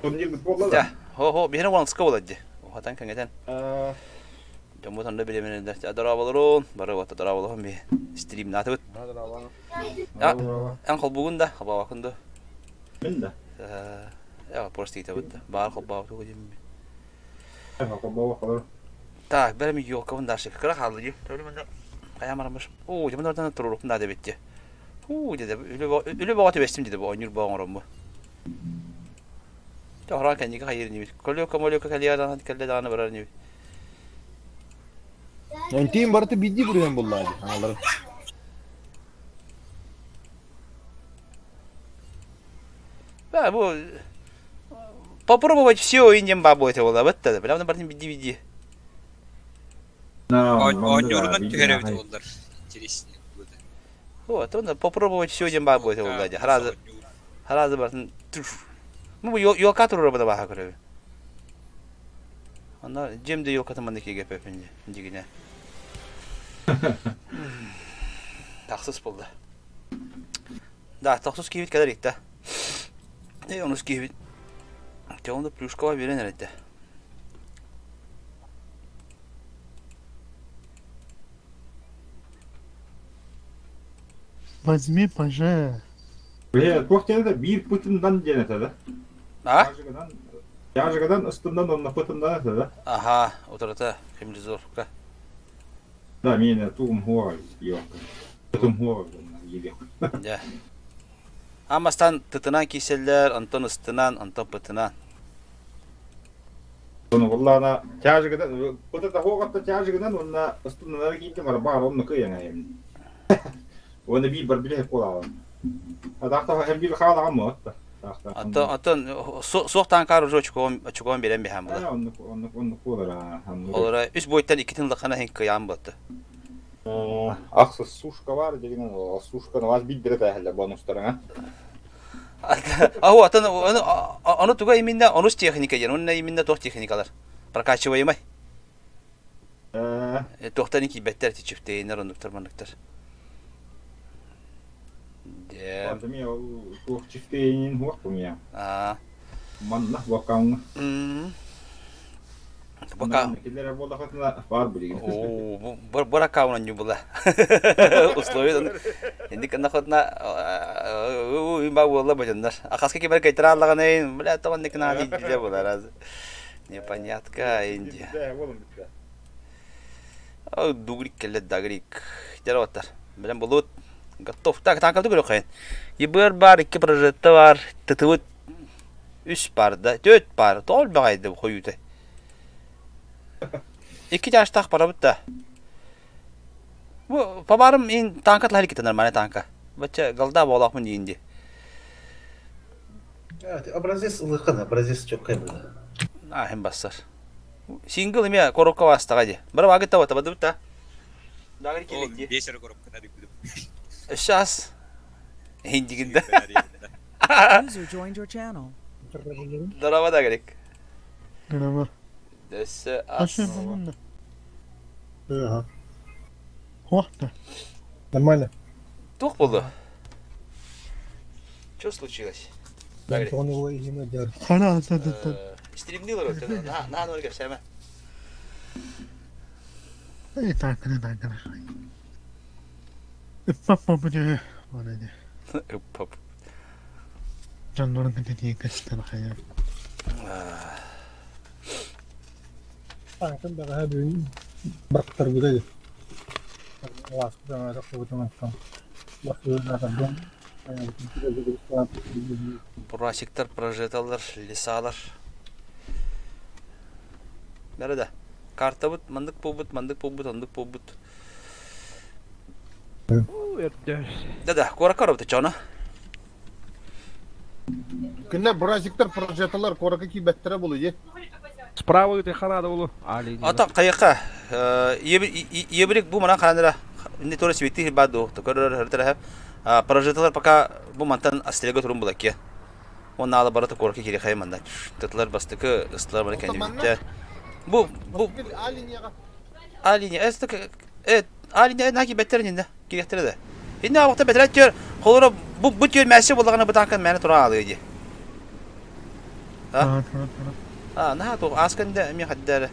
Турнир буолла Да, да? хо-хо, биһиэнэ уонска буолар дии. Ухатан кэҥэтэн. Дьоммут онно бириэмэнэлэр. Дорооболорун, бары уотта дорооболоһун би стримнаатыбыт. А, эн холбугун да, холбообоккун да? Мин да. Э, просто ыйтабыт да. Баар холбообутугу диэмми. Холбообок Так, бэрми елкабын дальше. Кыра хаалла дии. Хайа марамыш. Оо, дьэ мын туруорукпун да дебитти. Уу, деді, үлэ боҕо түбэстим деді, бу ойнуур боҕо оҥоромму. Тоһорон кэнники хайыр инибит. Көлүөккэ молүөккэ кэлиэ даҕаны кэллэ даҕаны барар инибит. Онтиин барыта биирдии бүрүһэн буллаа дии аҥаларын. Да, бу попробовать все индиан бабу это было вот это. Прям бартын биди-биди. Оонньуурунан түһэр эбит буоллар интереснее будет. Вот, он попробовать все диэн баар буолуо буолла дии. Харазы харазы бартын Ну, елка турура баха көрөбү. Онно дьиэм да елкатын манна кигэппэппин дигинэ. Тахсыс буолла. Да, тохсус киһибит кэлэр икта. Э, онус киһибит. Те плюшкова берен эрэтте. Возьми поже. Бэйэ туох диэн этэ биир пытындан диэн этэ да? А? Тяжагадан ыстындан онно пытындан этэ да? Аха, утарыта химлизовка. Да, миэнэ тугум хуоҕа ёлка. Тутум хуоҕа елех. Дьэ. Амастан тытынан кииселлэр, онтон ыстынан, онтон пытынан. Ону буллаана тяжагадан пытата хуоҕатта тяжагадан уонна ыстыннанара киирдим арбаар онно кыйаҥайым. Уонна биир бар билэ буолаҕын. Атаахта һэм биир хаалаҕын муотта. Ото отон суох таанкаар уже очкоон очкоон берен биһэн була. Оннук оннук оннук буолара. Олора үс бойтан иккитин лахана хин кыйаан ботты. Ахсы сушка бар дегенен сушканы вас биддире тәһәллә бонустарыңа. Аху атын ону туга именно онус техника диэн, онно именно туох техникалар прокачиваемай. Туохтан киирбэттэр чүфтейиннэр оннуктар манныктар. Дьэ. Пандемия ол туох чифтейинин хуох я. Аа. Манна бакаҥ. Бака. Киллere буоллахытына бар билигин. Оо, бу аккаунт ньубула. Условия инник нахотна ба буолла бачаннар. Ахаска кибер кайтараллаганайын, бля, таван никна диле була раз. Непонятка Индия. Дугрик келле дагрик. Жарабаттар. Билен булут. Готов. Так, танкалды көрө кайын. Ебыр бар, икки прожекта бар, тытыбыт үс бар да, төрт бар. Тоол багайды хойута. Икки жаштах барабыт да. Бу побарым ин танка тлахи ките нормальный танка. Бача голда болахмын дейинди. Образец ылыкын, образец чоккай было. А, хем бассар. Сингл эме коробка бастага ди. Бара вагыт таба таба та. Дагыр келек Бесер коробка надо будет. Сейчас. Индигинде. User joined your channel. Здорово, Дагрик. Здорово. Дөссө ас. Ага. Охта. Нормально. Туох болду? Что случилось? Дагрик. Хана, да, да, да. Стримнилер өтө. На, на, ноль кепсеме. Эй, так, так, так. Папа буде. Пап. Жаннорын кытыти кыстан хая. Танкын бэҕэһээ бүгүн бырахтарбыта дии. Бурасиктар, прожеталар, лесалар. Бәрі да. Картабыт, мандык буолбут, мандык буолбут, ондук буолбут. Да-да, куоракка оробут чоно. Күнне буразиктар прожеталар корака кийбэттэрэ булу дии. Справа ты ханада булу. Ата кайыка ебрик бу манан ханыра. Не тоже свети баду, то көрөр хөртөрө. Прожеталар пока бу мантан астрего турун булакке. Он ала барата куоракка кири хайманда. Тытлар бастыкы, ыстылар бары кенди Бу бу Алинияга. Алиния, эстик э Алиния наки беттеринде. Кирехтере де. Инне абакта бэтэрэ түөр холоро бу бу түөр мәссе боллагана бытаакан мэне тура аалыа ди. А? А, наһаа туох асканда эми хаддара.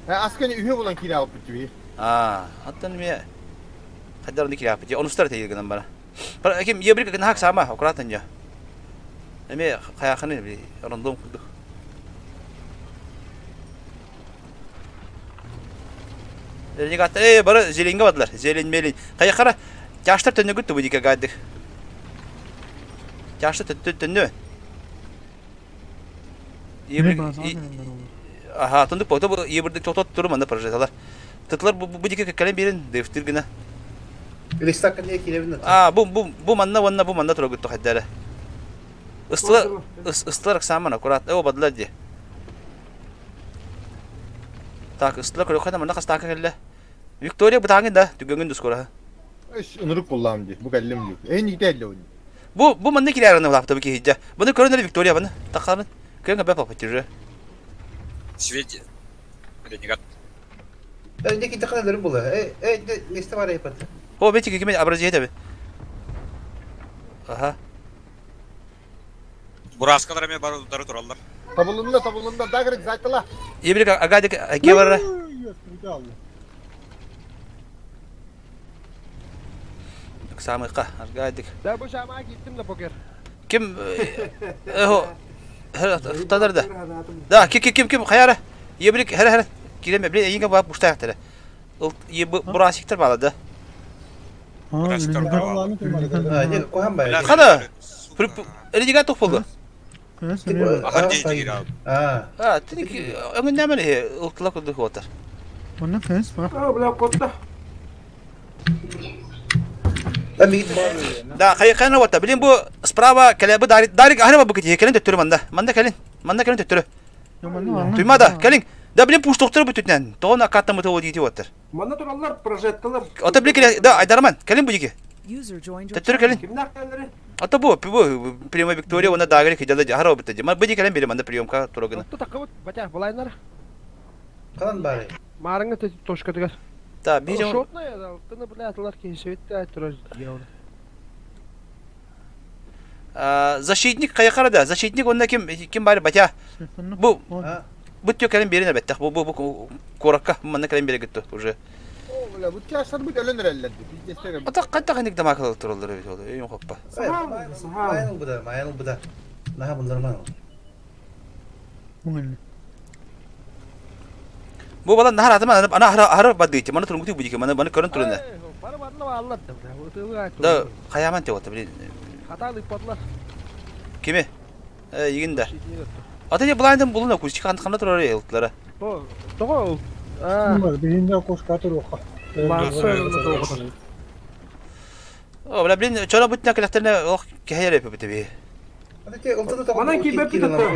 Асканы үһү булан киирэ алпыт түби. А, аттан эми хаддар оны киирэ алпыт. Онустар тейил гынан бара. Бар ким ебрик гына сама аккуратно не. Эми хаяханы би рандом курдук. Ренегаттар, э, бары зеленьге бардылар. Зелень мелень. Хайахара тяштар төннөгүт тубу дика гайдык. Тяштар төннө. Аха, тундук бу бу ебирдик тотот туру манда прожиталар. Тытлар бу бу дика кэлэн берин дефтир гына. Листакка не киребин. А, бу бу бу манна уонна бу манна турагыт тухайдара. Ыстылар ыстылар саман аккурат. Э, бадылар ди. Так, ыстылар көрөххө манна хастака келле. Виктория бытаңын да, түгөңүн дускора. Эш ынырык буллам ди. Бу кэллим ди. Эн ителле он. Бу бу манна киләрәне булапты бу киһиджә. Буны көрөнөр Виктория баны. Тақарын. Көрөнгө бәп апатыры. Свете. Ренегат. Önce gittik kadar bulu. E e neste var ayıp. О, бетик кеме образие табы. Аха. Бураскалар эме бар удары тураллар. Табылында табылында дагрик зайтыла. Ебрик агадик аке бар. Самыйка агадик. Да бу шама киттим да покер. Ким эхо тадарда. Да, ким ким ким хаяра. Ебрик хара хара. Киреме биле инге бап буштаяктыр. Ыл бурасиктер бала да. Хада. Ренегат тух болду. А, тини өңүн нәмәне ылтыла курдук отар. Онна кыз бар. А, бля, котта. Да, хайкана вата. Билин бу справа келе бу дарик дарик ахры бу кити келин төттөрү манда. Манда келин. Манда келин төттөрү. Туймада, келин. Да билин пуш токтор бу түтнен. Тоон акатта мыты одити отар. Манна тураллар, прожекталар. Ата билин келе, да Айдарман, келин бу жеке. User joined your Төттөрү келин. Кимнәр келери? Ата бу бу прямой Виктория, она дагри хидала жахара бу Ма бу келин бири манда приемка турогына. Тотто такыбыт, батя, булайнар. Калан бары. Марыңы тошка тыгар. Да, би жон. Шотная, да, тыны бля, тылар кешебит турар. Защитник кайкара да, защитник онда ким ким бар батя. Бу бу тө келин берин беттах. Бу бу бу коракка манда келин бере гитти уже. О, бля, бу тяштар бу өлөн эреллерди. Пиздестер. Ата кайта кайник дамакыл туралар бит ол. Өйүн хоппа. Майныл буда, майныл буда. Наха bunlar майныл. Бу бала нахар атма ана хара хара бадыйты. Мана турунгути бу дики. Мана мана көрөн турунда. Бары барына аллар да. Да, каяман деп ата билин. Хаталы падлар. Кими? Э, игинде. Ата же булайдын булуна күч кан кана турар элтлары. Бу, того. А. Биринде кошка туруха. О, бля, блин, чора бутна келехтерне ох кehер эпи битеби. Манан ки бепи тотто.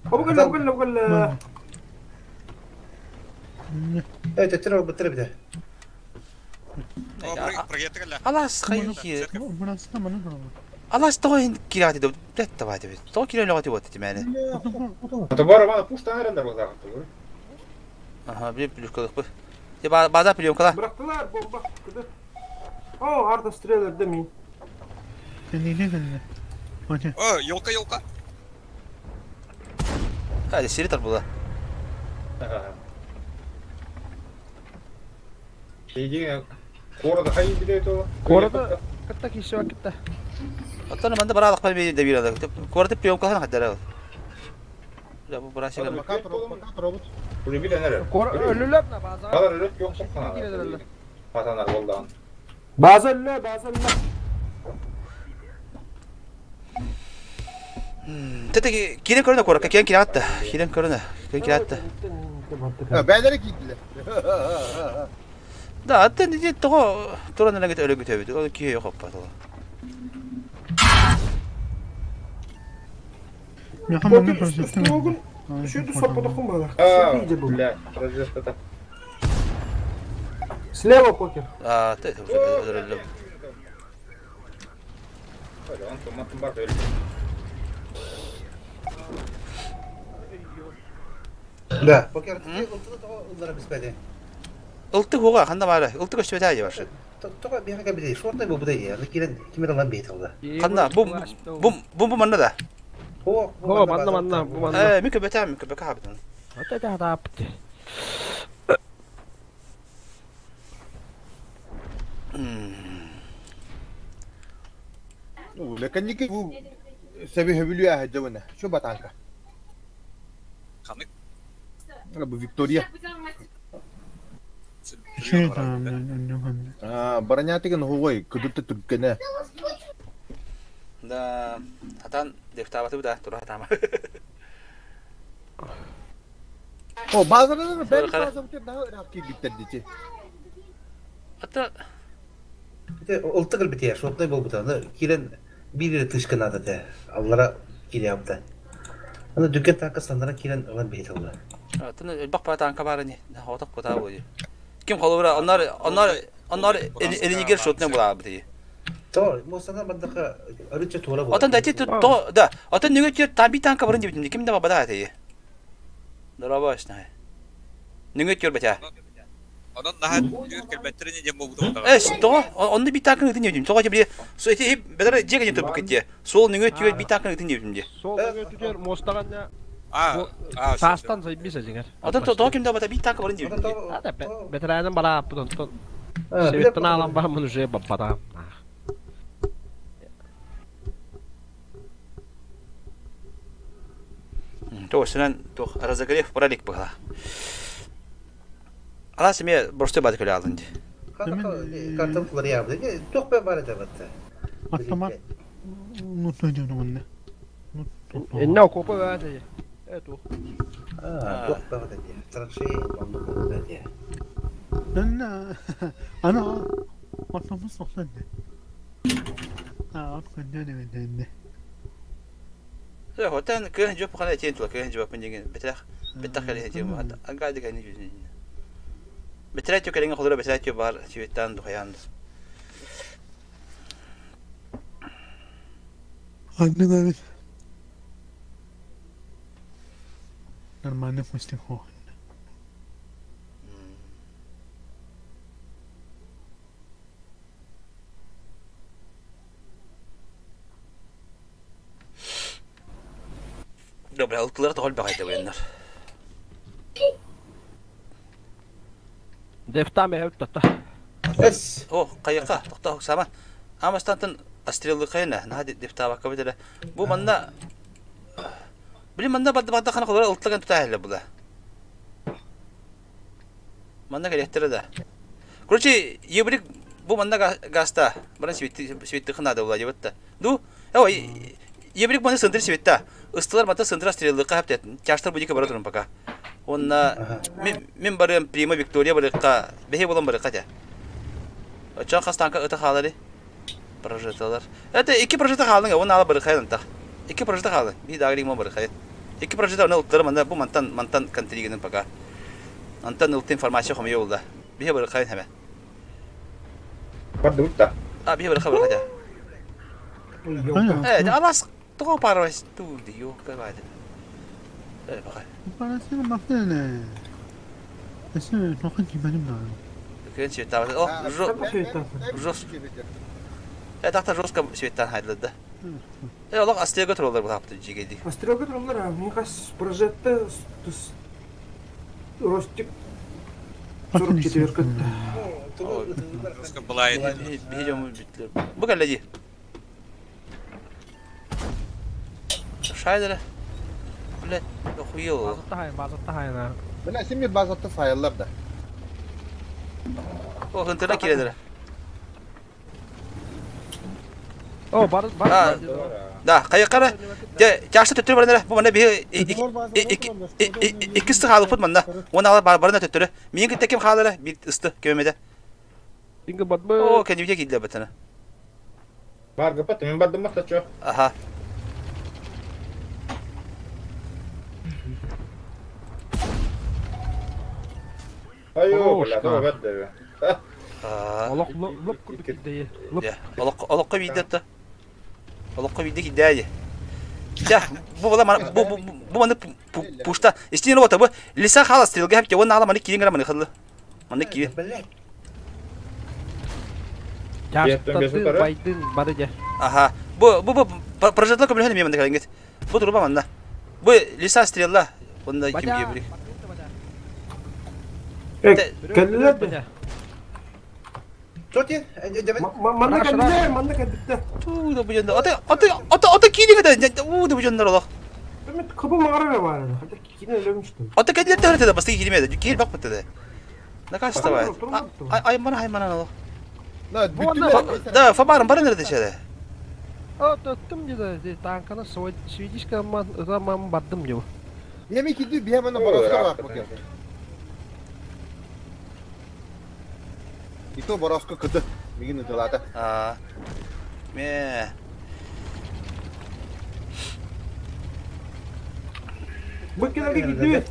Обгыл, обгыл, обгыл. Э, төттөр бутыр бите. Алас хайки. Алас тоин кирати деп тетте бай деп. То кире логати вот тимени. Ата бар бана пушта эрендер базар. Аха, бир плюшкалык бу. Те база приемкала. Бырактылар бомба. О, арда стрелер демин. О, елка, елка. Hadi seri tar була. Şeydi Korada hayır bir de to. Korada кытта киши вакытта. Аттан манда бара алак бер де бир алак. Корда приемкала хаддара. Я бу бара шегер. Bunu bir nere? Kor ölülöp на база. Kadar ölüp yok sokana. Hatanlar boldan. База өллө, база өллө. Тете кирен көрүнө коракка кен киратты. Кирен көрүнө. Кен киратты. Бәләре киттилер. Да, аттан диде того туран эле өлө күтөбүт. Ол кие yok аппа того. Бля, прожекта. Слева покер. А, ты это уже Да, покер. Ултыны того уллара биспеди. Ылты хуга ханна баара. Ылты көстүбэтэ дии баршы. Тоҕо биһиэхэ кэлбитий? Шортай буолбута дии. Аны киирэн ким эрэ ылан биһитэ Ханна? Бу бу бу бу манна да. О, О, манна манна бу манна. Э, мин көбөтө, мин көбөкө хаабытын. Ата да таапты. Леканники бу сэби хөбүлүү аһа Şu батанка. Ханык. Бу Виктория. А, баранятыгын хугой, кыдытты түркене. Да, хатан дефтабаты да тура хатама. О, базарда бәр базар да рак киттер дичи. Ата Ылты кэлбитэ, шотнай буолбута. Аны киирэн биир эрэ тышка наада этэ. Аллара киириэхтэ. Аны дүккен таакка саннара киирэн ылан биһитэ ылла. Атын элбэх па танка бар ини. Хоток кута бу. Ким холобура оннор оннор оннор элинигер шотнай булаабыт ии. То, мостана бандaka арыча туора буолар. Отон да ти то да. Отон нүгө төр таби танка барын дебитим. Ким да бабада ати. Дорабаш на. Нүгө төр бата. Онон наһаа үөр кэлбэттерини диэн буолбута буоллаҕа. Эс то онны би танкын ытын дебитим. Тоҕо били со эти бедер жеге жете букетте. Сол нүгө төр би танкын ытын дебитим ди. Сол өтүтер мостаган А, а, Саастан сайбиса жиңер. Отон то ким да бата би танка барын дебитим. Ата бетеранын бала аппытон тон. Себеттен алан баамын уже баппата. То сенен то разогрев пролик была. Ала семе борсты бат көлө алдын ди. Картам кулары ябды. Туох бе бар этэ батта. Автомат нутнойдун онна. Энне окопа бааты. Эту. А, туох бе бар этэ. Траншея онно буолбута дии. Нанна ана автомат соқсан. А, отканнан эвенде. Э, хотан көн жоп хана тен тула көн жоп мен деген бетрах беттах кале тем ага деген жүзүн. Бетрах тө келген холора бетрах тө бар чиветтан духаян. Анны да Нормально пусть хо. Добре, алтылар тоғол бағайды ойындар. Дефтаме хөттөттө. Эс. О, қайыққа, тоқта, сама. Амастантын астрелы қайына, на дефтабаққа бітірі. Бу манна... Билин манна бады бады қана қолар ылтылған тұта әлі бұла. Манна керектері да. Короче, ебірік бу манна гаста. Баран светті қынады бұла дебітті. Ду, ой, ебірік маны сындыр светта. Ыстылар мата сындыр астрелы қаптет. Чаштар будика бара турун пока. Онна мен барым Прима Виктория барыкка, бехе болон барыкка те. Чан хастанка ыта халары. Прожекталар. Это iki прожекта халың, оны ала барыкка та. Iki прожекта халы. Би дагы ма барыкка. Iki прожекта оны ылттыр манда бу мантан мантан контригенен пока. Антан ылт информация хом йолда. Бихе барыкка хеме. Барды утта. А бихе барыкка барыкка. Э, алас того парвас тулди, ёлка вайда. Э, пока. Парасына мактана. Эсэ тохон кибаним да. Көн света. О, жос. Э, тахта жестко светтан хайдылды. Э, олох астрелга туралар бу хапты жигеди. Астрелга туралар, мне кажется, прожекта Ростик 44 Жестко была это. Бихидем битлер. Бу калледи. Шайдера. Бля, охуел. Базатта хайын, базатта хайын. Бля, сен bir базатта сайылар да. О, хынтырна киредер. О, бар бар. Да, кайыккара. Жашты төттөрү барына. Бу мана би иккисти халыпыт манда. Оны ала барына төттөрү. Мен китте ким халары бир ысты көмөдө. Инге батмы. О, кенибе кидле батына. Бар гапат, мен бардым мата чо. Аха. Айо, бля, то бәдде. Олох лоп курдук кидде. Лоп. Олох олохко видетта. Олохко виде кидде. Я, бу була бу бу бу маны пушта. Истин рота бу лиса хала стрелга хеп он ала маны кирин грамманы хылы. Манна киир. Чаастарды байдын бары дьэ. Аха. Бу бу бу прожитла көмөлөһөн эмиэ манна кэлэҥҥит. Бу туруба манна. Бу лиса стрела. Онно ким диэбирик. Кэллилэр да. Чоти, Манна кэллилэр, манна кэлбиттэр. Туу да бу дьоннор. Ата ата ата ата киинигэ да уу да бу дьоннор олох. Мин кыбы мағара бар. Хотя киини өлөмүштүм. Ата кэллилэр да да бастыгы кииримэ да. Киир бак бытты да. Наказ давай. Ай мана ай мана олох. Да, фабарым бары nerede şeyde? О, тоттум деді, танканы свидишка ман бардым деп. Yemek idi bir hemen boroska bak bakayım. Ито boroska кыты. Мигин ытылата. А. Ме. Бу келерге кидибит.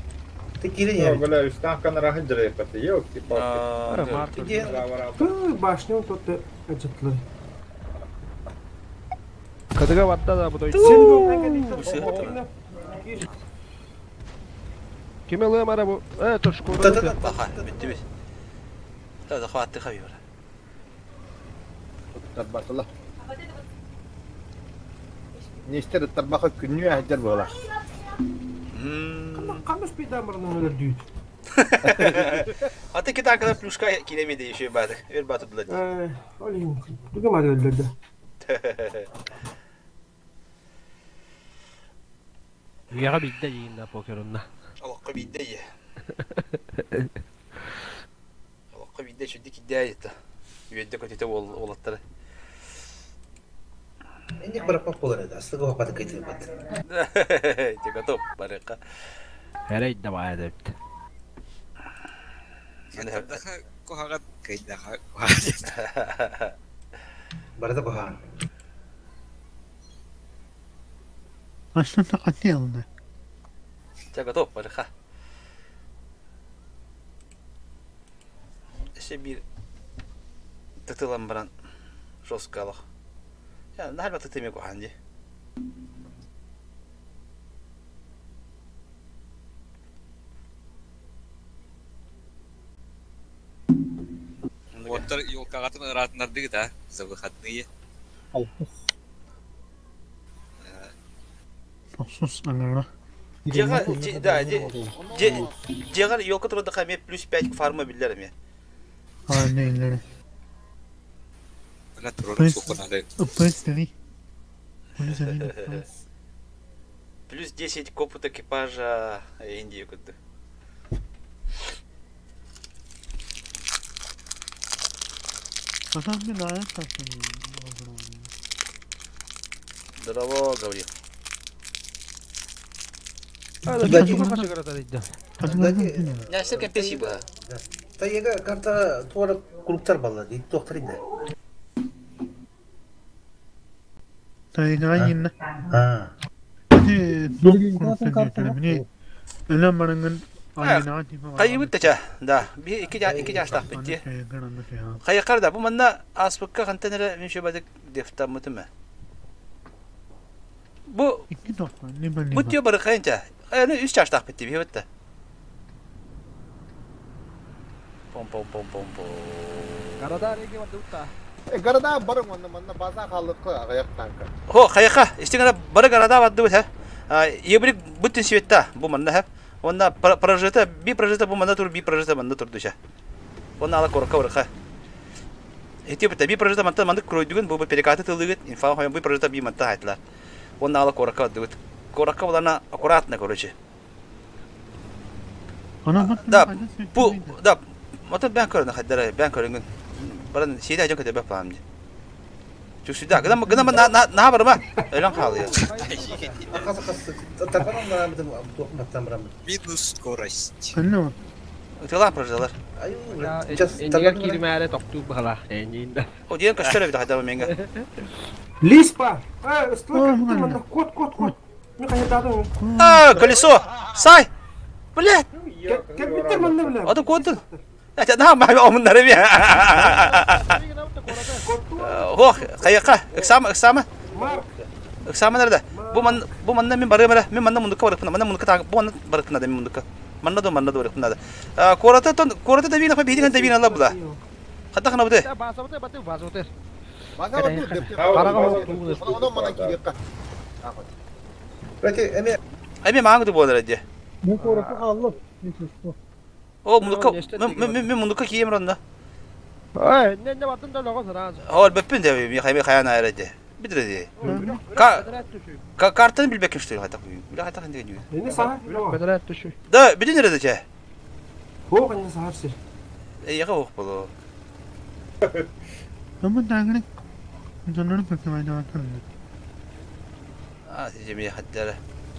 Ты кирин Бля, үстан канара хыджыры паты. Ёлки палки. Ту башню тот ачытлы. Кытыга барда да бу Ким ылыам ара бу? Э, тошкура. Баха, битти бит. Да, хватты хабибар. Тарбатыла. Нестер тарбаха күннү әһдер була. Камыш пейдамырынан өлөрдүйт. Аты ки танкада плюшка килемеди еще бады. Өр батыдылар. Э, олин. Дугам ады өлөрдү. Уяга бидде жиында покерунна. Аллахка бидде е. Аллахка бидде чүдди кидде айта. Үйәдде көтете ол олаттары. Инник бараппак болар edi. Аслыга хапаты кайтып бат. Те готов барыка. Эрей давай депти. Кохагат кайдаха. Барда кохан. Aslında katlayalım. Те готов барыка. Эше бир тытылан баран жестко алах. Я нахал тытыме коханди. Оттар елкагатын ыраатынардыгы да за выходные. Тохсус аңара. Жега, да, жега елка турда хаме плюс 5 фарма биллер ме. А, не, не. Бля, турор сукунады. Плюс 3. Плюс 1. Плюс 10 к опыту экипажа Индии куды. Потом мне нравится, что Здорово, Гаврил. Я все спасибо. Тайга карта туара кулуктар балла дейт доктор инде. Тайга инна. А. Кайыбыт тача, да. Би iki iki жаштак битти. Кайыкар да бу манна аспыкка кантенере мен шөбадык дефтам мутума. Бу Бу тио бар кайынча. Аны үч жаштак битти би битти. Пом пом пом пом пом. Гарада реге барды утта. Э, гарада барың онна манна база халыкы агаяк танка. Хо, кайыка, истиңе бары гарада барды бит, ха. Ебрик бүтүн светта бу манна ха. Онна прожита, би прожита бу манна тур, би прожита манна тур душа. Онна ала корка орка. Эти бит би прожита манта мандык кройдүгүн бу перекаты тылдыгыт, инфа хойм би прожита би манта айтла. Онна ала корка дыгыт. Корка булана аккуратно, короче. Да, бу да, мата бен көрүн хаддара, бен көрүнгүн. Баран сейде ажан көтөбө паамды. Чүсүдә, гына гына на на на барма. Өлөн калды. Минус скорость. Тылан прождалар. Энигер киримээре токтуу бахала. Энинда. О, диен көстөрө бит хаддара менге. Лиспа! Э, стой, кот, кот, кот. Мен кайдадым. А, колесо! Сай! Блядь! Кәбиттер манна бля. Аты контун. Я на ма омуннары би. Хох, каяка, эксама, эксама. Эксама nerede? Бу ман бу манна мен барым эле. Мен манна мундукка барып, манна мундукка тагы, бу манна барып да мен мундукка. Манна ду манна ду барык надо. Куората тон куората да бина биһиги да бина лабла. Хата хана бute. Базабыты баты базабыты. Эми мааңы ду болар эди. Мен куоракка хааллым. О мунука мен мунука кием ронда. Ой, не не батын да лого сразу. Ол беппин де ми хайме хаян айрады. Битреди. Ка картаны билбеккин что ли хата. Бля хата ханды гү. Не сахар. Бедрәт төшү. Да, бүтүн эрэ дече. Хоқ не сахар сир. Эйэҕэ ох боло. Ama dangını Донору көтөмөйдө А, жеме хаттара.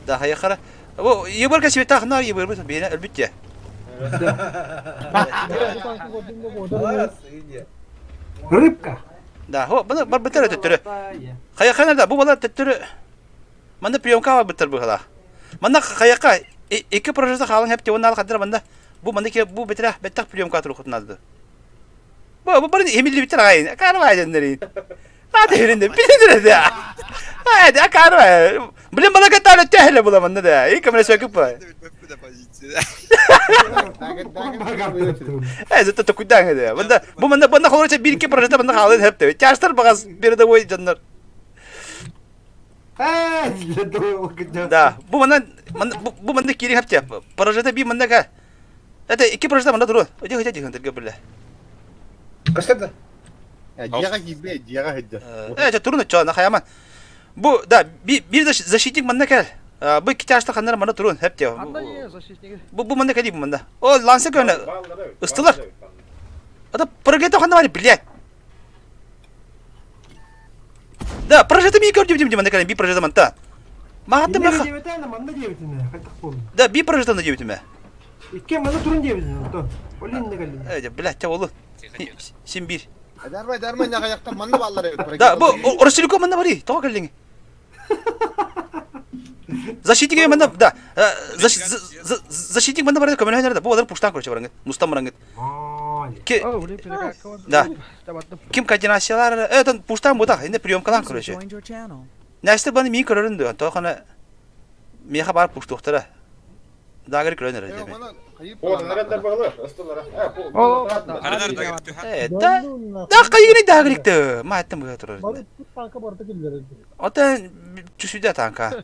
Да хайахара. Бу ебар касибет тахна ебар бу бена өлбүттэ. Рыбка. Да, хо, бу бар битер төттөрү. Хайахана да бу бала төттөрү. Манда приемка бар битер бу хала. Манда хаяка iki projesi халың хеп те оннал хадыр манда бу манда ке бу битер беттак приемка туру хутнады. Бу бу барын эмилли битер агайын. Карбай дендерин. Hadi yerinde bilinir de. Hadi akarma. Блин, bana kadar tehle bulamanda da. İyi kamera söküp var. Э, зато токудан эде. Бunda бу манда бunda холорча bir iki projede bunda kaldı hep de. Чаштар багас передовой жаннар. Да, бу манда бу манда кири хеп те. Projede bir манда ка. Это iki projede манда туру. Өде хөтә дигән тергә берлә. Кастарда. Дияға кибе, дияға хеджа. Э, турну чо, на хаяман. Бу да bir защитник манда кел. Бу iki чаштар ханнар манда турун хеп те. Бу бу манда кәди бу манда. О, ланса көне. Ыстылар. Это прожето ханна бар, блядь. Да, прожето ми көрдүм дим манда кәлем, би прожето манта. Мага тым Манна дебетен, манна дебетен. Кайтак болду. Да, би прожето на дебетиме. Икки манна турун дебетен, то. Олин не калды. Э, блядь, те олу. Син бир. Дармай, дармай, нага манна баллар. Да, бу Росилико манна бари, тога калдың. Защитник манда, да. Защитник манда бари, көмөнө нерде? Бу алар пуштан короче барыңы. Мустан барыңы. Да. Ким координациялар, это пуштан бу да, инде приемкалан короче. Нэсте баны мин көрөрүн дө, то хана меха бар пуштуктара. Дагыр көрөнөр эде. Да, да кайгыны дагырикты. Ма аттым бу турар. Танка барда киллер. Ата түшүдө танка.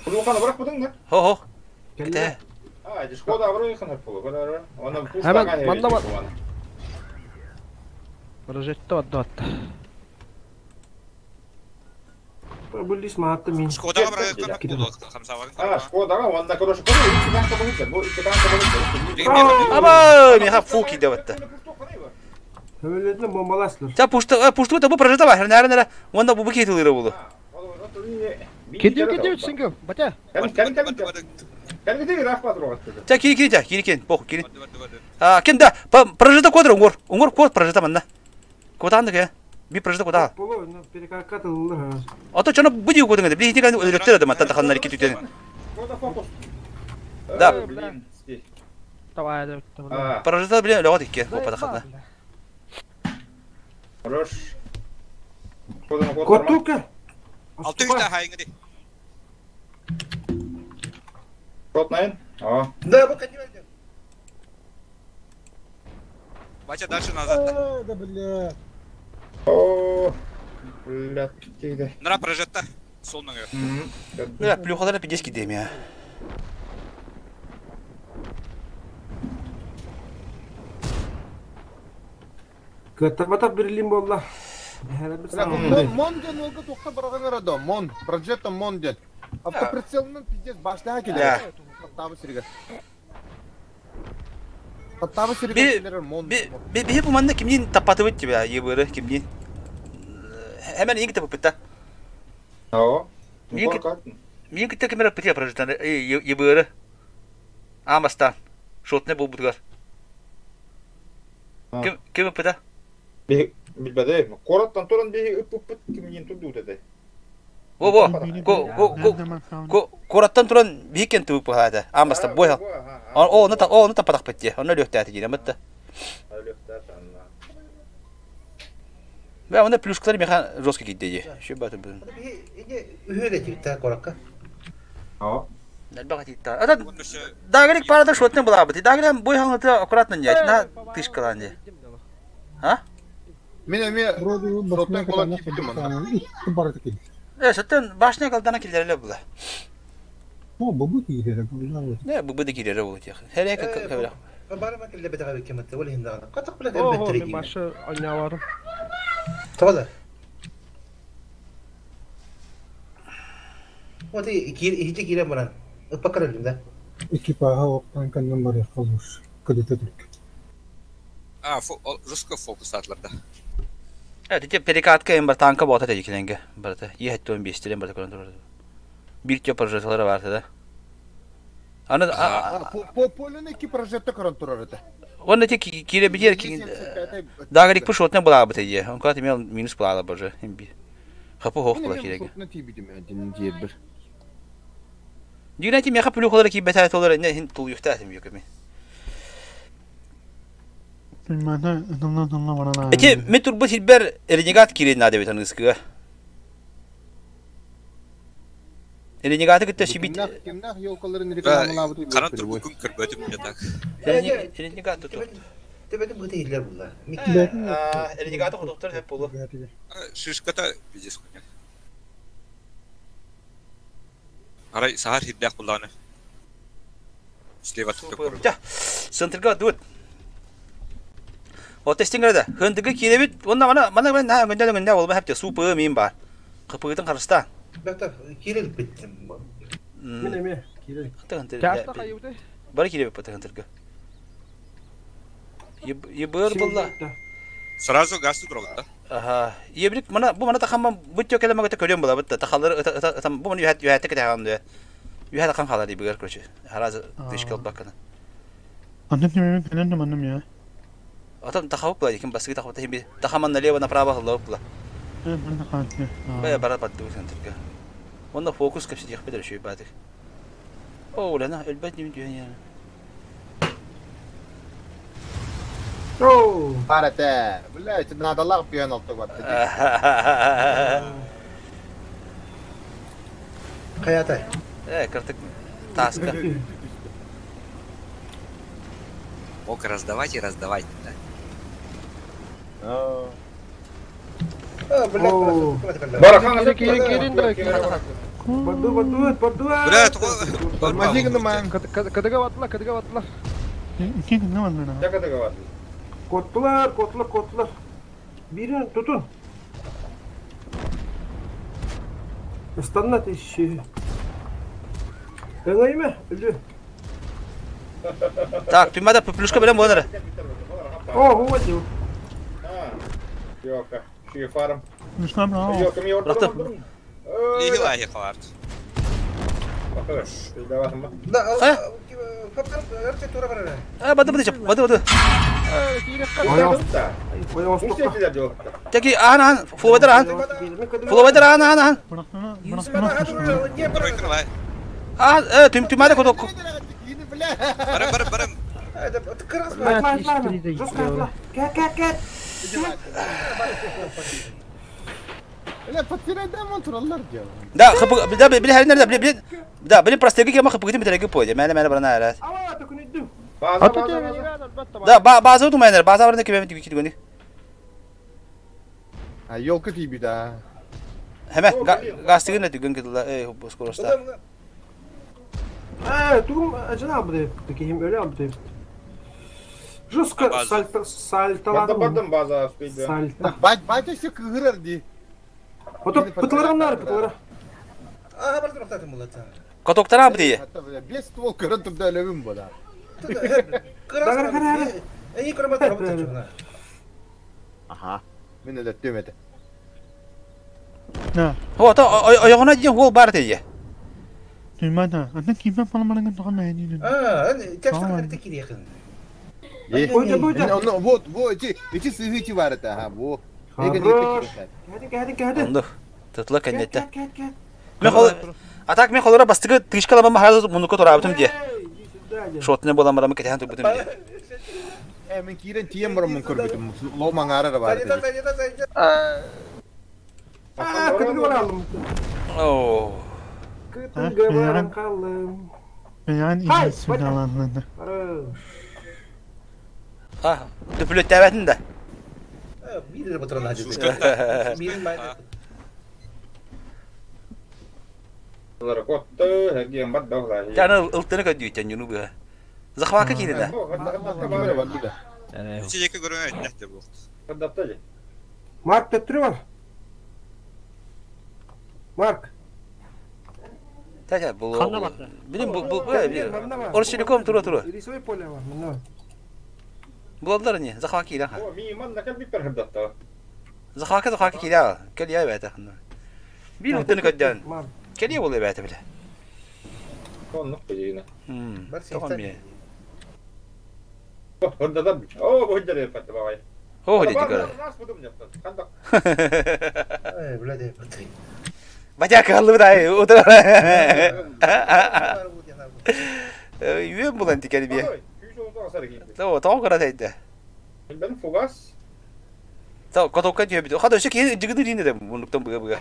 Улуканы бырак будың да? Хо хо. Кете. А, Шкода аброй ханап болу. Аны Hemen manda var. Projetto addı attı. Бу лис маатты мин. Шкодаға бір болды. Хамсаварын. А, Шкодаға онда короче, iki танка болуп, бу iki танка болуп. Аба, меха фуки деп атты. Төмөлөдүн бомбаласлар. Та пушты, пушты бу прожето бар. Нәре нәре. Онда бу кетилери болу. Кедиyor кедиyor сингл. Батя. Та кири кири та, кири кен, пох кири. А, кем да, прожето кодр уңор. Уңор код прожето манда. Коданды ке. Би прожето кода. Болу, перекакатылды. Ата чона буди кодыңды. Би хитиган өлөктөр да мата таханнар ки түтен. Да. Давай, давай. Прожето билен логот икке. Опа таханна. Хорош. Котука. Алты үсті хайыңы де. Код найын? А. Да, бу кадибе. Батя дальше назад. Да, бля. О, бля, тигде. Нара прожетта. Сол ноги. Бля, плюхалар пиздец кидем я. Кытарбата бирилим болла. Мон ден олга тоқта барған арада, мон, прожето мон ден. Автоприцелынан пиздец баштаға келер. Табы сирге. Табы сирге келер мон. Би би бу манда кимнин тапатыбыт тебя, ебыры кимнин. Hemen iyi kitap bitti. Ао. Мин китап кемер битте прожитан ебыры. Амастан. Шотне бу бутгар. Ким ким битте? Би билбеде. Кораттан туран би үп үп кимнин турду деди. Во во. Ко ко ко кораттан туран би кен туп хада. Амаста бой. О, оны та о, оны тапатак битте. Оны лөхтәти дигән битте. Бә, анда плюшкалар меха жестко китте. Еще баты бу. Үһү дә тикта коракка. А. Элбэх этииттэ. Ата Дагрик парада шотны булабыт. Дагрик бой хаңыты аккуратно не. На тышкалан не. А? Мен эми соттан болан типтим анда. Э, соттан башня калдана килереле була. О, бубу киирere була. Не, бубу да киирere була тех. Херек кабра. Барма килле бетага бекемет, ол хинда гана. Катак билет Ого, элбеттер мен башы ойнаварым. Тола. Вот и кир ихти кире баран. Ыппакар да. Экипажа оқтан каннан бар якалыш. Кыдыта түрк. А, жестко фокус атларда. Evet, ити перекатка эм бар танка бота теди киленге. Барата. Е 15 терен барата көрөн турар. Бир тө прожекторлары бар да. Аны По полюны ки прожектор көрөн турар это. Он эти кире битер ки Дагрик пуш отне була бит е. Он кат имел минус була боже. Имби. Хапы хох була киреге. Дигнати меха плюх олар ки бетат олар не хин тул юхтатым юкми. Эти мен турбу силбер ренегат кирен надо бит аныскыга. Ренегаты кытта сибит. Кимнах елкаларын рекламалабыт. Каран турбу күн көрбөтүм мне так. Ренегат туту. Тебетим быты ирлер була. Ренегаты хотоктор хеп болу. Шишката пиздец хуйня. Арай сахар хиддах буланы. Слева тут. Центрга дует. О тестингерде хындыгы киребит, онна мана мана мен на гүндә гүндә булып хәпте су пы мин бар. Кыпыгытын карышта. Бәктә кирел биттим. Мен эме кирел. Хындыгы. Бар киребит бу хындыгы. Ебыр булла. Сразу газ туруп да. Аха. Ебрик мана бу мана тахамма бу төкелеме көтө көрөм була бит. Тахалар там бу мана юхат юхат кете хам да. Юхат кан халар дибер короче. Харазы тишкел бакына. Анным мен кенен манным я. Атам тахауп була ким басыгы тахауп тахи тахаман налево направо халап була. Бая барат батты центрга. Онда фокус кепси дих бедер шүй бадык. О, лена элбет ним дүйен я. О, барате. Блядь, надо лак пьян алты батты. Каята. Э, картык таска. Мог раздавать и раздавать, да. Барахан кирин да. Баду баду баду. Бля, Кадыга батла, кадыга батла. Ким не ванна? Кадыга батла. Котлар, котлар, котлар. Бирин tutun. Станнат ищи. Эңайме, үлі. Так, пимада плюшка берем болар. О, вот его. Йока, шифарым. Йока, ми ордым. Лихила халарт. Да, А, бады бады бады бады. Таки, ан ан, фловайдер ан. Фловайдер ан ан ан. А, э, түм түмада кодок. Барым барым барым. Ля, подтирай тураллар дел. Да, хп, да, били хәрнәр да, били, да, били простеги кема хп гитим битәргә пойде. Мәле мәле барана әрәс. Да, база тумайнар, база барында кебе бит китгөни. А елка тиби да. Хәмә, гастыгын да түгөн китла, эй, скороста. Э, тугум жана бу кихим өлө алды. Жестко сальто сальталадым. Бардым база Сальто. Бать, бать все кыгырар ди. Ото пытларганнар, пытлара. Ага, бардым токтатым булат. Котоктара бди. Без ствол көрөн турда өлөбүм бу да. Эни көрмөт робот. Аха. Мен эле төмөтө. Да. О, то оягына дигән гол бар диye. Тимада, анда кимә палмарыңын тагын мәйни. А, текст кирек. Ну вот, вот, эти, эти сыгыти бар это, ага, во. Хорош. Кәде, кәде, кәде. Онды. Тытла кәннәттә. Мен хол Атак мен холора бастыгы тышкалама махазы мунука торабытым дие. Шотны бола марамы кетән тубытым дие. Э, мен кирен тием барым көрбүтүм. Ло маңара бар. А, кытыгы бар алдым. О. Кытыгы бар калдым. Бэйэҕин Хай, иһин сүдаланнына. А, дүпүлүттээбэтин да. Биир эрэ батыран Биирин баайда. Тяны ылтыны көдүүтэн юну быһа. Захвака киирдэ. Үчүгэйкэ көрүҥэ этнэх да буолт. Марк төттөрү бар. Марк. Тәтә бу. Ханна барда? Билим бу бу Орсиликом тура тура. Рисовой поле бар, мында. Булалар не, захвака киирэ. Захвака захвака киирэ. Кэлиэ бэйэтэ ханна. Биир ылтыны көддөөн. Кэлиэ буолуо бэйэтэ билэ. Тоҕо эмиэ. Оо диэти көрө. Эй, блядь, батай. Батя кыһаллыбыт ай утара. Үөн булан тикер бие. Тоҕо тоҕо кыра тайда. Тоҕо котокка түһэбит. Хата өссө киһи дьыгыды диин этэ муннуктан быга быга.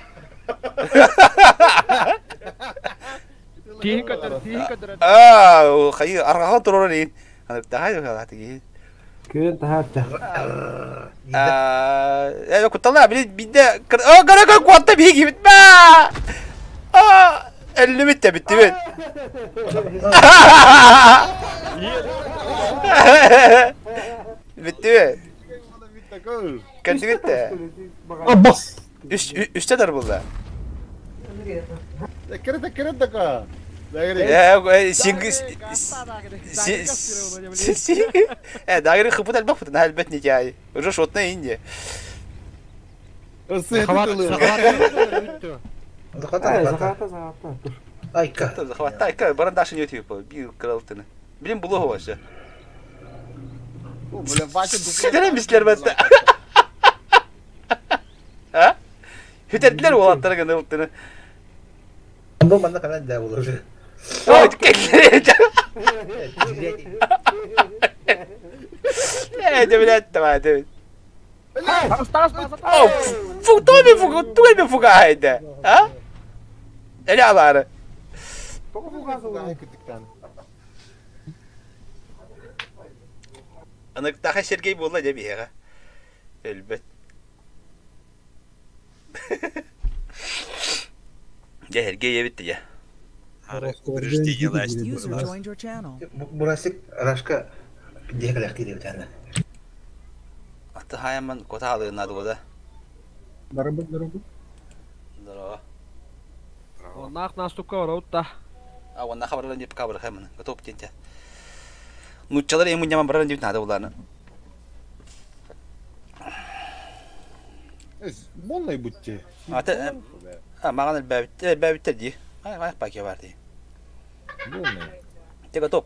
Тииһин көтөр, тииһин көтөр. Аа, хайы арҕаҕа турар иин. Таһай да тиги. Күөн таһаарда. Аа, э куттала били бидде оо гара гара куотта биһиги бит ба. Аа, эллибит те биттибит. Биттибит. Кэлдигит те. Абас! Үс үстэ дар булла. Э синг Э дагы хыпыт элбэх бутун элбет не жай. Уже шотна инде. Захват, захват. Захвата, Захвата, захвата. Айка. Захват айка баран дашы не тип бир кралтыны. Билим булу вообще. Сидерем бислер бетте. А? Хүтәтләр улаттар гына ултыны. Бу манна канал да булыр уже. Ой, кәлле. Э, дебилет давай, дебилет. О, фу, томи фу, туми фуга хайда. А? Эле алары. Аныктаха Сергей буолла дьэ биһиэхэ. Өлбөт. Дьэ Сергей эбит дьэ. Упреждение власти. User joined your channel. Бурасик Рашка диэкэлэхтии диэбит Аты хаяман кота алыгына дуода. Барабыт, барабыт. Здорово. Оннаах настукка ороутта. А онна хабарлан деп кабыр хаймын. Готов тенте. Нуччалар эми няман баран деп нада буларны. Моннай бутте. Аты а маган бәбит бәбиттер ди. Ай ай паке бар ди. Моннай. Те готов.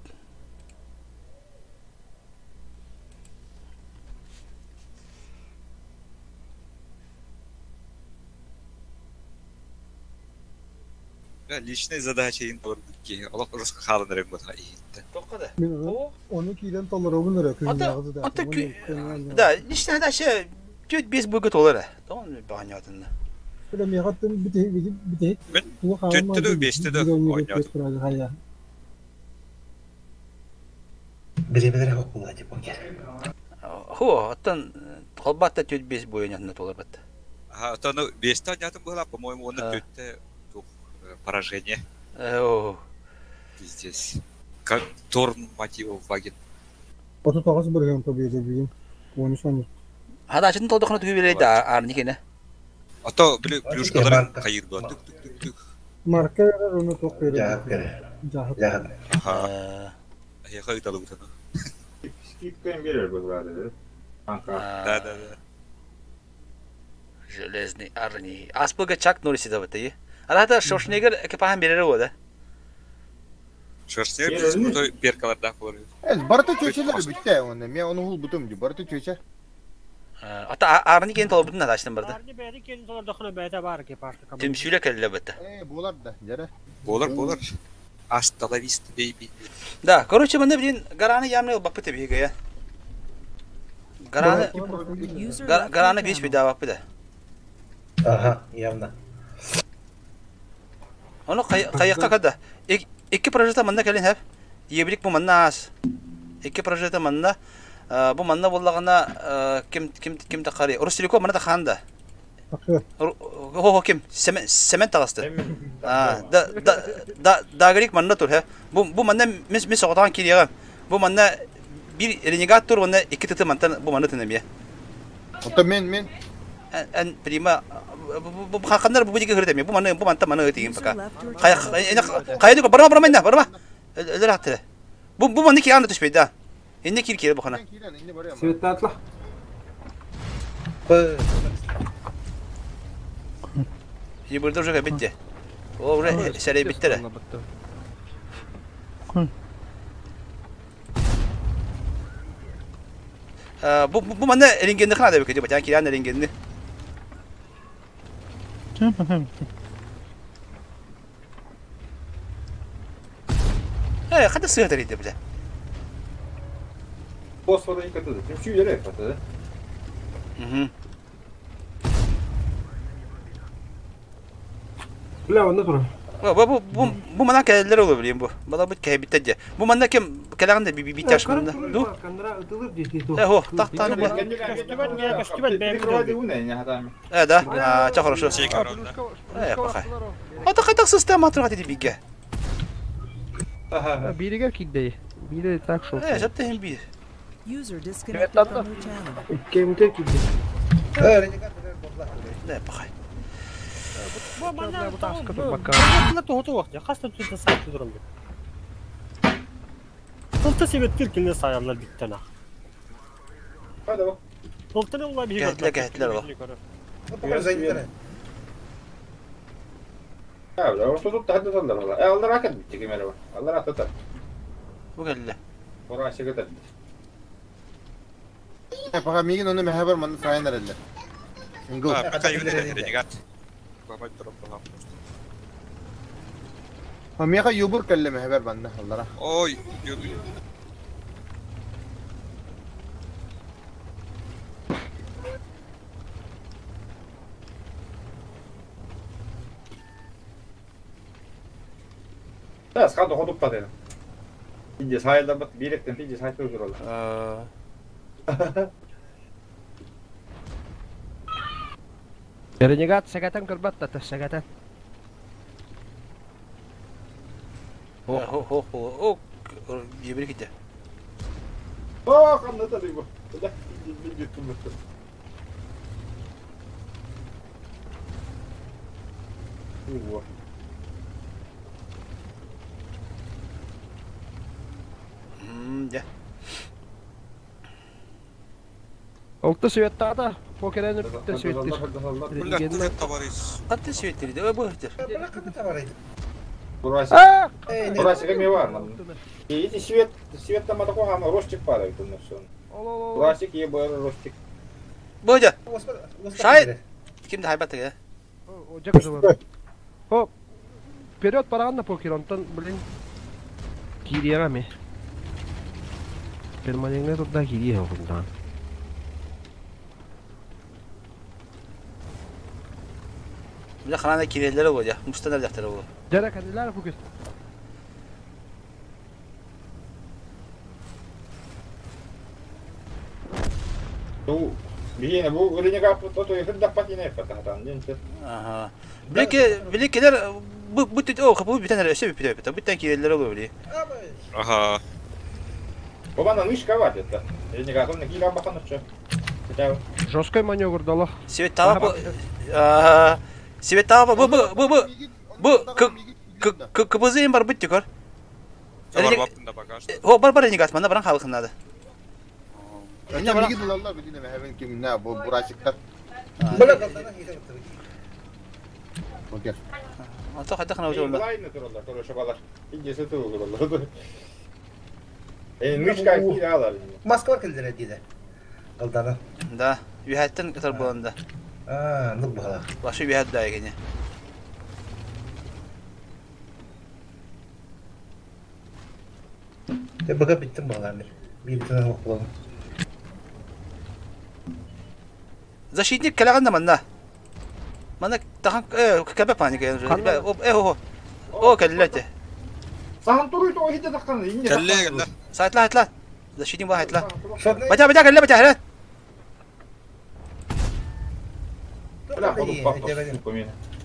Личная задача им ки. Олох рус халанырым бу ихитте. Тоққа Оны киирэн толоробун эрэ күннээҕи да. Аты Да, личная задача түт бес буйга толар. Тоон баганятын. Бile миэхаттын бити бити Түттү дүү, бешти дүү ойнотум. Биремелер хокула деп окер. Хо, аттан холбатта түт бес буйнятын толар бат. Ага, то ну бешти ойнотум была, по-моему, он түтте тух поражение. О. Пиздец. Как торн мотивов вагин. Оту тоҕус бырыган победа бүгүн. Оны сону. Хадачын толдохна түгү берейdi арны кене. А то били плюшкалар кайырды. Түк түк түк түк. Марка берер оны тоқ берер. Жахат берер. Жахат. Жахат. Ага. Я хайдалы бутаны. Скидкаем берер бу Да, да, да. Железный арни. Аспылга Чак Норрис да баты. Арата Шварценеггер экипахан берер ода. Шварценеггер биз той перкаларда болор. Эс барта чөчелер битте оны. Мен оны хул бутум ди. Барта чөче. Ата арни кен толбутун адашtan барды. Арни бәйdi келин толор дохна бәйдә бар ки пашка. Түмсүлө келле бытты. Э, болар да, жара. Болар, болар. Hasta la vista, baby. Да, короче, мында блин, гараны ямны бапы тебиге я. Гараны гараны беш бida бапы да. Ага, явно. Оны кайякка када. Икки прожита мында келин хеп. Ебрик бу манна аас. Икки прожета манна. Бу манна буоллаҕына ким ким ким таххарый? Ростелеком манна тахаан да. Хо ким? Семен Семен таҕысты. Да да да Дагрик манна тур хэ. Бу бу манна мис мис оҕотоон кириэҕэ. Бу манна биир ренегат тур уонна икки тыты мантан бу манна тынамия. Оттон мен мен Эн прима ханнар бу диги хырдами. Бу манна бу мантан манна тигин пока. Хая хая барма барма инна барма. Өлөр аттыра. Бу бу манна киан түспей да. Инне кир кире бухана. Светатла. Ебырда уже битте. О уже сәрей битте. Бу бу манна рентгенни хана да бекеди батян киран рентгенни. Э, хата сыата рейде бля. Фосфоры катады. Түмсүүлere катады. Мгм. Бля, онно турар. Бу бу бу бу манна кэлэллэр оло билим бу. Бала бут кэһэбиттэр дьэ. Бу манна ким кэлэҕин да би битяш манна. Ду. Э, хо, тахтааны бу. Э, да. А, ча хорошо. Э, пахай. А та хайдах сыста матырга диди бигэ. Бииригэр киирдэй. Биире так шел. Э, сөптөһүн биир. User disconnected from your channel. Иккемитер киирди. Да, пахай. Кэһэтлэр кэһэтлэр ол. Бу кэллэ. Пока мигин оны мехабар манна сайын эрэллэр. Ингл. Пока юбер ренегат. Бабай дроп балам. Меха юбур кэллэ мехабар манна аллара. Ой, юбер. Тас хады ходуп бат Пиде сайылда бат биректен пиде сайт өзүр Ренегат сагатан көрбат та сагатан. Хо хо хо. О, ебір ките. О, ханна та бу. Да, пиде тумбат. Ого. Да. Олты светтада покерен бүтте светтир. Катты светтир, да бу хтер. Бурасик эме бар. Эти свет, свет там атаку хама ростик падает у нас сон. Бурасик е бар ростик. Бодя. Шай. Кимде хайбат я? Хоп. Вперед паранна покер, онтон, блин. Кириягами. Перманентне туда кирия онтан. Бля ханана киреллер болду. Мустанар жактар болду. Жара кандилар покер. Ну, биене бу ренегат то эхырдак патине пататан ден. Ага. Билеке билекелер бу бу о капы бүтән өсө бүтән бүтән бүтән киреллер болду били. Ага. Бабана мышка ват это. Ренегат он кира бахан чё. Жесткий маневр дала. Свет таба а Свет таба бу бу бу бу бу к к кбз бар бит көр. Хо бар бар ренегат мана баран халкын нады. Инне мигин улаллар билине мехабен кимна бу бурасиктар. Окей. Ата хата хана өтө Лайны тураллар, короче, балар. Индесе тураллар. Э, мышка кира алар. Москва келдер диде. Алдана. Да, үйәттен кытар боланда. А, ну бала. Башы үйәт да егене. Те бага биттим бала мир. Бир тана окулам. Защитник кэлэгэн да манна. Манна тахан кэбэ паника. Э, о. О, кэллэте. Сахан туруй тоҕо иһитэ таххан инне Кэллэ кэллэ. Сайтла айтла. Защитник ба айтла. Батя батя кэллэ батя херет.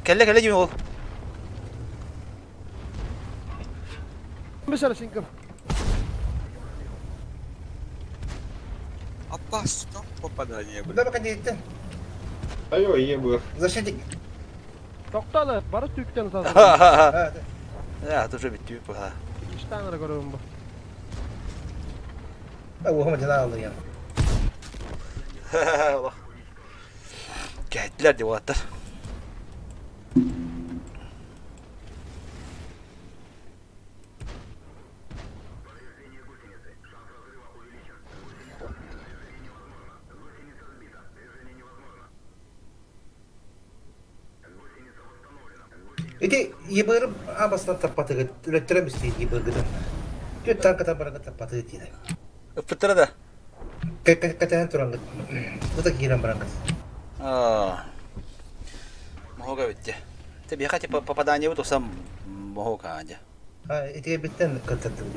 Кэллэ кэллэ дьиме ол. Mesela синкер. Аппас, там попадание, Куда блин. пока не идти? Айо, ие быр. Защитник. Тоқталы, бары түктен таза. А, Я тоже бит bu ha. İşten görüyorum bu. да. Оҕом дьана алыйан. Allah. Geldiler diye atlar. Ити ебырым абастан таппатыгыт, өлөттөрөм исти ебыргытын. Түт танката барагы таппатыгыт диде. Ыппыттара да. Катахан турангыт. Бута киирэн барангыт. Аа. Мохога битти. Те биха типа попадание бут осам мохога адя. А, ити биттен каттаттым.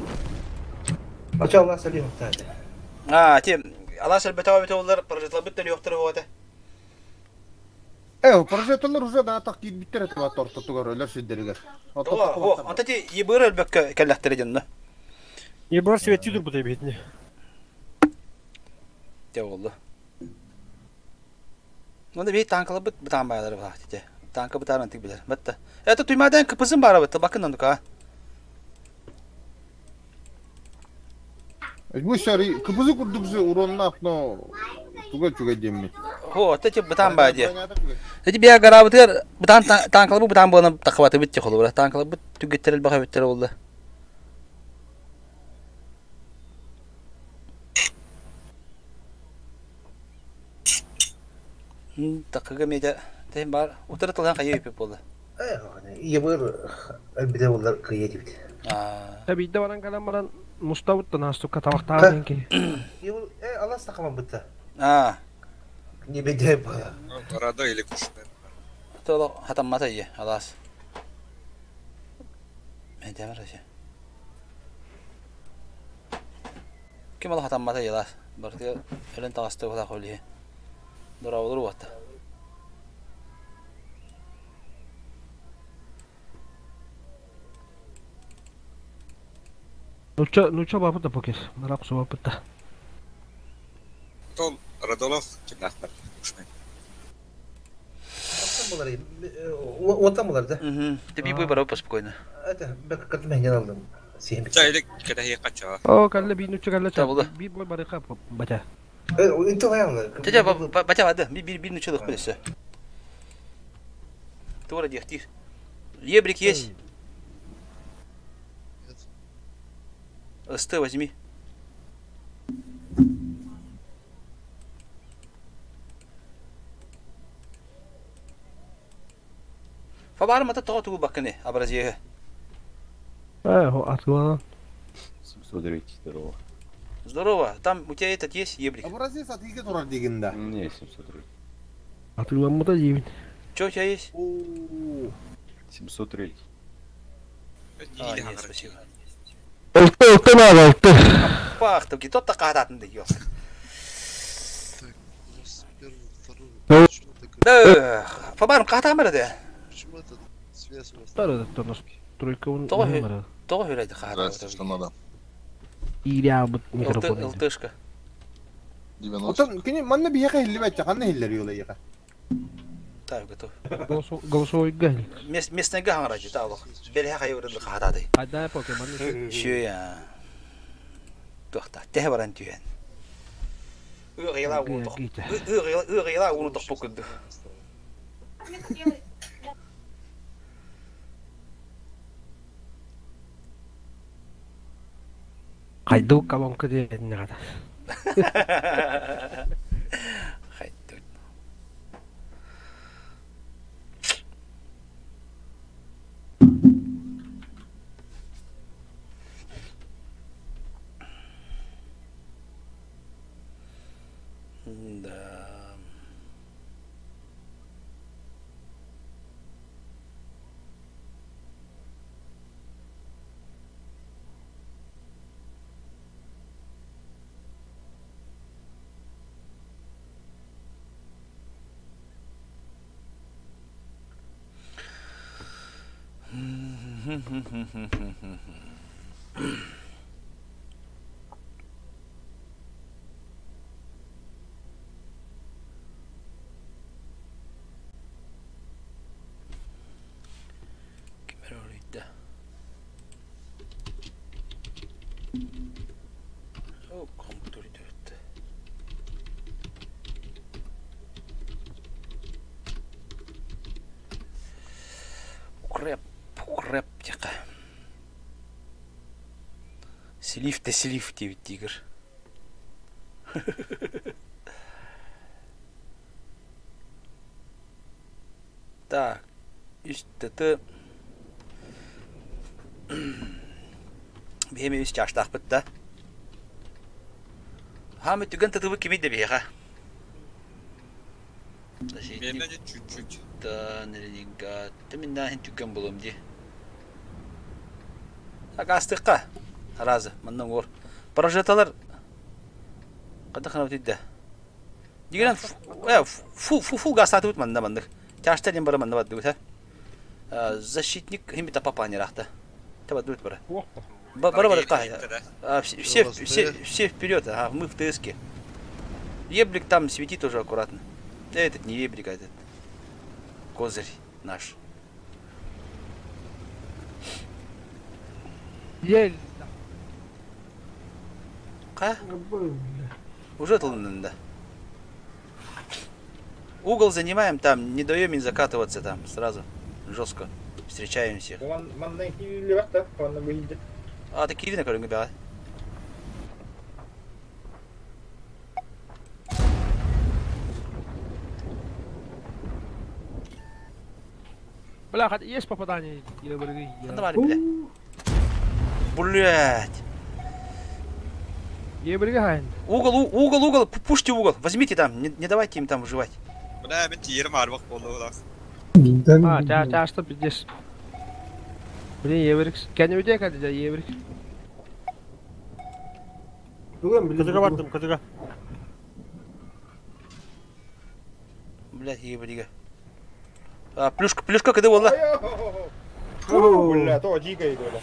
Ача Allah салим тады. Аа, те алас элбете бит олар прожитла бит yoктор хота. Э, прожекторлар уже да так киирбиттер этэ тортотугар өлөр сирдэригэр. О, онта те ебыр элбекке келлехтере жанна. Ебар свети дур бу битне. Те oldu. Onda bir tankalı bit bitan bayaları var те. Tanka bitan antik bilir. Bitti. Это tuymadan kıpızın bara bitti. Bakın onduka ha. Бу шари кыбызы курдук же уроннаах но туга чуга диэммит. Хо, те те битан бая де. Эти бия гарабытыр битан танкалы бу битан буна такыбаты битти холу бара. Танкалы бит түгеттерел баха биттер oldu. Такыга меда тем бар. Утыры тылдан кайы өпүп болду. Э, ебыр элбите болар кыйы дибит. Аа. Tabii de varan kalan varan Mustavut'tan hastukka tavakta ki. Ебыр, э, Allah сакаман бытта. Аа. Не беде ба. Радо или кушмен. Толо хатаммата ие, алас. Мен демер аше. Ким ал хатаммата ие, алас. Барты өлен тагасты була холли. Дора olur ватта. Нуча нуча бабы да покер. Марак су бабы да. Тол Радолов кимнахтар кушмен. Оттан болар. Оттан болар да. Угу. Ты би бой барап спокойно. Это бек катмен алдым. Сен бит. Ча или кедахи кача. О, калла би нуча калла ча. Табылды. Би бой барыка бача. Э, инте лаянлы. Тетя батя бады. Би би би нуча дохпелесе. Тура дехтир. Ебрик есть? СТ возьми. Фабар мата того тугу бакыны абразие. Э, хо атгылан. 703, здорово. Здорово, там у тебя этот есть ебрик? Образец атыга турар деген да. Не, 703. Атгылан да деймин. Что у тебя есть? О, 703. А, нет, спасибо. Олты, олты надо, олты. Пах, там тот такая да ёс. Так, у нас первый, второй. Почему так? Да, фабарым катамыр да. Почему это связь у вас? Тары да тонос. Тройка он. Того того хюрайды хата. Здрасте, что надо? Иря бут микрофон. ЛТшка. 90. Отон кини манна биһиэхэ иһиллибэт ханна иһиллэр юла иэхэ. Так, готов. Голосовой гал. Мест местный гангради, да, лох. Беля хайвырды хатады. Айда покемон. Шүя. Тухта, теhe баран түйен. Ыгыйла уну тох. Ыгыйла ыгыйла уну тох букунду. Кайду колонка деген нагада. Хайду. Да. Ким эрэ уруйда. О, компьютер идет. Укреп, укреп тихо. Слив те слив диэбит тигр. Так, үс ТТ биһиэми үс чаастаахпыт да. Хаамы түгэн тытыбыт кимий да биһиэхэ? Миэмэ чуть-чуть. Ленинград. Миннааһин түгэн булуом дии. Акаастыхха. Аразы, манна оҥор. Прожеталар Хата хана да. Дигинэн фу фу фу гаастаатыбыт манна маннык. Чаашта диэн бары манна бардыбыт ха. Защитник химита папанерахта. Табадыбыт бары. Бары бары все все все вперед, ага, мы в ТСКе. Еблик там светит уже аккуратно. Этот не еблик, а этот козырь наш. Ель. Ка? Уже да. Угол занимаем там, не даем им закатываться там сразу. Жестко. Встречаем всех. А, ты киви на көрүҥү бэҕэ. Бля, хоть есть попадание? Я Давай, бля. Блять. Угол, угол, угол, пушьте угол. Возьмите там, не, не давайте им там выживать. Бля, мен тиерим арбак болду да. А, ча, ча, что пиздец. Блин, Еврик. Кәне кәде Еврик. Кызыга бардым, кызыга. Блять, ебрига. А, плюшка, плюшка, когда была? Бля, то дико иду, бля.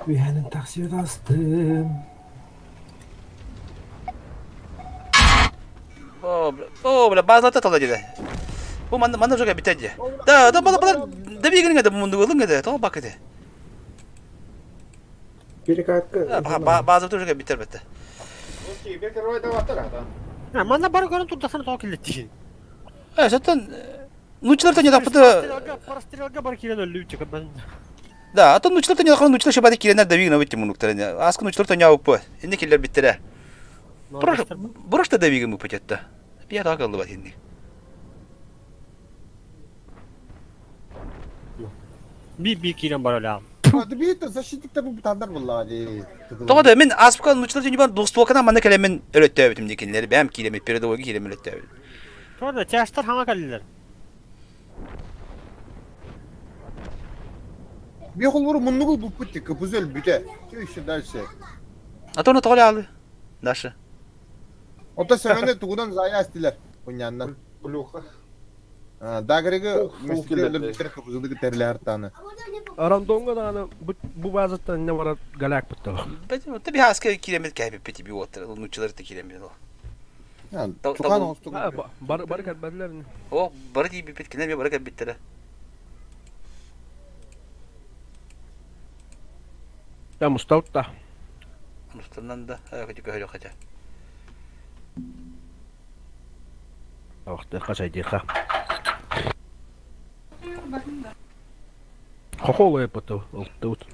Үйәнін таксидастым. О, бля, о, бля, базлата тала диде. Бу манна манна жога битеди. Да, да, бала бала, да бигин да мунду гылын да, то бак иде. Перекатка. База тоже битер битте. Манна бар көрөн турдасana тоқ келет. Э, саттан нучилар не тапты. Прострелга бар кирен өлүп чыгып мен. Да, а то нучилар не тапты, нучилар шибады киренер да бигин өтте мунуктар. Аскы нучилар не алып. Инде келер биттере. Бұрыш, бұрыш та да бигин өтетті. Я так алды бат инде. Би би кирен бар эле. Бит защитниктер бу тандар булла ди. Тоғда мен аспка нучилар не бар двустволкана манна келемен өрөттө битим декенлер. Бәм килеме передовой килеме өрөттө. Тоғда чаштар хаңа калилер. Би холбору муннугул бу путти кыпызөл бүтө. Все еще дальше. А то на тоғля алды. Даша. Ота сөгөнө тугудан зая астилер. Куняннан. Плюха. Дагреге мөстелер битер кыпызылды терлер таны. Рандонга да бу базаттан не бар галяк битти. Таби хаска килеме кәйбе пети би отыр. Нучилар та килеме. Чукан остуг. Бар бар кәбәдләр. О, бар ди бит кенә бар кәбиттер. Я мустаутта. Мустаннан да, көтү көһөлө хата. Вакыты качайдыха. Хохол эпото, алтыут.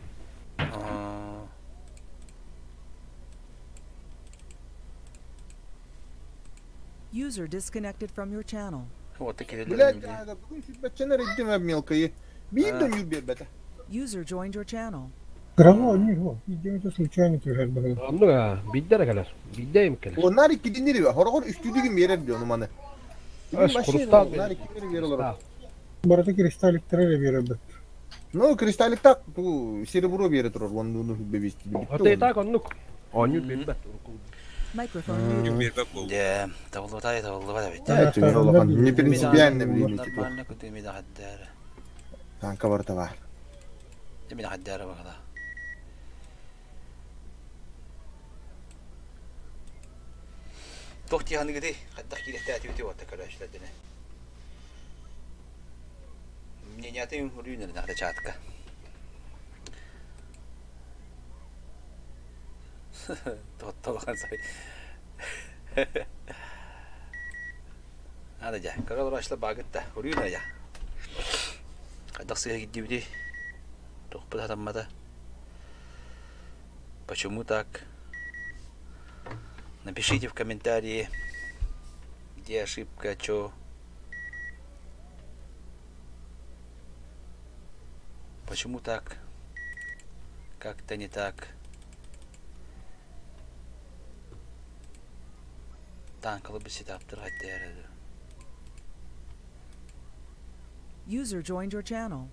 User disconnected from your channel. Вот такие Блядь, бүгүн сүтбәтченер иддем мелкие. Бир да юр бербете. User joined your channel. Граво, не го. Идем случайно түһәр бары. Анны биддер калар. Биддейм калар. Onlar ikidinleri var. Horogor üstüdügün берер diyor numanı. Öş, курустал Onlar ikidinleri берер олар. Барата кристалликтер берер бит. Ну, кристаллик так, ту серебро бере турар. Оны бебести. Ата так оннук. Оню биббет. Microphone muted. Да, табылды табылды бата бит. Это не принципиально время типа. Нормально көтү ми да хаддар. Танка бар да бар. Дьэ мин хайдары бакала. Туох тиһаныгыты хайдах киирехтээти уотта көрөөчүлэрдине. Мнениятын үрүүнэрин ата чатка. Тоттолохан сай. Ада жа, көрө олорашла багытта, үрүүнэ я. Хайдах сыһа киддибити? Тохпут хатаммата. Почему так? Напишите в комментарии, где ошибка, чё. Почему так? Как-то не так. Танкалы bir сетаптыр хайдары. User joined your channel.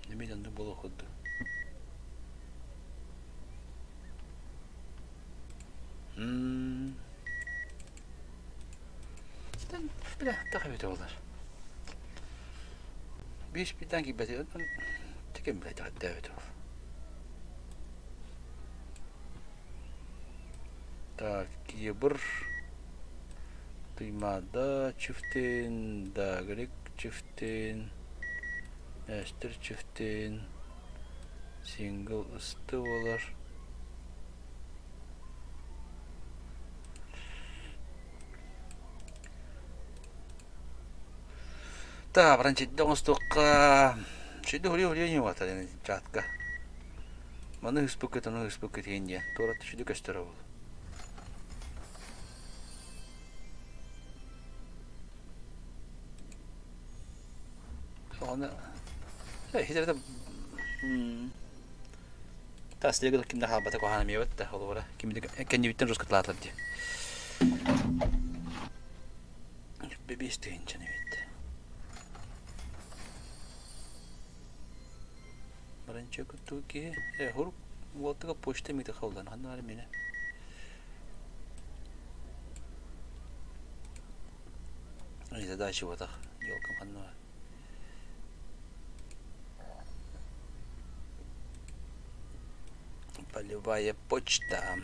Немедленно было ходу. Бля, так это олар. Биш битан ки бәте. Текем блядь, отдавит. Так, кибр. Туймада чифтин, дагрик чифтин, эстер чифтин, сингл ысты болар. Та, бранчидде оҥостуохха шидде хурье хурье не вата чатка. Маны ыспыккыт, ону ыспыккыт диэн диэн. Туорат шидде көстөр ол. Оны хитерде тас леге кимде халбата кохана мебет да олора. Кимде кеннибиттен рускатлаатар ди. Бебис тыгынчаны бит. Баранча кутуки хур уотыга почта мите холдан ханна мине. Ай задача вот ах, елкам ханна. Полевая почта.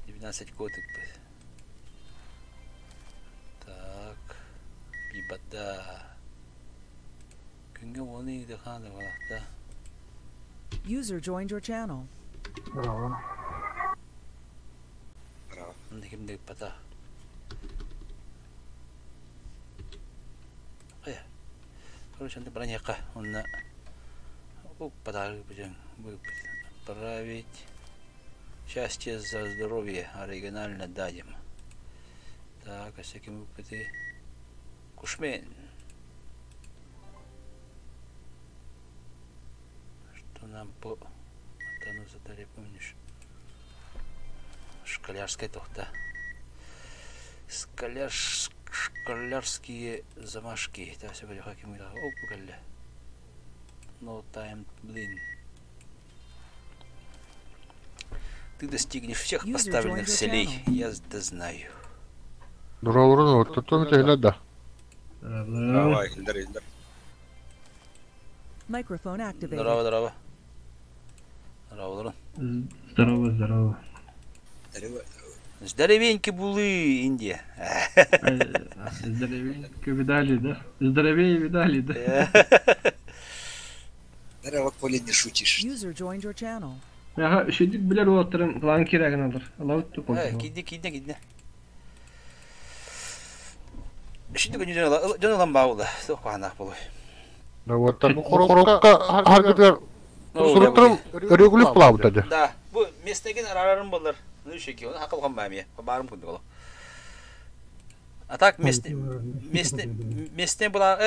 19 котик. Так. Бибада. Күнгө оны ханы балакта. User joined your channel. Браво. Браво. Кимде пата. Ая. Короче, анда броняка. Онна подарок будем отправить. Счастье за здоровье. Оригинально дадим. Так, а всяким выпады. Кушмен. Что нам по Атану задали, помнишь? Школярская тохта. Школярские замашки. Да, все были хаким. No time, блин. Ты достигнешь всех поставленных целей, я это знаю. Давай, Ильдар. Microphone activated. Здорово, здорово. Здорово, здорово. Здорово, здорово. Здоровеньки булы, Индия. Здоровенько видали, да? Здоровее видали, да? Здорово, Коля, не шутишь. User joined your channel. Ага, шедик билер оттырым, клан кирәген алыр. Алау ту кой. Киди, киди, киди. Шедик жөн алам баулы. Сох панах булы. Да вот там хорокка харгыдыр. Суруттырым регулив плавды. Да, бу местеген арарым булыр. Ну шеки, оны хакыл бамия. Барым күндү оло. А так местне местне була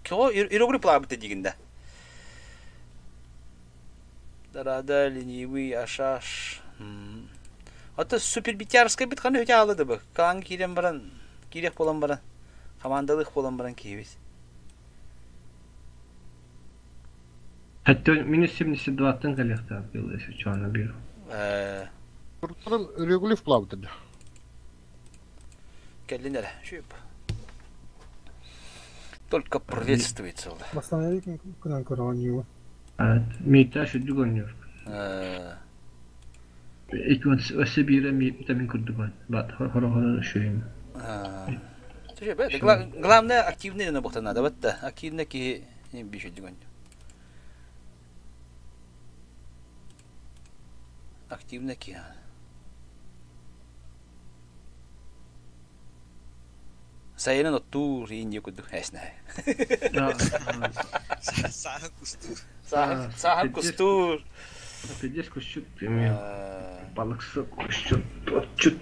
кого иероглиф плавды дигенде. Дарада ленивый ашаш. Ата супер битярская бит каны өтө алды бу. Кан кирен баран, кирек болан баран, командалык болан баран кийбиз. Хәтта минус 72 тан калехта был, если что, она бил. Туртарым регулив плавды. Кэллин эрэ. Шүп. Только приветствуется. Бастан күнэн көрөҕөн Миитээ сүрдүк оонньуур. Өссө биирэ мин курдук хоро-хоро үчүгэй. Главное активный дьоно буолуохтан наада да. Активный киһи биир үчүгэй Активный киһи. Сайынын оттуур иин курдук эснэ. Сааһын кустуур. Сааһын кустуур. Пиздец кусчут балыксыт кусчут отчут.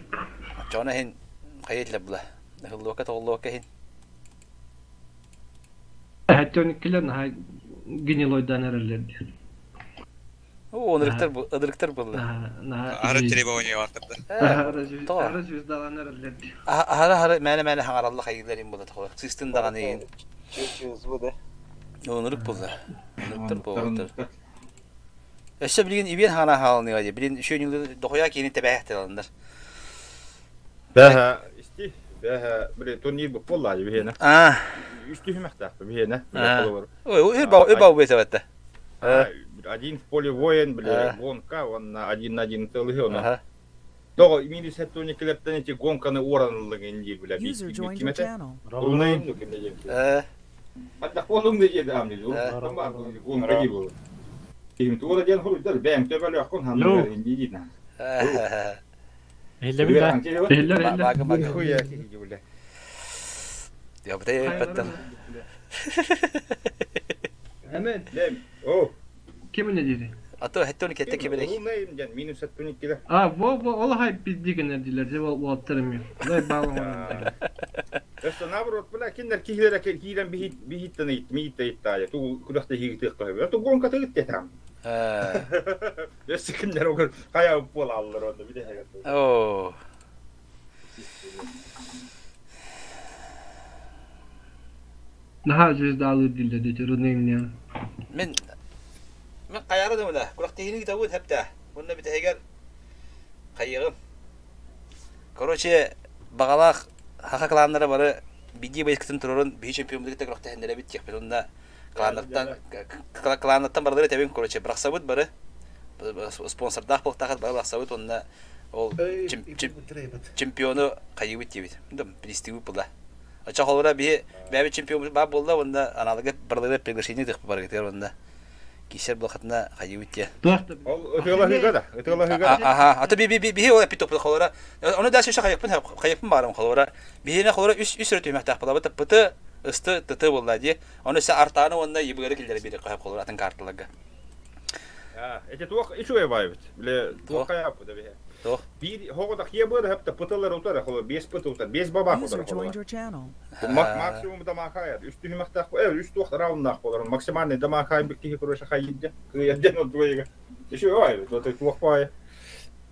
Оччоҕуна иһин хайа этилэр була. Ыһыллыбакка тоҕуллубакка иһин. Эһэттэн наһаа гнилойдаан эрэллэр диэн. О, ынырыктар ынырыктар буолла. Ары требование бартырда. Ары звездаланар эрэллэр Аһара аһара мээнэ-мээнэ хаҥаралла хайыылар им була тоҕо. Сыыстын даҕаны иһин. Ынырык буолла. Ынырыктар буоллар. Өссө билигин ибиэн хаҥара хаалыныга дии. Билин үшүөнүлү дохуя киини тэбээхтэр алындар. Бэһэ исти бэһэ били турнир бу буолла биһиэнэ. А. Үс түһүмэхтээх биһиэнэ. Ой, өр бау бэсэбэтте. Один в поле воин, били гонка, он один на один тылыһы оны. Того минус хеттоникилерден эти гонканы уораныллыгын диир бile. User joined your channel. Рунайым ну кимде диэн. Хадда колум де диэн амни. Гонка ди бу. Ким туора диэн хоруйдар бэйэҥ төбөлөөххүн ханныгар инди диин. Иһиллэбин да? Иһиллэр, иһиллэр. Бага бага. Хуя киһи бile. Я бте баттан. Эмен. О. Ким не дири? А то хеттони кетте кебелек. Рунайым диэн минус хеттоникилер. А, во, во, ол хай пиздигенер дилер, же ол уоттарым yok. Лай балам. Өссө наоборот, бля, кинилэр киһилэрэ киирэн биһиттэн ыйыт, мииттэ ыйыттаайа, тугу күрэхтэ иһиитиэх ту гонка тыгыт там. Өссө кинилэр огор хайа буолаллар онно билэ О. Наһаа звездалыыр диллер дети рунайым Мин мен хайары да мына күрэхтэһиини табыт хэптэ. Уонна бүтэһигэр хайыгым. Короче, баҕалаах хаха кланнара бары биги байыскытын турорун биһи чемпион бит күрэхтэһиннэрэбит диэхпит онна кланнартан кланнартан барылары тэбин короче бырахсабыт бары спонсордаах буолтаахат бары бырахсабыт онна ол чемпиону хайыбыт диэбит пристигбит була Очо холура биһи бэйэбит чемпион баар буолла уонна аналыгы барылары приглашение тыхпы барыгытыгар уонна кисер булахатына хайыбыт диэ. Ол ытыалаһыга да, ытыалаһыга. Аха, ата би би биһи ол эппит топпут холура. Ону дальше еще хайыппын хайыппын баарым холура. Биһине холура үс үс өрө түмэхтээх буолабыт пыты ысты тыты буолла дии. Ону өссө артааны уонна ебыгары киллэри бири хайып холура атын карталарга. Эти туох үчүгэй баайбыт. Биле туох хайаппыт биһи. Туох? Биир хоҕо хиэ быар хапта пытылар утар холо бес пыты утар, бес бабах User утар холо. joined your channel. Максимум дамахая. Үс түһүмэхтээх үс туох рауннаах болар. Максимальный дамахай бир киһи короче хайдя. Кыйдя он туйга. Еще ай, вот это туох бай.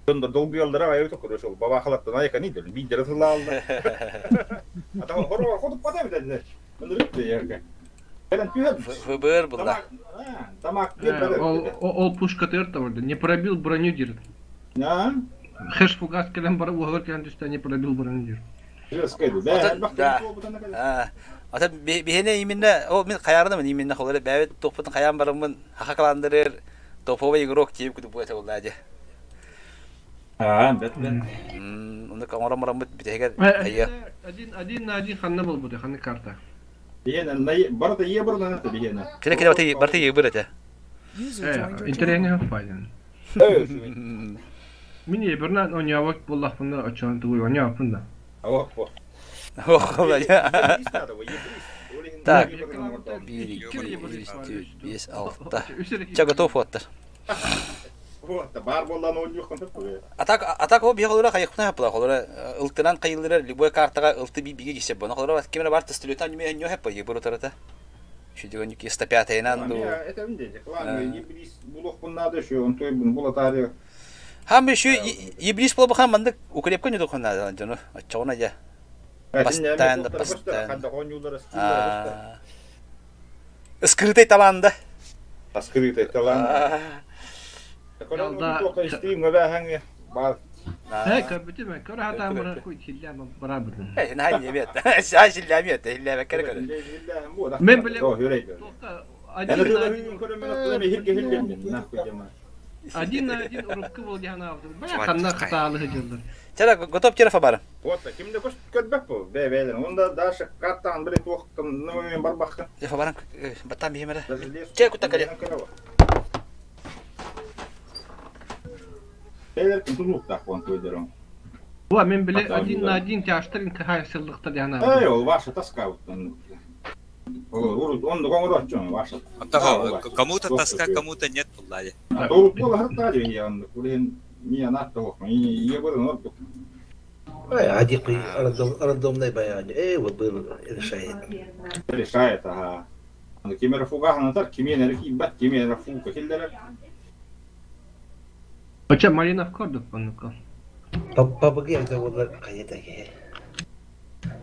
Донда долгуялдара ай өтө короче ол бабахалаттан айка ни дер, бидер тылаалда. Ата хоро хоту пата бидер. Мындырык дерге. Кэлэн түһэн. ФБР була. Тамак Ол ол пушка тырта вроде, не пробил броню дир. Да? Хэш фугас кэлэн бар уһугар кэлэн түстэ не пробил броню дир. Да. Ата биһине именно ол мин хаярдым именно холоре бэбит топпутун хаян барыммын хаха кландырыр топовый игрок тиеп күтүп буэте болла же. А, бет бет. Оны коңором бараммыт битегер айя. Один один на один ханна был буде, ханна карта. Биһиэнэ барыта ие барынан это биһиэнэ. Киле киле барты барты ебыр эте. Интернет файлен. Мин ебернан онявак боллахпында очон тугуй онявапында. Ох, ох. Так, 1, 2, 3, 4, 5, 6. Ча готов оттар. Вот, бар боллан ойнух контып. Атак атак о бихолора хайыхна хапла холора ылтынан кайылдырар любой картага ылты би биге кисе боно холора кемре бар тестөлөтан неме нё хапа ебыр тарата. Шүдөгөн юки 105 инан ду. Это үнде, клан ебрис булох буннады шу, он той бун булатары. Хам шу ебрис болбу хам мандык укрепка не дохна жоно. Аччогона я. Постоянно, постоянно. Скрытый талант, да? Скрытый талант. Көрөн туохта истиим гөбәһәң бар. Э, көрбүтүм, көрө хатаан бара куй хиллэм бара бутун. Э, наһаа ньэмиэт. Саа силлээмиэт, хиллээбэккэ эрэ көрөр. Мен биле один на один урукку бол диһанаабытым. Бая ханна хатаалы сылдьаллар. Чара, готов чара фабара. Вот, кимде көс көрбөк бу. Бе бе, онда даже картан биле туохтан нөмөн барбакка. Э, фабаран баттан бихемере. Че кутта кале. Белер тулуктак вон туйдерон. Буа мен биле один на один тяштырын кахай сыллыкта Эй, диһанаабытым. ол ваша тоска вот он. Он коңорочон ваша. Кому-то тоска, кому-то нет, буллади. Doğru bu hatta yani kulin niye natta okma iyi böyle ne Ай, Ади рандомный баян. Э, вот был решает. Решает, ага. Кимера фуга ханатар, кимера кибат, кимера фуга киллер. Оча Марина в кордук оннука. Папаги это вот каета.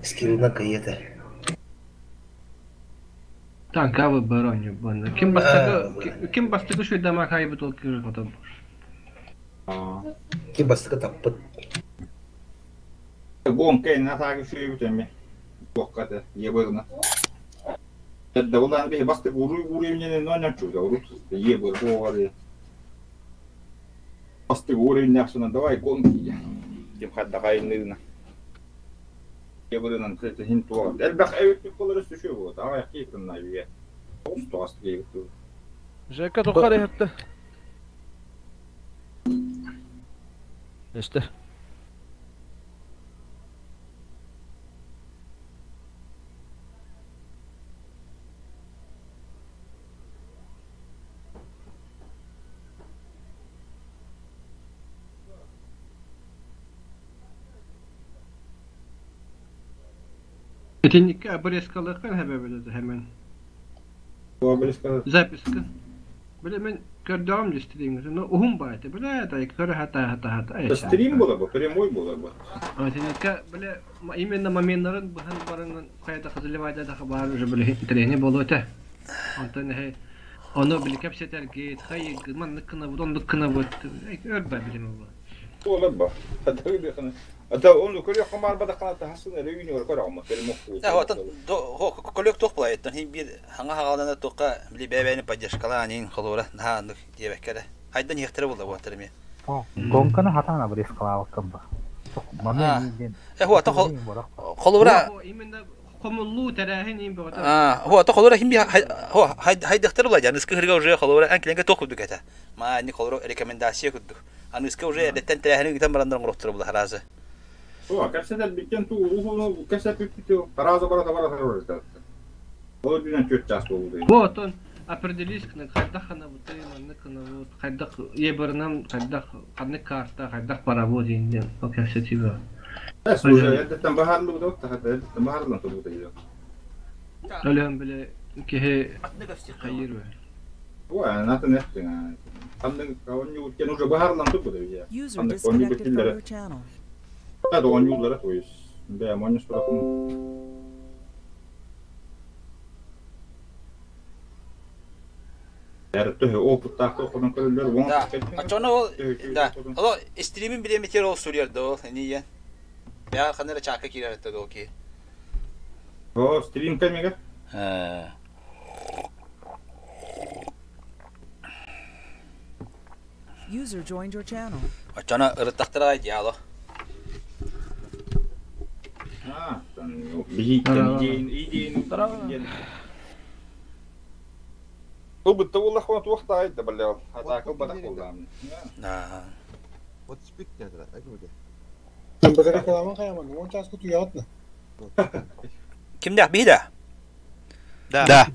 Скилна каета. Танкавы бароню бонна. Ким бастыгы ким бастыгы şu дама кайбыт ол кирик отом. Ким бастыгы таппыт. Гон кей на тагы шуй бүтеме. Бокката, ебырна. Да улан бе басты гуру гуру не но не чу, да уру ебыр говори. Басты гуру не ахсана давай гон ки. Ким хадда кайнына. Ебырынан тете хин туа. Элбах эвит колор сүшү бу. Давай китин на бие. Осто асты гейт. Жека тоқар ехетті. Эстер. Этинникке обрезкалыкын хэбэбиледи hemen. Записка. Биле мен көрдөм стримге. Но ухум байты. Биле та көрө хата хата хата. Стрим было бы, прямой было бы. Этинникке биле именно моментларын быһан барыңын кайда кызылыбайда да бар уже биле трени болот. Онтон хе оны биле кепсетер гит, хай маннык кына бу, ондук кына бу. Өрбә билеме бу. Олар ба. Ата оны көрө хамар бада каната хасын ревини ор көрө ама перемок. Да, вот хо колек тох була еттен хин бир хаңа хагалана тоққа били бәбәни поддержкала анин холора на ну диебеккере. Хайдан хехтере булда бу атерме. Гонканы хатана бір эскалабаккан ба. Э, хо ата холора Именно комуллу тәрәһин им бу. А, хо ата холора хин би хо хайдахтер була жан ыскы хырга уже холора анкленге тох кудук эта. Ма ни холора рекомендация кудук. Аныска уже эдеттен тәрәһин гитан барандан гороттыр була харазы. О, кәпсәдәл биттен ту ухуну кәпсә бүттү. Таразы бара бара бара. Ол дүнен төт жас болду. Бу отон определись кына кайда хана бу манны кына бу кайда ебернам кайда каны карта кайда пара бу дигән о кәпсәти бу. Уже эдеттен бахарлы бу да, эдеттен бахарлы бу да. Әлем биле кеһе хайыр бу. О, ана неттен. Хамдын кавын үткен уже бахарлы бу да. User disconnected from your channel. Да, оонньууллара, то есть, бээ, монньус турахын. Эр төһө опыттаах тохонон көрөллөр, вон Да. Ачоно ол да. Ало стримин биле метер ол сурьер да ол не Я ханера чака кирер это доки. О, стрим кемеге? Э. User joined your channel. Ачоно ырыттактыра диало. А, биһиттен идеин, идеин. Бұл бітті ол ақуан туақта айтты білі ол. Атақыл бадақ болды. Да. Вот спит деді, әкімге. Бізге каламан каяман, он час күту ятны. Кимдә биһдә? Да.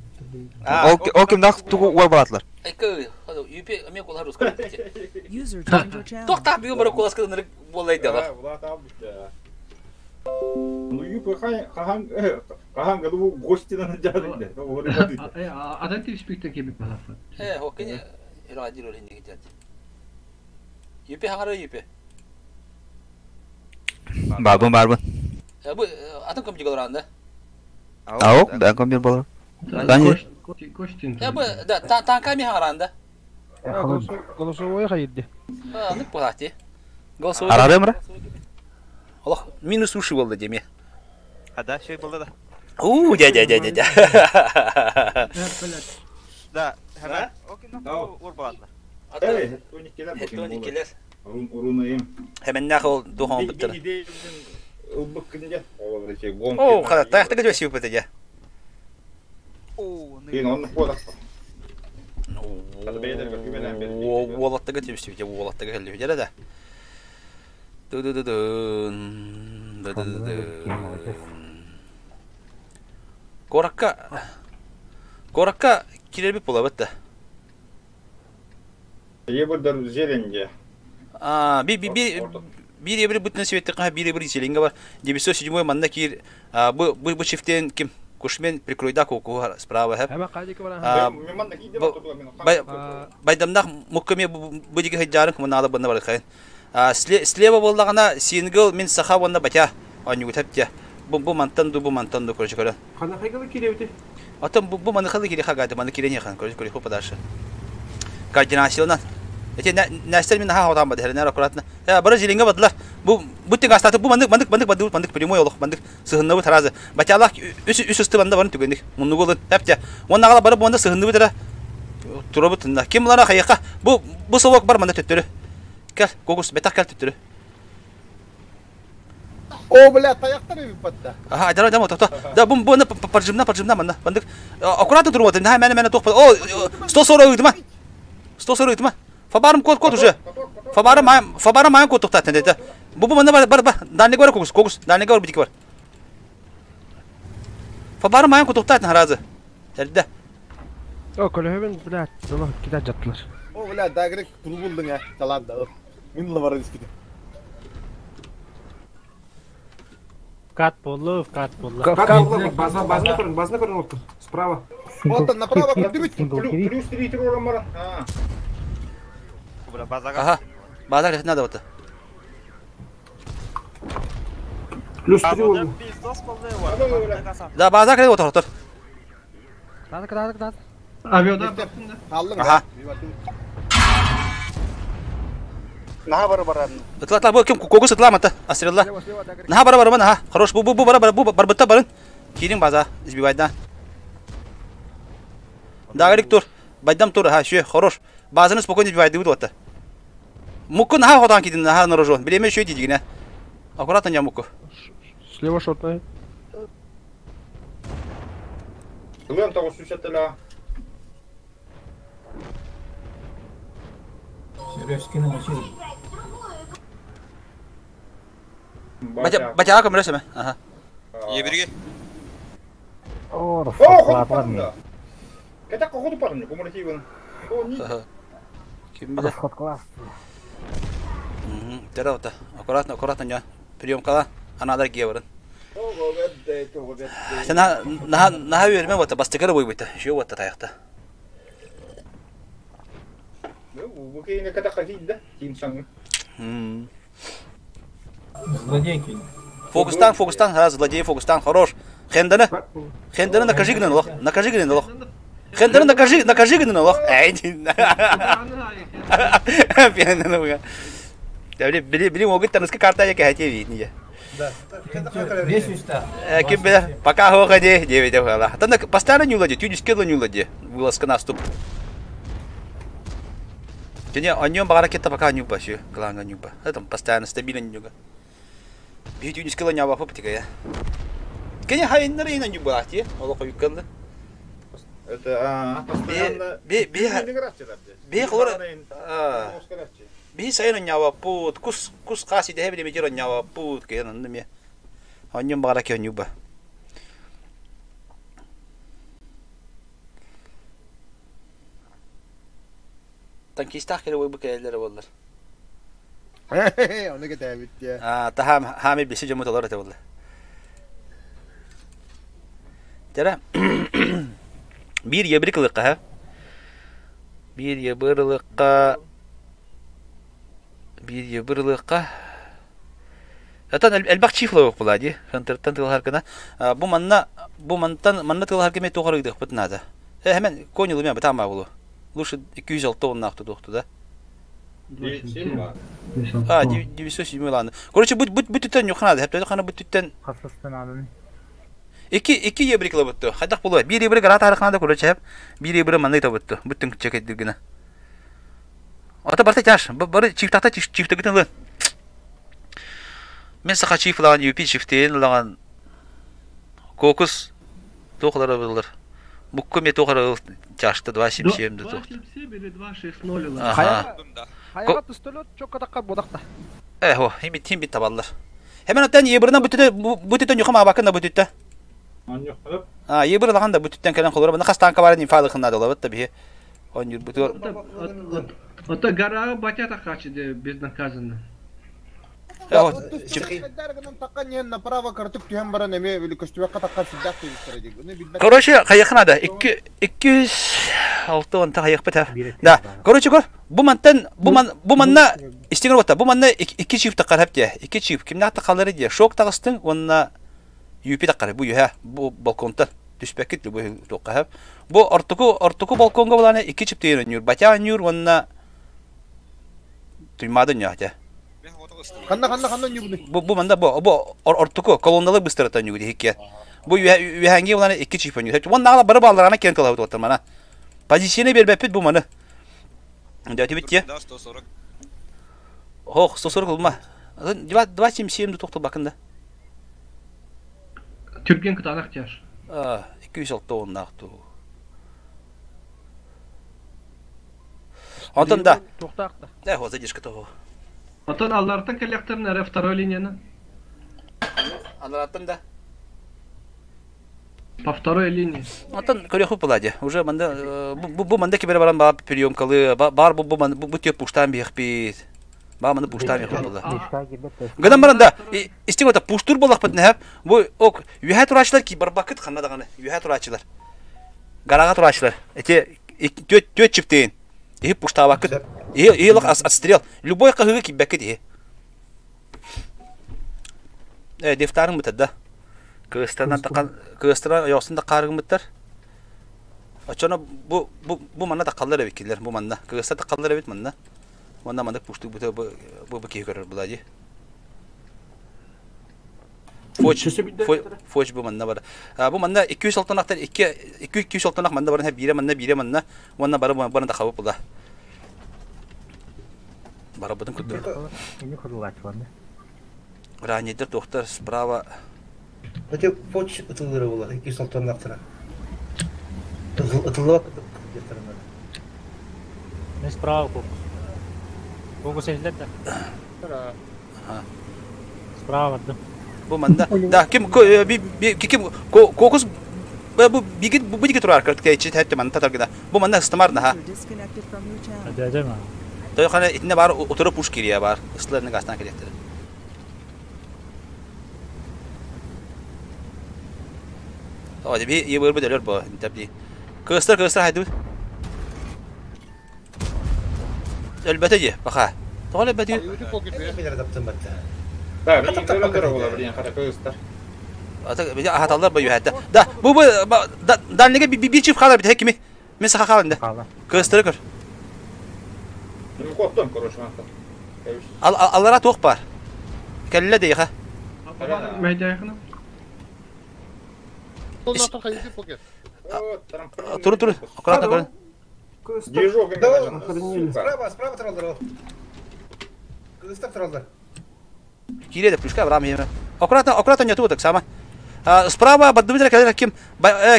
Ол кимдә тугу уар баратлар. Айкы, юпи, аме колар русска. User joined your channel. Тохта биу бар коласка нырык болай да. Влад алды. Ну юпи хахан хахан гаду гости на жады. Адан тиспиктен кебик балафа. Э, хоккей радио роль не гидят. Юпи хаңара юпи. Барбын, барбын. Бу атын ком жигалар анда. Ау, да, компьютер болар. Дани. Костин. Э, бу да, танка ми хаңара анда. Голосовой хайырды. Нык буолаати. Голосовой. Арадым ра? Олох минус уши болды деме. А да, все было да. У, дядя, дядя, дядя. Да, хәмән. Окей, урбалатлар. Эй, тоникелер. Тоникелер. Урунайым. Хәмәннәх ол духон биттер. О, О, хара, таяқты көтө сүйіп бітті, дя. Ин онны кодак. Уолатты көтө сүйіп, уолатты көтө дя да. Ду-ду-ду-дун. Ду-ду-ду-дун. Коракка Коракка кирербит була бітті. Ебурдар зеленге. А, би би би бир ебір бүтін светті қаха бир ебір зеленге бар. 907 манна кир бу бу бу чифтен ким Кушмен прикройда коку справа хэп. Hemen kaydı ki bana. Байдамнах муккаме бу диге хаджарын кумна банна бар хайын. Слева боллагана сингл мин саха вонна батя. Анюгу тәптя. Бу бу мантан ду бу мантан ду короче көрө. Хана хайгалы киребити. Атам бу бу маны халы кире хагады, маны кире не хан, короче көрө подальше. Координацияна. Эти нәстер мин ха отам бады, хәрнәр аккуратно. Я бары зелеңге бадылар. Бу бу тик астаты бу мандык мандык мандык бады мандык прямой олох мандык сыһынны бу таразы. Батялах үс үс үсті банда барын түгендик. Мунну голын тәптя. Онна гала бары бонда сыһынны бу тара. Тура бу тында. Ким булара хаяка? Бу бу совок бар манда төттөрү. Кел, кокус бетак кел төттөрү. О, бля, таяқтар эбит батта. Ага, айдара айдама тохто. Да, бу бу поджимна поджимна манда. Бандык аккуратно туруп отыр. Мәне мәне тохпа. О, 140 ыйтыма. 140 ыйтыма. Фабарым код код уже. Фабарым фабарым майын код токтат деди. Бу бу манда бар бар бар. Дальний бар кокус кокус. Дальний бар битики бар. Фабарым майын код токтат харазы. Терде. О, көлөһөбүн, блядь, зала кида жаттылар. О, бля, дагрек турбулдың ә, таланда. Мин лавар испите. Кат болду, кат болду. Кат болду, база базына көрүн, базына көрүн олтур. Справа. Вот направо көрдүбүт. Плюс 3 трора мара. Ага. Базар надо вот. Плюс 3 болду. Да, базар кирет отыр отыр. Дады, дады, дады. Авиода Ага. Наха бар баран. Ытла бу ким кокус ытла мата. Астрелла. Наха бара бара наха. Хорош бу бу бу бара бара бу барбытта барын. Кирин база избивай да. Дагрик тур. Байдам тур ха шү хорош. Базаны спокойно избивай дыбыт вот. Мукку наха ходан кидин наха наружу. Билеме шү дигине. Аккуратно не мукку. Слева шотная. Лен того сюсетеля. Сережкины мочили. Батя батя акым ресеме. Ага. Ебирге. О, О, ходу парында. Кета ходу парында, кумулятивын. О, ни. Ким биле? Расход класс. Тере Аккуратно, аккуратно не. Прием кала. Анадар геврын. Сен наха наха берме вот бастыкары бой бүйті. Еще вот таякта. Бу кейне кета хахилде. Ким саңы. Злодейки. Фокустан, фокустан, раз, злодей, фокустан, хорош. Хенданы. Хенданы накажи гнен лох. Накажи гнен лох. Хенданы накажи, накажи гнен лох. Эй. Пьяный буга. Били били били могут таныска карта яке хати видно. Да. Весь уста. Ким биле, пока ходи, 9 хала. Тан постоянно не улади, тюдис кедло не улади. Вылазка наступ. Тене о нем баракета пока не убашу, главное не уба. Это постоянно стабильно не уга. Бить юнис кела не абапа птика я. Кене хайннары ина не бати, олох юкканды. Это постоянно. Би би би холор. Би сайын нява пут, кус кус каси дехе биле мejero нява пут кен анны Онньон багара ке нюба. Танкистах келе бу келелер болдур. Оны кетебит я. А, тахам хами биси жому толор эте болду. Тера. Бир ебир кылыкка, ха? Бир ебир кылыкка. Бир ебир кылыкка. Атан элбак чифлы була ди. Хантыртан тылхар кына. Бу манна бу мантан манна тылхар кеме тоғар идек бит надо. Э, hemen конюлы мен битама булу. Лучше 206 оннаах тутуохту да. А, 907 лааны. Короче, бу бу бүттүттэн ньухана да, хэптэ хана бүттүттэн. Хасыстан ааданы. Икки икки ебрик лабытты. Хайдах булуа? Биир ебрик ара тарыхана да короче хэп. Биир ебрик манны табытты. Бүттүн чекеддир гына. Ата барта тяж. Бары чифтахта чифтагытын лын. Мен саха чиф лаган юпи чифтейин лаган кокус туохлара булар. Букку ме туохлара чашта 2.77 да туох. 2.77 или 2.60. Ага. Хайаға пистолет чокка таққа бодақта. Э, хо, хими тим бит табаллар. Hemen оттан ебырынан бүтүтэ бүтүтэ ньухам абакын да бүтүттэ. А, ебыр лаган да бүтүттен кэлэн холора. Бына хас танка барын инфа лыхына да олабыт да бихи. Он юр бүтүр. Ото гора батя тахачы безнаказанно. Направо картып түһэн баран эме били көстүбэккэ таххар сиддах диэбиттэрэ дии. Ону билбэт. Короче, хайахына да 2 206 онта хайахпыт ha. Да. Короче, кор, бу мантан бу ман бу манна истиңер бота. Бу манна 2 чип такар хеп дие. 2 чип кимнә такалары дие. Шок тагыстың, онна юпи такар бу юһә бу балконтан түспәккит бу тоққа хеп. Бу ортуку ортуку балконга буланы 2 чип тейен юр. Батя юр онна туймады нья. Ханна ханна ханна ньюбуну. Бу бу манда бу бу ортуку колонналы быстро ньюр дихикке. Бу юһәнге буланы 2 чип ньюр. Онна ала бары балларына кен кылабыт оттар мана. Позицияны бербеппит бу маны. Дәти битте. Да, 140. Ох, 140 улма. 2 2.77 ду тоқтол бакында. Түрген кытанак тяж. А, 206 оннақту. Антон да. Тоқтақта. Э, вот задержка того. Отон аллартан коллекторын әрі второй линияны. Аллартан да. По второй линии. Антон көрөхү булади. Уже манда бу бу манда кибер баран ба приемкалы бар бу бу бу бу теп пуштан бихпит. Ба манда пуштан бихпит була. Гынан баран да истиң ота пуштур болак бит нәһәп. Бу ок юһә турачылар ки бар бакыт ханна даганы. Юһә турачылар. Гарага турачылар. Эти төт төт чиптейин. И пушта бакыт. И и лох отстрел. Любой кахыгы ки бакыт и. Э, дефтарың бит да. Кыргызстаннан такан Кыргызстан yoqsunda qarg'imitar. Очоно бу бу бу манна такаллар бит килер бу манна. Кыргызстан такаллар бит манна. Манна манна пушту бу бу бу бу көрөр булади. Фоч фоч бу манна бар. Бу манна 206 нактан 2 206 нак манна бар бире манна бире манна. Манна бар бар да хабып була. Бара бутын күттүр. Эми кырылач бар. Ранидер доктор справа. Өте поч ытылыры болар, 206 нақтыра. Ытылыба Мен справа кокус. Кокус элдер да. Справа бардым. Бу манда. Да, ким ким кокус бу бигит бу бигит турар кырт кейчи хәтте манда татаргыда. Бу манда стамарна ха. Той хана итне бар утырып пуш кирия бар. Исларны гастан киректер. О, би ебыр бу бу, табди. Кыстыр кыстыр хайды. Әлбәттә ди, баха. Тоғал әлбәттә. Да, мен кыстыр. Ата би ахаталар бу юхәтә. Да, бу бу дальнеге би чип халар бит хекими. Мен саха халында. Кыстыр көр. Мен коттым, короче, манта. Ал алара тоқ бар. Кәллә ди ха. Мәйдәйхна. Туру туру. Аккуратно аккуратно. Справа, справа тұралдар. Кыстап тұралдар. Кире плюшка брам еме. Аккуратно, аккуратно не так само. Справа баддыбыдыр кәлер ким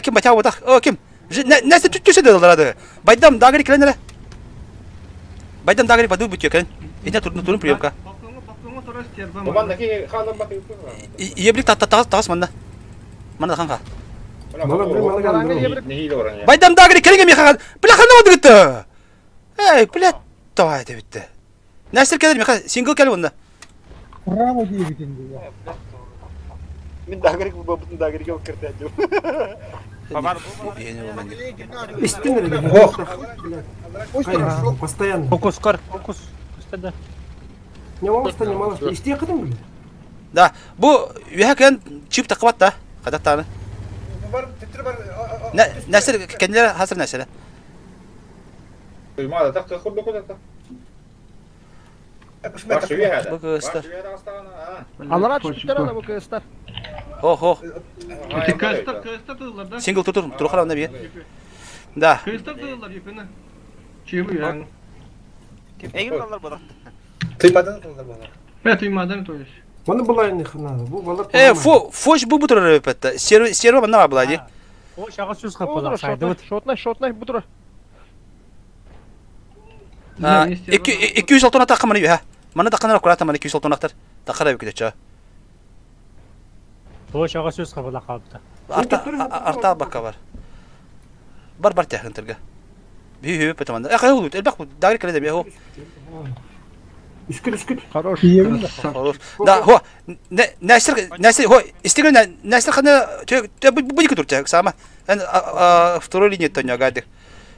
ким батя бутах. О ким? Нәрсе түтүсө дедалар Байдам дагри кәлер. Байдам дагри баду бутё кәлер. Итә турны турын приемка. Еблик та та тагыс манда. Манда ханга. Байдам дагри кәлеге миха. Бля ханна бадыгытты. Эй, бля, давай деп битте. Нәрсе кәлер миха сингл кәлер онда. Право диебитин Мен дагрик бу бутун дагрик алып киртәдем. Постоянно. Фокус кар, фокус. Кыстада. Не мало что, не мало что. Исти кадым бile. Да, бу юһәкән чип такыбат да, кадактаны. Нәрсе кәнләр хәзер нәрсә. Туймаада так курдук это. Бу кыстар. Алара түштер ана бу кыстар. Хо хо. Эти кыстар, кыстар тыллар да. Сингл тур тур турхара на бие. Да. Кыстар тыллар юпена. Чебу яң. Эгин алар бодат. Туймадан тыллар буолар. Бе туймадан то есть. Оны булай не хана. Бу балар. Э, фо фош бу бу турар өпөттө. Серва серва манна була ди. О, шага сүз капыла сайдыбыт. Шотнай, шотнай бу тура. 206 таққа маны ха. Маны таққанар аккурат маны 206 ақтар. Таққара бекүтө ча. О, шага сүз капыла калыпты. Арта арта бакка бар. Бар бар тәхинтерге. Би хүү петаманда. Э кай улут. Элбак дагыр киле де хо. Үскүт үскүт. Хорош. Хорош. Да, хо. Нәсер нәсер хо. Истеген нәсер хана бу бу тур ча сама. Эн второй линия тоня гадык.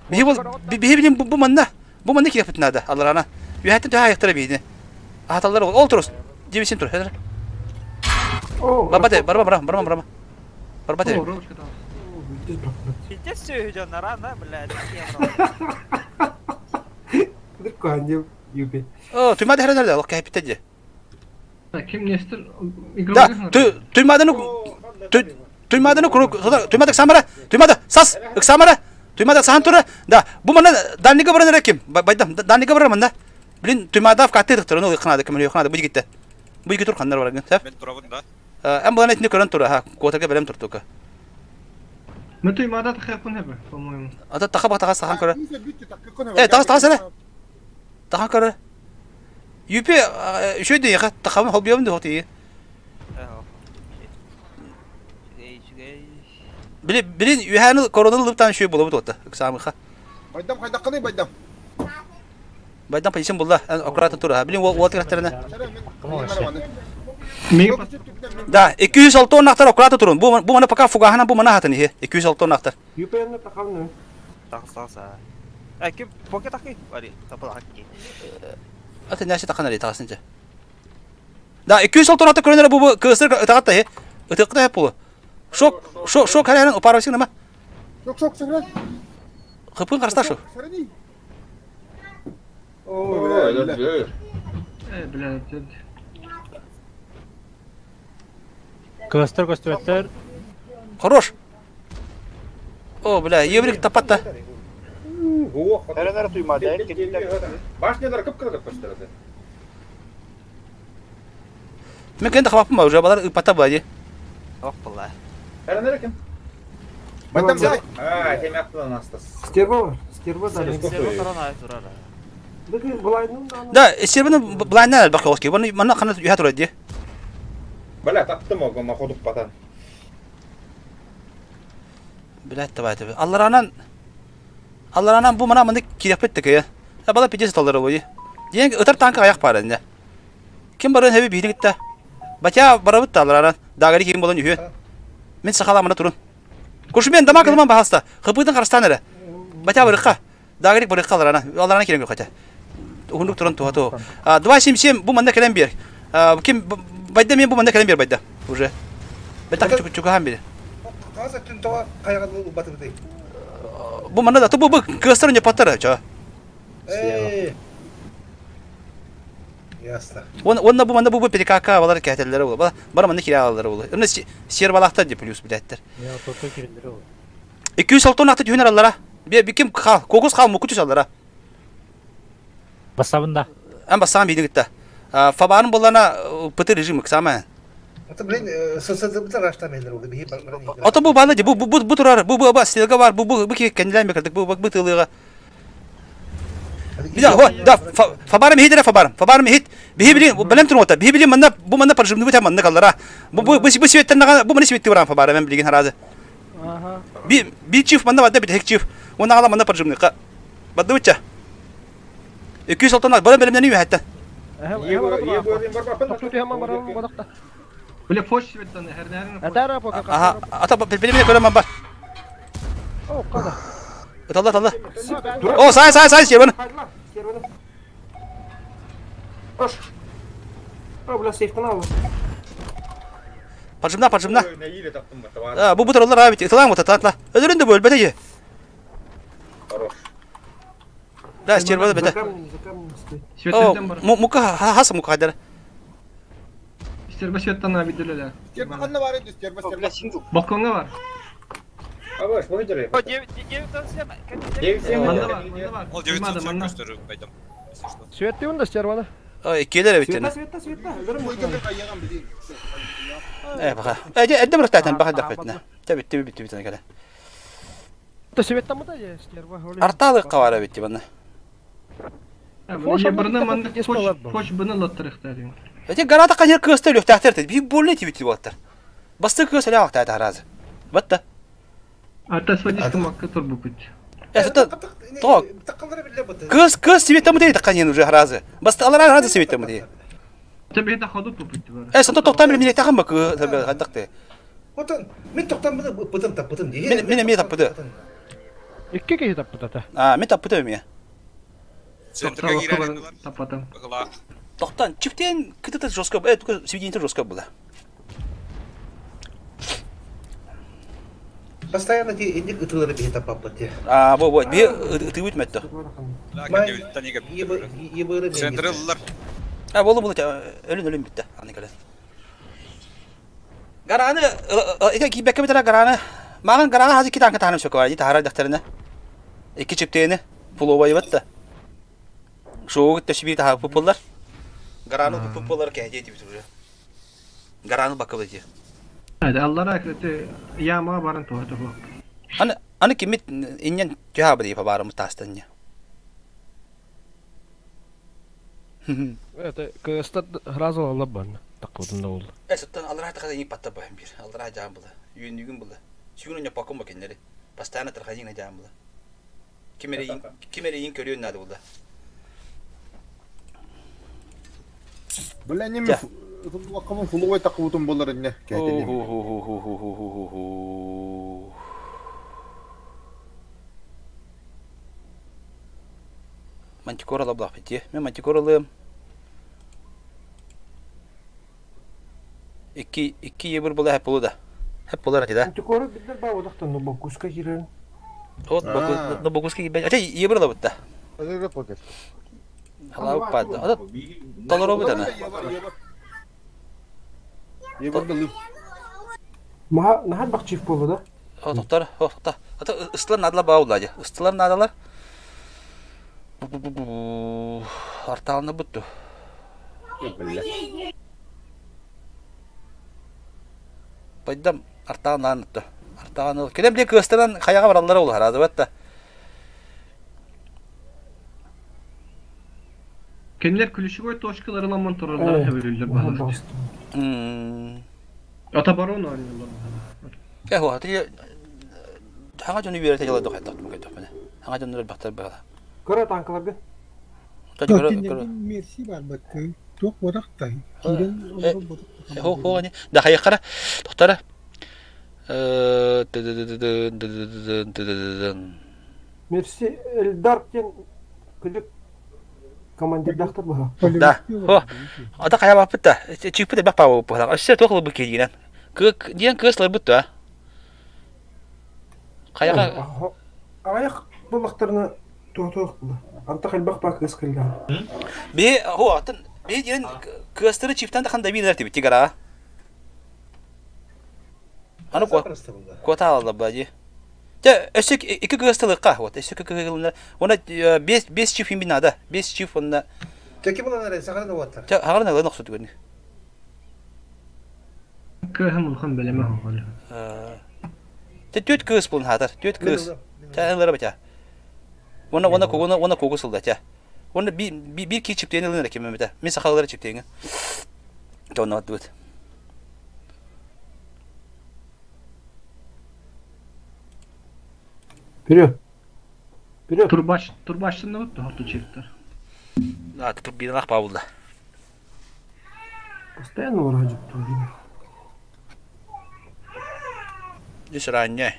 Би бу би билим бу манна. Бу манна киреп надо. Алларана. Юхаттын төһә аяктыра бийне. Ахаталар ол турус. Дибисин тур. Хәдер. Баба де, барма барма барма барма. Барба де. Пиздец все жоннар ана, блядь. Дыр коханде юпе. О, туймады хәрәнәр дә, лок кәһеп битте. Ким Нестер Да, туймадыны туймадыны куру, туймадык самара, туймады, сас, ыксамара, туймадык сахан тура. Да, бу мана дальнига баран ким? Байдам, дальнига баран манда. Блин, туймада в катыр туры, ну ханады, кем ханады, бу егетте. Бу егет тур ханнар барган, сәп. Мен турабын да. Эм булан этне көрөн тура, ха, котырга белем туртука. Мен туймада тахапын хәбе, по-моему. Ата таха бак таха сахан көрө. Э, таха таха сәле. Таха көрө. Юпе, үшөй де яха, тахамын хоббиям де хоти. Билин, билин, юханы короналы лыптан үшөй болобут отта, ыксамыха. Байдам хайдакканы байдам. Байдам позицион булла, аккуратно тура. Билин, уот керектерine. Да, 206 нақтар аккуратно турун. Бу бу мана пока фугахана бу мана хатын ихе. 206 нақтар. Юпе не тахамны. Тагыс тагыс. Э, ким поке таки? Бари, тапал хакки. Аты нәрсе таққан әлі тағасынча. Да, 206 нақтар көрінер бу бу кысыр тағатта хе. Ытықта хеп болу. Шок, шок, шок хәрән опарасың нема? Шок шок шок. Хыпын қарста шок. Э, блядь. Кыстыр көстүбөттөр. Хорош. О, бля, еврик тапатта. Әрәнәр туймады, Башнялар кып кыргып көстөрөтө. Мен кенде хабапым уже балар ыпата бади. Ох, бла. Әрәнәр кем? Байдам зай. А, теме аттан астас. Стерва бар. Стерва да. Да, серваны блайнар бак оски. Баны мана кана юха турат ди. Бля, таптым ого, маходук батан. Блядь, давай тебе. Алларанан Алларанан бу мана мында киреп беттик я. Я бала пиздец алдар бу. Диен ытар танка аяк бар инде. Ким барын хеби бирин гитте. Батя барабыт алларанан. Дагари ким болон юхе. Мен сахала мына турун. Куршу мен дамак кылман бахаста. Хыпыдын карастан эре. Батя барыкка. Дагари барыкка алларана. Алларана керем yok хотя. Ундук турун туха ту. 277 бу манда келем бер. Ким байда мен бу манда келем бер байда. Уже. Бетак чук чук бер. Тагыс түн тога кайган батырды. Бу манда да бу бу кыстыр не паттар ча. Э. Ясно. Он он бу манда бу бу ПКК балар кәтелләре бу. Бар манда кирә алалары бу. Аны сер балакта ди плюс биләттер. Я тоту кирилдер ол. 206 накты түнер аллара. Би би ким хал, кокус хал мукуту аллара. Басабында. Ам басам бидин гитта. Фабарын болана ПТ режим ксама. Ата блин, соцсетте раштамелер ол бихи бар. Ата бу бала бу бу бу турар, бу бу стилга бар, бу бу бу кенделән бекердик, бу бу тылыга. Да, вот, да, фабарым хит фабарым. Фабарым хит. Бихи билин, белем турун ота. Бихи билин манна бу манна паржымны бу таманны каллара. Бу бу бу светтен бу маны светти барам фабарым мен билген харазы. Би би чиф манна бадда бит хек чиф. Оны ала манна паржымны ка. Бадда бутча. 206 барам белемнән юхәттә. Бля, фош светтан хәрнәрен. Аха, ата белемне көрәм бар. О, када. Талла талла. О, сай сай сай серваны. Серваны. Ош. О, бля, сейфтан алды. Паржымна, паржымна. Бу бу туралар абит. Ыталаң вот атла. Өдөрүндө бөлбөтө же. Хорош. Да, стерва За бете. камнем, за камнем стоит. О, Светтен бар. мука хас мука хадара. Стерва светтен абиделе. Стерва ханна бар edi, стерва, стерва. Балконга бар. Абаш, выдержи. О, 9, 907. 9-7. Манна бар, манна бар. Ол 940 көстөрү байдам. Если что. Светти унда стервана. Ой, келер битен. Света, света, света. Өлөрүм. Э, баха. Эде эде биртатан баха дахпетна. Таби таби бит бит кала. Та светтан мыта же стерва. Арталы кавара битти бана. Фош бырны манна фош фош быны латтырыктар. Эте гарата канер кыста лөхтәхтер би болне тибит боттар. Басты кыста лях та таразы. Батта. Ата свадишка макка турбу пут. Э, это то. Кыз кыз света мыты таканен уже харазы. Басты алар харазы света мыты. Тебе это ходу тупит бар. Э, сонда токтан бир мине тагын ба кы хадакты. Отон, мен токтан быны бытым таппытым дии. Мен мен мен таппыды. Икки киһи таппытата. А, мен таппыды мен. Центрга кирәләр. Таппатым. Токтан чиптен кытыты жестко, э, только сведение жестко было. Постоянно ти инник ытылары биһи таппаппыт ти. А, бо бо, би ты үт метті. Центрыллар. А, болу болу, өлүн өлүн битти. Аны келе. Гараны, эте кибекке битера гараны. Маған гараны хазы ки танка таным сөкө, тахара дәфтерine. Ики чиптене пулова ебетті. Шоу гитте шиби таха пупулар. Гараны пупулар ке дети бит уже. Гараны бакып дети. Hadi Allah'a akireti yağma barın tuha tuha. Аны аны кимит иннен тюха бди па тастан я. Это кыста разы алла бар. Тақпытын да болды. Э, соттан аллах тахада ин патта бахым бир. Аллах жаам була. Юн югун була. Сюгун ня паком бакеннери. Постоянно тархадин на жаам була. Кимере ин кимере ин көрүн нады була. Бля, неме вакымын фулугай такыбытын болар эмне. Мантикора лаблах бити. Мен мантикора лым. Икки икки ебір була хеп болу да. Хеп болар ати да. Мантикора билдер ба одактан но бокуска кирен. Вот бокус но бокуска кибе. Ати ебір лабытта. Халау пад. Ата толоро бутана. Маха нахат бакчив болу да. О, токтор, о, токта. Ата ыстылар надылар баулады. Ыстылар надылар. Арталны бутту. Пайдам артаан лаанытты. Артаан келем де кыстынан хаяга бараллар ол харазы батта. Kendiler külüşü toşkaları lan torunları hevelüller bağlı. Ата барон oynuyorlar. Э, хо, ти хага жону берете жылы дохай тохтум көтөх мене. Хага жону бактар бала. Көрө танкаларга. Та көрө көрө. Мерси бар баккы. Туох барактай. Кирен олор Э, хо хо ани. Да хая кара. Тохтара. Э, Мерси Эльдар тен күлүк командир дактар баха. Да. Хо. Ата кая бапыт да. Чипы да бак бу бу. Өссө тохлы бу келген. Кык диен кыслар бут да. Каяга Аяк булактарына туох була. Антах элбах бак кыз кылда. Би хо атын би диен кыстыры чифтан да ханда билер тиби тигара. Аны ко кота алды бади. Те өссө ики кыстылыкка вот өссө ики кылына. Она бес бес чиф им бинада. Бес чиф онна. Теки булан сахарны ваттар. Те хагарны лын оксут гүн. Кыһым улхан белеме хоғалы. Те төт кыз булын хатар, төт кыз. Те ылара бата. Она она когуна она когу сылда те. Оны би би ки чиптен ылын рекеме бата. Мен сахалары чиптен. Тона дут. Вперед. Вперед. Турбаш, турбаштын да өттü хорту чиптер. А, турбинах паулда. Постоянно вроде турбина. Дис ранне.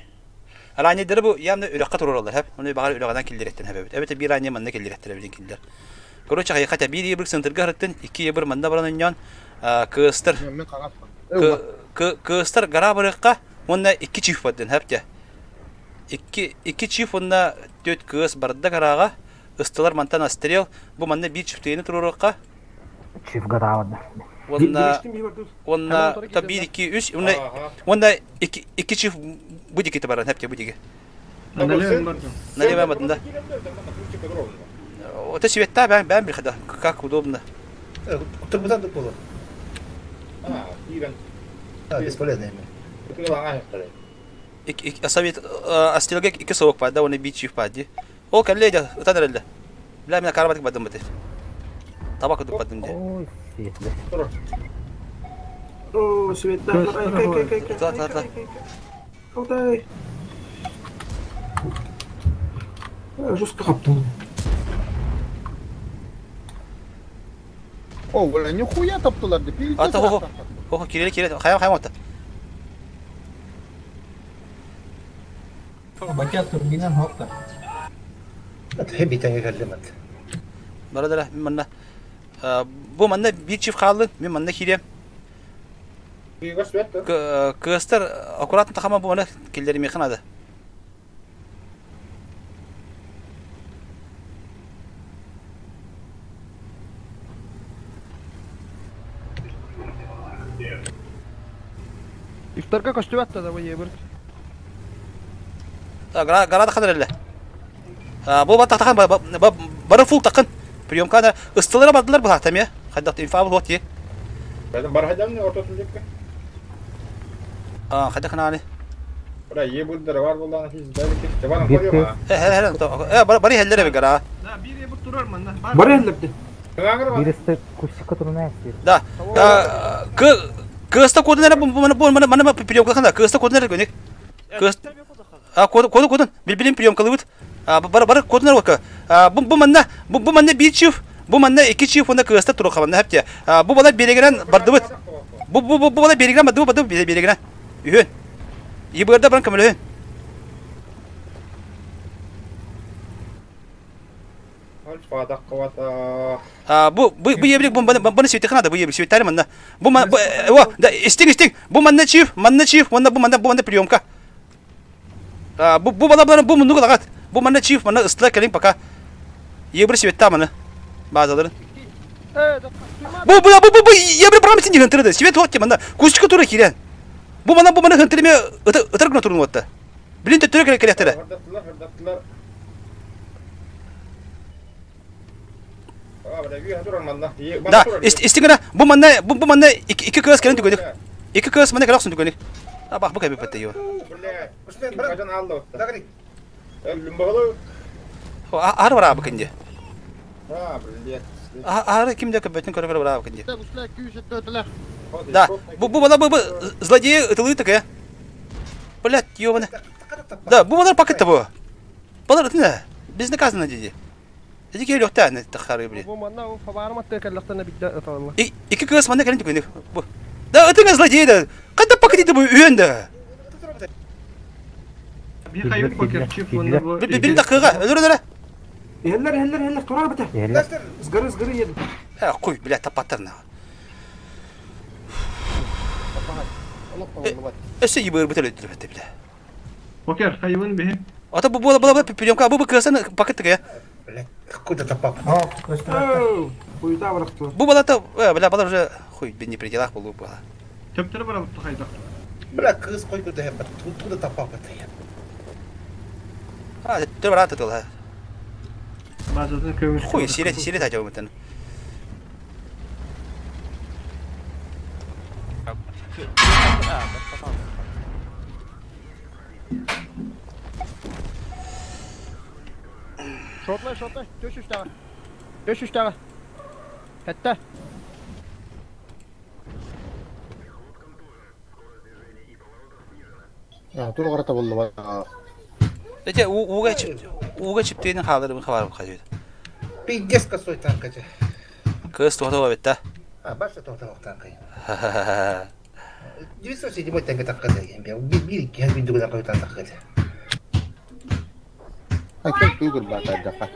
Ранне дер бу ямны үрәккә туралар хәп. Оны багар үрәгәдән килдереттен хәп. Әбәт бир ранне манны килдереттер билен килдер. Короче, хакыйкатта бир ебір центрга хәреттен, ике ебір манда баран ян кыстыр. Кыстыр гара барыкка, онда ике чиф бардын хәп. Ике ике чиф онда төт кыс барда гарага, Ыстылар мантан астрел. Бу манна биир чифтыйыны туруоруохха. Чиф гадаабыт. Уонна уонна та биир икки үс уонна уонна икки икки чиф бу диэки баран хэпте бу диэки. Налево батында. Это света бэм бэм бихада. Как удобно. Турбутан тук боло. А, киирэн. А, бесполезно эми. Совет астилга икки совок пада, оны бит чиф пади. Ол кэллэ дьэ, ытан эрэллэ. Бля, мен карабатык бадым быты. Табак кудук бадым дьэ. Ой, светлэ. О, света. Кай, кай, кай, Та, та, та. Алтай. Жестко хаптым. О, бля, нихуя таптылар деп. Ата хо хо хо кирели кирели хайам хайам ата. Бача турбинан хопта. Хеб итәңге кәллемәт. Бара мин манна бу манна бир чиф хааллын, мин манна киирем. Кыастар аккуратно тахама бу мана киллерими ханада. Ифтарга көстүбәт да бу ебір. Гарада ханар эле. Бу ба тахтахан бары фул тақын. Приемкада ыстылара бардылар бу хатамия. Хаддат инфа бу ти. Бәдем бар хадам не ортотун жекке. А, хадда хананы. Бра, е булдар бар булдан хиз дәли кек. Жабан койма. Э, хе, хе, э, бары хеллере бе гара. Да, бир ебір турар манна. Бары хеллерде. Биристе кусика туруна эсир. Да. К Кыста кодун бу бу бу мана мана приемка хана. Кыста кодун эре көник. Кыс А код код кодун билбилин приемкалыбыт. А бар бар кодун эре А бу бу манна бу бу манна бир чиф, бу манна икки чиф онда кыста туру хабанна хепте. А бу бала берегенен бардыбыт. Бу бу бу бала берегенен бардыбыт бардыбыт берегенен. Үһөн. Ибырда баран көмөлөһөн. А бу бу бу ебрик бу бу свете ханада бу ебрик свете манна. Бу ман о да истик истик бу манна чиф, манна чиф, манна бу манна бу манна приемка. А бу бу бала бу мунну лагат. Бу манна чиф, манна ыстла келин пока. Ебрик свете мана. Базаларын. Бу бу бу бу бу ебрик брамитин деген тырды. Свет вот манна. Кусчика тура кирен. Бу манна бу манна хынтырме ытыргына турун отта. Билин төттөрө керек керектер. Да, истигана бу манна бу бу манна икки кыз келин түгөнүк. Икки кыз манна келаксын түгөнүк. А бак бу кайбы патты ё. Ар бара бу кинде. Ар кимде көбөтүн көрө бара бу кинде. Да, бу бу бала бу злодеи ытылы такая. Блять, ёбана. Да, бу балар пакетта бу. Балар ытына. Биз наказаны диди. Эти келёктә не тахары блин. Бу манна бу фабарма текеллектен бидде ыталла. Икки кыз манна келин түгөнүк. Бу. Да, ытыңа злодей да. Кайда пакет бу үйөндө. Bir hayır покер чиф онда бу. Бир дакыга, өлөр өлөр. Хеллер хеллер хеллер турар бите. Сгары сгары еди. Э, куй, бля, тапаттар на. Эсе ибыр бител өтүлүп бите бля. Покер хайван бе. Ата бу бу бу приемка бу бу кысын пакет тыгы. Какой-то тапак. Хуйта барактылар. Бу бала та, бля, бала уже хуй не при делах был бала. Төптөр бар алып хайдак. Бля, кыз кой көрдө хеп, туда тапак бит. А, төр бар аты тол. Базадан көмүш. Хуй, сирет сирет ажабы мытын. Шотлай, шотлай, төш үш тағы. Төш үш тағы. Хәтта. Тур карата болду ба. Эте уга чип уга чиптейин халырын хабарым кажет. Пиздец косой танка же. Кыз тоқтап бит А, башта тоқтап танка. 907 танка такка деген. Бир бир кез бир дүгөн кой танка такка. А кем тугур ба тадака.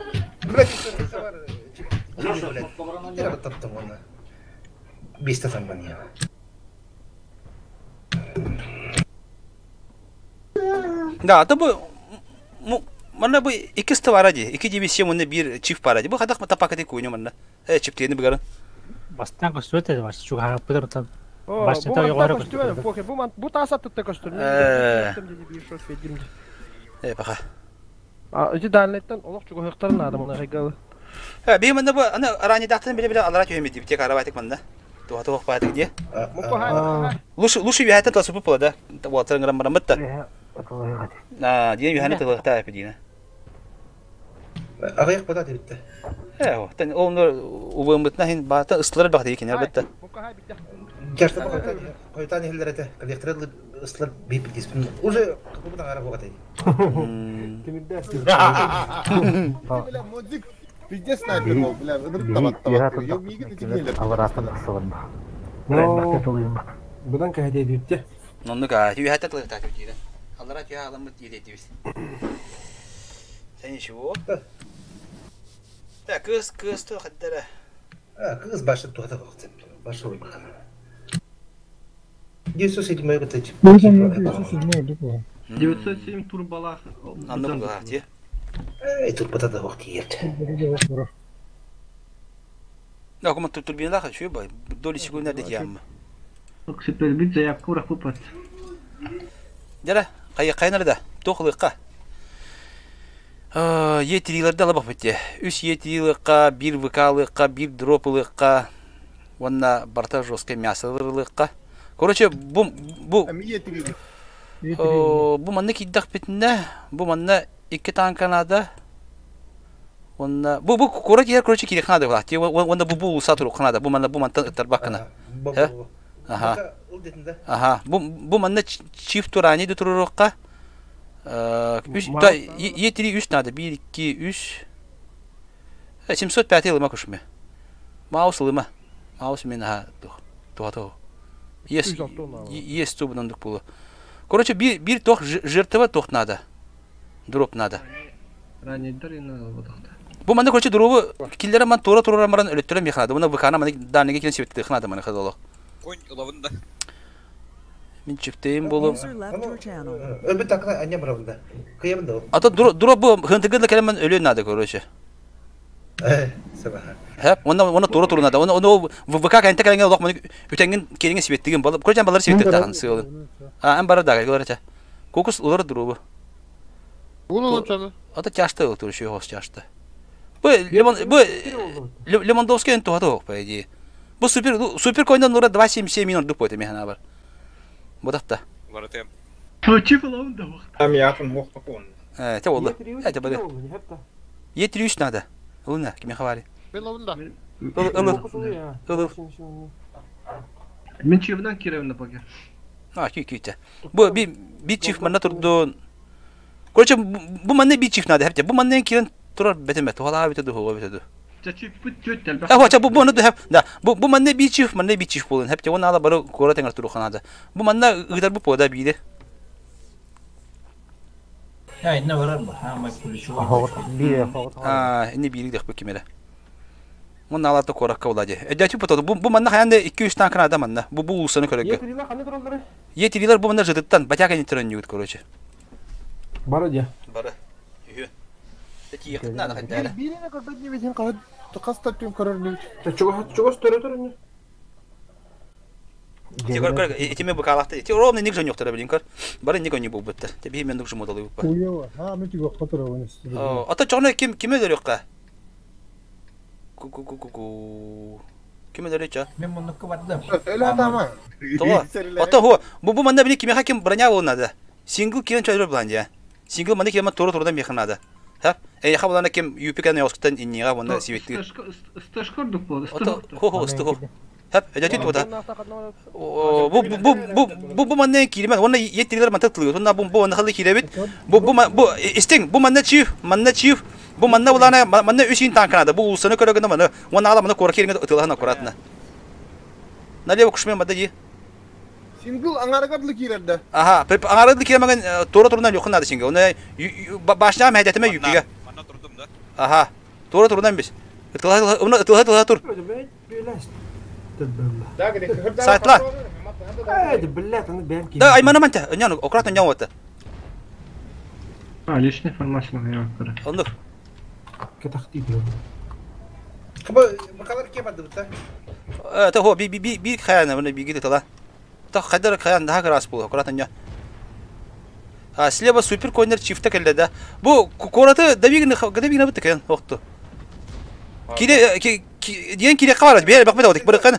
Блядь, блядь. Таптым оны. Бесте таман я. Да, это бу Манна бу икки бара ди. Икки дивизия манна бир чиф бара ди. Бу хадах тапакати куйню манна. Э чиптени быгарын. Бастан көстүбэт этэ бас чугаһааппытар оттон Бу башнята манта югары көстүбэт, көстүбэт. Поке, бу ман бу таас аттыта көстөр. Э. Э баха. А, ити дальныйтан олох чугаһыктарын наада мына хайгалы. Э би манна бу аны арани дактын биле биле алара түйеме дип тек арабайтык манна. Туха тух баатык ди. Лучше лучше юхата тасып була да. Уатырын грам барам битта. А, диен юханы тылыкта эпидина. Аҕыйах бата дебитте. Э, тен онлар убымытна хин бата ыстылар бакты екен албетте. Жарты қойтан елдер эте. Коллекторы ыстылар бейп диспин. Уже капы ара богат Бля, модик пиздец снайпер был, бля, ынырып табат табат. Йо, миги тетигнелер. Аларатын ықсылын. Бұдан кәйде дейіпті. Ноннука, юхата тылыкта диен. Алара түйе аламыт диде дибис. Сен ничего? Так, кыз кыз то хаддара. Кыз башы туата бакты. Башы ойбакан. 907 көтөч. 907 турбалах. Анны буга ти. Эй, турбата да вакыт ерт. Да, кому турбина хочу бай. Доли секунды дек ямма. Супер бит заявка урах пупат. Дара, кай кайнарда, тохлыкка. Е3-лерде алабак битте. Үс Е3-лыкка, бир ВК-лыкка, бир дроп-лыкка, онна барта жесткое мясо-лыкка. Короче, бу бу бу манна киддах битне, бу манна икки танканада. Онна бу бу короче, ер короче кирек надо була. Онда бу бу сатыру канада. Бу манна бу мантан ыттар баккана. Аха. Аха. Бу бу манна чиф турани ду турурукка. Үч да Е3 3 надо. 1 2 3. 705 ылыма күшме. Маус ылыма. Маус мен ха тух. Туха. Есть есть тубнандык булу. Короче, бир бир тох жертва тох надо. Дроп надо. Бу манна короче дробу киллere ман тура тура маран өлөттөрө механада. Буна ВКна мана данныга келен себетти ханада мана хадоло. Конь улавында. Мин чиптейим болу. Өбүт такына аня барабында. Кыябында. Ата дроп бу хынтыгы келен өлө надо короче. Э, сабаха. Хеп, онда оны тура тура надо. Оны оны ВК кенте келен лох мана үтенген келген себеттиген бала. Короче балар себетти тахан сыгылын. А, ан бара да көрөчө. Кокус улар дробу. Bunu uçanı. Ата чашты тур şu хос чашты. Бу Лемон бу Лемондовский эн тухаты по идее. Бу супер супер койндан нура 2.77 минут дуп койду механа бар. Бу дакта. Баратем. Чиф улавында вакыт. Там якын хоқтық он. Э, те болду. Э, те болду. Е3 надо. Луна, ким хавари. Беловында. Ыл ыл. Мен чифнан кирем на покер. А, ки ки те. Бу би би чиф манна турду. Короче, бу манна би чиф надо, хепте. Бу манна кирен турар бетеме, тухала бите ду, бите ду. Чиф бут төт тел. А, бу бу бу хеп. Да, бу бу манна би чиф, манна би чиф болун. Хепте, он ала бары кора теңер туру ханада. Бу манна ыгдар бу пода биде. Я инне барар бу. Ха, май кулишу. А, инне бири дэх бу кимере. Мон аларда коракка булади. Эдәти бу бу бу манна хаянда 2-3 танкын адам манна. Бу бу улсаны көрөгө. Е3-лер қандай туралары? Е3-лер бу манна жыдыттан батяка не төрөн югит короче. Бары де. Бары. Үйө. Теки якытна да хәттә. Бирине көрбөт не бетин калат. Каста түн көрөр не. Чугас чугас төрө төрө. Те көр көр этиме бу калакты. Те ровно ник жөн юктыр билин көр. Бары ник өнү бу битте. Те би мен дугжы модалы бу. Уева, ха, мен тиге катыр оны. Ата чоны ким киме дөрөккә? Ку ку ку ку ку. Киме дөрөчө? Мен муннукка бардым. Эле атама. Това. Ата хо, бу бу манда били киме хаким броня болу надо. Сингл кирен чөйрө булан я. Сингл манда киме туры турдан механ надо. Хап? Эй, ха булана ким юпиканы яскыттан иннига бунда сибетти. Сташкордук болду. Ата хо хо сты хо. Хап, эдәти туда. Бу бу бу бу бу манна киремен, оны еттилер мантык тылы. Онна бу бу онна халы киребит. Бу бу бу истең, бу манна чиф, манна чиф. Бу манна булана манна үсин танканада. Бу улсаны көрөгөнө маны. Онна ала маны коркеринге тылахана аккуратно. Налево кушмен мада ди. Сингл аңаргадлы кирерде. Аха, аңаргадлы киремеген тура турунан юкун надо сингл. Оны башна мәдәтеме юпиге. Манна турдум да. Аха. Тура турунан биз. Тылха, оны тылха тылха тур. Сайтла. Да, аймана манта. Нян, аккуратно нян вот. А, личная информация на я Оннук. Кэтахтыы турар. Бакалар кем адыбыта? Это хо би би би би хаяна мына биги тала. Та хайдар хаян daha крас бул аккуратно. А слева супер конер чифта келди да. Бу кораты добигни добигни бит кен окту. Кире диен кире кабар бер бак бит бир кан.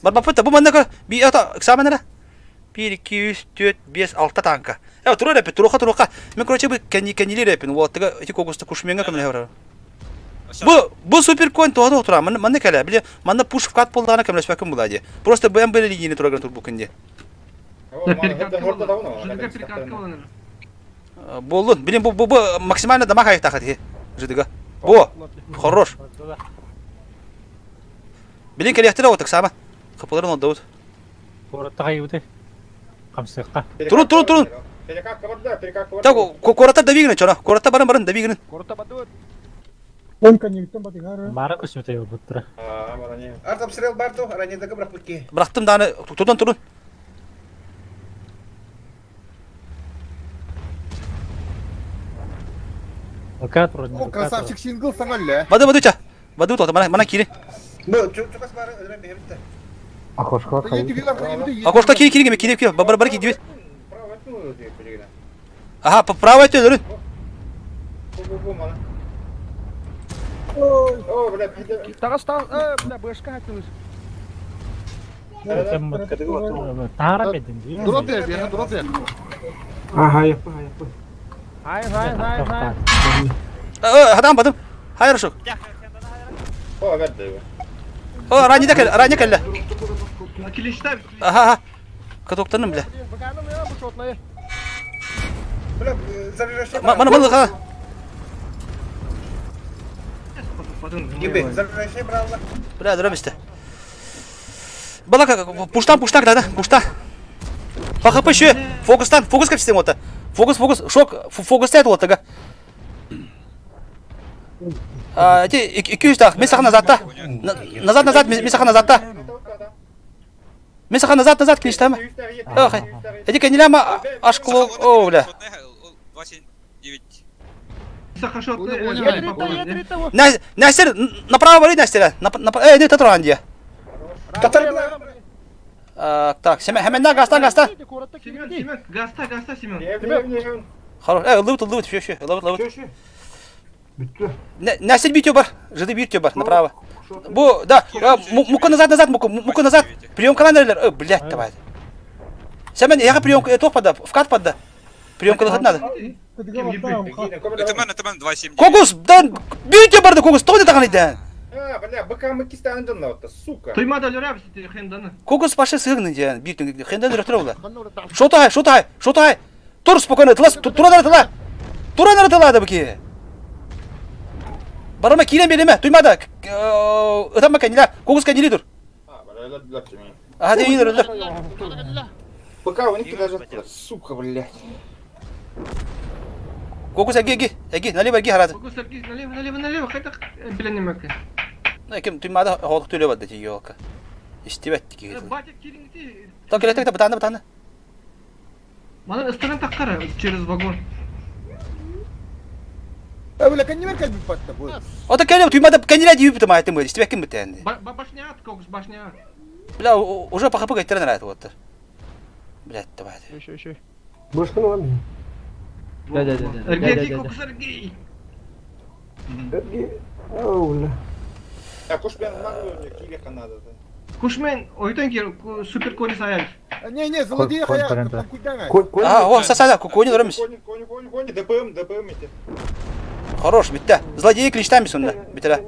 Бар бак бу манна би ата экзаменера. 1 2 3 4 5 6 танка. Э тура репи туруха туруха. Мен короче бу кени кенили репин. Вот тага эти когуста кушменга кемле хавра. Бу бу супер конь туга тура. Ман манна кале. Биле манна пуш вкат полдана кемле спакым булади. Просто БМБ линияны тураган тур бу күнде. Болун. Билин бу бу максимально дамаг айта хати. Жидыга. Бу. Хорош. Билин келехтер отык сама. Капыларын отдавут. Коротта кайбыты. Камсыкка. Турун турун турун. Так коротта добигин чона. Коротта барын барын добигин. Коротта бадыбыт. Он коннектен батыгары. Бары көсмөтө буттура. Артап срел барту, ранедага бракпытки. Брактым даны турун турун. О, красавчик сингл саңалла. Бады бады ча. Бады тота мана мана кири. Бу чукас бары өлөрөн бехебитте. Окошко Окошко кири кири кири кири бар бар кири. Ага, право өтө өлөрөн. О, бля, Тагас та, бля, башка хатыбыз. Тара бедин. Дроп бер, бер, дроп бер. Ага, япы, япы. Хай, хай, хай, хай. Хадам бадым. Хайр шук. О, бәрді. О, ранни да ранни кэллэ. Килишта. Ага, ага. Катоктаным бля. Бля, заряжай. Мана мана ха. Гибе, заряжай бралла. Бля, дөрөмүстэ. Балака, пуштан, пуштан, да, пушта. По хп еще. Фокустан, фокус как система-то. Фокус, фокус, шок, фокус стоит вот тага. А, эти, икки так, месаха назад та. Назад, назад, месаха назад та. Месаха назад, назад, клич там. Ох, эти каниляма ашкло, о, бля. Настер, направо бери, Настер. Не, татуранди. Так, Семен, Хеменда, гаста, гаста. Семен, Семен, гаста, гаста, Семен. Хорош, ловит, ловит, все, все, ловит, ловит. Настер бить бар, жиды бить бар, направо. Бу, да, муку назад, назад, муку, муку назад. Прием каналер, блядь, давай. Семен, я прием, топ пода, вкат пода. Прием канал надо. Это мен, это мен 2.7. Когус, да, бейте барды, Когус, то не так не А, бля, быка мы кистан дын сука. Туймада лөрәбез хенданы. Когус пашы сыгны дигән, бир хендан өрөктөр була. Шотай, шотай, шотай. Тур спокойно, тыла, тура тыла. Тура тыла да бики. Барама кирен береме, туймада. Ытама канила, Когус канили тур. А, бля, бля, Ага, дигән өрөктөр. Быка у них даже, сука, блядь. Когус әги, әги, әги, налево әги харады. Когус әги, налево, налево, налево, кайда биленемәк. Ким туймада холык төлөп атты ёлка. Истебет ки. Батя кириңти. Так элек так бытаны бытаны. Мана ыстырын таккара через вагон. Э, бля, кәннемер кәлбип батты бу. Ата кәлеп туймада кәнилә дип бит майтым истебет ким бит инде. Башня ат, когус башня ат. Бля, уже по хп гайтерен райт вот. Блядь, давай. Еще, еще. Башканы ламын. Да, да, да, да. Эрги, когус эрги. Эрги. Ау, бля. А Кушмен могу киле надо. Кушмен, ойтон кир супер кони саян. Не, не, злодей хая, А, о, сасада, кони дөрөмүз. Кони, кони, кони, кони, ДПМ, ДПМ эти. Хорош, битте. Злодей клиштами сонда, битера.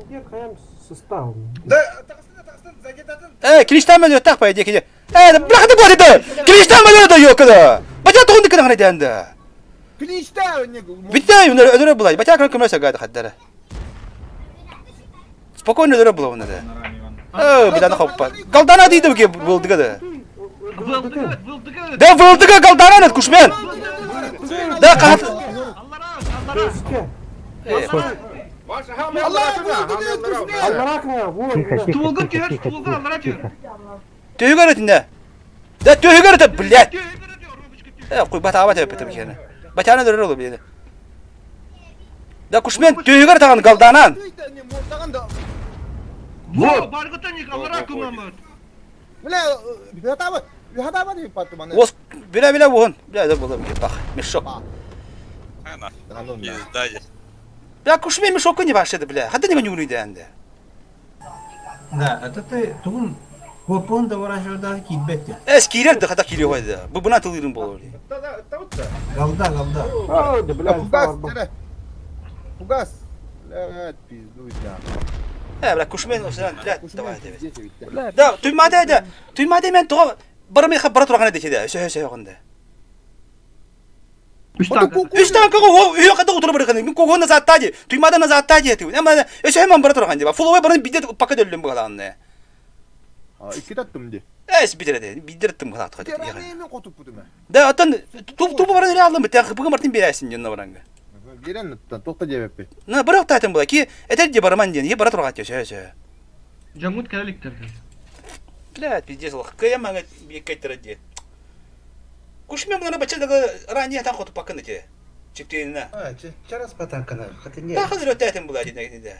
Да, Клиштами өтө так по идее киде. Бля, ты будет. Клиштами өтө ёкада. Батя тонды кына гана дәнде. Клишта, не. Битте, өдөрө булай. Батя кына көмөсө гайды хаддара. Спокойно дөрө була уны да. Бля, хоппа. Галдана дейди бу булдыга да. Да булдыга галдана нет кушмен. Да кат. Төгөр өтүндө. Да төгөр өтө, блядь. Куй бата аба деп бит бикене. Батаны дөрө болду били. Да Кушмен түһүгэр таган галданан. Во, баргыта Николара кымамыт. Бля, хатаба, хатаба деп паттым аны. Ос биле биле буһун. Биле да булам бах. Мешок. Пизда. Бля Кушмен мешок не башы бля. Хата не нюгну дэнде. Да, это ты тугун копон да варашода кидбетти. Эс кирер да хата кире койды. Бу буна тылырын болор. Галда, галда. А, да, бля, фугас, Фугас. Блядь, пизду тебя. Э, бля, Кушмен осынан, бля, давай, давай. Да, туймада да. Туймада мен туга бармы ха бара турган эди да. Сөйө сөйө гында. Үч танка го үйө када утура барган. Мен кого назад тади. Туймада назад тади ты. Эма өсө хеман бара турган диба. Фуловой барын бидет пока дөллүм багаланны. А, икки таттым ди. Эс бидере бидерттим гала тхат. Мен котуп бутум. Да, аттан туп туп барын эле алдым. Тях бугы мартин бересин жана баранга. Берен тохта дебеппи. На бирок тайтын була ки этер де бараман ден, е бара турган сөйө сөйө. Жамут кәреликтер. Блядь, пиздец, лох. Кая мага бекеттер де. Кушмен мына бача ранее там хоту пакын те. Чиптейна. А, чарас патанкана, хотя не. Та хазыр өтәтен була дин да.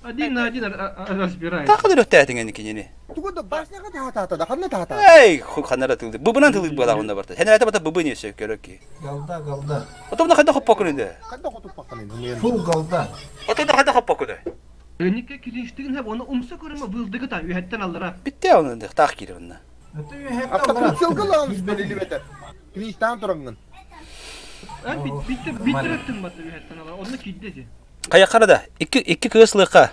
Один на один разбирает. Та хазыр өтәтен ени кинени. Тугуда башняга тата да ханна тата. Эй, ху ханара тылды. Бубынан тылды була онда барта. Хенер ата бата бубы не сөк көрөк. Галда, галда. Отом да хада хоп пакын инде. Канда хотуп пакын инде. Фул галда. Отом да хада хоп пакын. Önüke kilinçtigin hep onu umsa görme bıldıgı da ühetten aldıra. Bitti onun da tak kiri onda. Автоприцелга лаҕын бэлилибэтэ. Клинчтаан тураңгын. Bitti bittirettin batı ühetten aldıra. Onu kiddi. Kaya karada iki iki kız lıka.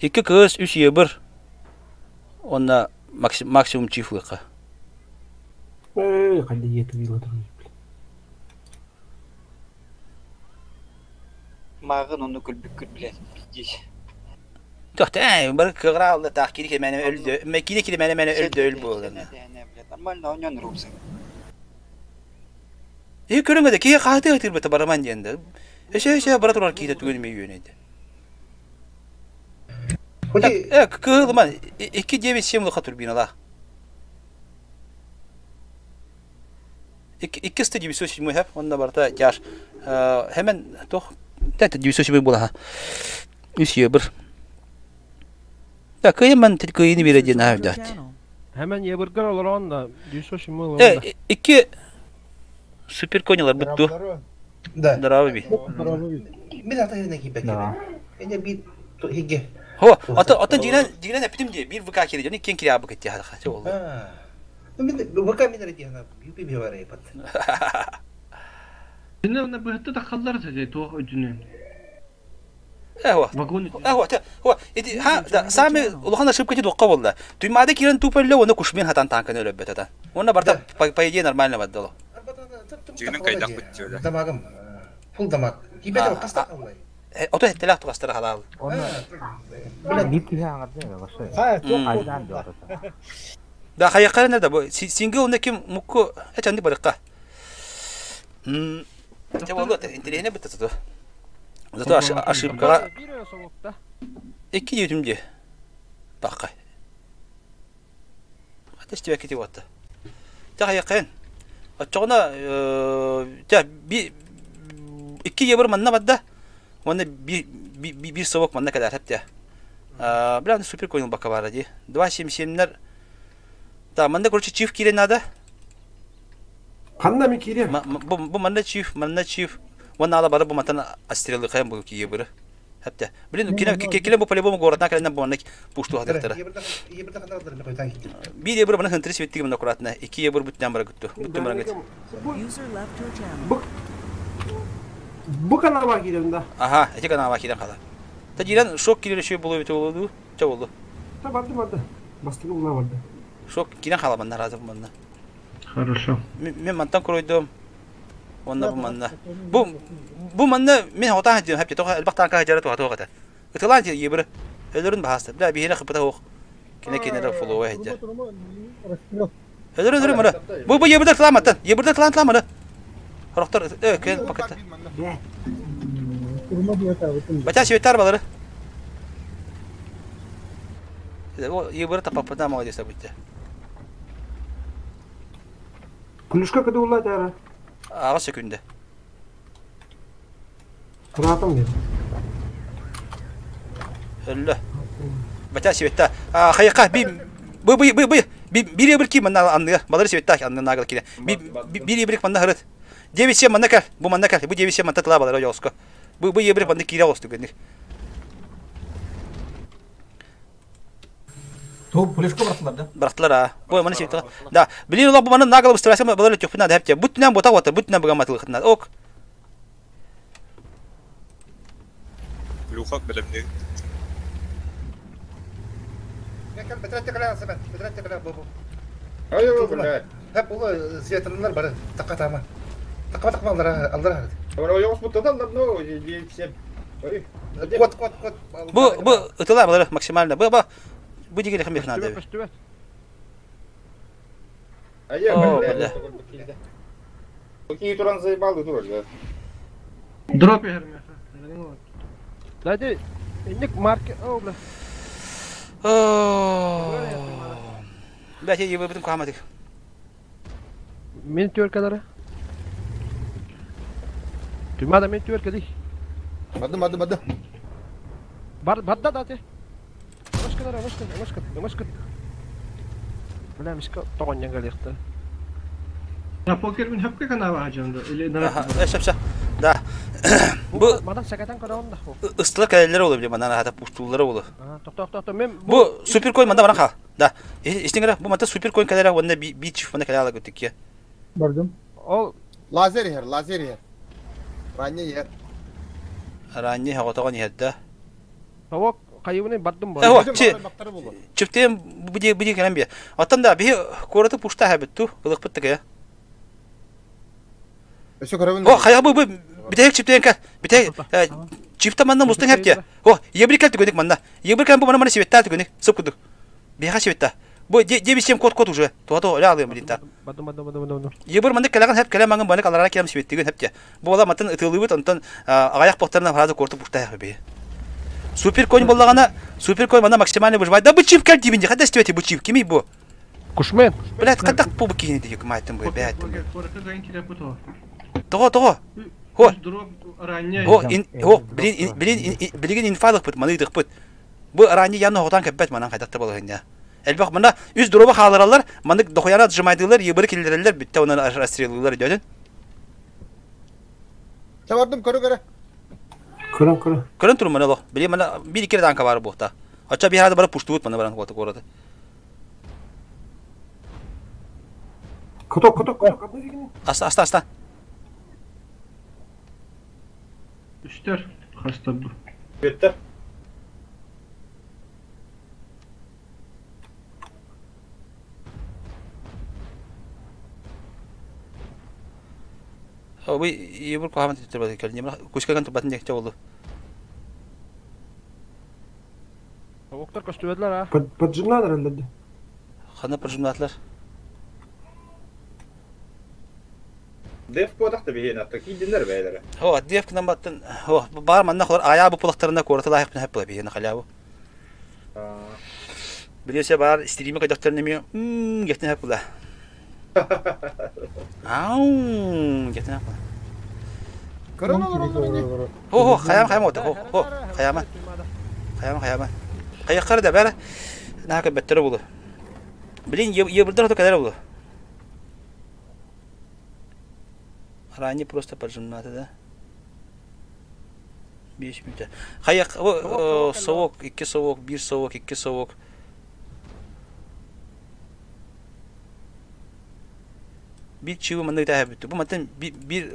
İki kız üç yebir. Онна максимум чиф лыка. Эй, ханды етіп илатыр. Мағын оны күлбүк блядь, пиздец. Тохта, эй, бір кыгыралды так кири мене өлдү. Ме кири кири мене мене өлдү өл болду. Нормально ойнон рубса. И көрүнгөдө ки каты өтүр бата бараман дегенде. Эше эше бара турар кийде түгөн ме үйөнөйдү. Э, кылман 297 лыка турбинала. 297 хеп, онда барта жаш. Hemen тох тәт 907 була. Үс ебір. Да, кыйман тил кыйны бере ден хавдат. Hemen ебіргер олар онда. Дүйсө шимы олар. Э, iki супер конялар бүттү. Да. Здорово би. Мен ата херне кийбек. Эне бир хиге. Хо, ата ата дигнен дигнен эптим ди. Бир ВК кире, жoni кен кире абы кетти хаха. Чо болду. Мен ВК мен реди хана юпи би бар эпат. Şimdi ona bıhtı da kallar sezi tuğ ödünü. Эва. Эва, хо, иди ха, да, сами улахан ошибка ти докка болду. Туймада кирен тупелле оны кушмен хатан танканы өлөп бететен. Онна барда по идее нормально баддало. Жигинин кайдак бүттү. Дамагым. Фул дамаг. Кийбек каста каллай. Ото хеттелах тugastara халал. Бир киһи аңарды башы. Айдан дип Да, хайаккар да бу сингл онда ким мукку эчанды барыкка. Те болду, интересно битте зато. Зато ошибкага эки жетимде. Бакка. Атеш тебе кетип атты. Та хайаккан. Ачогона та би икки ебір манна бадда. Онда би би совок манна кадар хепте. Бля, супер коин бака бар ди. 2.77-лер. Да, манда короче чиф кире надо. Канда ми кире? Бу манда чиф, манда чиф. Вон ала бары бу матан астрелы каян бу кие биры. Хепте. Блин, кине кине бу по-любому городна кален бу манна пушту хадыктара. Bir ебір бана хынтыры светти мына аккуратно. Iki ебір бүттен бара күттү. Бүттен бара күттү. User left your channel. Бу каналга кирем да. Аха, эти каналга кирем кала. Та дирен шок кире шөй болу бит болду. Ча болду. Та барды барды. Бастыгы була барды. Шок кирен кала манна разы манна. Хорошо. Мен мантан көрөйдөм. Онна бу манна. Бу бу манна мен хота хадим хапти тоха элбах танка хажара тоха тоха. Ытылан ебір. Өлөрүн бахасты. Бля бихене хыпыта ох. Кине кине фоллоу хеджа. Өлөрүн өлөрүн мына. Бу бу ебирде тыламаттан. Ебирде тылан тыламаны. Хорохтор э кен пакетта. Бача шветтар балары. О ебир тапапта молодец бутте. Күлүшкө кыды улла дара. Ага секунда. Кыраатым бир. Өллө. Бата сибетта. Хайка би бу бу бу бу бир бир ки манна анныга. Балары сибетта анны нагыл кире. Бир бир манна хырыт. Девять манна кел. Бу манна кел. Бу девять манна тыла балары жоско. Бу бу ебир манна кире осту генир. Ту пулешко бырахтылар да? Бырахтылар а. Бу маны сибетта. Да. Билин улак бу манна нагыл быстыраса балары төкпүнә хәпте. Бу түнән бота вата, бу түнән буга матылык. Ок. Плюха белемни. Айо, блядь. Hep ulu ziyaretler bari takka tama. Takka takma aldıra aldıra. Ora yok bu tadan no, 9-7. Ой. Кот кот кот. Бу бу ытыла балары максимально. Бу бу бу дигән хәм надо. Айо, О, бля. блядь. Какие туран заебал тур, да. Дроп яһар Дади, инник марке, о, бля. Бля, я ебы бутым камадык. Мен түөркәләре. Түмәдә мен түөркә ди. Барды, барды, барды. Бар, барда да ти. Машкалар, машкал, машкал, машкал. Бля, мишка тогон яңгалықты. Я покер мин хөпкө канава хажанды. Или Аха, шап шап. Да. Бу Мадан сәкәтән караган да. ыстылар кәләләр булып, манан хата пуштулары булып. Токто, токто, мен Бу супер коин манда баран хал. Да. Истиңгә бу манда супер коин кәләләр онда би чиф манда кәләләр көтүккә. Бардым. Ол Лазер ер, лазер ер. Ранне ер. Ранни хагатаган иһәддә. Тавак кайыбыны бардым Э, о, чи чиптем бу ди кәләм би. Аттан да би кораты пушта хәбит ту, кылык биттек я. Өсө көрөбүн. О, хая бу бу битек чиптен кә. Битек чипта манна мустан хәпте. О, ебри кәл түгенек манна. Ебри кәл бу мана мана сибетта түгенек. Сып кудук. Биха сибетта. Бу де бисем код код уже. Туа то оля алым блин та. Бардым, бардым, бардым, бардым. Ебір манда кәләгән хәп кәлә маңын баны каларара киләм сибеттеген хәпте. Бу бала матын ытылыбыт онтон аяк бактарына фраза корту пушта хәбе. Супер конь буллагана, супер конь манда максимально выживает. Да бу чип кәл дибинде, хәдә стивете бу чип кими бу? Кушмен. Блядь, кадак бу кини дигән майтын бу, блядь. Коракы гайын килеп бу Того, того. Хо. Дроп ранне. О, ин, о, блин, блин, билген инфалык бит, маны дык бит. Бу ранни яны хотан кәбәт манан кайтакта була инде. Элбак мына үз дроба халыралар, маны дохуяна отжимайдылар, ебір килдерелер, битте онан расстрелылар дедин. Табардым көрө көрө. Көрөн көрөн. Көрөн турун мына ло. Били мына бир ике танка бар бухта. Ача бир хада барып пуштуут мына баран коты корады. Коток, коток, коток. Аста, аста, аста. Үстер хаста бу. Бетте. Бу ебір кохаман тетер бат кел. Немра кушкаган тубатын декче болду. Тавыктар көстүбәдләр, а. Поджимнадыр әлләдә. Хана прожимнатлар. Деф бодакта бихен атта кийдинер бәйләре. Хо, деф кынан баттын. Хо, бар манна холар ая бу пулактарына корты лайык менән хәп бихен халябу. Билесе бар стриме кадактар неме, гетен хәп була. Ау, гетен хәп була. Көрөн олор Хо, хо, хаям хаям оты, хо, хо, хаяма. Хаяма хаяма. Каяққар да бәрі нака беттер булу. Блин, ебірдер ото кадәр булу. Ранее просто поджимнаты, да? 5 минут. Хаяк, совок, 2 совок, 1 совок, 2 совок. Bir çivi manda gider bitti. Bu matten bir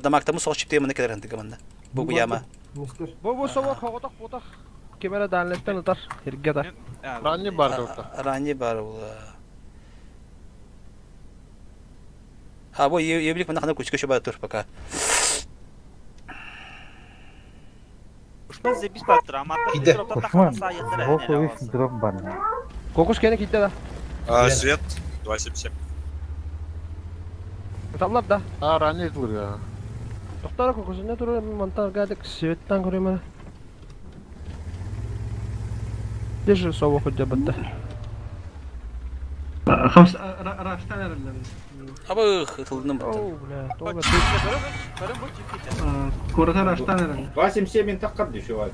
damakta soğuk çipte manda kadar hındık manda. Bu bu yama. Бу бу совок хоготок ботак. Кемере данлеттен утар, хирге да. Ранни бар орта. Ранни бар була. Ha bu evlilik manda kadar küçük şöyle dur пока. Кушман зебис баттыр, ама Киде. Кушман, сбоку видишь, дроп бар. Кокуш кене китте да. А, свет 277. Тамлар да. А, ранне тур я. Токтар кокуш не тур, монтар гадык светтан көрөмө. Держи совок хотя бы да. Хамс Раштан эрэллэр. Абы ытылдым баттан. Оо, бля, тоҕо Курата Раштан эрэллэр. 277 мен таққар дешевай.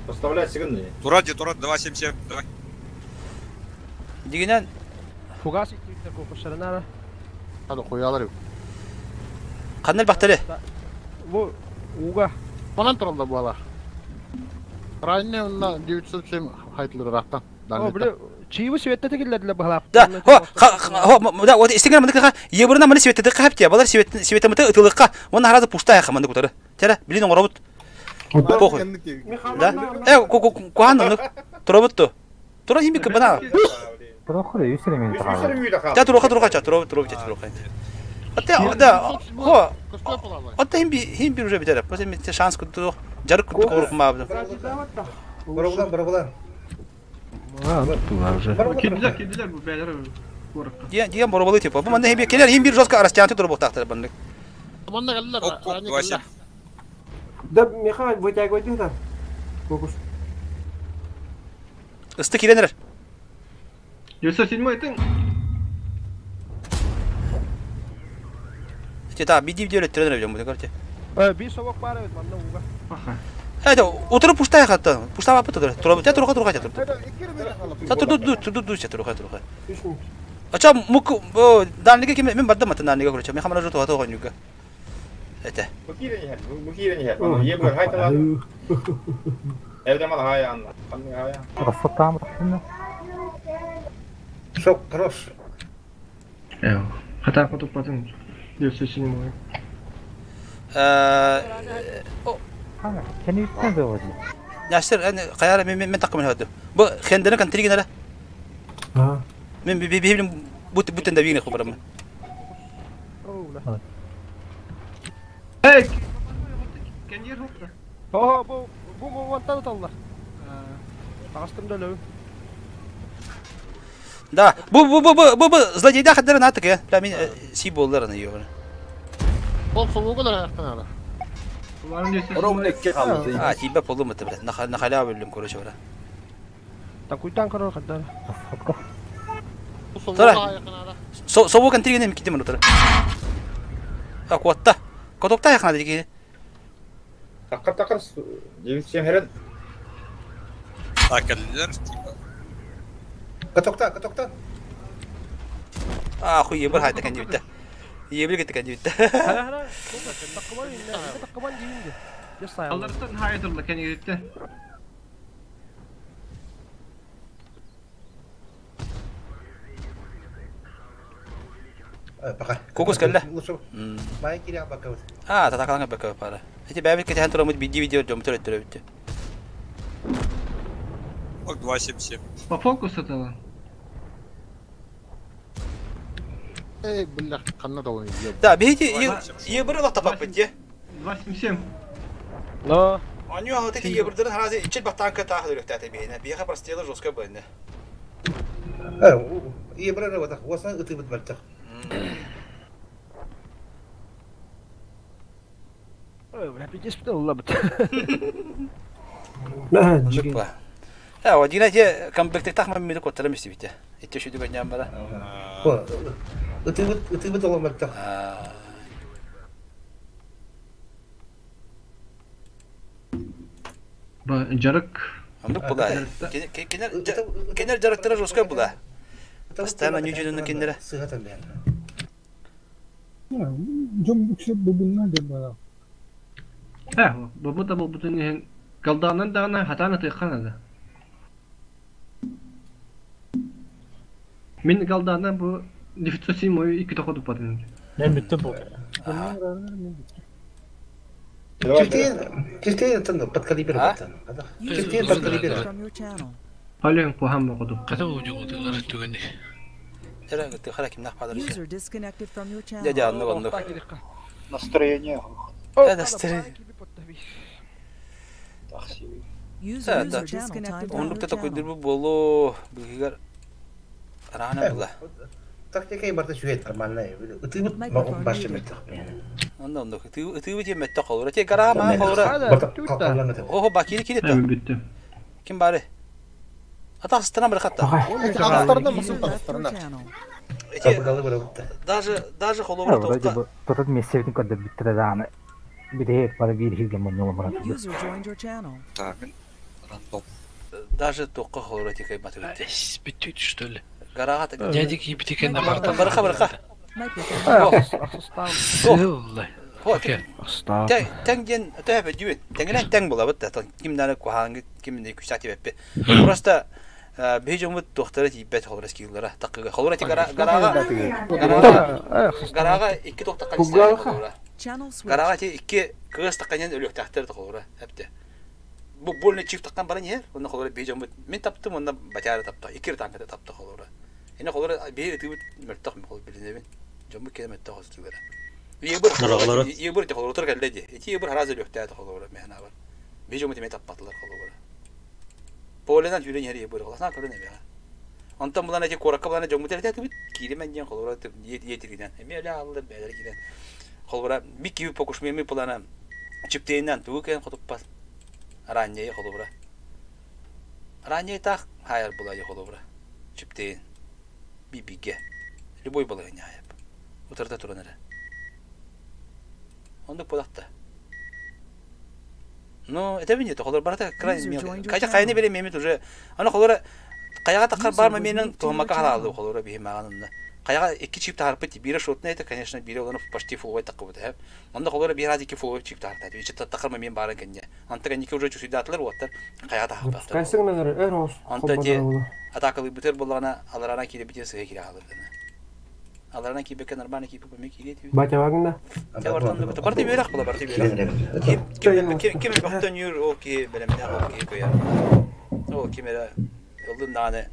Поставлять сигн. Турат, турат, 277, давай. Дигинен Фугас иттибиттер кокуштарына. Hadi koyalар. Ханнал бахтары. Бу уга. Манан туралла буала. Ранне онна 907 хайтылыр рахтан. О, бля, чиибы светтете киллердилер бахалап. Да, хо, хо, да, вот истигер мындык ха, ебурна маны светте хапти, балар свет светемыты ытылыкка, он харазы пушта ха мындык утары. Тера, билин оробут. Похуй. Да? Э, ку ку куан ну, туробут. Тура химик бана. Прохор, үс элемент Та туруха туруха ча, туробут туробут ча туруха. Ата, да, хо. Ата хим би хим би уже битер. После ми шанс куту, жарык куту корук ма. Барабылан, барабылан. Килдилер, килдилер бу бәлер куракка. Диен диен боробалы типа. Бу манда хим би келер хим бир жестко растянты туробут тахтар бандык. Манна келдилер. Ранне келдилер. Да, Михаил, вытягивай да. Кокус. Ысты киленер. 907 этин. Те та биди видео тренер жом бу короче. Би совок бар эбит манна уга. Это утро пустая хата. Пустая папа тура. Тура те тура тура тура. Та тур ду тур ду тура тура. Ача мук данлыга ким мен бардым атын данлыга короче. Мен хамара жоту хата гонюга. Это. Букире не хат. Ебур хайтала. Эрдемал хая анна. Хая. Рассатам рахина. Шок, хорош. Эв. Хата потуп потом. 907. Can you tell the Яшер эн каяра мен мен такым хады. Бу хендене кан тригенere. А. Мен би би бут бутен да бигне хубарам. Эй, кенер хопта. О, бу бу бу вантан таллар. Тагастым да лөв. Да, бу бу бу бу бу злодейда хаддара натык я. Бля мен си боллар аны йогы. Ол совуга аяктан ара. А, тиба полу мыты, блядь. На халяву бөлүм, короче, бра. Такуйтан корор хаддар. Тора. Со сову кан тригене китем утара. А куатта. Котокта якна диги. Такыр такыр 97 херен. Так, келдилер, типа. Катокта, катокта. А, хуй ебір хайта кан дибитте. Ебір кетті кан дибитте. Хара хара. Таккыбан таккыбан дийинде. Аллардан хайдырла кенегитте. Пока. Кокус келді. Май кире бака. А, татакаланга бака пара. Эти бәбит кетен турамыт биди видео жом төрөт төрөт. Ок, 277. По фокусу этого. Эй, бля, канна да ойын. Да, бейти ебір лак тапап бит. 277. Но. Они вот эти ебірдерин харазы ичил баттан ката хөрөктәте бейне. Бияха простела жестко бейне. Э, ебір вот так, осан ытыбыт бальтах. Ой, бля, пиздец, улла бит. Жукпа. Э, одина те комплект тахма ми коттара мисти бите. Итте шүдү гөннән бара. Ытыбыт, ытыбыт ола бальтах. Ба жарык. Андык була. Кенер кенер жарыктара жестко була. Постоянно нюжүнүн кенере. Сыгатан бен. Жом үксеп бубунна деп бара. Э, бу да бу бутын Галданан дагана хатана тыйканады. Мен галданан бу 907 2 тоходу батын. Мен бүттү бу. Чертейин, чертейин тан подкалибр баттан. Чертейин подкалибр. Ален кухам окуду. Ката уйгу түгөнү. Тера гыты хара ким нах падыр. User disconnected from your channel. Дядя анны онны. Настроение. Э, настроение. User Да, да. disconnected from your Онлукта такой channel. дырбы болу. Бүгүгөр рана була. Тактика барта сүет нормально. Ытыбыт башы мертах. Онда онда ты ты бит метте калыр. Те гара ма калыр. Охо бакири кири та. Бүттү. Ким бары? Ата астына бір хатта. Астарына мысын астарына. Кабыгалы барабытта. Даже даже холобура Вроде тоқта бы тотот мессебитин көрдөрбүттэрэ даҕаны бүтэһик бары биир иһиргэ мунньулан баран User joined your channel. Та мин рандом. Даже тоққа холобура тикай матыбытты. Бүтүт что ли? Гараға Дядя кийбити кэннэ барта. Барыха барыха. Сылла. Тэҥ диэн төһө дьүбүт. Тэҥинэн тэҥ булабыт да ким даны куһаанги ким не күсак тибеппи. Просто биһи дьоммут туохтара тиийбэт холобура скиллара такыга. Холобура ти гараға гараға икки туохтакка холобура. Гараға ти икки кыыс такканен өлүөхтээхтэр холобура эпте. Бу больно чип таккан баран иһэр. Онно холобура биһи дьоммут мин таптым онно батяра тапта. Икки танката тапта холобура. Эне холобура биһи ытыбыт мөлтөх холобура билинэбин. Дьоммут кэлэ мөлтөх остулара. Ебір ебір те холобура кэллэ ди. Ити ебір хараз өлүөхтээт холобура мэхнабар. Биһи дьоммут эме таппатылар холобура. Поленан жүрен иһэр ебір холосна көрөн эбэ. Онтон булан эти куоракка булан дьоммут эрэтэ кииримен диэн холобура иэтиринэн. Эме эле аллар бээлер киирен. Холобура би киби покушмеми булана чиптейинен тугу кэн хотуппас. Ранней холобура. Ранней так хайар була холобура. Чиптейин. Би биге. Любой балыгын хайап. Утарда туран эрэ. Оннук буолахта. Ну, это видите, холор барата крайне мелкий. Кайта кайны бере мемет уже. Аны холора каяга такар бар менен туһамака халалы холора биһи маганында. Каяга икки чип тарпыт бире шотна это, конечно, бире оны почти фуловой такыбыт, хэ. Онда холора бир аз икки фуловой чип тартат. Ичи такар мен барын кенне. Анта ники уже чусудатлар оттар каяга тахапаттар. Кайсыгынан эр ос. Онта те атакалы битер боллагана аларана кире бите сыгы кире алырдына. Аларана кибекке нормально кипи көмек кире. Батя вагында. Те бартан да барты бирак була барты бирак. Ким ким ким бактан юр о ки белемне о ки коя. О ким эре ылдын даны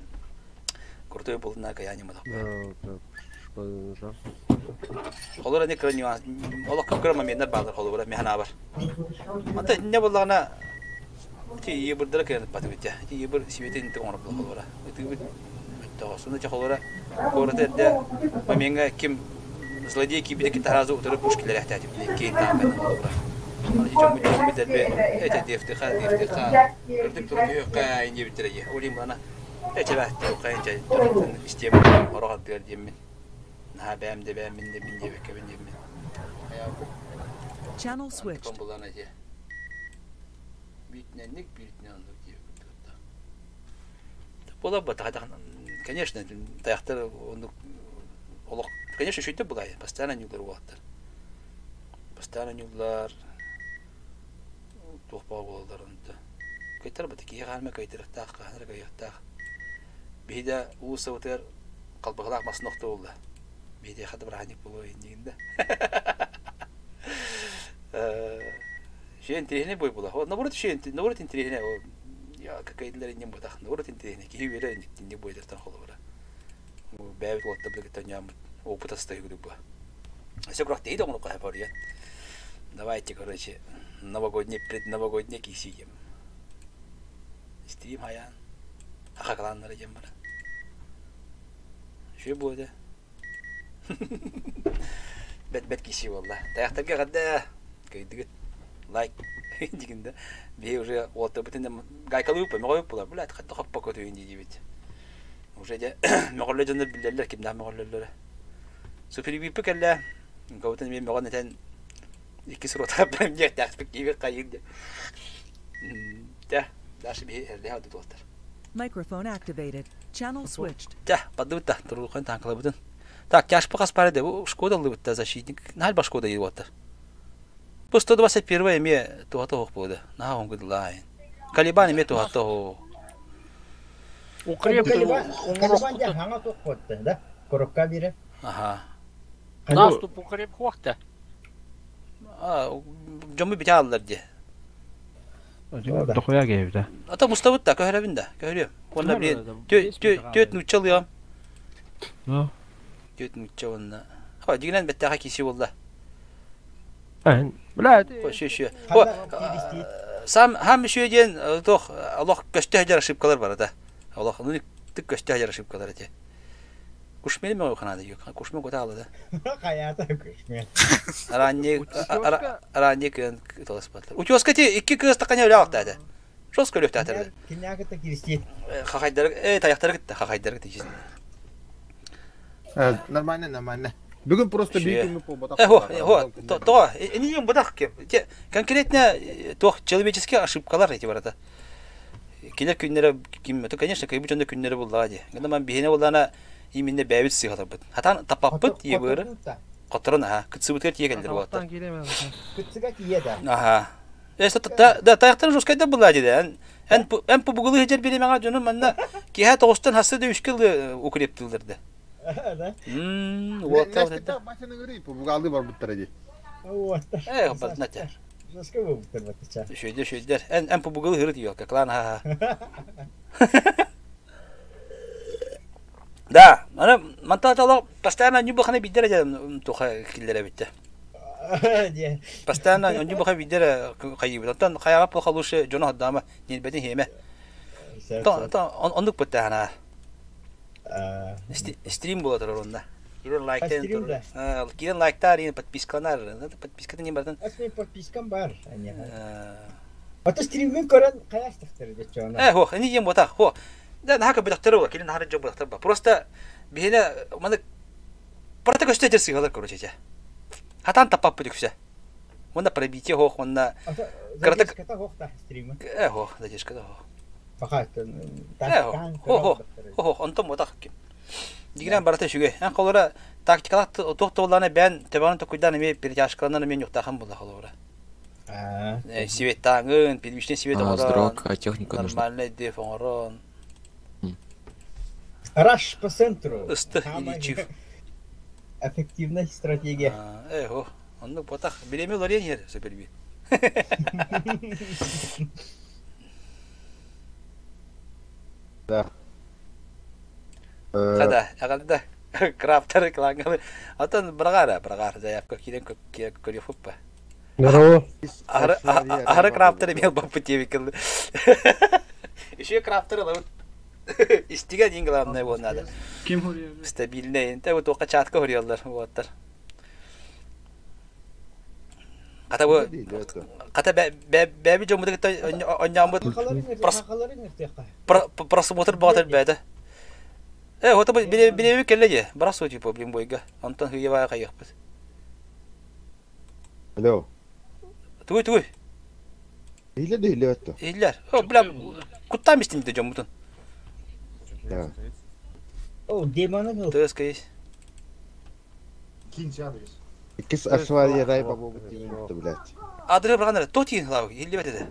крутой болдуна кая не мадак. Холора не кра нюанс. Олох кра моменттер баалар холора механа бар. Ата не боллагана ти ебырдара кыянып баты битте. Ти ебыр сибетин тыгын оноп холора. Ти бит тоосуна ти холора город эрде моменга ким злодей кибите ки таразу утырып пушкилер эхтәтип кейин таакан холора. Аны жон бу жон битер эте дефтиха дефтиха. Кырдык туруп юкка инде битере. Олим ана эте бәтте юкка инде истем орога дер демин. Наха бәм де бәм мин де мин де бекке мин де мин. Channel switched. Булана же. Битненник битненник дип күттүк. Була бу конечно, таяктар олох, конечно, шөйтө булай, постоянно нюлар булаттар. Постоянно нюлар туох баа буолалар онто. Кайтар бата киһи хаалма кайтарыктаах, хаанара кайыктаах. Биһиде уу сабытыгар қалбағылаах масын охто буолла. Биһиде хата бырааник буолуо иннигинде. Ши интересный бой була. Наоборот, ши наоборот интересный. Я какая-то не бутах. Наоборот интересный. Киһи үөрэ инник бойдартан холобура. Бэбит уотта билгиттен нямыт опыт астайы гүдүк Все крах ты дома кайфар Давайте, короче, новогодний, предновогодний кисием. Стрим хаян. Ахакланнары дем бара. Шү буде. Бет бет киси болла. Таяқтарға қадда. Көйдігіт. Лайк. Дегенде. Би уже отты бүтін гайкалы үпі, мөғой бұлар. Бұлар қатты қаппа көтөйін дейді бит. Уже де мөғырлы жондар билерлер, кимдә мөғырлылар. Супер бипі кәллә. Гауытын мен мөғын етен икки сурота бәм не тәхпик кибе кайын де. Тә, дальше би эрде хады достар. Microphone activated. Channel switched. Тә, бадыбытта, турулхан танкалабытын. Так, тяж пока спарыды, бу Шкода лыбытта защитник. Наль ба Шкода едуаттар. Бу 121 эме туата хох болды. На он гыдлайн. Калибан эме туата хо. Укреп Калибан дя хаңа тоқ қотты, да? Коробка бире. Аха. Наступ укреп хуахта. А, жомы бите алдар де. Дохуя келбит. Ата мустабыт да, көһөрөбүн да, көһөрөм. Онда бир төт нуччалыям. Төт нучча онна. Ха, дигенен беттаха киси болду. Бля, Шө шө. О, сам хам шө диэн тох Аллах көстө хажар ошибкалар бар да. Аллах ну тык көстө хажар ошибкалар эте. Кушмели ме ханада юк. Кушме гота алды да. Хаята кушме. Ранне ранне көн толаспатлар. Утёска те икки кыз таканя үле алты Жестко үле алты. Кинягы та кирсти. Хахайдар, таяктар гитте, хахайдар гитте честно. Нормально, нормально. Бүгүн просто биир күҥҥэ буолбатах. Э, хо, хо, тоҕо, инигин бадах конкретно туох человеческие ошибкалар эти барата. Килер күннэрэ ким, то, конечно, кыйбы дьонно күннэрэ буллаҕа дии. Гына ман биһине буллаана именно бэйэбит сыыһаларбыт. Хатан таппаппыт ебыры. Хотторон аха, кытсыбытыгар тиийэ кэллэр буолаттар. Кытсыга тиийэ да. Аха. Да, таяқтар жесткайда была деді. Эн эн эн пубугулы хежер биремеға дьону манна киһэ тоҕустан хассы да үскэ укрептылдырды. Да. Уоттар. Пубугалыы барбыттар дии. Уоттар. Э, баднатя. Жестко буолбуттар баттача. Шөйдер, шөйдер. Эн эн пубугулы хырыт ёлка, клан ха. Да, аны мантан постоянно ньубаханы биддер туха киллere битте. Постоянно ньубаха биддер хайыбыт. Оттон хайаҕа плохолуши дьону хаддаама нилбэтин хиэмэ. Оннук быттаана. Стрим була турар онна. Кирен лайктан Кирен лайктар, подпискалар. Подпискатын не бартан. Ас мен подпискам бар. Ата стриммен көрөн хайастахтар деччона. Э, хо, ини ем бота, хо. Да, наха битахтар була, кирен нахара жок битахтар ба. Просто биһине маны просто көстө сыгалар короче же. Хатан тапап бүдүксө. Онда пробитие хох, онда Краток хох та стрима. Э, хох, задержка да хох. Баха, Э, хо, хо, хо, хо, онтон ботах ким. Дигрен барата шүгө. Эн холора тактикалар туох туоллааны бээн төбөҕүн токуйдаан эмиэ перетяжкаланан эмиэ ньухтаахан буолла холобура. Светтааҥын, первичный свет А, оҥорон, здорово, какая техника нужна? нормальный деф оҥорон. Раш по центру. Ысты или чиф. Эффективная стратегия. Э, хо, оннук ботах. Билеми олорен ер, сөпелби. Да. Хада, агалда. Крафтер клангалы. Атын брагара, брагар, заявка кирен көрөфуппа. Здорово. Ахары крафтер имел бапы тебикил. Еще крафтер лабыт. Истиге ең главное вот надо. Ким хоруйар? Стабильный. Энте вот тоқа чатка хоруялар вот. Ката бу ката бәби жомуду кытта онньооммут просмотр баҕатар бээтэ. Э, вот билеби келле же. Барасу типа блин бойга. Онтон хыйбаа кайыхпыт. Алло. Тугуй тугуй. Иле да иле өттө. Иллер. О, бля, куттан истим де жомутун. Да. О, демоны Тыска есть. Киньте адрес. Иккис Ашвария Рай бабы тимен блядь. Адры баргандар, то тиин лав, илли бетеде.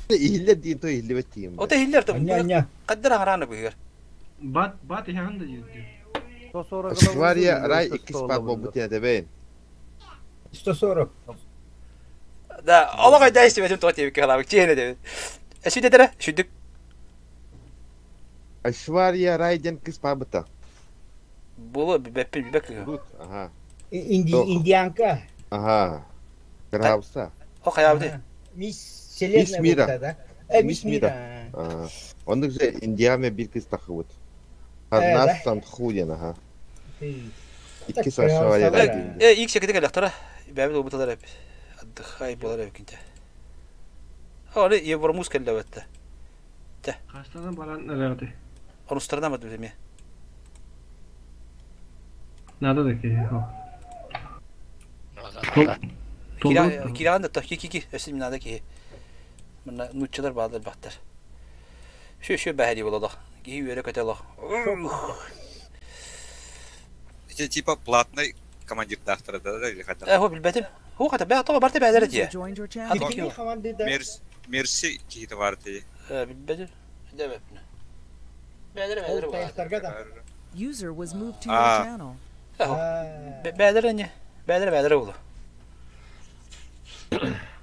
Иле дин то иле бетиим. Ота иллер то. Каддар хараны бугер. Бат, бат иһэҕин да диир. Ашвария Рай иккис бат бабы тиен дебейн. 140. Да, олох айда истибетим то тиби калабык чиэне дебит. Эсүдэ шүдүк. Ашвария Рай ден кис бабыта. Боло беппин бек. Ага. Инди индианка. Ага. Грабса. О хаябды. Мисс Селена Мисс Мира. да? Э, Мисс Мира. Оннук же Индияме бир кыз тахыбыт. Харнас Сандхуден, ага. Иккис Ашвария Рай ден. Э, икс якыты калактара. Бәбит обуталар эп. Отдыхай болар эп кинте. Аны Евромус келлебетте. Те. Хастана баран эрэҕити. Онустарына бат биземе. Надо да киһи. Киран да ки ки ки өсүм надо ки. Мына нуччалар баалар бактар. Шү шү бәһәри бололох. Ки үөрө көтөлөх. Эти типа платный командир дактара да или хотя Э, хо билбетим. Хо хата бә тоға барты бәләр дие. Мерси кихити бар ти. Э, билбетим. Дебеп. Бәләр бәләр бар. User was moved to your А. channel. Бәләр не? Бәләр бәләр булды.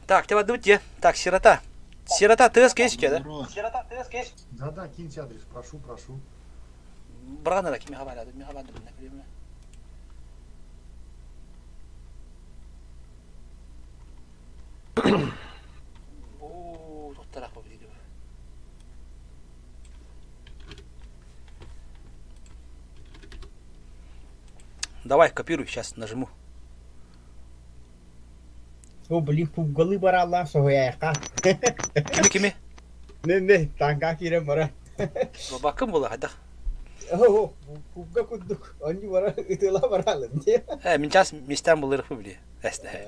Так, тебе дуть Так, сирота. Сирота тез кеш да? Сирота, ты скажешь? Да, да, киньте адрес, прошу, прошу. Брана кими хабар, ми хабар билмем. О, тоқтарақ болып дейді. Давай, копируй, сейчас нажму. О, блин, пугалы баралар сояяка. Кими кими? Не, не, танка кирем бара. Бакым була, хадах. О, кугга курдук, они бара ытыла баралын дии. Э, мин час местам булырых били. Эсте.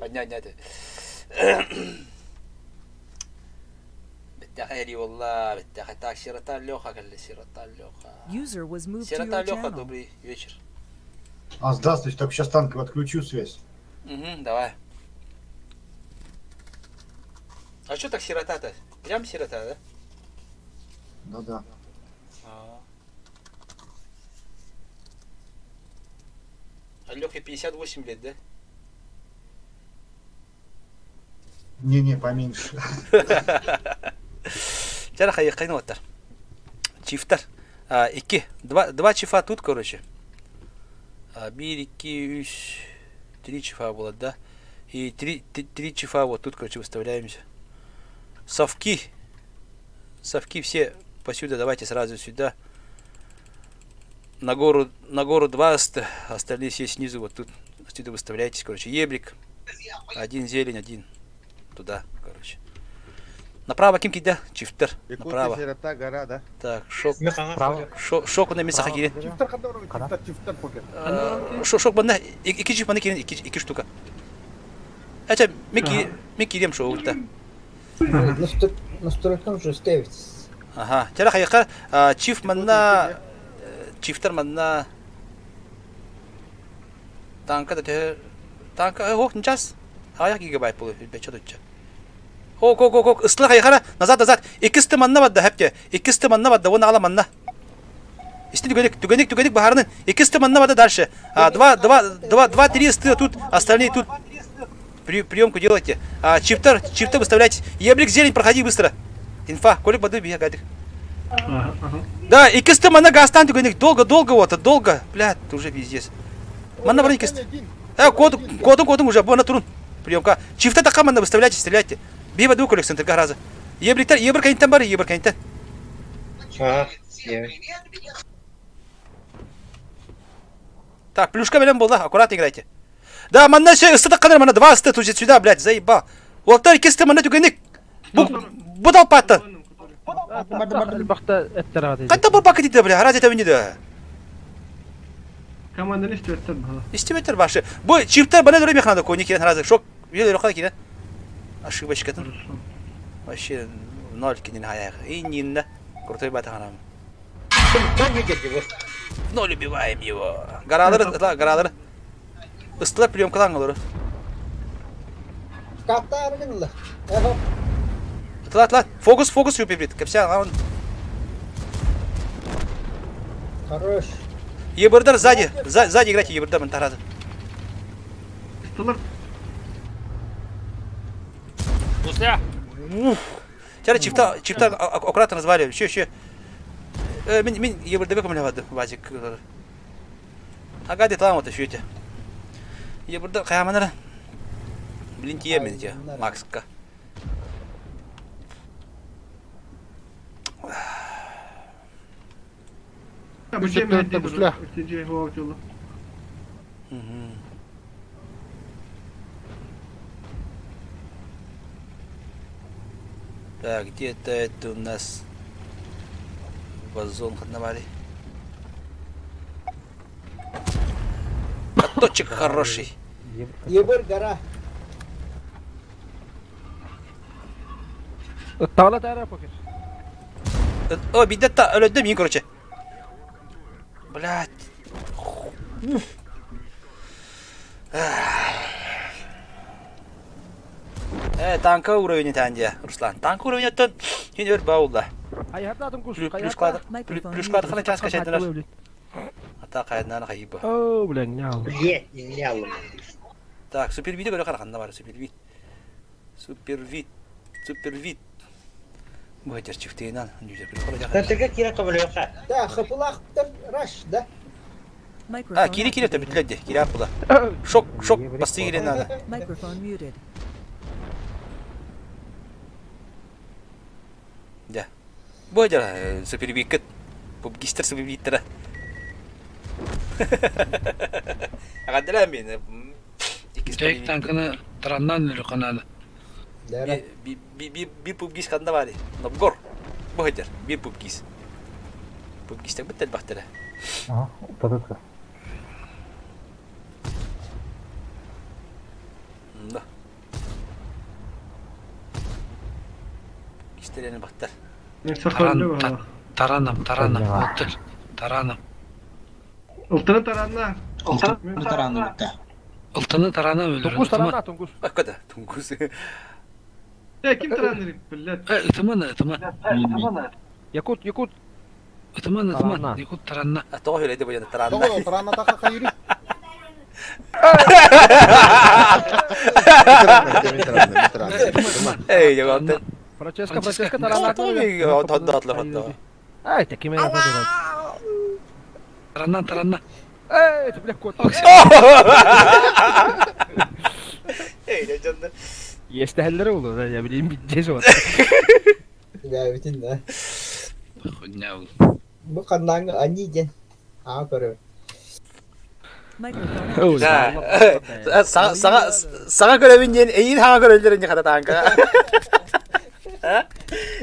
Аня аня де. Беттаха эри волла, беттаха так сирота Леха, калли сирота Леха. User was moved to Сирота your Леха, channel. добрый вечер. А, здравствуйте, так сейчас танк отключу связь. Угу, давай. А что так сирота-то? Прям сирота, да? Да-да. А. А Лехе 58 лет, да? Не-не, поменьше. Чара хайыккайны оттар. Чифтар. А, икки. Два, два чифа тут, короче. А, бир, икки, үс. Три чифа было, да? И три, три, три чифа вот тут, короче, выставляемся. Совки. Совки все посюда, давайте сразу сюда. На гору два, остальные все снизу, вот тут. Отсюда выставляйтесь, короче. Ебрик. Один зелень, один туда, короче. Направо ким кида? Чифтер. Направо. сирота гора, да? Так, шок. Право. Шок, шок на месте хакири. Чифтер хадоров, чифтер, чифтер покер. Шок, шок банда. Ики чиф банда кирин, ики, ики штука. Ача, мики, мики дем шоу та. Настройкам уже ставить. Ага. Тера хайкар, чиф манна, чифтер манна. Танка да те, танка, ох, нчас. Аяк гигабайт болу, бече дучча. Ок, ок, ок, ок, ысла хайкара, назад, назад. Икисти манна бадда хепте. Икисти манна бадда, он ала манна. Исти түгеник, түгеник, түгеник бахарнын. Икисти манна бадда дальше. А, два, два, два, два, три ысты тут, остальные тут. Приемку делайте. А, чиптер, чиптер выставляйте. Еблик зелень, проходи быстро. Инфа, колик баду бия гадик. Ага, ага. Да, икисти манна гастан түгеник, долго, долго вот, долго. Бля, ты уже пиздец. Манна брать икисти. Код, кодун, кодун уже, бона турун. Приемка. Чифта така манна выставляйте, стреляйте. Бива ду колик центр гараза. Ебриктер, ебр кайнтен бар, ебр кайнтен. Ага. Так, плюшка белем болды, аккуратно играйте. Да, манна все, ысты такканыр, манна два ысты тут сюда, блядь, заебал. Уолтар кесті манна түгенік. Бу, бу далпаттан. Бахта эттер Қайта бұл пакет дейді, бля, раз это да. Команданы истебеттер баха. Истебеттер башы. Бу чиптер бана дөрө механада кони кирен разы. Шок, еле рохада кирен. Ошибочка там. Вообще ноль кинен хаяк. И нинна. Крутой батаханам. Ноль убиваем его. Гаралары, ытла, гаралары. Ыстылар приемка лаңылары. Каттар гынла. Эхо. Ытла, ытла. Фокус, фокус юпибит. Кепся, он. Хорош. Ебырдар сзади. Сзади играйте, ебырдар мантаразы. Ыстылар. После. Уф. Теперь чифта, чифта аккуратно разваливаем. Еще, еще. Мин, мин, ебырдабек у меня воды, вазик. Ага, там вот еще эти. Ебырдар, хаяманара. Блин, тие мен те, Макска. Так, где-то это у нас вазон хаднавали. Каточек хороший. Ебыр гора. Тала тара покер. О, бидетта, өлөдüm мин, короче. Блядь. Танка уровень тәнде, Руслан. Танка уровень оттон хин өр баулда. Плюс клад хана часка шайдылар. Ата кайдынан кайыбы. О, блин, нял. Е, нял. Так, супер видео көрө караганда бар, супер вид. Супер вид. Супер вид. Бу этер чифтейнан, жүзер бір қола. Тәтеге кире кабыл yo'q. Да, хапылахтар раш, да? А, кири кири это бүтләде, кири апыла. Шок, шок, басты надо. Microphone muted. Да. Бу этер супер вид. Пубгистер супер вид. Агадыра мен. Тек танкını тараннан өлі қанады. Би пубгис ханда бari. Нобгор. Бу этер, би пубгис. Пупкистер бит элбэхтэрэ. Ага, утары. Да. Кистерени баттар. Таран, таранам, таранам, ылтыр, таранам. Ылтыны таранна. Ылтыны таранна битте. Ылтыны таранам өлөрөн. Тунгус таранна, тунгус. Бакка тунгус. Э, ким таранныр, блядь? Э, ытыман, ытыман. Якут, якут. Ытыман, ытыман, якут таранна. А тоҕо хүлэйди бу таранна. Тоҕо таранна таха хайыры. Эй, жоготтun. Франческо, Франческо таранна. Тоддотлы хотто. Ай, такими я буду. Таранна, таранна. Эй, ты бля кот. Эй, жонда. Естәһелләре ул, я билим битҗәс бар. Да, бүтүн да. Хуйня ул. Бу каннаңы ани ден. Аа көрө. Да. Сага сага көрөбүн диэн эйин хага көрөллөр инде хата таанка.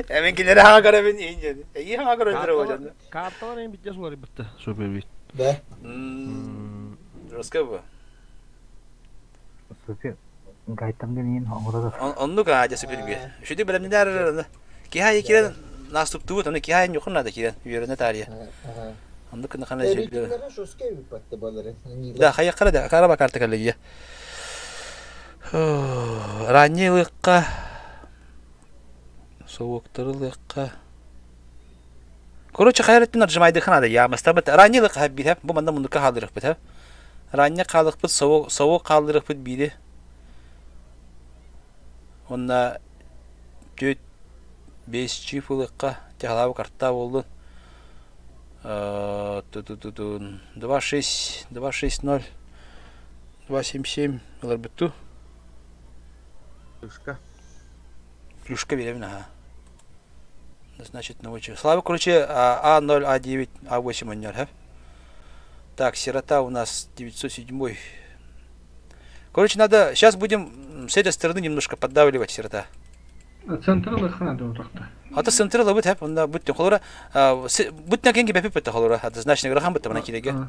Эмен кинere хага көрөбүн эйин диэн. Эйин хага көрөллөр о жонда. Карталар эң битҗәс булар битте. Супер бит. Да. Русска бу. Супер. Гайтам ден оңородор. Оннук аажа супер би. Шүдү билемнер киһа кирен наступтубут, оны киһа нюхун нада кирен үйөрөнө тария. Оннук кына кана жөйлөр. Рейтинглere шоске бипатты балары. Да, хайа да, караба карта коллегия. Ранний лыкка. Соуктары лыкка. Короче, хайраттын отжимайды ханада я мастабат. Ранний лыкка бит, бу манда мундука халдырык бит. Ранний калык бит, соук соук калдырык бит биди. Онна 4 5 чиф лыкка тягалабы карта болду. 2 6 2 6 0 2 7 7 олар бүттү. Плюшка. Плюшка беремин, ага. Значит, научу. Слава, короче, А0, А9, А8 он хэ? Так, сирота у нас 907. Короче, надо... Сейчас будем с этой стороны немножко поддавливать сирота. Центры лыхна да утакта. А то центры лабыт, хэп, онда бүттен холора. Бүттен кенге бәпіп бітті холора. Однозначно, грахан бітті, мына кереге.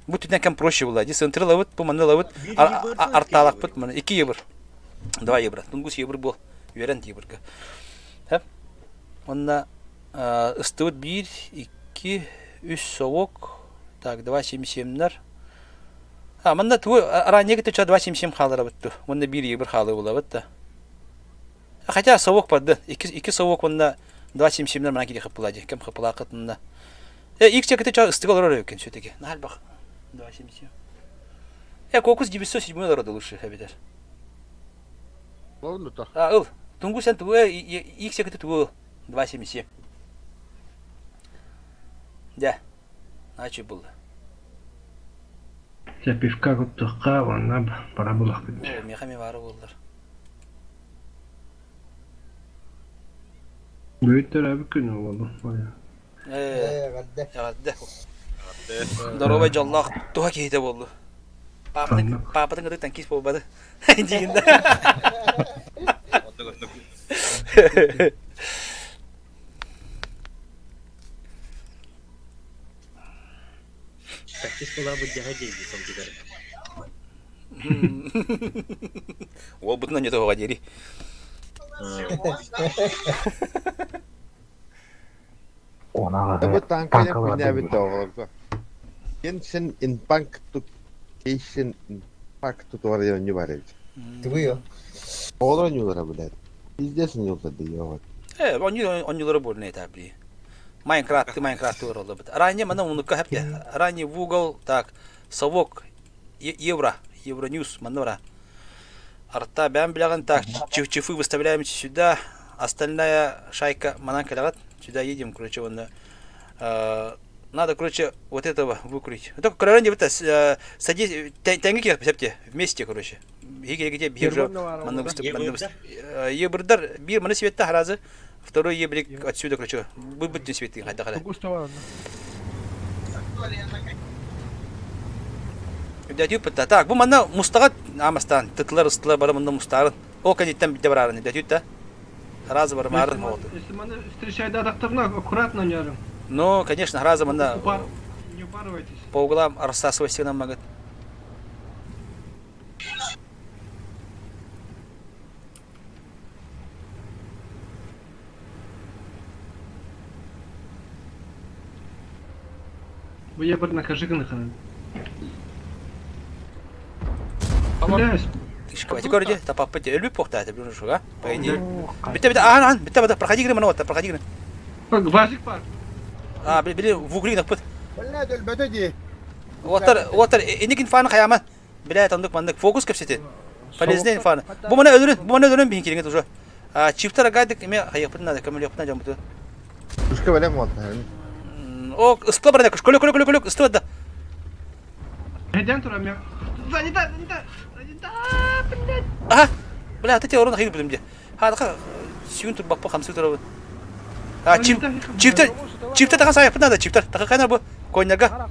Бүттен кем проще было. Ди центры лабыт, бу маны лабыт, арталак бит, мына 2 евро. 2 евро. Тунгус евро был. Верен евро. Хэп. Онна ыстыбыт 1, 2, 3 совок. Так, 2,77-нер. А, мында туы ранее кеті 2,77 халыра бітті. Онда 1 евро халы була бітті. Хотя совок падды. 2 совок онда 2,77-нер мына келе хыпылади. Кем хыпыла қытында. Ик чекете ча ыстык олар өкен все-таки. Нахал бақ. 2,77. Кокус 907 олар лучше, хабитер. А, ыл. Тунгу сен туы, ик чекете туы 2,77. Да. Начи болды. Те пивка куттукка, онна бара булак бит. Мехами бары болдыр. Бүттер әбі күні болду. Гадды. Здорово, жоллах. Туха кейте болды. Папатын папатын кыды танкист болбады. Дегенде. Таксист была бы дядей, сам теперь. Ол бұтына не тоға дери. Бу танка хуйня бит оҕолорго. Genshin Impact Genshin Impact туар оонньуу бар эбит. Тугуйо. Оҕолор оонньуулара блядь. Пиздец оонньуулар дии оҕо. Онньуулара буолна этабли. Майнкрафт, Майнкрафт туралы бит. Ранее мана унукка хепте. Ранее в угол, так, совок, евро, Евроньюз, манора. Арта бәм биляган, так, чифы выставляем сюда. Остальная шайка манан калягат. Сюда едем, короче, вон. Надо, короче, вот этого выкурить. Только короче, вот садись, тянги хепте, вместе, короче. Где биржа, Ебрдар, бир, маны светта харазы. Второй ебрик отсюда, короче, будьте светы, хайда халя. Так, бу манна мустагат амастан, тытлар ыстылар бары мында мустарын. О кадиттен битте барарын, дәтүт та. Разы бар марын болду. Если маны встречай да дактарна, аккуратно ярым. Ну, конечно, сразу мында Не упарывайтесь. по углам рассасывайся нам могут. Бу я бір накажи гына Бля, Тышка, көрде, тапаппы те, өлбүп похта, это блин, шуга, по идее. Битте, битте, ан, ан, битте, битте, проходи грым, вот, проходи грым. Вазик бар. А, били, били, в угли напыт. Бля, өлбөтө ди. Отар, отар, эникин фаны хаяман. Бля, тандык мандык, фокус кепсети. Полезный фаны. Бу мана өлөрүн, бу мана өлөрүн бин киринге уже. А, чиптар гайдык, эме хайыппын надо, көмөл яппын жамбыты. Ушка белем вот. О, ыстла бар, көлө, көлө, көлө, көлө, ыстла да. Эден тура мен. Занита, занита, занита, блядь. Ага. Бля, ты те орын хайып билим де. Ха, сүйін тур баппа хамсы турабы. А, чип, чиптер, чиптер таға сайыппын надо, чиптер. Таға кайнар бу, коньяга.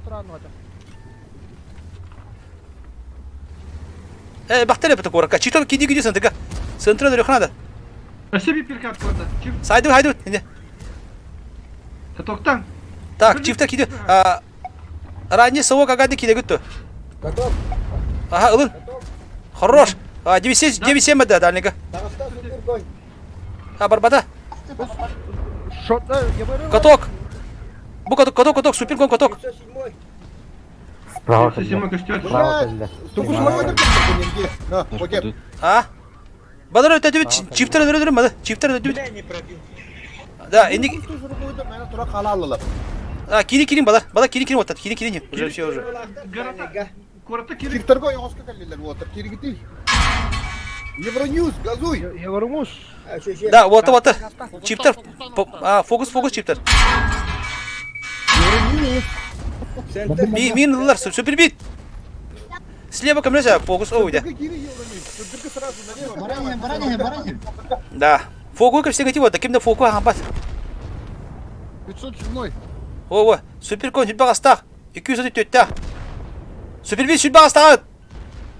Э, бақтар это корка. Чиптер киди киди сентга. Центра дөрөх надо. Өсө bir перкат көрді. Чип. Сайду, хайду. Не. Токтан. Так, чиптер киди. А, ранний совок агады киди гүттү. Готов. Ага, ылын. Хорош. А, 9-7, 9-7 да, дальника. А, барбата. Каток. Бу каток, каток, каток, супер кон каток. Справа кэллэ. Справа кэллэ. А? Бадар өтө өтө чиптер өтө өтө мады. Чиптер өтө өтө. Да, энди А, кири кири бадар. Бадар кири кири отат, кири кири. Уже все уже. Чифтерго йоҕоска кэллилэр уотар киригити. Евроньюз, газуй. Евроньюз. Да, вот вот. Чиптер. А, фокус, фокус чиптер. Ми мин лар супер бит. Слева ко мне фокус, о, уйдя. Да. Фокус ко все вот, таким да фокус хамбат. 507. О, о, супер кон сүрбә астах. 234. Супер бит сүрбә астах.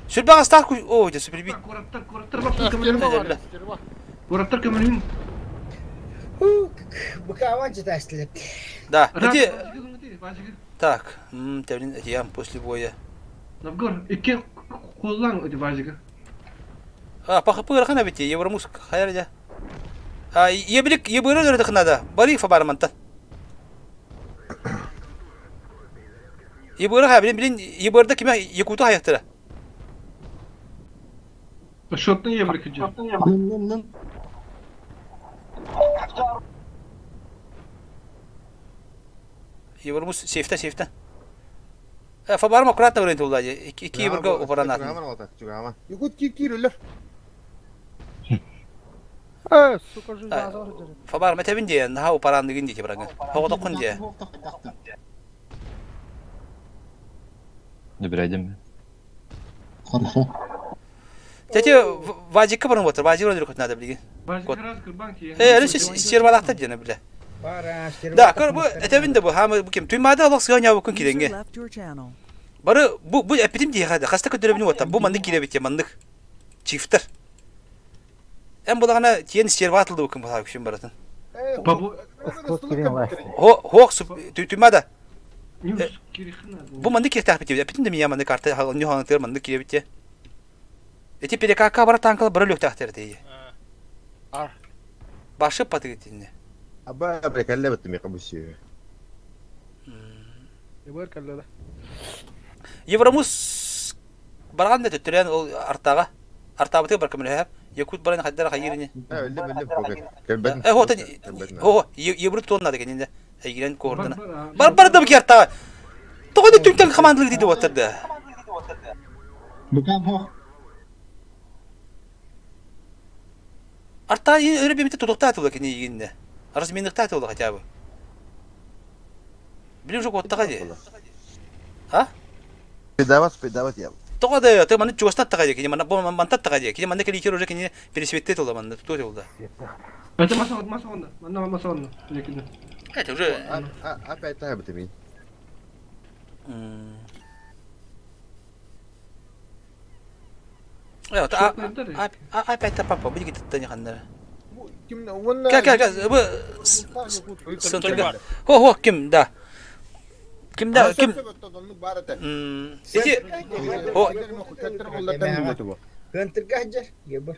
Сүрбә астах. О, уйдя супер бит. Кураттар көмөрүн. Быкаван читаешь Да, эти... Так, блин, я после боя. Навгор, икки куллан эти вазига. А, по хп рахана ведь, евромуск, хайрдя. А, ебрик, ебрик надо. Бори фабарманта. Ебрик, ха, блин, блин, ебрда киме якута хаяктыра. Шотны ебрик иди. Евромус сейфта, сейфта. Фабарма аккуратно вариант улады. Ики ебрга упаранат. Якут кир кир өлөр. Э, сука, жизнь азар. Фабар метебин де, наха упаран деген де брагы. Хоготокун де. Набирайдем. Хорошо. Тете вазикка барым отыр, вазик роль надо билги. Вазик раз кырбан ки. Э, әлі сервалакта дена биле. Да, көр бу этебин де бу хамы бу кем туймада алак сыган ябы күн User киренге. left your channel. Бары бу бу эпитим дие хада, хаста көтөрөбүн ота, бу мандык кире бит мандык. Чифтер. Эм булагана тиен серватылды бу кем бу күшүн баратын. Хо хок туймада. Бу мандык кире тахпит, эпитим де мия мандык карта хал ню ханытыр мандык кире бит. Эти перекака бара танкал бара лүк тахтер дие. Башы патыгы тинне. Аба приколлебет ми кабуси. Ебер кэллэ. Евромус барган да төттөрөн ол артага. Артабыты бар көмөлөп. Якут баран хаддара хайырыны. Өлле өлле покет. Келбетин. Э, хо, хо, евро тонна деген инде. Айгирен кордына. Бар бар да бу артага. Тогоду түнтен командалык дейди отырды. Быкам хох. Арта өрө бемите тудукта атылды кени игинде. Разменникта атылды хотя бы. Билим жок оттага ди. А? Передавать, передавать я. Тоҕо ты маны чугастаттаға дии, кини мана бу мантаттаға дии, кини манна кэлиитер уже кини пересветте тулла манна туту тулла. Это маса маса онда. Манна маса онда. Лекин. Это уже Опять та бит мин. Э, опять та папа, будет где-то не ханнара. Ким уонна Кэ кэ кэ бу сынтырга. Хо хо ким да. Ким да ким. Ити хо Кынтырга хажар. Гебер.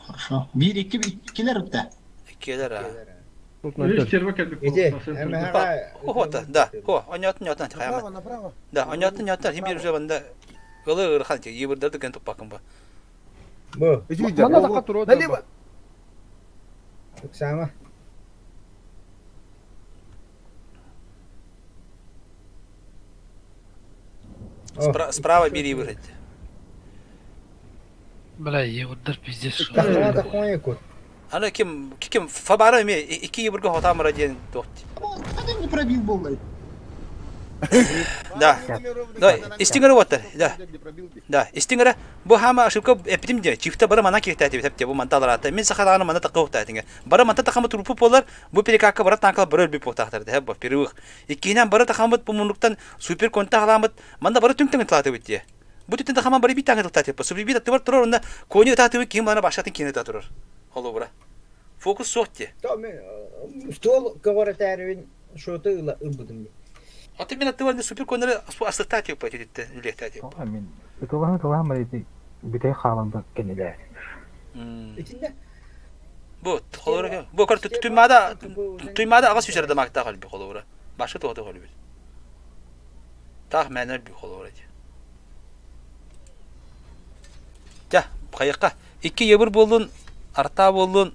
Хорошо. Биир икки иккилер утта. Иккилер а. Ити, эмэҕэ Хо да. Хо, оньотун ньотун хайама. Направо. Да, оньотун ньотун хим бир уже банда ылы ырхан ти йыбырдарды кен туппакын ба. Бу. Манна така туруо Налево. Уксама. Справа бери выход. Бля, егордар пиздец. Тахма тахма якут. Аны ким ким фабара ме икки йыбырга хотамара диэн туохт. Не пробил боллай. Да. Да, истиңер оттар. Да. Да, истиңер бу хама ошибка эпитим де. Чифта бары мана киртәти бит бу манталар ата. Мин сахаланы мана такы тәтиңе. Бары манта тахамы трупы болар, бу перекакка бары танкла бары өлбүп тахтар да бу впервых. Иккинен бары тахамыт бу мунуктан супер конта халамыт. Манда бары түңтүң тлаты бит. Бу түтен тахаман бары бит таңы тлаты. Супер бит тыбар турар онда кони таты ким мана башатын кине турар. Холобра. Фокус сотте. То мен стол говорят шоты ыла ылбыдым. Аты мен аттыбар супер коннары астыкта тип пайтетте, үлехта тип. Мен ытылаһын ытылаһын бар ити бүтэй хаалан кенилер. Итинде Бу холора бу көр туймада туймада агас үсәрдә макта калби холора. Башы тоты калби. Тах мәнер би холора. Жа, кайыкка 2 евр болдун, арта болдун.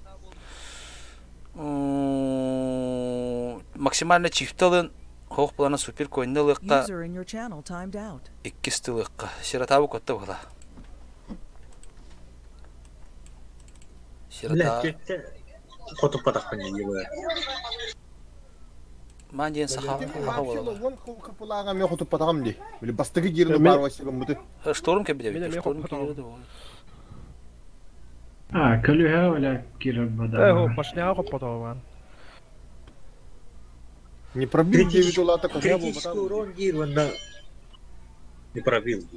Максимально чифталын хох плана супер койнылыкка User in your channel timed out. 2 стылыкка. Сиратабы котта була. Бля, Сирата кетте хотуп батақпын ебы. Ман ден саха хаха була. Вон капылага мен хотуп батагам ди. Били бастыгы жерин бар василым буту. Шторм кебиде Мен бит. эме Шторм хотуп кебиде. А, көлүһэ оля кирер бада. Э, хо, башняга хоппотоо бар. Не пробил 9 улата коня Критический урон дир, онда не пробил.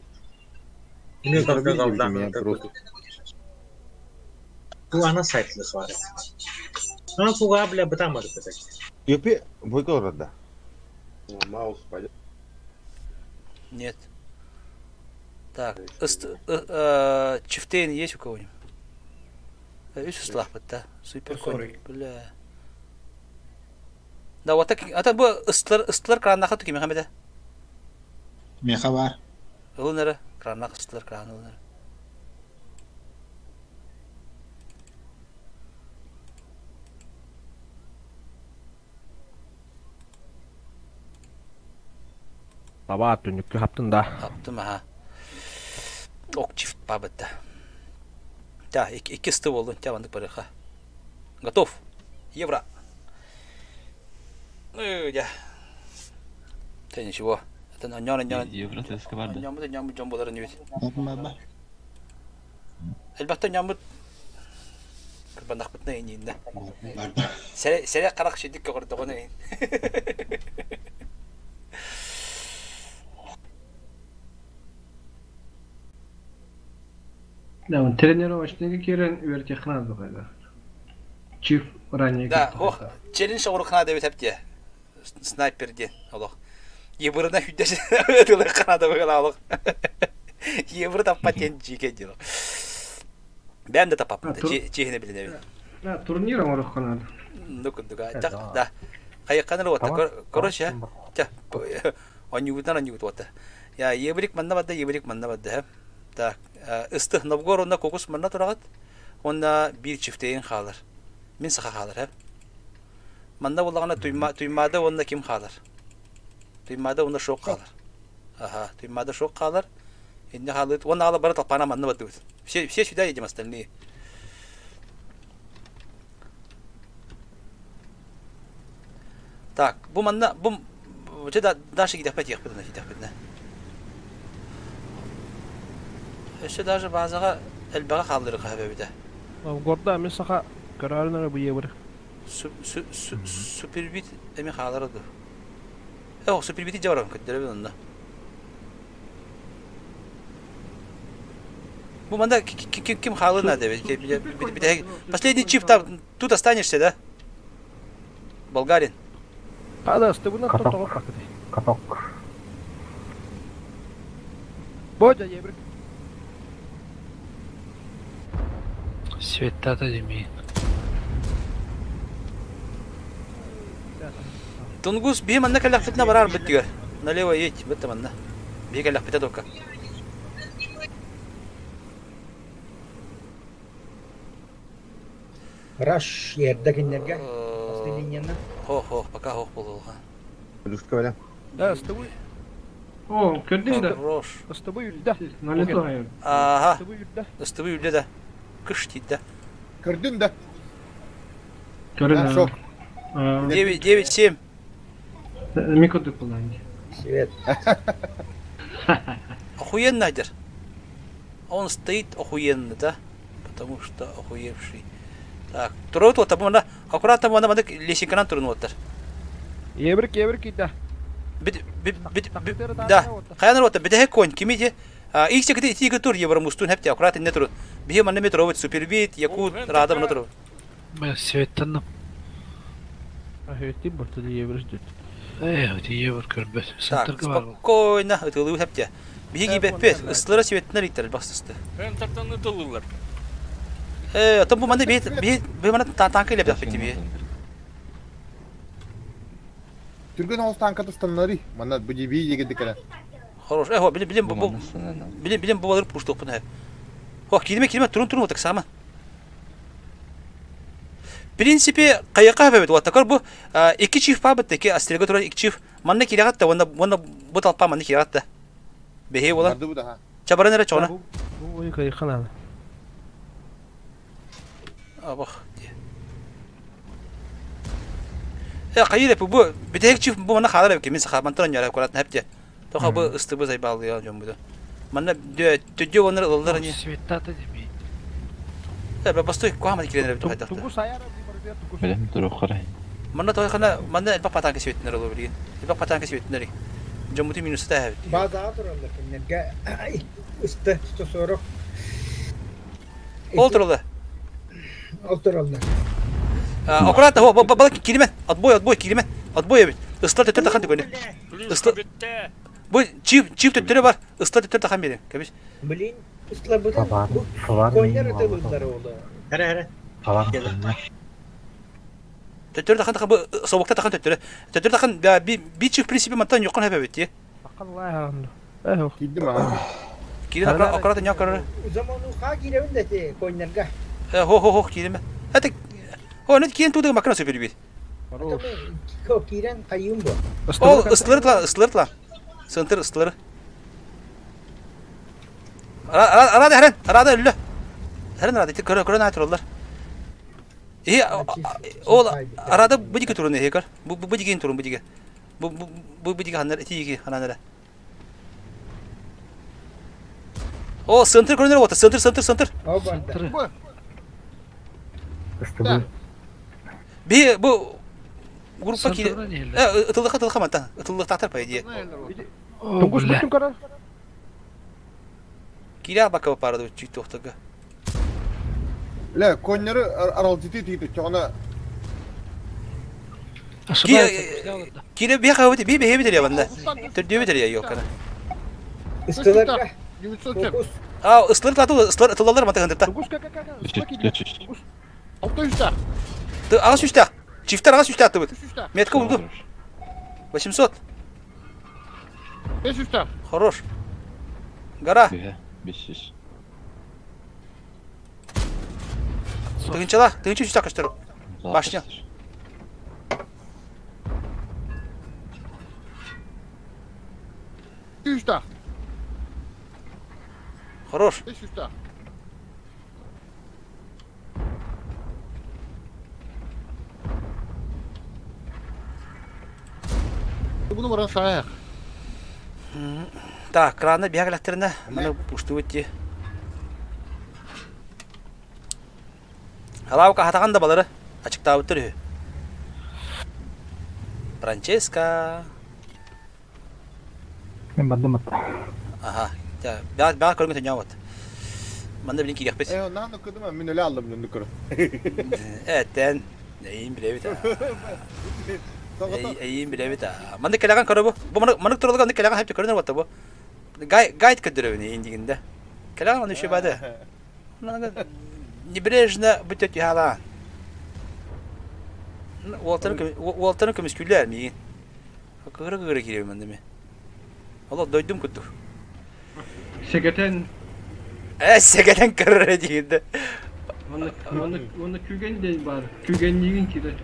Не Не пробил пробил, девять меня просто. Ту ана сайт лыхвар. Ана фуга бля бытамар бытак. Юпи, бойко да. Маус пойдет. Нет. Так, Чифтейн есть у кого-нибудь? Үс услах да. Супер конь. Бля. Да, вот так, а бу ыстлар ыстлар краннаха түки мехамеде. Меха бар. Ылынары, краннах ыстлар кран ылынары. Таба түнүккү хаптын да. Аптым аха. Ок чифт бабытта. Да, икки сты болду, тябандык барыха. Готов. Евро. Ну, я. Ты ничего. Это на нён нён. Евро теска бар да. Нёмбу нёмбу жомболары не бит. Баба. Элбәттә нёмбу кырбанак битне инде. Сәре сәре карак шидик көрдө гоны. Да, он тренировочныйга кирен үертехнад бугайда. Чиф ранее. Да, ох, челлендж орухна деп тепте. Снайпер ден, олох. Ебырына хүддәш тылы канада бугала олох. Ебыр таппа тен жике дело. Бәм дә тапап, чехне биле Да, турнир орухнад. Ну кундуга. Да, да. Кайыкканыр вот, короче, тя. Онюгутан онюгут вот. Я ебрик манна бадда, ебрик манна бадда. Так, ыстых Новгородна кокус манна турагат. Онда бир чифтейин халар. Мин саха халар, хә. Манна буллагана туйма туймада онда ким халар? Туймада онда шок халар. Ага, туймада шок халар. Инде халыт, он ала бара талпана манна бадды. Все все сюда едем остальные. Так, бу манна бу Че дальше гидәхмәт яхпыдына гидәхмәтне. Өссө даже базага элбәгә халдыры хәбәбидә. Горда мен саха көрөрүнөр бу ебыр. Супербит эми халырды. Э, супербити жабарам көтөрөбүн онда. Бу манда ким хаалыы надо ведь. Последний чип там тут останешься, да? Болгарин. Хада, ыстыбынан Каток. тоҕо хакыты. Каток. Бодя ебрик. Светтата демейін. Тунгус биһи манна кэллэхпитинэ барар быттыгар. Налево едь, бытта манна. Биһи кэллэхпитэ только. Раш ерда киннерге. Басты линияны. Хо-хо, пока хох болуға. Плюшка бля. Да, ыстыбы. О, көрдүң да. Хорош. Ыстыбы үлдә. Налето айыр. Ага. Ыстыбы үлдә. Ыстыбы үлдә да. Кыш тиді. Көрдүн да. Көрдүн. Шок. 9, 9, 7. Микро kullandı. Свет. Охуенно, Айдер. Он стоит охуенно, да? Потому что охуевший. Так, турут вот, мына аккуратно мына мына лесенканан турун оттар. Ебрик, ебрик ида. Бит бит бит да. Хаянар вот бит конь кимите. Иксе кити тиги тур евро мустун хепти аккуратно не турун. Бихе мына метро вот супербит, якут, рада мына турун. Мен светтанным. Ахетти бурта ебрик ждет. Эй, өте ебір көрбөт. Так, Сантыргы бар. спокойно, ытылы хепти. Бихе гибеппет, ыстылара светнер иттер бастысты. Тартаны тылылар. Э, там бу манда бихе бихе бихе мына танка илеп япты бихе. Түргөн оғыз танкаты станнары. Манна бу диби дегенде кэлэ. Хорош. Э, билим билим бу билим билим бу алыр пуштук буну. Хо, килме килме турун турун отак сама. В принципе, каяка бебет вот такой бу iki чиф па бит ки астрего туран iki чиф. Манна килягат та, онда онда бу талпа манна килягат та. Бехе бола. Барды бу да. Чабаран эре чона. Бу ой кайхана. Абах. Э, кайыр бу битек чиф бу манна халар ки мин саха мантан яра курат хепте. Тоха бу ысты бу зайбал я жом бу. Манна төдө онар ылдар не. Светтата демейін. Э, бастой куама киленер бит хайдакта. Тугус аяр барбия тугус. Билем турук карай. Манна тойхана манна элбак патанка светнер олу билген. Элбак патанка светнер. Жомути минус та хабит. База тураллар киннерге. Ысты 140. Ол туралы. Ол тураллар. Аккуратно, о, балык килимен. Отбой, отбой, килимен. Отбой бит. Ыстар төттөр тахан түгөнө. Ыстар. Бу чип, чип төттөрө бар. Ыстар төттөр тахан берем. Кебиш. Блин, ыстылар бутын. Фавар. Бу Фавар. коньяр ытылылар олы. Хәрә, хәрә. Фавар. Төттөрө тахан тахан бу собукта тахан төттөрө. Төттөрө тахан би би чип в принципе мантан йокон хабе бит. Акалла харанды. Эхо. Кидим а. Килин аккуратно някар. Заману ха киребин да те коньярга. Хо хо хо килиме. Это О, нет, киен туда макрон супер бит. Ко кирен кайым бу. Ол ыстылыр тла, ыстылыр тла. Центр ыстылыр. Арада хәрен, арада үлле. Хәрен арада, көрө көрө найтыр олар. Э, ол арада бу дике турун э көр. Бу бу дике турун бу дике. Бу бу бу дике ханнар тиги ханнар. О, центр көрүнөр вот, центр, центр, центр. О, барда. Ыстыбы. Би бу группа киле. Э, ытылдыка ытылдыка мантан. Ытылдык по идее. Тугус бүтүн кара. Киле бака парады чуть тохтага. Ле, коннеры аралдыты тиги чона. Киле би хабы би би би банда. Төрдү би yok kana. Ыстыларга. 907. А, ыстылыр тату, ыстылыр ытылдылар мантан хандырта. Тугус ка ка ка. 600. Ты ағаш үстә. Чифтер ағаш үстә атты бит. Метка булды. 800. 500. Хорош. Гора. 500. Тыгынчала, тыгынчы үстә кыштыр. Башня. Үстә. Хорош. 500. Буну баран шаяк. Так, краны биягләттеренә, моны пушты өтте. Халавка хатаган да балары ачыктап өттөр. Франческа. Мен бардым атта. Ага. Та, бя бя көргөн төнө вот. Манна билин киириэхпит. Э, нааны кыдыма мин өлө аллым нүннү көрө. Эттен. Эйин билэбит. Эйин билэбит. Манна кэлэҕин көрө бу. Бу маннык туралыга маннык кэлэҕин хэпти көрүнэр батта бу. Гайд көрдөрөбүн эйин дигинде. Кэлэҕин аны үшө бады. Небрежно бүтө түһалаан. Уолтарын көмүскүүллэр миигин. Кыгыра-кыгыра киирэбин манна мен. Олох дойдум курдук. Сэгэтэн. Э, сэгэтэн көрөр диирдэ. Уонна күгэн диэн баар. Күгэнниигин киирэ.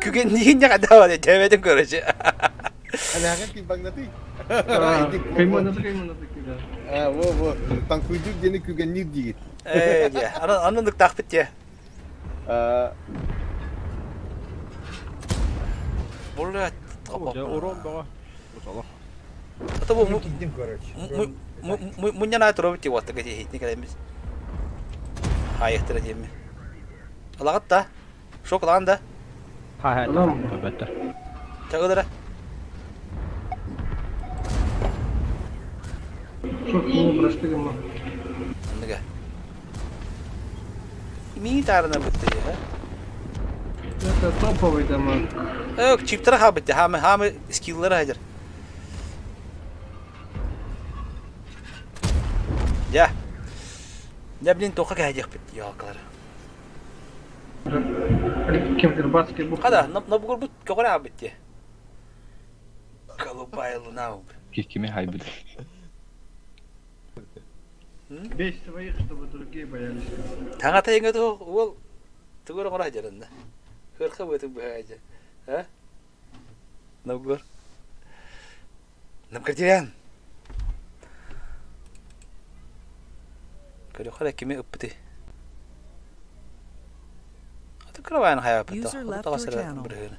Күгэнниигин дьэ хата бар тэбэтин көрөчү. Анааҕын килбаҥнатый. Кыйманаты кыйманаты киирэ. А, во, во. Таҥкуйдуур диэни күгэнниир диигит. Э, дьэ. Аны нуктаахпыт дьэ. Бля, Урон бөҕө. Бу Это бу мунньан туробут ти уоттага тиһитни кэлэммит. Хайыхтара диэмми. Алагат да. Шок ылаан да. Ха ха. Бөттөр. Чагылара. Шок ну простыгымма. Анныга. Мини таарына бытты ha. Это топовый дамаг. Ök чиптера ха бытты. Хамы хамы скиллары хадыр. Я. Я блин тоха кәһәдиэх бит ялкалар. Кем Рыбацкий бух. Хада, набугур бут көҕөрө битти. Голубая луна. Кими хайбыт. Бей своих, чтобы другие боялись. Таҥата иҥэ туох уол тугу оҥоро сылдьарында. Хырха быатын быһаайдьа. А? Новгор. Намкардиан. Көрөхөр кими ыппыты. Аты кыравайын хайаппыта. User left Таҕас your эрэ channel. бырыһыны.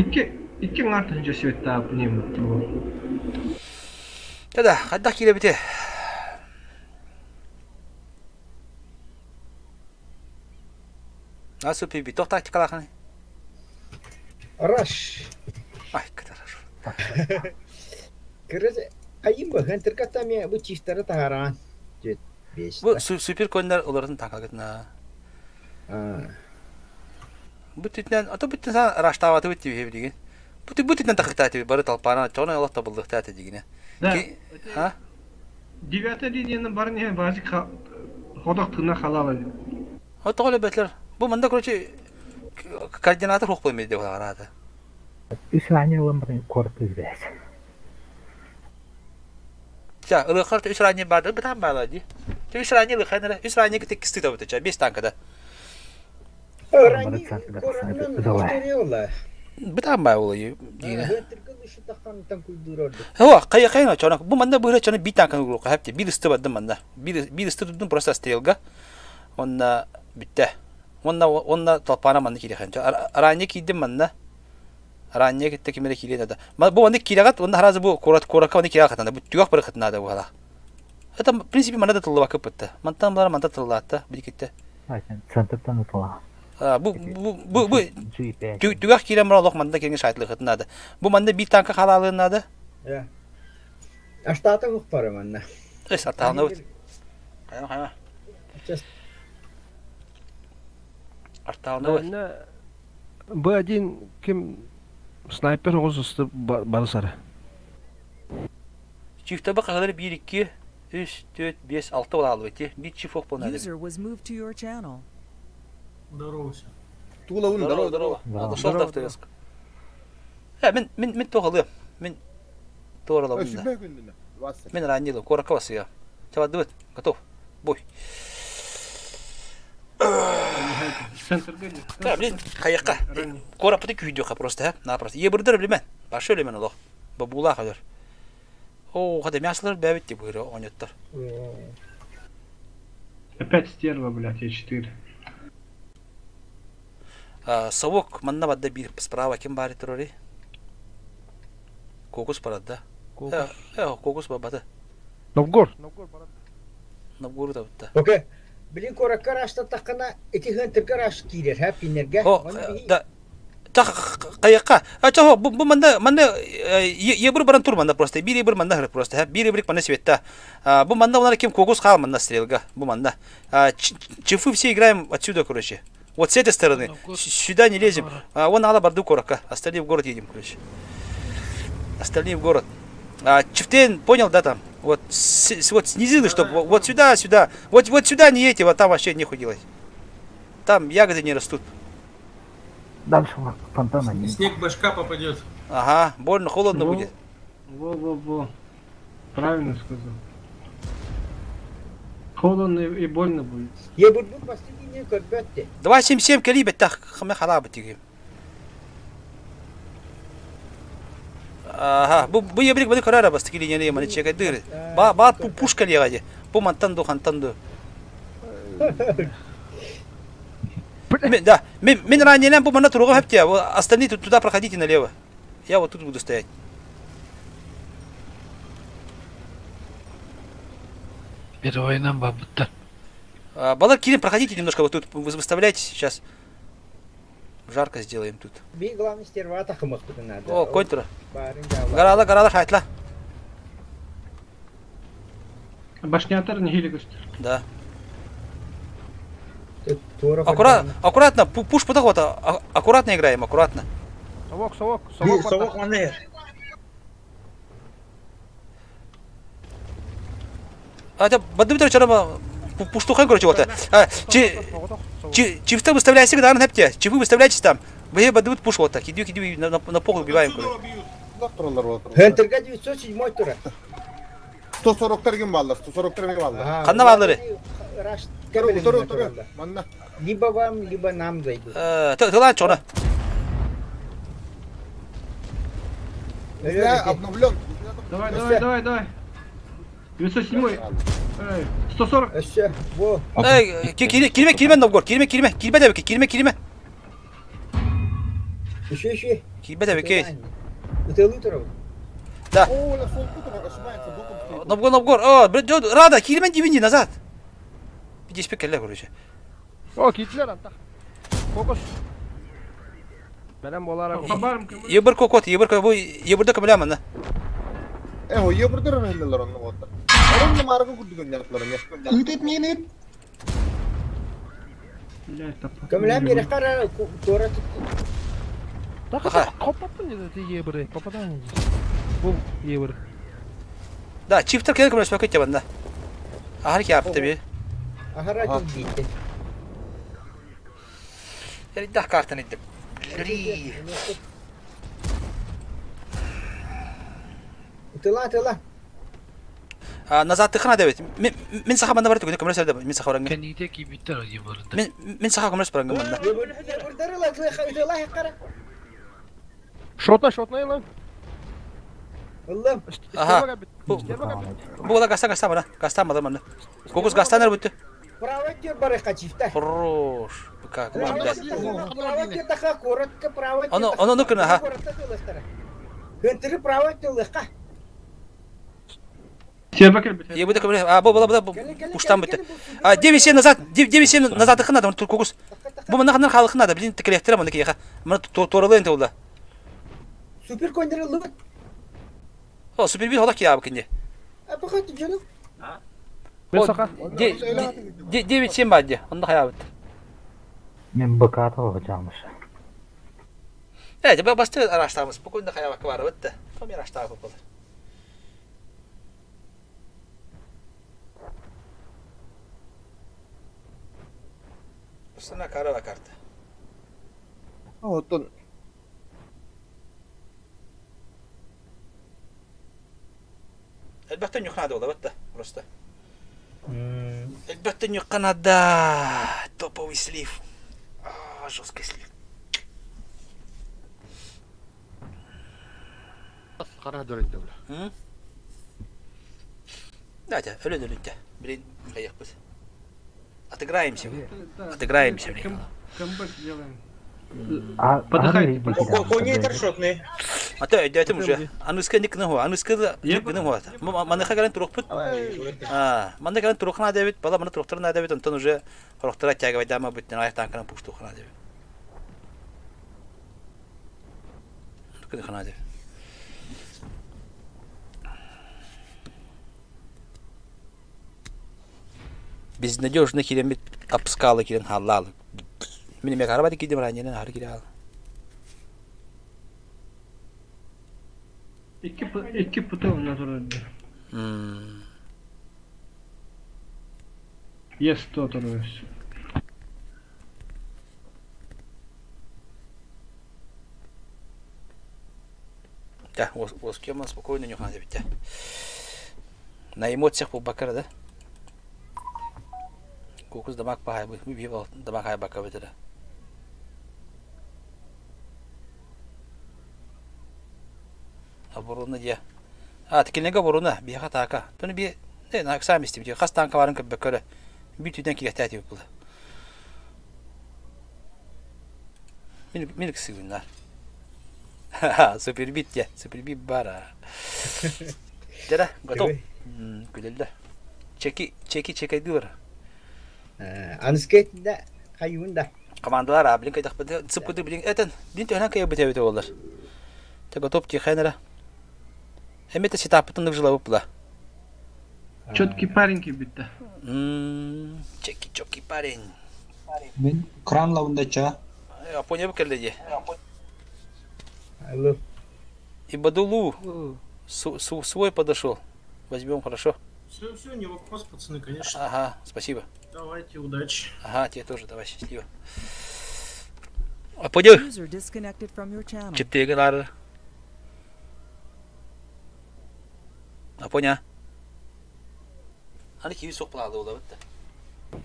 Икки икки ҥаартан дьэ светтаап нем. Да, хайдах киирэбити? Асу пиби, туох тактикалаахыный? Раш. Ай, кытараш. Кырыз хайым бу хантыркатами бу чистары таһараан. Түт бес. Бу супер коннор олорун танкагытна. Бу түтнен, ато бүттен сан раштаваты бит диби билген. Бу бу түтнен тахта диби бары талпана, чоны Аллах табылдыкта дигине. Да. А? Девятая линияны бар не базик ходок тына халалы. О тоголе бетлер. Бу манда короче координатор хук коймой деп арада. Үс ранее ылан корпус бэс. Ча, ылыхар үс ранее барды, битан бала ди. Ты үс ранее ылыхар, үс ранее ките кисты табыты, ча, бес танкада. Рани кораннан авториола. Битан бай ол дигине. Хантырка лышы таххан танкуйдурор. Хо, кая кая чона. Бу манда быра чона би танканы урука хепти. Бир исты бардым манда. Бир бир исты тудум просто стрелга. Онна битте. Онна онна толпана манна кире ханча. Ранее кидим манна. Ранее китте кимере кире да. Бу манна кирагат, онна харазы бу корат корака онна кирагат хатанда. Бу түгак бир хатында бу hala. Это в принципе манда тылла кыпытты. Мантан булар манда тыллатты, бир китте. Центртан ытыла. Бу бу бу бу түгак кирем бар Аллах манда келген шайтлык хатында. Бу манда бир танка халалыгында. Я. Аштата хук пара манна. Эс атааны бут. Кайма кайма. Артааны бут. Б1 ким снайпер оғыз барысары. Чифте бак кадar 1 2 3 4 5 6 бола алып эти. Бир чиф ок болна. User was moved to your channel. Здорово все. Тула ун, Здорово, здорово. Надо шел автовеск. Э, мен мен мен тоғалы. Мен тоғырала Сүбэ күндүнэ. Васса. Мен ранил, коракка басыя. Чаба дыбыт, готов. Бой. Да, блин, каяққа. Кора пыты күйдіқа просто, ha? Напросто. Ебірдір білмен. Башы өлемен олық. Бабула қадыр. О, қада мясылар бәбіт деп бұйры ойнаттар. Опять стерва, блядь, Е4. Совок манна бадда бир справа ким бар турори? Кокус барады да. Кокус. Э, кокус бабады. Новгор. Новгор да бутта. Окей. Билин коракка рашта тахкана эти хантырка раш кирер, ха пинерге. О, да. Хайакка. А чого, бу манна манна ебір баран тур манна просто. Бир ебір манна хырык просто. Бир ебір манна светта. Бу манна олар кем кокус хал манна стрелга. Бу манна. Чифы все играем отсюда, короче. Вот с этой стороны. Сюда не лезем. Вон ала барду корака. Остальные в город едем, короче. Остальные в город. Чифтен, понял, да, там? Вот, вот снизили, чтобы вот сюда, сюда. Вот, вот сюда не едете, вот там вообще нехуй делать. Там ягоды не растут. Дальше фонтана нет. Снег башка попадет. Ага, больно, холодно Во. будет. Во-во-во. Правильно сказал. Холодно и больно будет. Ебурбут последний көрбөттü. 277 кали беттах хаме халабы тиги. Ага, бу бу ебрик бу карара бас тики линия мани чека дыр. Ба ба пушка легаде. Бу мантанду хантанду. Да, мен ранее бу мана туруга хепте, остальные тут туда проходите налево. Я вот тут буду стоять. Первый нам бабутта. Балар Кирин, проходите немножко вот тут, вы выставляйтесь сейчас. Жарко сделаем тут. Би главный стерва тахымак надо. О, контура. Гарала, гарала, хайтла. Башнятор не хиликустер. Да. Аккуратно, аккуратно, пуш подоход, аккуратно играем, аккуратно. Совок, совок, совок. Совок манер. А это Бадымтер вчера пуштухан, короче, вот. Чифта выставляйся, когда на Чифы выставляйтесь там. Вы бадымут пуш вот так. Иди, иди, на пол убиваем, короче. Хентерга 907 тура. 140 терген баллар, 140 терген баллар. Канна баллары? Либо вам, либо нам зайдут. Тылан чона. Обновлен. Давай, давай, давай, давай. 907. 140. Во. Эй, кирме, кирме, Новгород, кирме, кирме, кирме дәбеке, кирме, кирме. Еще, еще. Кирме дәбеке. Это лутеров. Да. Новгород, Новгород. О, блядь, Рада, кирме дивини назад. 55 кэлле, короче. О, китлер антах. Фокус. Бәрәм болара. Ебір кокот, ебір бу ебірді кімлә мына. Э, ебірді рәһелләр аны вот. Орын маргы күрдүгөн ятларын. Үтет мени. Кімлә бері қара тора Так, копаттын деді ебірі, попадан. Бу ебір. Да, чифтер келе кімлә спөкет ябанда. Ахар кяпты би. Ахара килбитте. Эрдах картаны иттим. Тыла, тыла. Назад тыхна дебет. Мен саха манда бар түгүнө көмөрсөр деп. Мен саха барангы. Кәнигде кибиттер ебірді. Мен саха көмөрс барангы манда. Шотна, шотна илан. Ыллым. Аха. Бу бу гастан гастан бана. Гастан бана манда. Кокус гастанар бүтү. Право тер бар качифта. Хорош. Как блядь. Право тер таха коротко право. Оно оно ну-ка ха. Хентери право тер лыка. Я буду говорить, а, бу, бу, бу, пуштан бітті. А, 9-7 назад, 9-7 назад хына, там кокус. Бу мына ханар халы хына да, блин, текелектер мына кеха. Мына торалы энте улда. Супер кондер лык. О, супер бит холак я бакинде. А пока ты жаным. 9-7 бадди, онда хая бит. Мен баката olacağımış. Evet, ben bastı araştırmamız. Bugün de хая бак var bitti. Tam araştırma bu. Sana kara kartı. Оттон Elbette нюхнада ола бітті, просто. Elbette нюхнада. Топовый слив. А, жесткий слив. Қара дөренді бля. Давайте, өлін өлінте. Блин, қаяқпыз. Отыграемся. Отыграемся, блин. Камбэк сделаем. Подыхай. Коней шотный. А то өйдөтүм уже. Аныска ник наху, аныска ник наху. Маныха гален турукпут. А, манда гален турукна дебит, бала мана туруктарна дебит, онтон уже хорохтара тягавай дама бүттен аяктан канан пуштухна дебит. Ханады. Безнадежно киремит апскалы кирен халлалы. Мин эме карабады кидим ранее хары кире ал. Икки путы онна турарды. Yes, то турабыз. Да, оскема спокойно не ханды битте. На эмоциях бу бакар да. Кокус дамак пахай бу би дамак хай бака битер. Оборона дия. А, тикилнеге оборона биха така. Туну би не на сам истим. Хас танка барын көббөккөрө. Би түден килехтәти бу. Мин мин кысыгыннар. Супер бит я, супер бит бара. Дера, готов. Күлелде. Чеки, чеки, чекайды бар. Аныскет да хайун да. Командалар, а, блин, кайдах бит, цып блин, этен, блин, төһнән кая бит бит олар. Те готов тихайнера. Эмете сетапытын жылап була. Четкий парень битте. Чеки, чеки парень. Мин кран лавында ча. Апоня бу келди. Алло. И Бадулу свой подошел. Возьмем, хорошо. Все, все, не вопрос, пацаны, конечно. Ага, спасибо. Давайте, удачи. Ага, тебе тоже, давай, счастливо. А пойдем. User disconnected from your channel. Чиптеген ары. Апоня. Аны киви соқ булады ола бітті.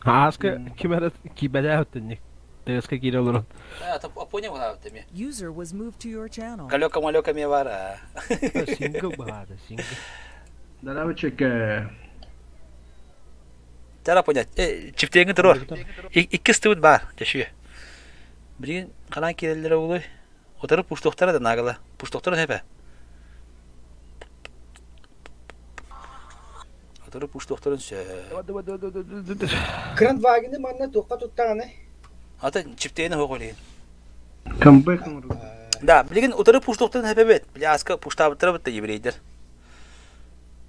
Аска кимерет кибеде өттүнник. Тыска кире олорун. Апоня була бітті ме. User was moved to your channel. Калека малека ме бар. а. Сингл баады, сингл. Здорово, чеке. Тара понять. Чиптеген турор. Икки стыбыт бар. Жашүй. Билген канан келелер олой. Отырып пуштоқтара да нагала. Пуштоқтара хепе. Отырып пуштоқтарын сө. Кран вагины манна тоққа туттағаны. Ата чиптегени хоголи. Камбэк. Да, билген отырып пуштоқтарын хепе бет. Биле аска пуштабыттыра битте еврейдер.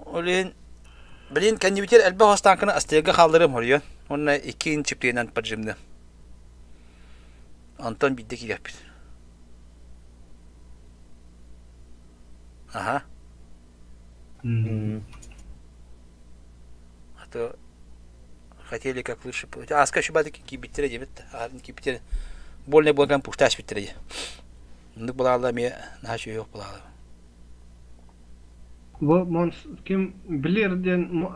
Олен билин кәннибитер элбе хостанканы астыга халдырым хорьон. Онна икки чиптегенен поджимды. Антон бидде килеппит. Ага. А то хотели как лучше. Аска еще бады кибиттере дебет. Арын кибиттере. Больно болган пушташ биттере. Нды булалы ме нашу yok булалы. Бу монс ким билерден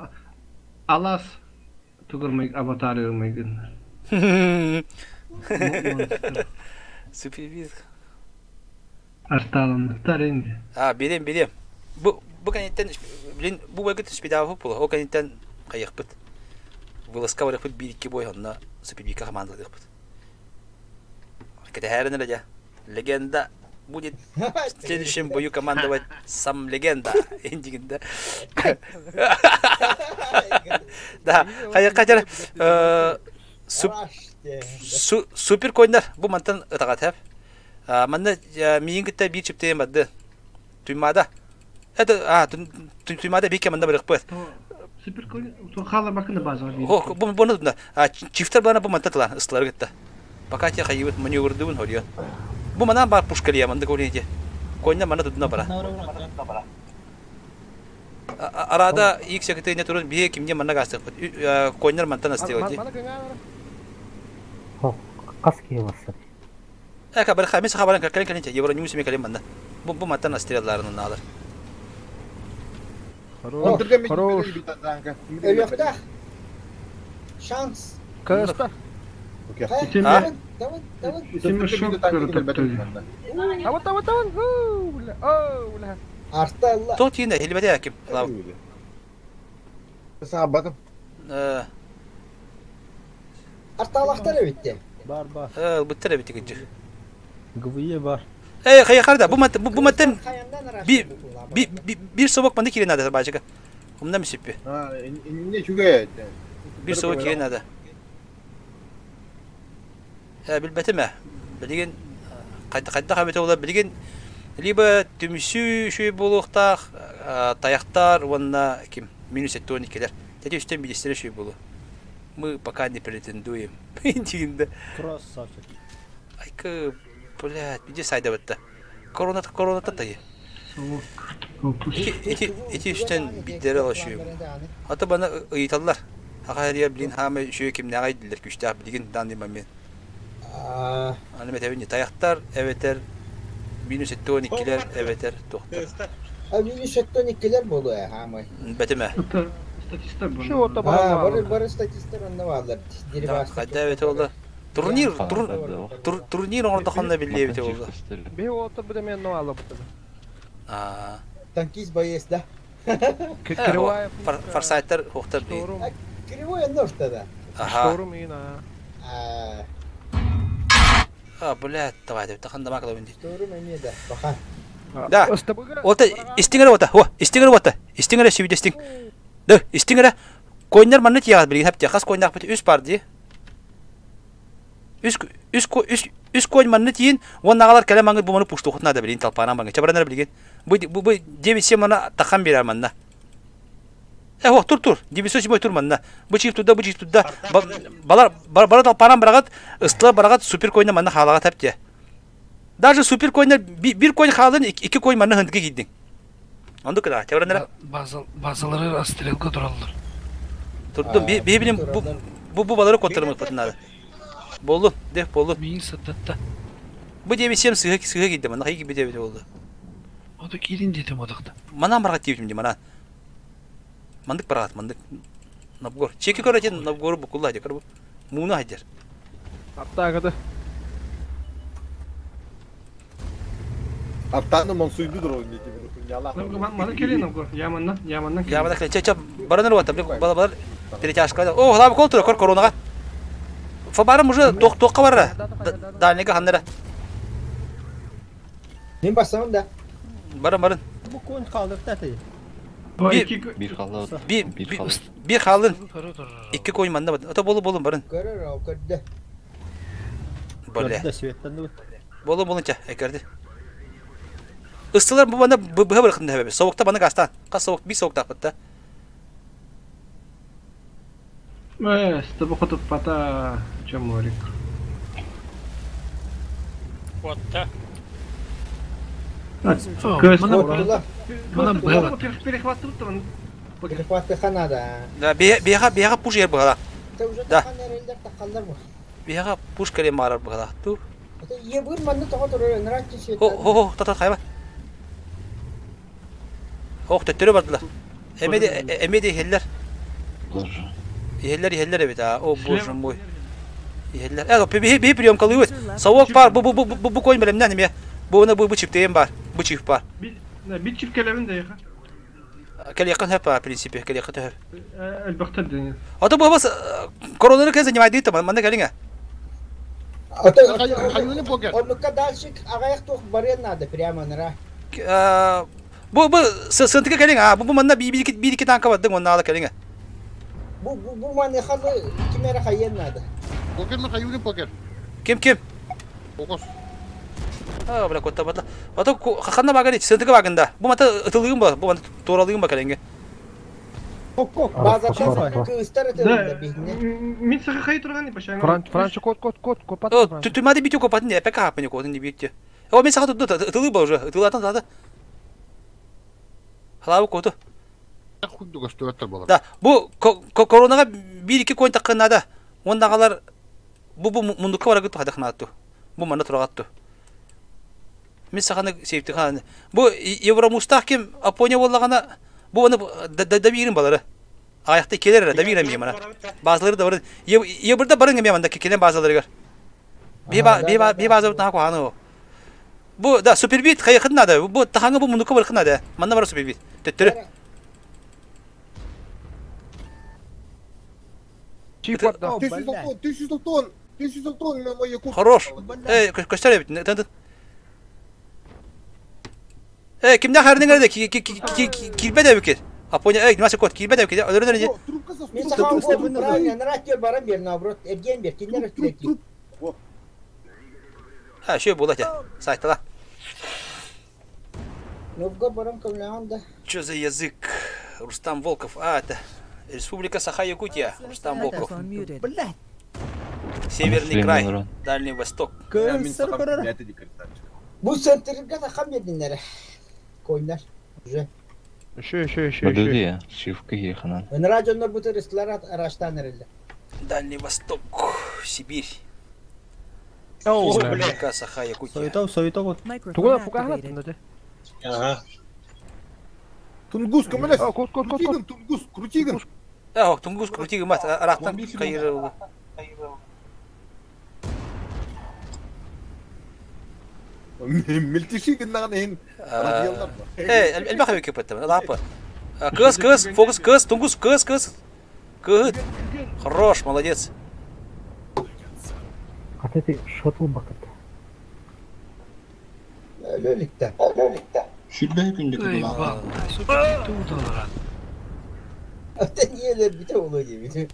алас тугурмайг аватар өрмейгин. Супервиз. Арталым таринди. А, берем, берем. Бу бу канеттен блин бу вагыт спидав бу. О канеттен кайыкпыт. Выласка барыпыт бир икки бой онна супервика команда дыпыт. Кетехәрен эле Легенда будет в следующем бою командовать сам легенда. Индигинде. Да, кайыкка супер койнар бу мантан ытагат хеп. Манна миин кытта бир чиптейм бады. Туймада. Это а туймада бик манда бир кыппыт. Супер кой то хала бакына базар. Хо бу буну да. Чифтер бана бу манта тылан ыстылар гытта. Пока те хайыбыт маневрдыбын хорьон. Бу манан бар пушкалия манда көрейде. Койна мана тудуна бара. Арада ик секретарь турун бие кимде манна гастык. Койнар мантан астылды. Кас кие барса. Эка бір хамис хабаран кален кален евро ньюс ме кален манда. Бу бу мантан астрелларын алар. Хорош. Өйөктә. Шанс. Кыста. Давай, давай, давай. Давай, давай, давай. О, Арта алла. То тине хилбете аким. Сабатым. Арта аллахтар битте. Бар, бар. Буттар битте гыджы. Гвие бар. Эй, хая харда, бу мат бу маттен би би бир собок манды кире надо бачыга. Умна мисиппи. А, не чугай. Бир собок кире надо. Билбетиме. Билген кайда кайда хабет ола билген Либо түмсүү үчүгэй буолуохтаах, тайахтар уонна ким минус 72-лэр. Тэти үстэн биирдэстэрэ үчүгэй буолуо. Мы пока не претендуем. Дигинде. Красавчик. Айка, блядь, иди сайдабытта. Корона корона тайы. Ити ити ити үстэн биирдэрэ үчүгэй. Ата бана ыйыталлар. Аха эрия блин хаамай үчүгэй кимнээҕэй дииллэр күстээх билигин данный момент. Аны мэтэбин тайахтар эбэтэр минус 72-лэр эбэтэр туохтар. А минус 72-лэр буолуо ээ хаамай. Бэтимэ. Статистар Şu orta Бары бары статистар онно бааллар. Хайда эбэтэ олла. Турнир турнир оҥордоххонно биллиэбитэ буолла. Биһи уолаттар бу эмиэ онно бааллар бутта. Аа. Танкист боец да. Кривая Форсайттар хуохтар Кривой онно ортада. Аха. Шторм иин аа. А, блядь, давай, давай, тахан дамак лабын Шторм эмиэ да, баха. Да. Ота истиңер ота. О, истиңер ота. Истиңер сүйдө истиң. Да, истиңер. Койнер манны тиягат билген хапты. Хас койнак бит үс бар ди. Үс үс үс үс койн манны тиин, он нагалар кэлэ маңы бу маны пушту хутна да билин талпана маңы. Чабранар билген. Бу бу бу 9 мана тахан берер манна. Э, тур тур. 907 тур манна. Бу чип туда, бу чип туда. Балар бара талпанан барагат, ыстыла барагат супер койна манна халага тапты. Даже супер койнер bir koyn хаалын, iki koyn манна хындыгы кийдиң. Онду кыда, чабранара. Базалары стрелка тураллар. Турдум, би билим бу бу бу балары коттырмык патынады. Болду, деф болду. Мин саттатта. Бу 97 сыгы сыгы кийди, мана хайги бите бите болду. Ото кирин детим одакта. Манан баргат тийбитим мана. Мандык баргат, мандык. Набгор. Чеки көрөтен набгору букулла декер бу. Муна хайдер. Аптаагады. Аптаны монсуйду дро не тебе Маны келин намгор. Яманна, яманна. Яманна келин. Ча бараныр вата, бала балар перетяжка. О, лабы кол тура кор коронага. Фабарым уже ток токка бара. Дальнеге ханнара. Мен басамын да. Барын барын. Бу кон калдыр таты. Bir kaldı. Bir bir kalın. İki koyun manda. Ата болу болу барын. Көрөр ол көрдө. Боле. Да светтен Болу болу ча, экерди. Ыстылар бу бана быһа бырахын дэбэ. Соуқта бана гастан. Кас соуқ би соуқ тапытта. Э, стабы хотуп пата чаморик. Отта. Мана быһа Перехватты бутта Перехватты ханада. Да, беха беха пуш ер быһала. Да. Таккаллар бу. Беха пуш кере марар быһала. Ту. Ебыр манны тоҕо турар нрачы свет. Хо хо хо тата хайба. Ох, төттөрө бардылар. Эмеде эмеде хеллер. Ихеллер ихеллер эбит а. О боже мой. Ихеллер. Э, би би прием калыбыт. Савок бар, бу бу бу бу бу койн белемнән неме. Бу оны бу бу чиптейм бар. Бу чип бар. Би чип келебин да яха. Кел якын хөп, в принципе, кел якын хөп. Элбахтар ден. Ата бу бас коронаны кез занимайды там, манда келиңе. Оннукка дальше ағаяқ тоқ барен надо прямо нара. Бу бу сынтыка келиң, а бу бу манда би би би танка бардың, онна ала келиңе. Бу бу бу маны халы кимере хайен надо. Покер ме хайюни покер. Ким ким? Окос. А, бля, котта батла. Ата ханна багани, сынтыка багында. Бу мата ытылыгын ба, бу мата туралыгын ба келиңе. Мин саха хай турган пашаңа. Франчо кот кот кот копат. Түтүмады битю копатын, эпека хапыны котын не битю. О, мен саха тутду, ытылы ба уже, ытылатан тады. Халабы коту. Хуйду гостуаттар болар. Да, бу коронага бир iki койн таккынада. Ондагылар бу бу мундукка бара гыт хадахнатту. Бу мана турагатту. Мен саханы сейфти ханы. Бу Евромустах ким Апония боллагана бу аны да бирин балары. Аякта келер да бирин мен мана. Базалары да бар. Еврда барын мен манда келен базалары гар. Би ба би ба би база на коханы. Бу да супербит хайхын да. Бу тахаңы бу мундукка бар хынада. Манда бар супербит. Төттөрү. Тысячу тонн, тысячу тонн на мою кухню. Хорош. Эй, көстөр бит. Тын Эй, кимдә хәрнең әле килбә дә бит. Апоня, эй, нәрсә кот, килбә дә бит. Өлөрнәр инде. Мен саха правильно нрачы барам бер наоборот, эрген бер, киндер өтүлек. Ха, шөй була те. Сайтала. Нурга баран көмөлөһөн да. Что за язык? Рустам Волков. А, это Республика Саха-Якутия. Рустам Волков. Microphone muted. Блядь. Северный край. Дальний Восток. Көрсөр көрөр. Бу центрга да хам бердиннер. Койнар. Уже. Еще, еще, еще, Бадуды еще. я, шивка хиханан. Ынра дьоннор бу туристлар араштан эрэллэр. Дальний Восток. Сибирь. О, Республика Саха-Якутия. Сойтов, сойтов вот. Microphone Тугуна фугахна activated. тынды. Ага. Тунгус, көмөлөс. О, кот, кот, кот, Крутигин, Тунгус, Крутигин. Ах, Тунгус крути мат, арахтан кайыры. Мелтешигин наган ин. Радиалдар. Э, элбэх эбит кепеттем. Лапа. Кыз, кыз, фокус, кыз, Тунгус, кыз, кыз. Кыз. Хорош, молодец. Хата шотл бакыт. Өлөлүктэ. Сүрбэһи күндү Эй, кудулаа. бал. Супер туудалар. Ата ниэлэр бите боло диэбит.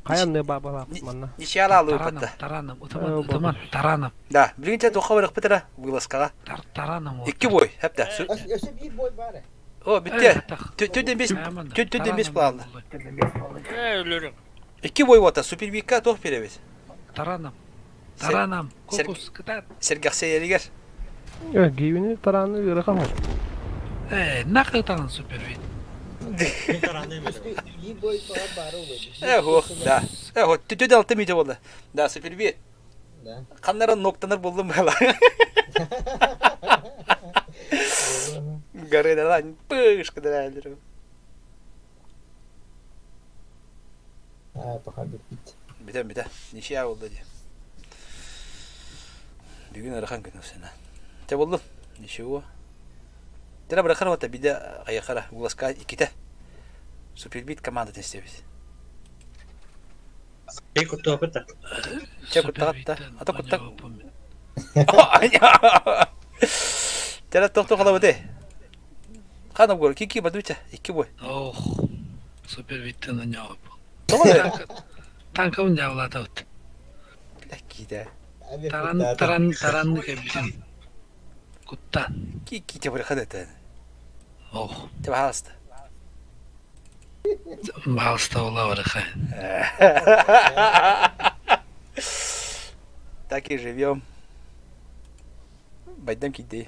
Каянны бабала манна. Ничья алып Тараном, бітті. тараном, утаман, утаман, тараном. Да, билгинче тоққа барық бітірі, вылазкаға. Тараном. Икки бой, хәпті. Өсө биир бой бары. О, бітті. Төттен бес, төттен бес планды. Икки бой бота, супербикка тоқ беребез. Тараном. Тараном. Кокус, кытат. Сергақсы ерігер. Э, гибини тараны ырыхан. Э, нахуй таран супер вид. Биир бой бары боло. Э, ох, да. Э, хо, төттен алты мите болды. Да, суперби. Да. Қаннара ноктанар болдым бала. Горы да, пышка да. А, пока бит. Бите, бите. Ничья болды де. Бүгін арахан күн сена. Те болды. Ничего. Тера бір вата биде аяқара уласка иките. Супербит команда тестебіз. Эй, кутту апыта. Че куттагатта? Ата куттак. Тера тоқты қала бите. Ханым гөр, кики бадуча, икки бой. Ох, супер вид на него. Тоға Танком жабылат аут. Киде. Таран, таран, таранны кебитин. Куттан. Кики те бір хадата. Ох. Те бахаласта. Балста ола барыха. Так и живем. Байдам киде.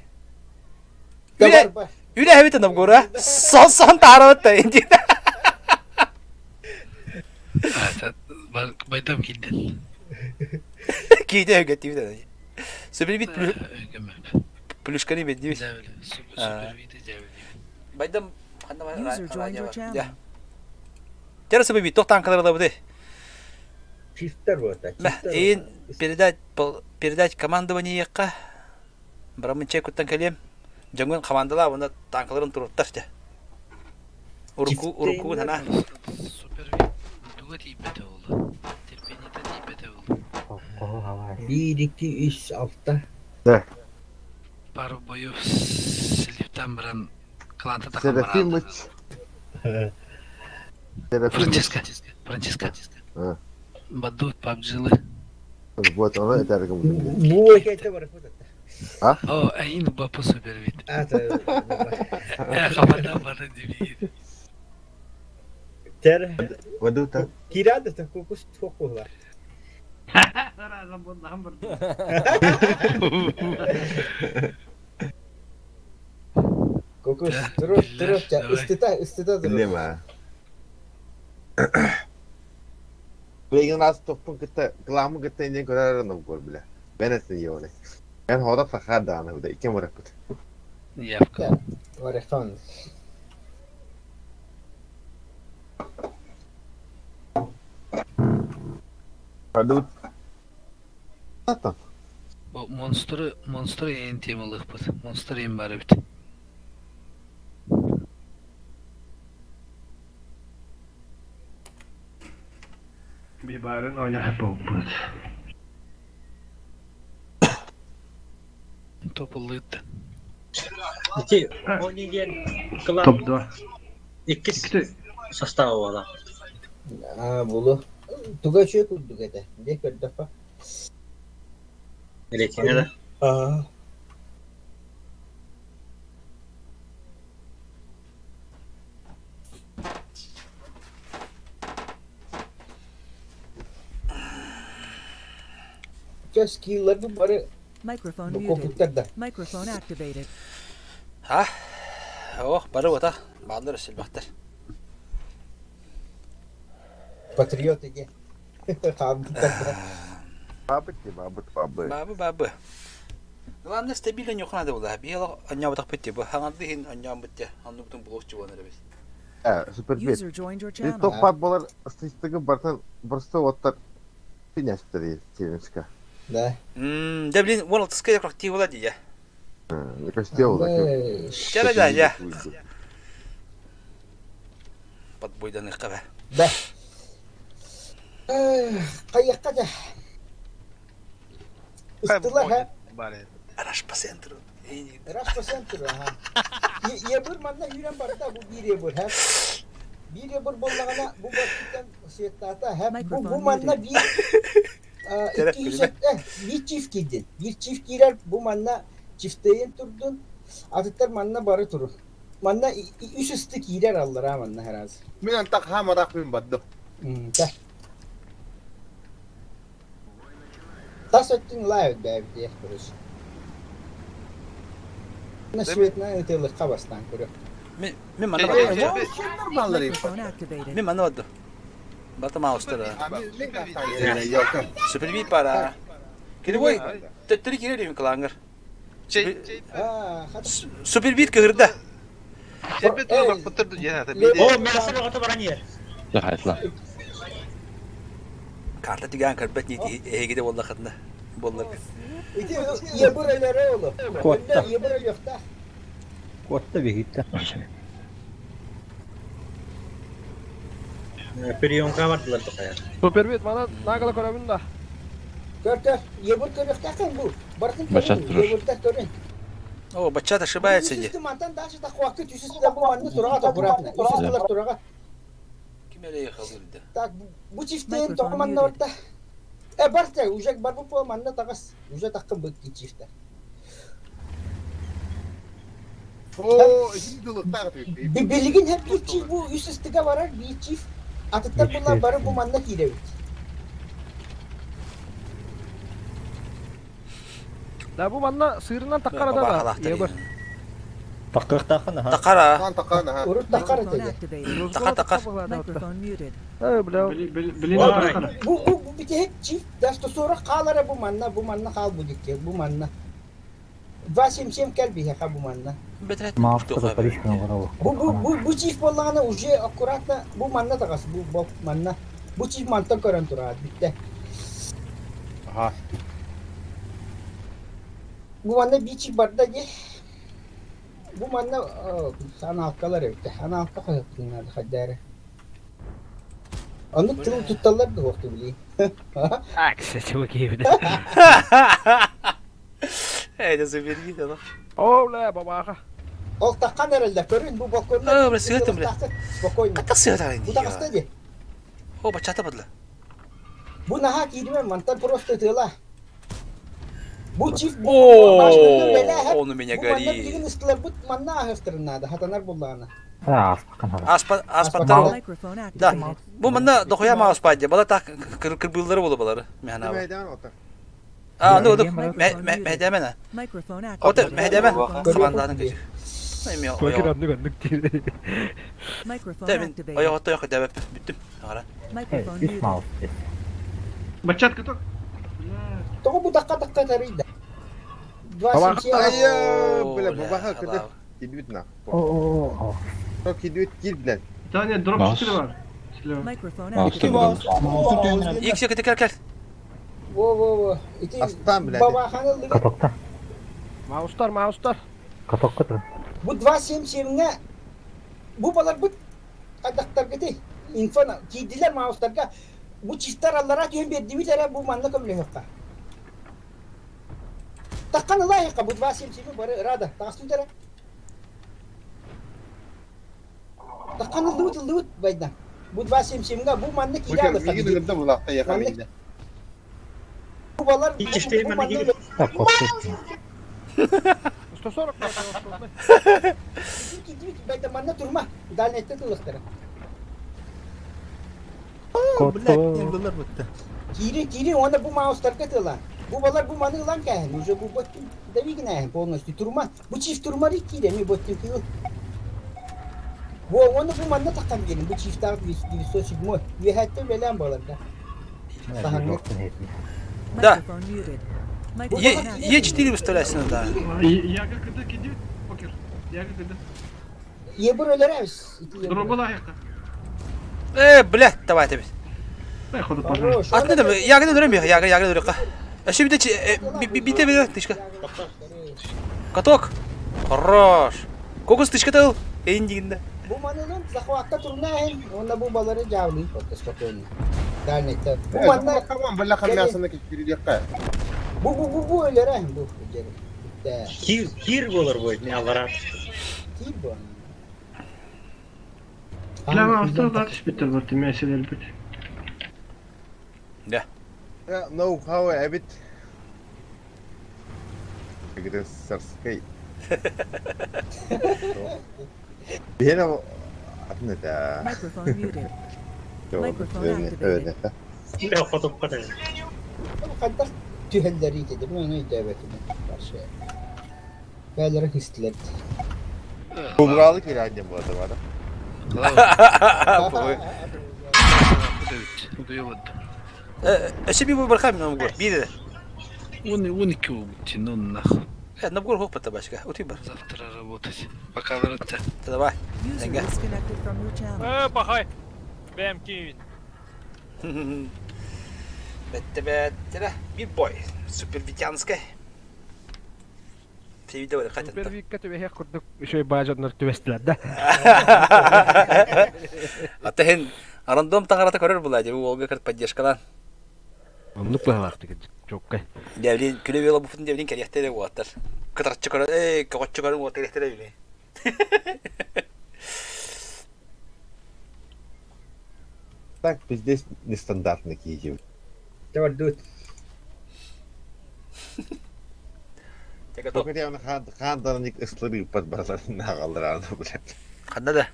Да Үле, үле хәбит Новгора. Сон сон тараватта инди. Байдам киден. Киде гатив. Супербит плюшкани бедди. Байдам User joined your channel. Тера супербит тох танкалар да буде. Чифтер вот. Ин передать передать командование якка. Брамын чай куттан калем. Жаңын командала оны танкаларын туруттар те. Уруку уруку тана. Туга тийбете oldu. Терпениете тийбете oldu. 1 2 3 6. Да. Пару боев сливтан баран кланта такан Серафимыч. Серафимыч. Франческо, Франческо. А, Бадут пабжилы. Вот, она это аргумент. Бу экете бар. А? О, айн бапа супер вид. А, та. Э, хабардан бары дибит. Тер. Вадута. Кирада та кокус токулар. Кокус, туруп, туруп, ыстыта, ыстыта туруп. Билема. Билеген раз топпун кытта, кыламы кытта инден көрөр Новгор биле. Мен эсен йоны. Мен хода сахар дааны буда, икен бараппыт. Явка. Варехан. Падут. Ата. Бу монстры, монстры ең темалык бит. Монстр ең бары бит. Бибарын ойнап болбут. Топулыт. Ити, они ген клан. Топ-2. Иккис состава ола. А, булу. Туга чөй курдук это. Де көрдөппа. Рейтинге да. А. Чөткө скиллар бу бары Microphone бу muted. компьютер да. Microphone activated. А? Ох, бары ота. Баалар өссөлбөхтөр. Патриот иде. Хаамтар. Бабы ти, бабы, бабы. Бабы, бабы. Главное, стабильно не надо было. Биело аннябытах битти. Бу хаңарды хин анням битти. Анны бутун блокчу болар эбит. Супер бит. User joined your И channel. топ пап болар статистика бартан просто оттар пинястер телевизка. Да. Да блин, вон алтыска як ракти була дия. Мне кажется, дело так. Чара да, я. Подбойдан ыкка Да. Кайякка да. Ыстыла ха. Араш по центру. Раш по центру, ага. Ебір манна юрен барда бу бир ебір, ха. Бир ебір боллагана бу баттан светтата, ха. Бу бу манна бир Терек iki yüz bir çift girdin. Bir çift girer bu manna çiftleyin turdun. Atıtlar manna barı turur. Manna üç üstü girer allar ha manna herhalde. Мен антак хамарак мен бадды. Да. Тас өттүн лайв бәб диэх көрөс. На светна өтелі қабастан көрө. Мен мен манна Microphone activated. Мен манна бадды. Бата маустер. Супер бит пара. Кири бой. Төттөрү кире дим кылаңыр. Супер бит кырда. О, мясо оҕото баран иһэр. Карта түгән кырбат ни эгиде болла хатна. Боллар. Ити ебір элere олу. Куотта. Ебір элехта. Куотта бихитта. Приемка бардылар тохайар. Супер бит, мана нагала көрөбүн да. Көр көр, ебір көрөхтә кын бу. Бартын Бачат көрүн, турur. ебіртә көрүн. О, бачат ошибается де. Үстү мантан дальше да куакты түсүстү бу манны турага аккуратно. Үстүлөр турага. Ким эле ехал да. Так, бу чифтен токманна орта. Э, барта, уже бар бу по манна тагас. Уже таккын бу чифтер. О, дылыктар. Билигин хеп бир чифт бу үстүгө барар бир чифт. Атыттар булар бары бу манна киребит. Да бу манна сыырынан таккара да. Ебір. Таккыртахан аха. Такара. Такара. Урут такара Microphone деди. activated. Такар такар. Microphone muted. Э, бля. Бу бу бу бите чифт дасто сора калара бу манна бу манна кал бу дикке бу манна. 277 кел бихе бу манна. Бу бу бу бу чифт боллагана уже аккуратно бу манна тагас бу бу манна. Бу чифт мантан көрөн турат битте. Ага. Бу манна би чифт барда ди. Бу манна аналкалар эбитте. Аналка коюптунар хаддары. Аны тыл тутталар да вакты били. Аксы чуки ебді. Эй, да супер бит ала. О, бля, бабаха. Ол таккан эрелде көрүн бу балконда. Э, бля, сыгытым, бля. Спокойно. Ката сыгыт Бу тагаста ди. О, бачата бадла. Бу наха кирме мантан просто тыла. Бу чифт бу О, он у меня Бу манна горит. билигин ыстылар бут манна ахыстырынады хатанар буллаана. Аспа аспаттар. Microphone Да. activated. Бу манна дохуя ма аспадя. Бала так кырбыллары болу балары. Механа. А, ну, ну, мehdemen. Microphone Ота activated. мehdemen. Microphone Хабанданың кече. Эми Көкір аннык аннык дейді. Microphone Тәмин activated. аяк атта якы дәбәп бүттем. Ара. Microphone muted. Бачат каток. Тоҕо бу такка такка тарыйда. Ай, бля, бабаха кыды. Кидүт на. О, То кидүт кир, блядь. Таня дроп 4 бар. Microphone Маус activated. Икс якы кел кел. Во во во. Ити Астан, блядь. бабаханы Катокта. Маустар, маустар. Катокка тур. Бу 277 бу балар бу кадактар гити. Инфона кийдилер маустарга. Бу чифтар аллара түйен бердибилер бу манна көмлөккө. Таккан ылайыкка бу 277 бары рада. Тагастын Таккан ылдыбыт ылдыбыт байдан. Бу 277 бу манна кийде Мигин алыкка. ырда булакта яха минде. Бу балар Чифтей бу манна манна киир. 140 кийдибит байдан манна турма. Дальнетте тылыктара. Блядь, не булар бутта. Кири кири оны бу маустарга тыла. Бу балар бу маны ылан кээһин, уже бу боттун давигин полностью турма. Бу чиф турмары кииреми боттун кыыл. Бу оны бу манна таққан берин, бу чифтағы 907. Үөһәттә үлелән баларда. Да. Е4 выставляйся да. Яга когда кидет покер. Яга когда. Ебір өлерәбіз. Бля, давай тебе. Атын да, ягы дөрем ягы ягы дөрем. Әше бите бите бите тышка. Каток. Хорош. Кокос тышка тыл. Эйин дигенде. Бу манынан захватта турна онда бу балары жабылый спокойно. Дальний. Бу манна каман бля хамясына кирдекка. Бу бу бу бу өлерәм бу. Кир кир болар бу не алара. Кир бу. Бля, авто битер бар тимәселәр бит. Да. Ноу-хау әбит. Где сарской. Бена атны да. Microphone muted. Microphone activated. Я фото катай. Хаттар түһәлләри диде. Мен өйдәбәтем. Каршы. Бәләре хисләр. Кубралы кирәдем булды бара. Эше би бу бархам намгор. Биде. Он он ики ну нах. Намгор хоп пата башка. Ути бар. Завтра работать. Пока врата. Давай. User disconnected from your channel. Пахай. Бэм киевит. Бетте бетте. Би бой. Супер витянская. Видео хотят. Супер Викка тебе курдук еще и бажаднар түбестилер да. Ата хен рандом таңарата көрөр була ди Олга кырт поддержкалан. Оннук баалаах жокка. Девлин күлө бела буфун девлин керехтере уаттар. Кытарчы көрөр, э, когоччу көрөр уаттар керехтере биле. Так, здесь нестандартный киев. Давай дут. Только я на хандарник ислыры подбазар на галраны, блядь. Ханда да.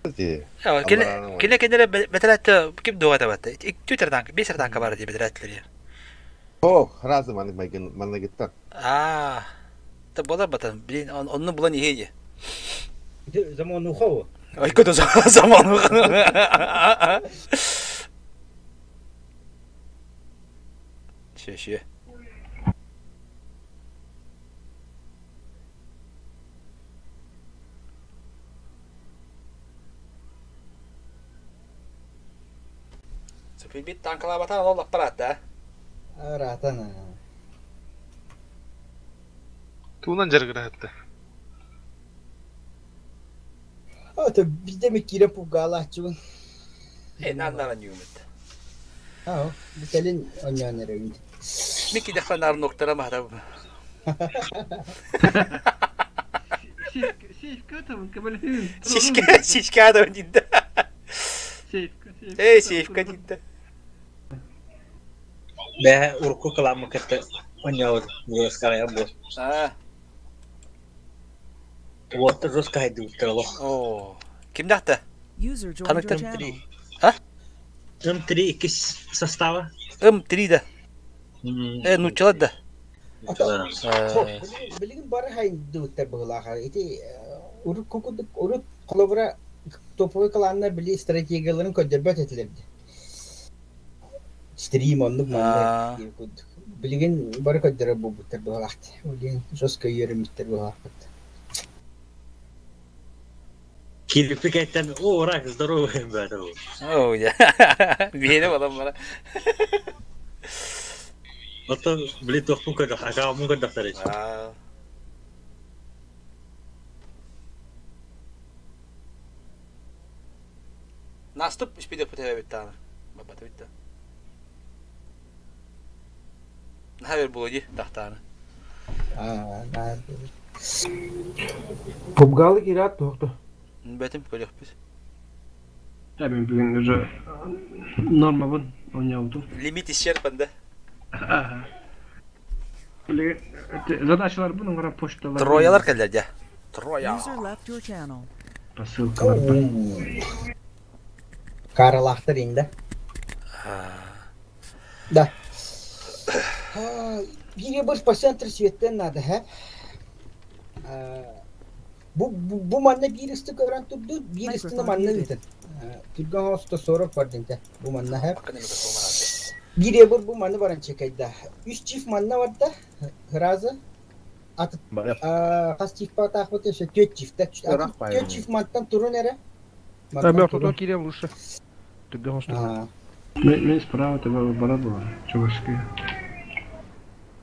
Келе келе кенере бетерәт ким дуга табатты. Твиттер танк, бесер танка бар дип бетерәтләр. О, разы маны майгын маны гитта. А. Та бола батан, блин, он онны була не хеде. Заман ухау. Ай, куда заман ухау. Ще, ще. Бит танкалабатан ол аппарат да. Аратан. Туунан жаргыра хатта. Ата бизде ми кире пугалачыбын. Э, нан нюмет. Аа, бителин онянер өйүн. Мики даха нар ноктара махта. Сейфка там, кабалин. Сишка, сишка да динде. Сейфка, сейфка. Эй, сейфка динде. Бә урку кыламы кытты. Оняу жестко бу. А. Вот жестко хайды уттыралы. О. Ким дахта? User joined your channel. А? М3 2 состава. М3 да. Э, ну челат да. Билигин бары хайды уттар бугулаха. Ити урук кукудук урук колобура топовой кылааннар били стратегияларын көдөрбөт этилерди. Стрим оннук манна билигин бары көдөрө бу буттар бугулахты. Улин жестко йөрүмүттер бугулахпыт. Кирпик айттан, о, рак, здоровый, бәді. О, я. Бейне балам бара. Ото, блин, тохпун көрдөх, акаамун көрдөх тарыч. Наступ испиде путеве биттаны. Бабата битта. Нахавер булоди тахтаны. Аа, Пубгалы кират тохто. Бетим көрөкпүз. Я мен бүгүн уже норма бун оняуду. Лимит исчерпан да. Ага. Задачалар бунун кара почталар. Троялар келдер да. Троя. User left your channel. Посылкалар бар. Каралахтар инде. Да. Биир быр по центр светтен надо, һэ? Бу бу манна биир ысты көрөн турду, биир ыстыны манна ыытын. Түргэн 140 бар дэнтэ. Бу манна һэ. Биир быр бу манна баран чекайда. Үс чиф манна барда. Разы. Ат хас чиф батаахпыт өсө түөрт чиф. Түөрт чиф мантан турун эрэ. Мантан турун киирэн лучше. Түргэн хосту. Мен справа тебе бара була. Чувашки.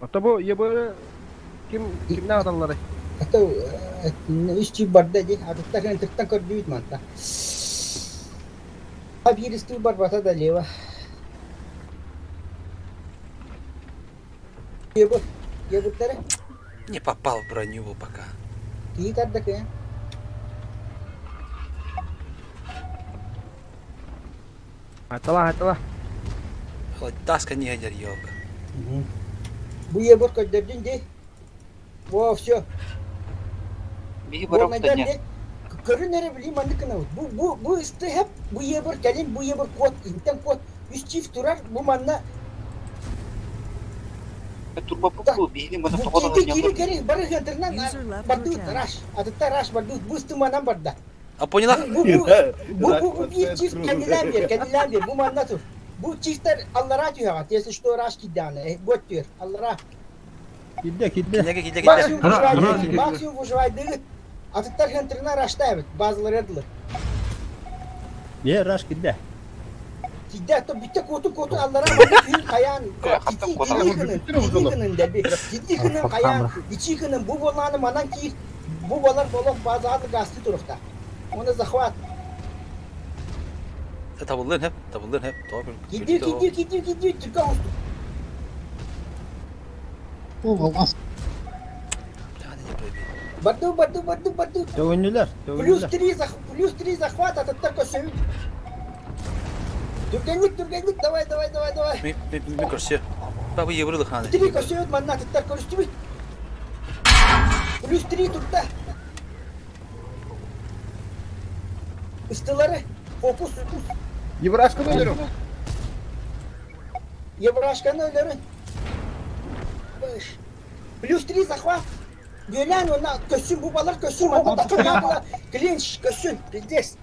Ата бу ебы ким кимне аталлары? Ата үс чиф барда ди. Атыттар ынтыктан көрдүбүт манта. Биир ыстыы барбата да лево. Ебы, ебыттары. Не попал в броню пока. Кии тардакы. Атала, атала. Таска не гадер, елка. Бу ебыр көддөрдүн ди. Во, все. Көрүн эре билим маннык гына. Бу бу бу исти хеп бу ебыр кэлин бу ебыр кот интен кот үс чиф турар бу манна Турбапу биһиги маны тоҕо кири кири бары хентернен бардыт раш атытта раш бардыт бу исти манан барда. А поняла? Бу бу бу бу бир чиф кендилен бер кендилен бер бу манна тур. Бу чифтер аллара түйәгә, если что раш кидәне, бот түйер, аллара. Кидде, кидде. Кидде, кидде, кидде. Максимум выживает дыгыт. Атыттар хентернен раштайбыт, базалар эдилер. Е, раш кидде. Кидде, то битте коту коту аллара манна күйін қаян. Кидди дәби. Кидди кынын қаян, ичи кынын бу боланы манан кир. Бу балар болок базалы гасты турукта. Оны захват. Табылдын хеп, табылдын хеп. Кидди, кидди, кидди, кидди, түркә усту. Барду, барду, барду, барду. Төгөннүлөр, Плюс 3 захват, атыттар көсөбүт. Түргенлик, түргенлик, давай, давай, давай, давай. Мен көрсө. Бабы еврылы ханы. 3 көсөбүт, манна атыттар көрүстүбүт. Плюс 3 турда. Ыстылары, фокус. Еврашканы өлөрүм. Еврашканы өлөрүм. Плюс 3 захват. Гөлән она көссүн бу балар көссүн манда такыр клинч көссүн пиздец.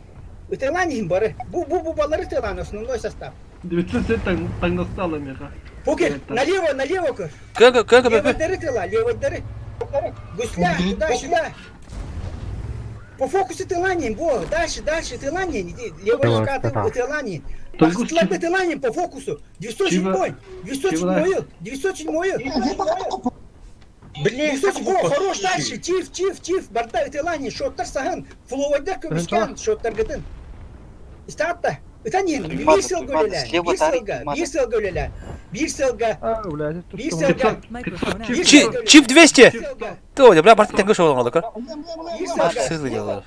Ытылан им бары. Бу бу бу балар ытылан основной состав. 907 таңдасталы меха. Покер, налево, налево көр. Кө кө кө. Левой дыры тыла, левой дыры. Гусля, туда сюда. По фокусу тыланин, во, дальше, дальше тыланин, иди, левая рука тыланин. Слабый тыланин по фокусу. 907, 907, 907. Блин, во, хорош дальше, чиф, чиф, чиф, барда тыланин, шоттар сахан, фловайда көмүскән, шоттар гытын. Истатта, ытанин, бир сылга өлелә, бир сылга, бир сылга өлелә, бир сылга, бир сылга. Чип 200! То, бля, бартын тәңге шоу алды, көр. Сызлы делал.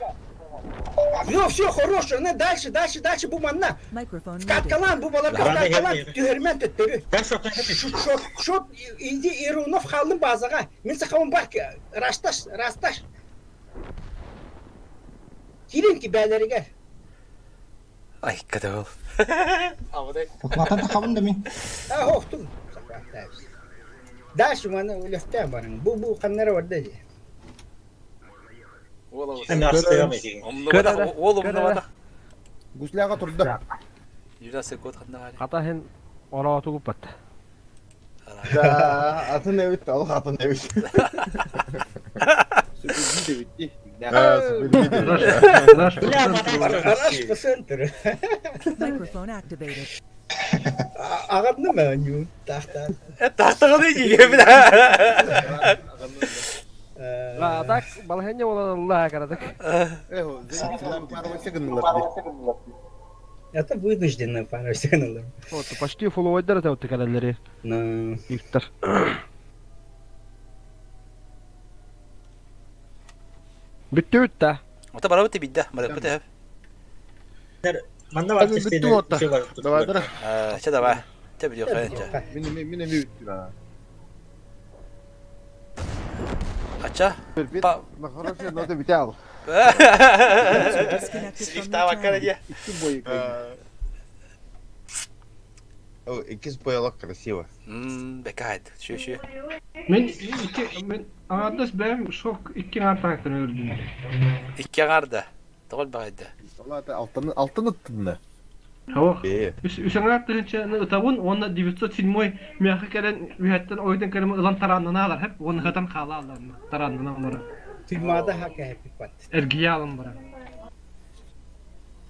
Ну все, хорош, она дальше, дальше, дальше, бу манна. Каткалан, бу балар каткалан, түһәрмән төттөрү. Шот, шот, иди Ирунов халын базага. Мин сахавын бар, рашташ, расташ. Кирин ки бәләргә. Ай, кадал. Ватан хавын да мин. А, хофтум. Дальше мана үләфтә барың. Бу бу каннары бар да. Ол умнавата. Гусляга турда. Юрасы кот ханна. Катахын ора тугуп бат. Да, атын эбит, ал атын эбит. Раш по центру. Microphone activated. Агадны меню тахта. Тахтаганы жиге бля. Ла так балхене ола карадык. Это вынужденно пара секунд. Вот почти фулловайдар это вот калалары. На. Виктор. Бүттү бүтті. Ота бара бітті бидді, бара бітті. Манда бар Бүттү отта. Давай, давай. Че давай. Че видео қайын че. Мин мен бүттү. Ача. На хорошая нота битял. Слифтава карадия. О, иккис боялок красиво. Мм, бэкайт. Шү шү. Мен икки мен аҥаардас бэйэм шок икки аҥаар таҥтан өлөрдүм. Икки аҥаар да. Тоҕо элбэҕэй да. Ол алтаны алтан ыттынна. Суох. Үс аҥаар тыһыынчаны ытабын уонна 907 миэхэ кэлэн үһэттэн ойдон кэлэн ылан тарааннанаалар хэп уонна хатан хаалааллар тарааннана олорор. Туймаада хакаһыппат. Эргийэ алан баран.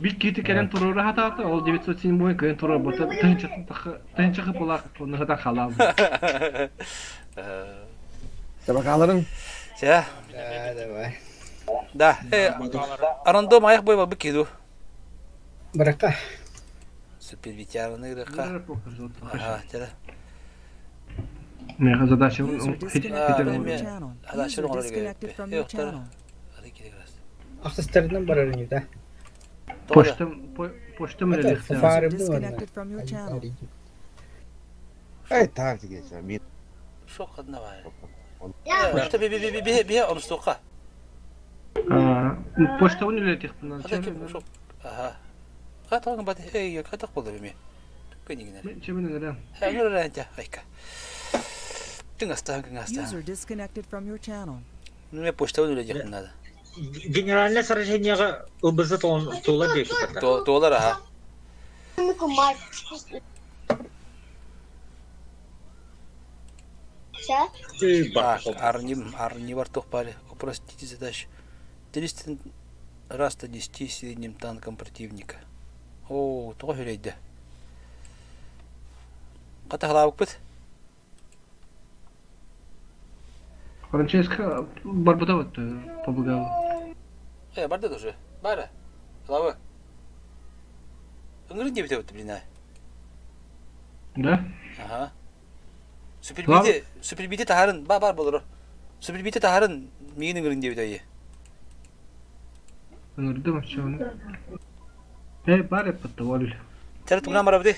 Бир киһи кэлэн туруора хатаата, ол 907 кыайан туруорбата тыһыынча хыпылаах уонна хатан хаалааллар. Табакаларын. Чэ. Давай. Да. Арандо маях бой бабы киду. Баракка. Супервитярны ырыка. Ага, чэ. Меха задача Задача Ахсыстарынан барар ини да. Почтам почтам Эй, так дегенсе, мен Шок одного. Почта би би би би би онустука. Почта үлэлэтихпин. Аха. Хатан бат эй хатак болду бими. Көнигинер. Чебин эрэ. Хәңер эрэ айка. Тыңастан кыңастан. User disconnected from your channel. Ну, почта үлэлетихпин надо. Генеральное сражениеға ылбызы тула дейсің. Туолар аха. Так, арним, арни вартух пали. Упростите задачу. 300 раз 10 средним танком противника. О, тоҕо хүлэйдэ. Хата халаабыкпыт? Франческо барбыта вот побегал. Э, барды тоже. Бара. Халабы. Ыҥырын диэбитэ вот, блин, а. Да? Ага. Супербити, супербити таһарын, ба бар болоро. Супербити таһарын миигин ыҥырын диэбит айы. Ыҥырдым оччоҕуна. Э, бар эппит ол. Чара тугунан барабыты?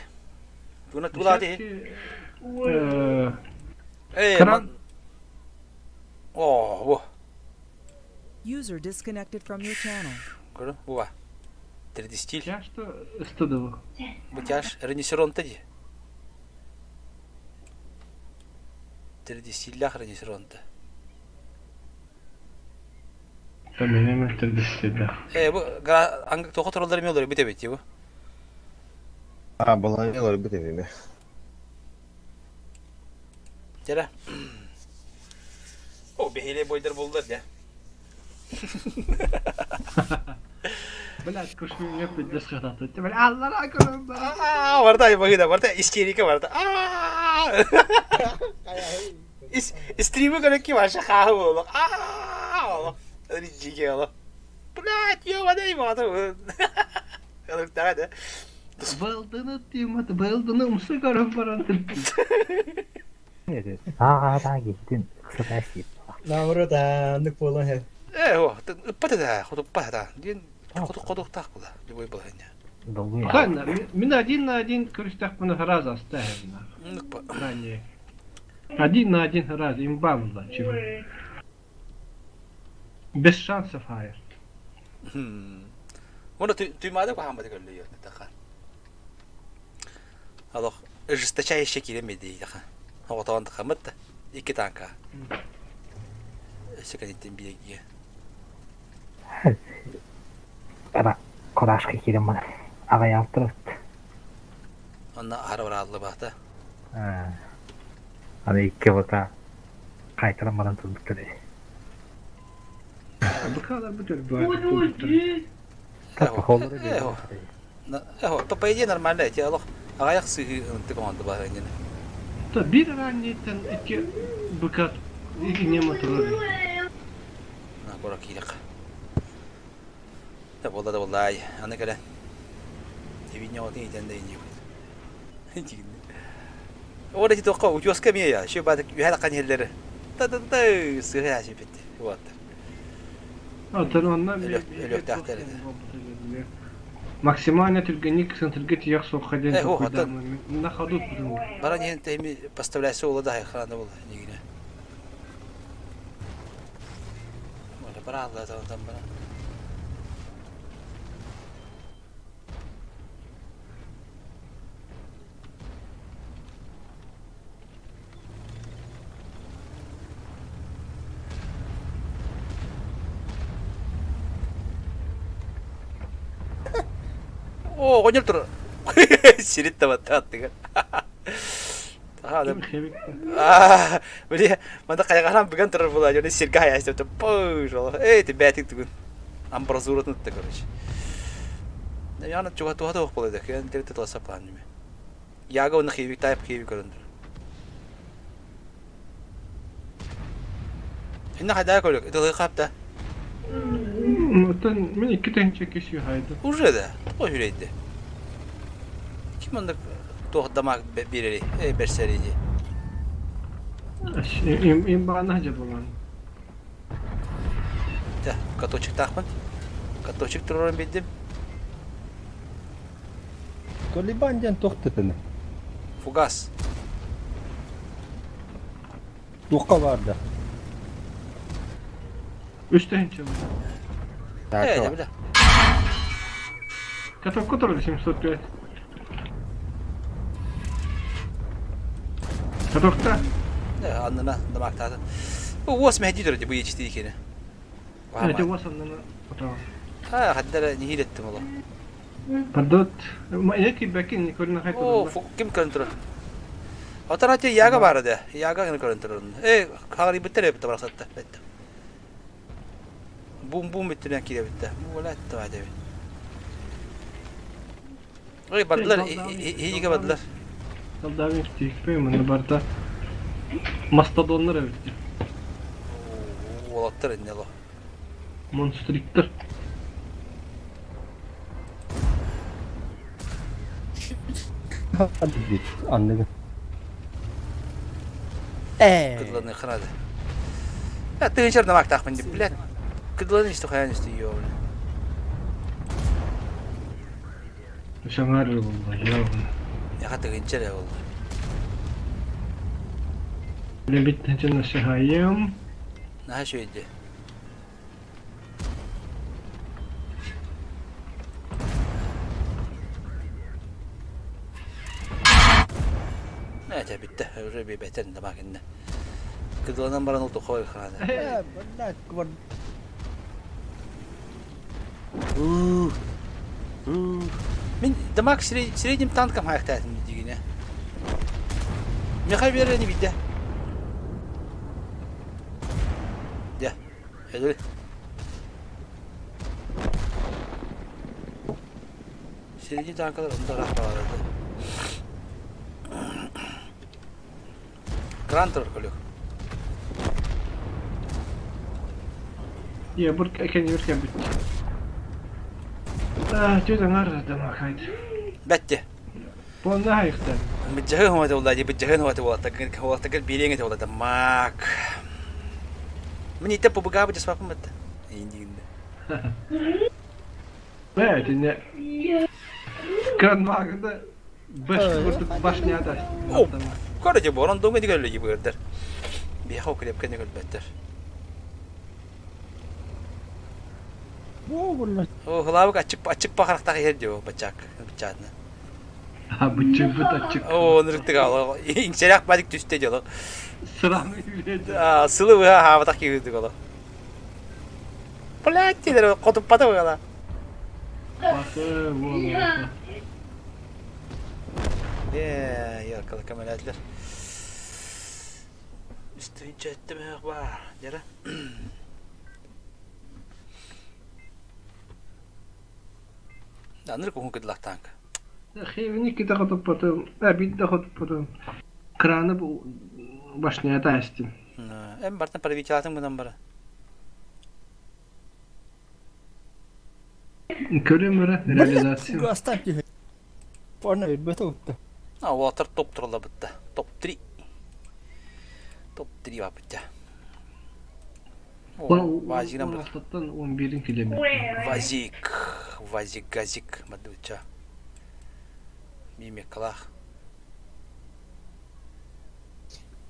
Тугунан тугулааты? Э, ман... О, во. User disconnected from your channel. Көрө, буба. 3D стиль. Тяж-то стыдово. Бу тяж ренесеронта ди. 3D стиллях ренесеронта. Менеме 3D стиллях. Э, бу анг тоқо туралдар эме олар бит эбит бу. А, баланелар бит эбит. Тера. О, бехиле бойдар болдар да. Блядь, кушми мне пиздец хататы. Бля, Аллах акбар. Аа, барда багыда, барда истерика барда. Аа. Стримы көрөкки ваша хаа боло. Аа. Ричиге оло. Блядь, ё-моё, мата. Алыктага да. Балдыны тимат, балдыны умсы көрөп баран. Аа, да, киттин. Кысып Наоборот, андык болон хэ. Э, о, ыппат да, хотуппат да. Диэн хотук хотуктаах була, любой балаһыня. Ладно, мин один на один көрүстэхпин сразу оставим. Ранее. Один на один сразу, имба была, чего. Без шансов хайр. Оны туймады кухаммады көрлө таха. Алох, ожесточающий киремеди таха. Оғотоон тахамыт икки танка. Өссө биеге. Ара, корашка кирем мана. Агай алтырыт. Онна ары барааллы баата. Аны икки бота кайтаран баран турбуттар. Быкалар бүтөр Эхо, то по идее нормально, эти алох аяк сыгы ынтык онды бар эне. То бир раннитен икки быка икки нема турар. На кора кирек. Да болда да болда ай, аны келе. Тебине отын итен да инди. Ора ти тоққа утёска ме я, шө бадык үһәл кан хеллери. Та та та сыгы ашып битти. Вот. Атын онна Өлөк тахтар Максимально түргенник центрге тияк соққа ден на ходу Бара нен теми поставляйся ола да храна була нигине. Ола бара алла там бара. О, оҕонньор турар. Сирит табатта аттыгар. Аа, били, манда хайҕаһан быган турар була, дьону сиргэ хайаастап пыш, эй, ты бээтик тугун. Амбразуратын ытта, короче. Яна чуга туха туох була да, кэн тирте туаса план Яга оны хиви тайп хиви көрөндүр. Инна хайдаа көрүк, ытылыы хапта. Оттон мин икки тыһыынча киши хайды. Уже да, тоҕо үрэйди. Ким оннук туох дамаак биэрери, эй бэрсэри дии. Им баана жабылан. Тэ, каточектаахпын. Каточек турарын билдим. Толибан диэн туох тытыны? Фугас. Туохха баар да? Үс тыһыынча Э, бля. Каток который 705. Катокта? Э, аннына дамактаатын. Уос мэһди турар бу ечти кene. Это уос аннына отаа. А, хаддара нихилеттим оло. Пардот. Эки бәкин көрүнө хайта. О, ким көрөн турар? Отан ати яга бар да. Яга гына көрөн турар. Э, хагari биттер эбит барасатта. Бетте. Бум бум биттен кире битте. Бу вала этте бай деби. Ой, бардылар, ийиге бардылар. Далдавин тикпе мында барда. Мастодоннар эбит. Уолаттар инне ло. Монстриктер. Анныгы. Кыдланы ханады. Я тыгынчар намактаахпын деп, блядь. Кыдланы исто хаян исто ёо, бля. Шаңар болла, ёо. Яха тыгынчар я болла. Бля бит тынчан шахайым. Наха шөйде. Нәтә битте, уже бибәтен дә бакында. Кыдланан баран ул тухой хана. Э, блядь, квар. Мин дамак средним танком хаяктатым дигине. Михай берени бидде. Дя. Эдүл. Средний танкалар онда рахпаларды. Кран турар көлүк. Я бur экен юркен бит. А, чөз аңар дамак хайд. Бәтте. Бонна хайыкта. Быджаһын хуата була ди, быджаһын хуата була. Тагын хуата тагын бириңе те була мак. Мин итеп бу буга быджас папым бит. Индигинде. Бә, тине. Кран магында баш курдук башня да. О, короче, борон доңы дигән леги бырдыр. Бияха окреп кене көлбәттер. О, блядь. О, хлабык ачык ачык пахарактагы хер дио бачак, бачатны. А, бычык быт ачык. О, нырыктык ала. Инчерак бадик түстө жоло. Сыраны билет. А, сылы быха хабатак кийдик ола. Блядь, дилер котуп бата бугала. Басы, болу. Э, яркалы камелатлар. Үстүнчө эттем бар. Жара. Аныр кухун кыдлак танк. Хевни киде хотуп потом, а бидде хотуп потом. Краны бу башня да астым. Эм бартан правительатын будан бара. Көрөм реализация. Фугастан киһи. Порно бит утты. А, уолаттар топ туралла бытта. Топ 3. Топ 3 бар бытта. Вазик нам. Алтыттан 11-ин килеме. Вазик. Вазик, газик. Мадуча. Мимекалах.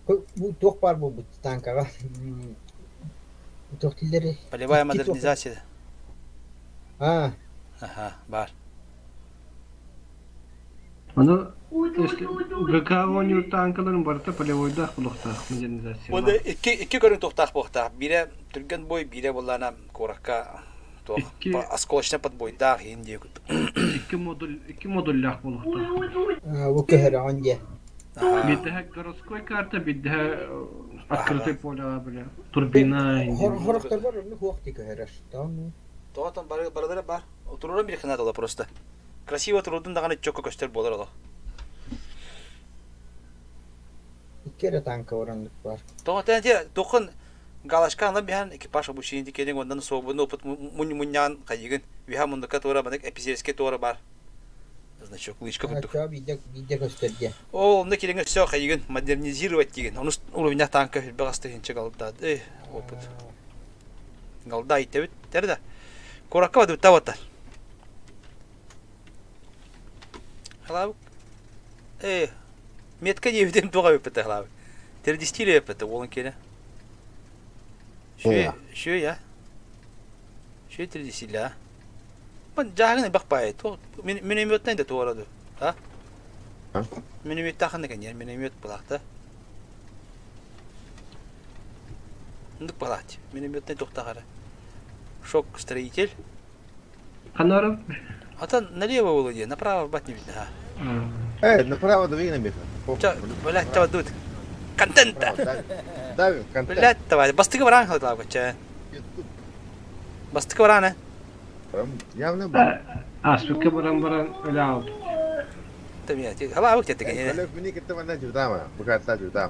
Бу туох бар бу танкага. Туох тилдери. Полевая модернизация. А. Ага, бар. Аны ГК ойнуур танкаларын барыта полевойда булуктаах модернизация. Онда икки икки көрүн тухтаах буохтаах. Бире түргэн бой, бире боллана куракка Туох осколочнай подбойдаах иһин диye курдук. Икки модуль, икки модуллаах буолуохтаах. Бу көһөрөҕүн диye. Биирдэһэ городской карта, биирдэһэ открытый поле, бля, турбина. Хорохтор бар, онну хуох ти көһөрөр. Тоҕотон барылара бар. Туруран бир ханат просто. Красиво турурдун даҕаны чокко көстөр буолар олох. Икки эрэ танка ороннук бар. Тоҕо те тохун галочка анан биһан экипаж обучение дикенин ондан свободный опыт мунньаан хайыгын үһа муннука туора банык эпизерскэй туора бар значок лычка курдук. Биирдэ көстөр диэн. Ол онно кириҥ өссө хайыгын модернизировать деген. Онус уровня танка хүрбэх астыһынча галда опыт. Галда иттебит тер да. Куракка бадыбытта баттар. Халабык. Э, метка диэбитим туох эбиппит халабык. Тердистиир эбиппит уолун киэнэ. Шүө, шүө я. Шүө тердистиилэ. Бан жаагын элбэх баайы. Минометтан да туораду. А? Минометтаахын да кэнниэр миномет булаахта. Ындык балаат. Минометтан тухтахара. Шок строитель. Ханаров? Ата налево было где, направо бат не видно. Э, направо дави на меха. Блядь, това дует. Контента! Давим, контент. Блядь, давай. Бастыгы баран хылдалап кача. Бастыгы баран, Явно бар. Аспыкка баран баран өлө алды. Тэмиэ, халаабык теттик. Олег, мини кытта манна жутама. Букатта жутама.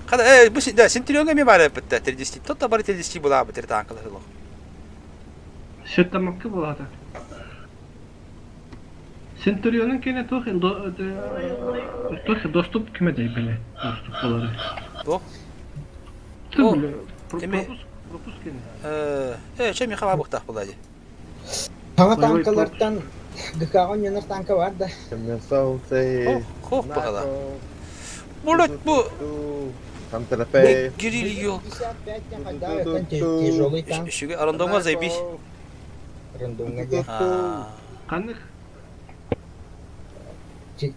Хада, э, бу да, сентурионга ми баар эппитте, тердисти. Тот бары тердисти булаабы тер танкалар лох. Сөттамакка булаата. Центурионун кене туох туох доступ киме дей биле. Доступ болары. Туох? Пропуск, пропуск кене. Э, э, чем михава бухтах булади? Саҥа танкалартан ГК-ҕа ойнонор танка бар да. Хох баҕала. Булат бу Гирильо. Тяжелый танк. Үчүгэй рандомҥа заебись. Рандомҥа диэн. Ханнык?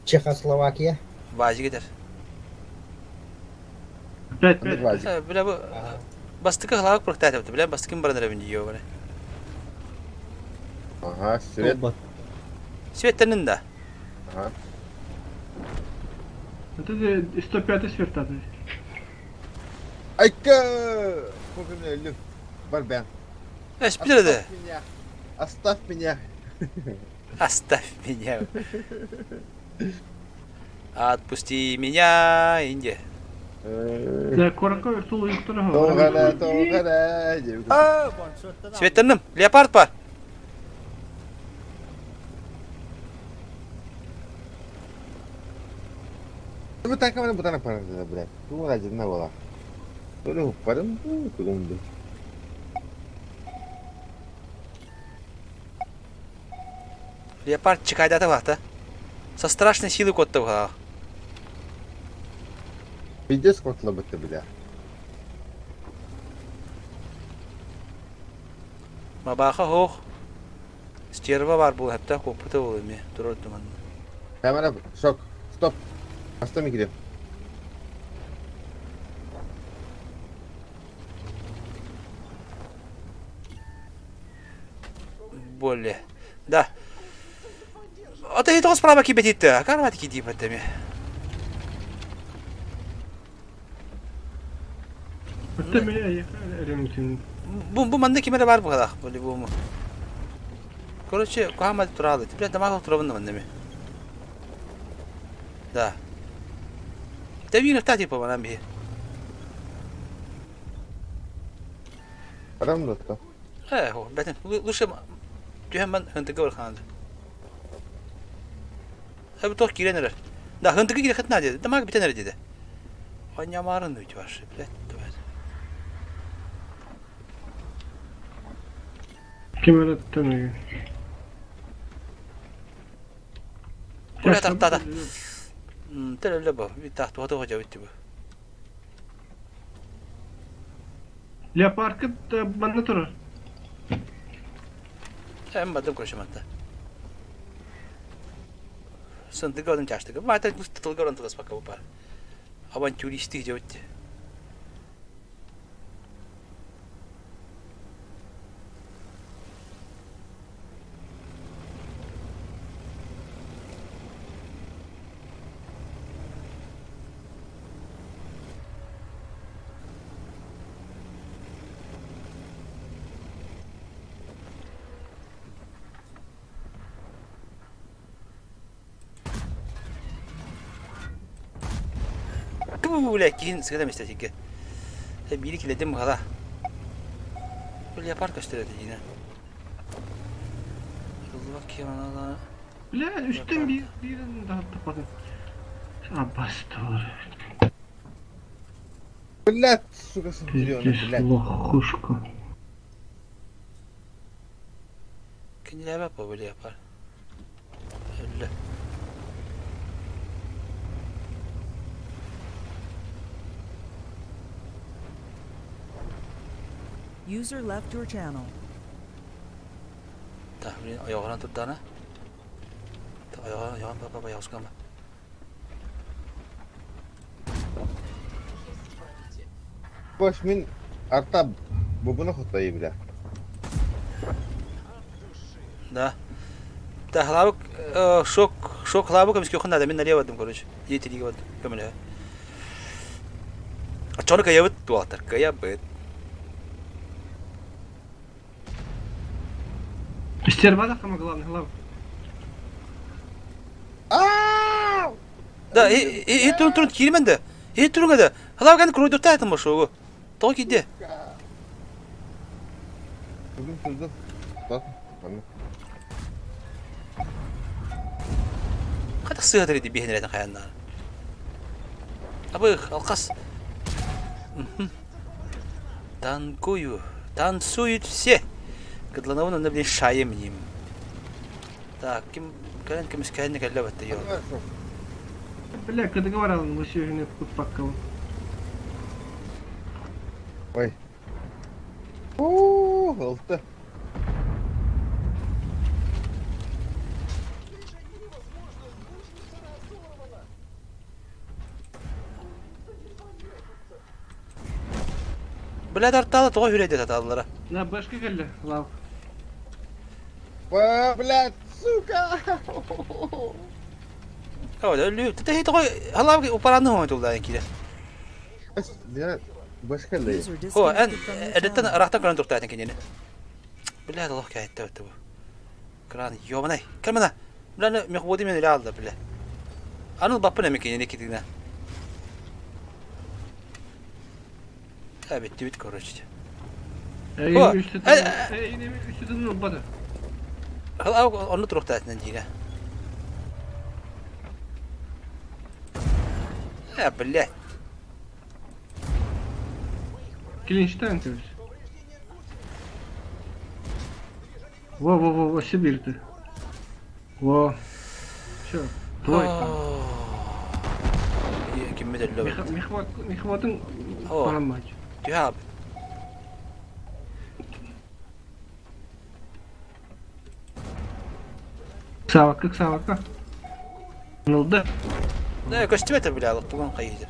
Чехословакия. Баазик этэр. Бля бу бастыкы хлаак проктаатабыт бля бастыкын баран эрэбин дии бля. Ага, свет. Светтенин да. Ага. Это 105 свертаты. Айка! Сколько меня люк? Барбен. Эспиреде. Оставь меня. Оставь меня. Отпусти меня, Индия. Да, коротко вертул Тоғара, тоғара. Светтенным, леопард бар. Бу танка бутана пара, блядь. Ту ради на была. Толю парым, тугунду. Леопард чекайдата бахта. Со страшной силой котта баха. Пиздец котла бытты, бля. Мабаха хох. Стерва бар бул хәпта копыта бул эме. Турор туман. Камера, шок. Стоп. Оставь кире. Более. Да. Ата хитос справа кибетитте. Карват киди баттеме. Бу бу манна кимере бар бу хадах по-любому. Короче, кухамат туралы. Теперь дамаг турабын манна ме. Да. Табина тати по манам би. Парам дотто. Э, хо, бетен. Лучше түһәм хынтыгы бар ханды. Эб тох киренер. Да, хынтыгы кире хытна деди. Дамаг битенер деди. Анямарын үт ваши, блядь, давай. Ким öğretti Buraya tartta da. Телеле бу. Бит тахты hoca bitti bu. Леопардка манна турар. Эм бадым көршематта. Сындыгы одым чаштыгы. Мата тылгы орон тылас пока упар. Авантюристик жебетти. Бля, киһин сыгыта мистэ сиргэ. Биири килэдим быһала. Бу леопард көстөр этэ дьиҥэ. Ыллыбат киһи манала. Бля, үстэн биир биирин даһаттаппатын. Абастор. Блядь, сука, зеленый, блядь. Лохушка. Кинилээбэт бу леопард. Өллө. User left your channel. Так, блин, ойоҕунан турдаҕына. Ойоҕо, ойоҕон, папа, ойоҕоскама. Бош мин арта бубуна хотойы бля. Да. Да, хлабык, шок, шок хлабык көмүскүөххүн наада, мин налево бардым, короче. Иетилиге бардым, көмөлөһө. Оччону кыайабыт туолаттар, кыайабыт. Стерва самое главное, главное. Да, и турун турун киирмэн да. И турун да. Хлабык аны круйдурта этим бошугу. Тоҕо киирдэ? Турдум, турдум. Хата сыһа ди биһинэрэтин хайаннаан. Абых, алкас. Танкую. Танцуют все. Кыдланабын онно блин шайым ним. Так, ким кэлэн көмүскэһинне кэллэ батта йо. Бля, кыдыгы баралын, мы сүйүнү кутпакка. Ой. Уу, ылты. Бля, тартаалы тоҕо хүрейде татааллара. На башка кэллэ, лав. Блядь, сука! О, өлүү. Тэхи тоҕо халаабы упарааны хоҥой туллаан киирэ. Башка лей. О, эн эдеттен ыраахтан көрөн туртаатын кинини. Бля, олох кэһэтте бу. Кран, ёбанай. Кэмена. Бля, мехводи мен иле алды, бля. Аныл баппын эми кинини китигне. Та битти бит, короче. О, үстүтүн Онну туруктаатынан дире. А, блядь. Клинштайн то есть. Во-во-во, Сибирь ты. Во. Все. Твой. Киммит өллө. Мехватын парамач. Түһэ Савака, савака. Нылды. Да, көстүбэтэ бля, тугун хайыды.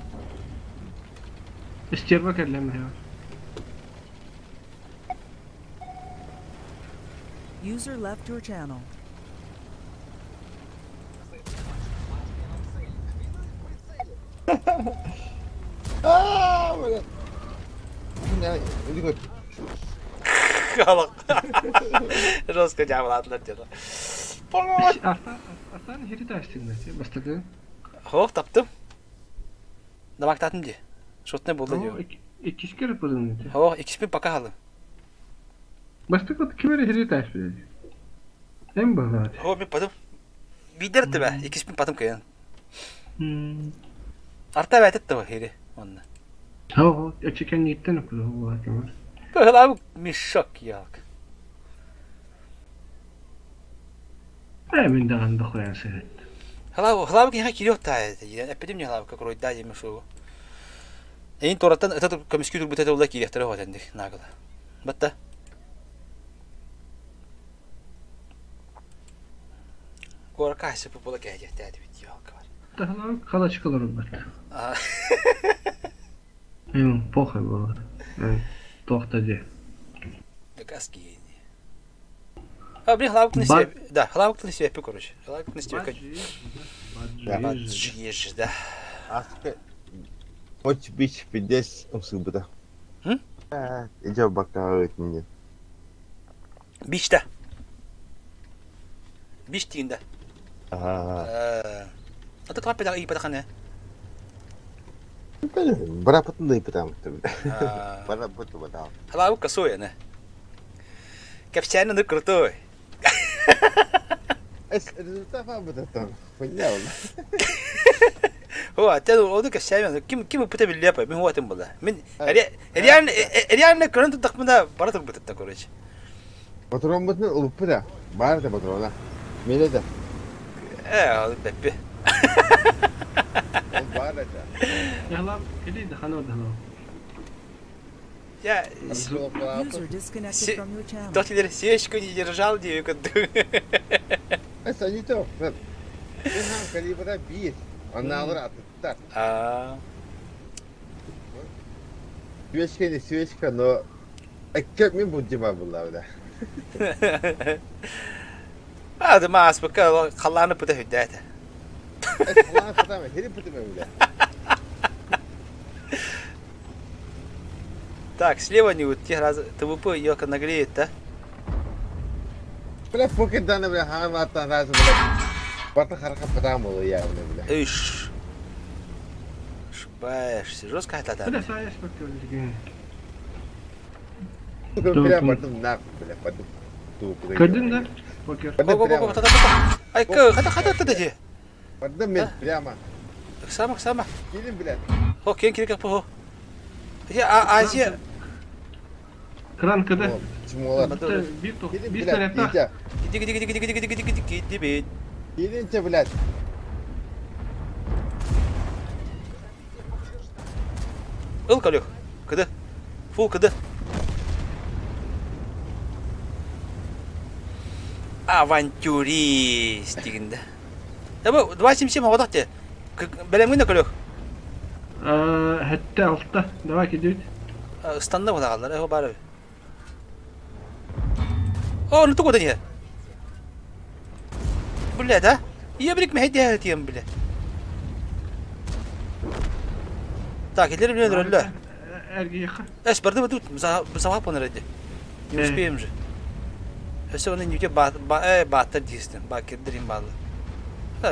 Стерва кэллэм User left your channel. Аа, бля. Иди Халак. Жестко дьяволаатылар дьоно. Артан херитаастигна бастакы. Хоох таптым. Дамактатым ди. Шотне болду ди. Иккискер пудун. Хоох, иккиспин пока халым. Бастакы кимере херитаас биле. Эм баҕа. Хоох, мен потом бидер тебе, иккиспин потом кыйын. Арта бәтет того хери онна. Хоох, өчүкэн ниттен пуду була кемер. Быһылабы мешок ялк. Мин даҕаны дохуйан сыһыт. Хлабы, хлабы киниха кириок таа эппитим не хлабы как ройда деме шоу. Эйин тораттан это көмүскүү турбута тула кириэхтэрэ хотендик нагыла. Батта. Куоракка хасыпы була кээдиэхтээти бит ялка бар. Тахлар халачкалар бар. Эм похуй было. Тохта де. Дакас гений. А, блин, хлабык на себе. Да, хлабык на себе, короче. Хлабык на себе. Да. Баджиж, да. Аска Хоть бич пиздец умсыбыта. Идём бока мне. Биш да. Биш тиинда. Ага. Ата таппа да ипата хана. Бырапытын ыйпытам. Барапыт убатал. Халабы косой аны. Кэпсээн аны крутой. Результат бытаттан. Хуйня ол. О, аттен ону кэпсээн ким ким ыппыта биллиэ мин хуатым була. Мин реально реально көрөн турдахпына бара турбутта короче. Патронбытын ылыппыта. Баар да патрона. Мене да. Э, бэппи. Ол баар это. Яла, кели дахано дахано. Я User disconnected from your channel. Тот свечку не держал, девка. Это не то. Мен калибра бир. Аналар атыттар. А. Свечка не свечка, но Эккеп мен буддима булла бля. А, да маас бакка халлааны пыта хүддээтэ. Халлааны пытама, хери пытама бля. Так, слева не вот тех раз ТВП елка нагреет, да? Бля, покет даны бля, хаан аттан раз бля. Бата хараха пытам болу я бля. Иш. Ошибаешься. Жестко это Бля, саешь бакка. Бля, бардым нахуй, бля, бардым. Көрдүң да? Покер. Ай, хата хата хата де. Бардым мен прямо. Сама, сама. Келин, блядь. Хо, кен кирик по. Я Азия. Кран кыды. Чмолар. Бир тарапта. Иди, иди, иди, иди, иди, иди, иди, иди, иди. Келинче, блядь. Ыл, Калюх. Кыды. Фул, кыды. Авантюрист дегенде. Бу 277 оғдақ те. Бәлемгін көлік. Хәтта алта. Давай кидет. Станда оғдағалар, әхо бары. О, ну тук не. Бля, да? Я брик мехди тем, бля. Так, илер билен рөллө. Эш, барды тут, бізаға поныр Не успеем же. Өсө оны нүте бааттар дейсің, бакердерин балы.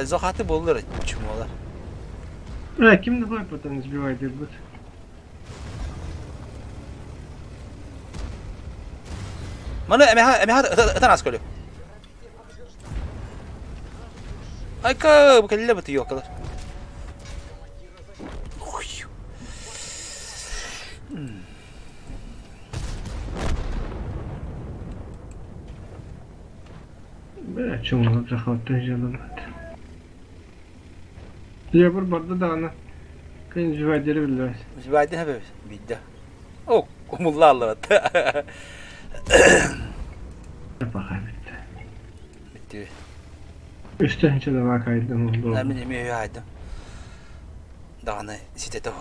Зохаты болдыр, чумолар. Э, ким давай потом сбивает будет. Маны эмеха эмеха ытан ас көлү. Айка, бу келле бу тиёкалар. Бля, чумолар захваттан жалабат. Я бір барды да ана. Кын сбивает билбес. Сбивает хабеб бидде. О, кумулла аллат. Баха битти. Битти. Үстен чыда бакайдым oldu. Мен эме айдым. Даганы ситете.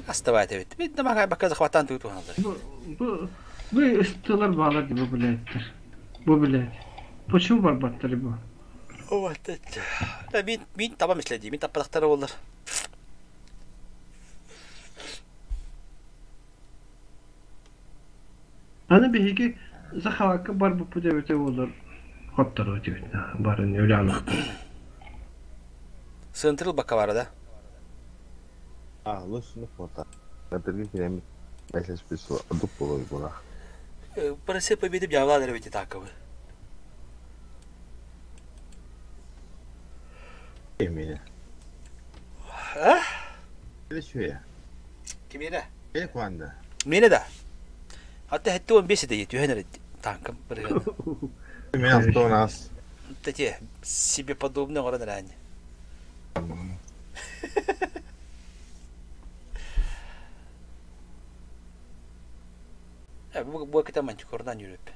Оставай это ведь. Бид намага бака захватан тут уналар. Бу бу ыстылар bağlar gibi блядь. Бу блядь. Почему барбаттар бу? Вот это. Да мин мин табам ишледи. Мин таппадактар болар. Аны биһиги захавакка бар бу путебете болар. Хоттар өтүбүт. Барын өлө алык. Сынтырыл бака бар да. А, лучше фото. Батыргы киреми. Бәсәс бис дуп болой була. Парасы победы бявладыр ведь таковы. Эмине. А? Это что я? Кимере? Э, куанда. Мене да. Hatta хэтти он бес эде түһэнер танкым бір. Мен автонас. Тете себе подобный город ранее. Бу бу китап мантикордан жүрүп.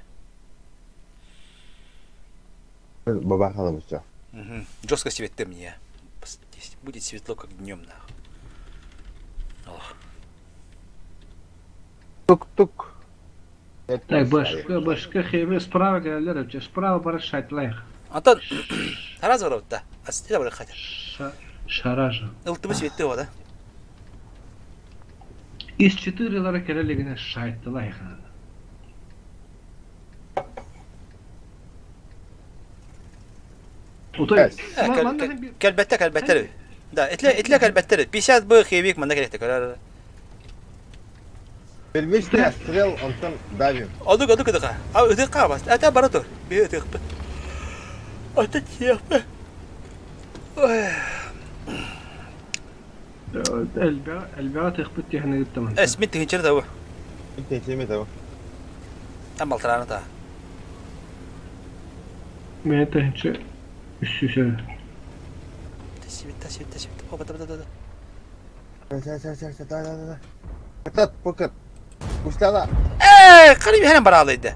Баба халымыча. Угу. Жестко светте мне. Будет светло, как днем, нахуй. Ох. Тук-тук. Так, башка, башка хеме справа келелер, справа бара шайтлайх. Антон, раз бар да. Астыда бар хотя. Шаража. Ылтыбы светте о, да? Из 4 лара келелегине шайтлайх. Утой. Кэлбэттэ кэлбэттэр. Да, итле итле кэлбэттэр. 50 б хевик манна кэлэхтэ көрөр. Первичный отстрел, онтон давим. Одук одук ыдыка. А ыдык бас. Ата бара тур. Би ыдыкпы. Ата тиэхпэ. Элбэҕи элбэҕи тыхпыт тиһэни ыттаман. Эс мин тыһынчары табы. Мин тыһынчары табы. Там балтараны та. Мен тыһынчы үссүсө. Тасибит, тасибит, тасибит. Опа, да, да, да. Да, да, да, да. Этот покет. Кустала. Э, қали бихенен баралыйды.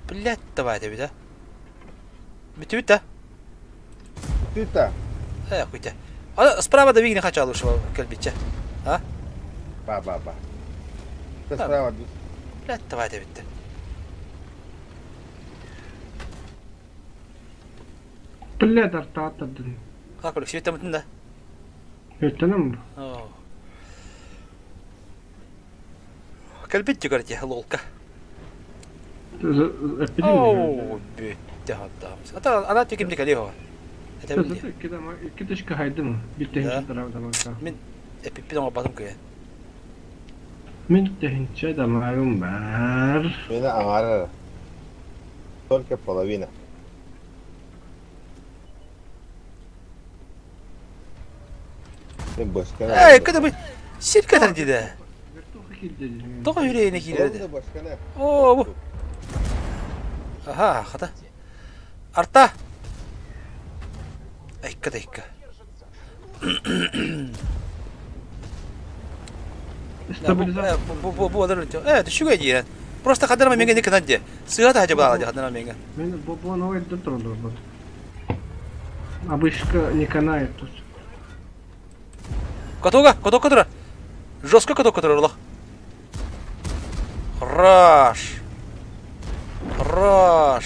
Блять, давай да. Бүтүбүт да. Бүтүбүт да. Э, куйта. А справа да вигни хача алыш кэлбитче. А? Ба, ба, ба. Справа. Блять, давай да битти. Блядь, артааттардын. Как олик, светтемитин да. Өттөнөм. Кэлбит жүгәрти, лолка. Оо, бүттэ хаттаамыс. Ата ана түкимди кали хо. Икки точка хайдым. Биттехинче таравдамакка. Мин эпиппин оңо батым көйен. Мин техинче дамагым бар. Мені аңарар. Только половина. Эй, кыда бу сирке тардиде. Тоҕо үрейіне кииреді. О, бу. Аха, хата. Арта. Айка да айка. Бу бу бу адар э, түшүгө диирен. Просто хадарма менге не кынан де. Сыга та хажа бала хадарма менге. Мен бу бу новый дұрды вот. Обычка не канает тут. Катога, каток которая. Жестко каток которая лох. Хорош. Хорош.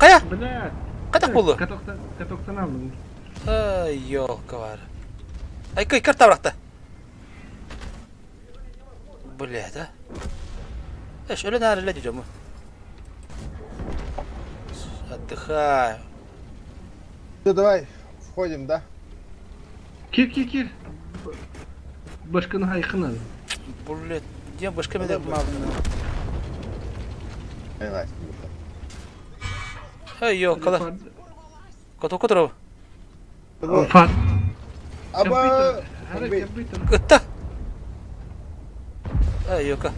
Кая? Блядь. Катак болду? Катоктан, катоктан алдым. Ай, ёлка бар. Ай, кой, карта быракты. Блядь, а? Эш, өлі нәрі ләді жому. Отдыхаю. Все, давай, входим, да? Кир, кир, кир. Башканы хайқын Блядь, где башка менде Эй, ёлка. Кото которого? Фат. Аба. Ытта. Эй, ёлка.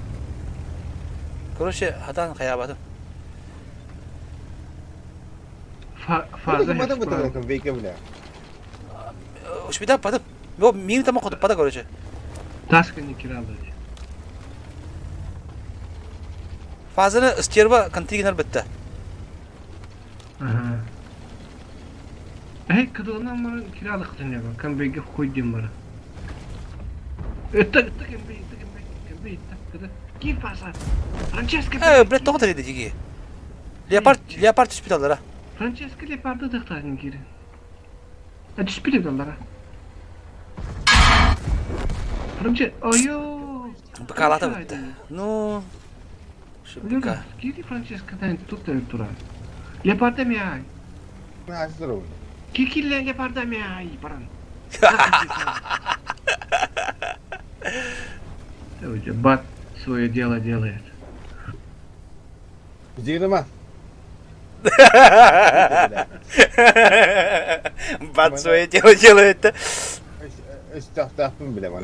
Короче, хадан хаябатым. Фаза. Ушбида падып. Бо мин там хоту пада короче. Таска не киралды. Фазаны стерва контейнер бітті. Ага. Эй, кыдыгынан марын киралык дөньяга, конвейге хуйдим бара. Это, это конвей, это конвей, конвей, это, кыды. Кир фаза. Франческо. Э, блядь, тоғы тәреді деге. Леопард, леопард түспейді алар, Франческо леопарды дықтадын кири. А түспейді алар. Франческо, ойо. Быкалата бітті. Ну, быка. Кири Франческо тань тут тура. Леопарда мяй. Кикилле леопарда мяй, баран. Бат свое дело делает. Дигнема. Бат свое дело делает.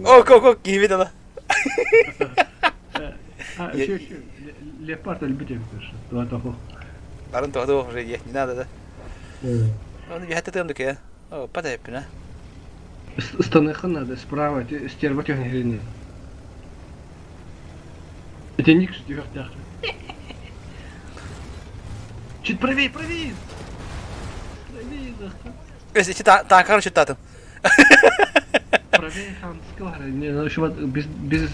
О, ко, ко, киви дала. А, еще, еще, леопард любите, два того. Барон того уже не надо, да? Он я это там такие. О, падай, пина. Станыхы надо справа, стерва техники. Это ник что Чуть правее, правее! Правее, Если та, короче, та там. Правее, хан, скалары. Не, ну еще без, без,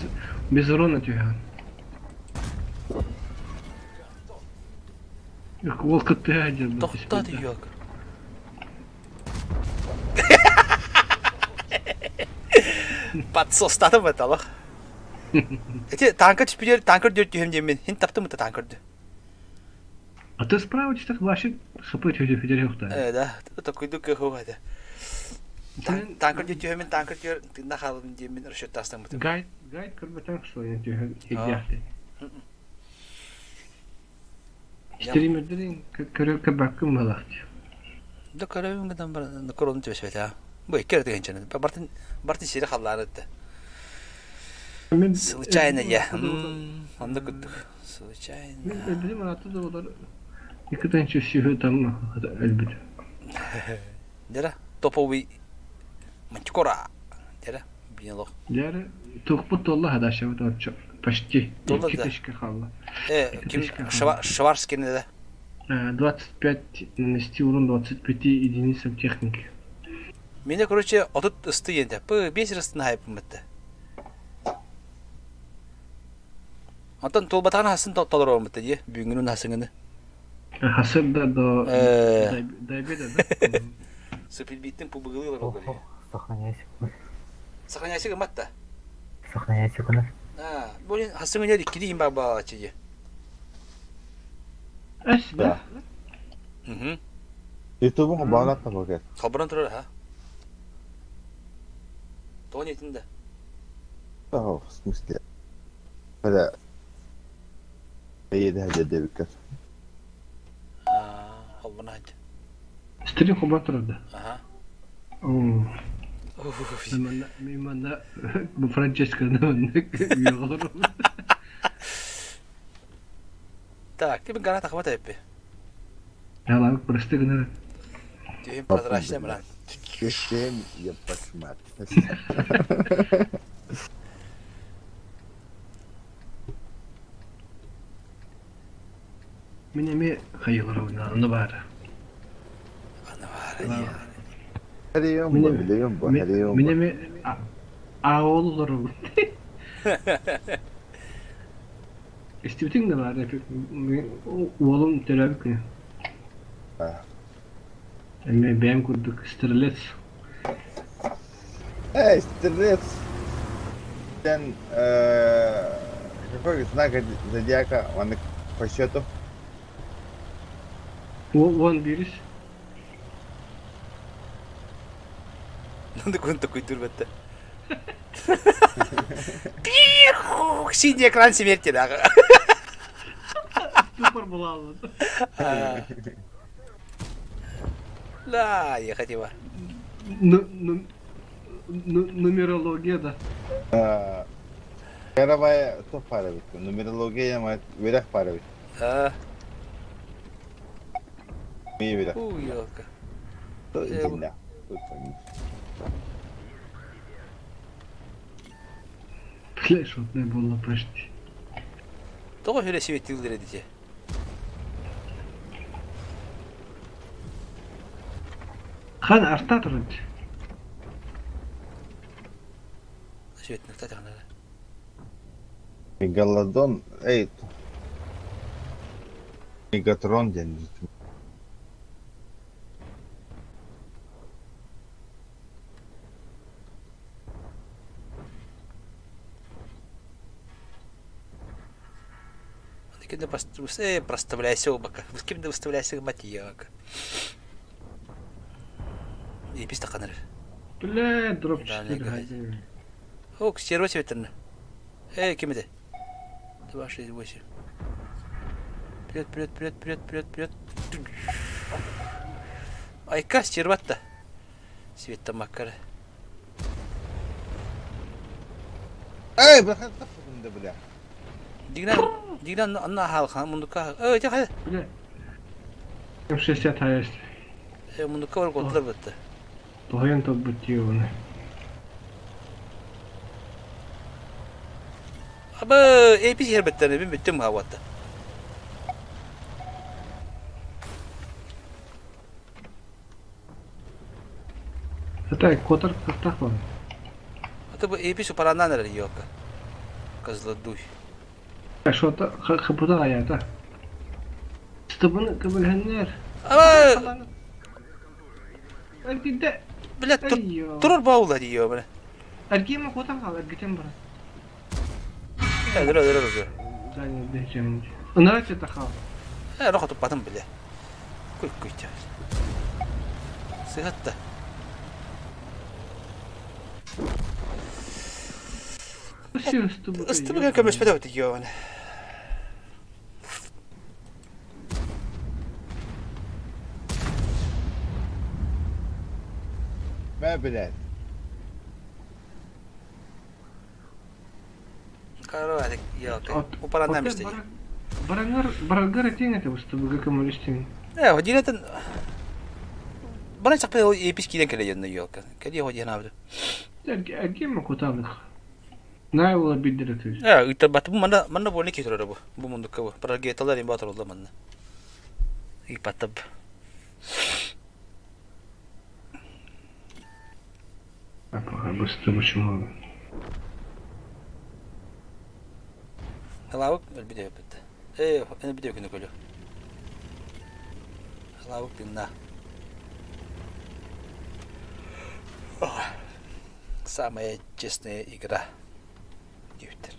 без урона тебя. Эх, волка ты один. Тоқта ты, ёлка. Подсостатым это, Эти танка түспүдер, танкер дүрт түһүм диэммин. Хин таптым это танкерды. А ты справа так вообще хп хүдер Э, да, такой дук көхөө хата. Танкер түһө мен танкер түһөр тында халым диэн мен расчет тастан бутым. Гайд, гайд көрбөтөн кысылын түһө хидяхты. Стримердерин көрө көбәккүм малакты. Да көрөбүн гынан бар корон түбэсбэтэ. Бу икки эрэ тыгынчаны. Бартын бартын сири халлаары этте. Случайно я. Онда күттүк. Случайно. Мен өлбүтүм араты да олар. Екі танчы сүйі там өлбүт. Дера топовый мантикора. Дера бинелох. Дера тухпут толла хадаша вот орчо. Почти. Толла Екі да. тысяча халла. Ким Шварскин да. 25 нанести урон 25 единицам техники. Меня, короче, отут ысты енді. Пы, бес рыстын хайпым бітті. Антон толбатаған хасын толыр бітті, де? Бүгінгі хасыңыны. Хасыр да до до обеда, да? Сыпилбиттің пубығылы олар. Сохраняйся. Сохраняйся гыматта. Сохраняйся кына. А, болен хасыңы не кири имба ба чеге. Эс, да? Мгм. Ютубун бағлатта богет. Хабаран турар, ха? Тоон етинде. О, в смысле? Бля. Еде хәҗә бикер. А, хабаран хәҗә. Стрим хабар турар да. Ага. Мимана бу Франческо йоғылыр. Так, тебе граната хватает пе. Ялабык просто гына. Түйін прозрачный брат. Кешем, ебать мать. Мен эме хайылар ойна, аны бары. Аны Хәрием бу, билем бу, хәрием Мен эме аоллар ул. Истибитиң да бар, уолум төлөбүк күнү. Эме бэм курдук стрелец. Эй, стрелец. Ten, какой знак зодиака он по счету? Вон бирис. Нанды күн такой түрбетті. Пихух, синий экран смерти, да. Ступор була. Да, я хотела. Нумерология, да. Первая то пара бит. Нумерология мать верах пара бит. А. Ми верах. У, елка. Земля. Бля, шотная была почти. Тоғы хүре себеттілдер едіте. Хан арта тұрды. Себеттін арта тұрды. Мегалодон, эй, Мегатрон ден. Кем проставляйся обака. С кем ты выставляйся матьяка. И писта канар. Бля, дроп 4. Ок, стерва себе Эй, кем это? 2, 6, 8. Вперед, вперед, вперед, вперед, вперед, вперед. Айка, стерва-то. Света макара. Эй, бля, бля. Дигнан, дигнан, анна халхан, мундука. Эй, тихо. Бля. М60 есть. Э, мундука бар готлар бітті. Тоғайын топ бітті оны. Абы, эпис ер бітті, мен біттім хаватты. Это котар кыртақ бар. Это бы эпис упаранан әрі йока. Козлодуй. Шота хапуда аята. Стыбын кыбылһэннер. Абы! Эргидде. Бля, турur баула диyor бля. Эргиме котан кал, эргитен бара. Dur dur dur. Заня дечем. Нравится это хал. Э, рохо туппатым биле. Куй куй тя. Сыһатта. Ыстыбыга көмөспөтө бит йоны. Мэ, блядь. Каравадик, елка. Упаранна мистеди. Барангар, барангар этиң это ыстыбыга көмөлөстүң. Э, hodineten Бана чакпы епис киден келе жөнү елка. Кеди hodин абды. Эргем кутабык. Най була биддер өтөз. Э, ыйтар бат бу манда манда бу не кетирер бу. Бу мундукка бу. Прогеталар им батыр олду манна. Ипатып. Быстро почему? Лавык өлбүдө бит. Э, өлбүдө күнү көлү. Лавык тынна. Самая честная игра. Диптер.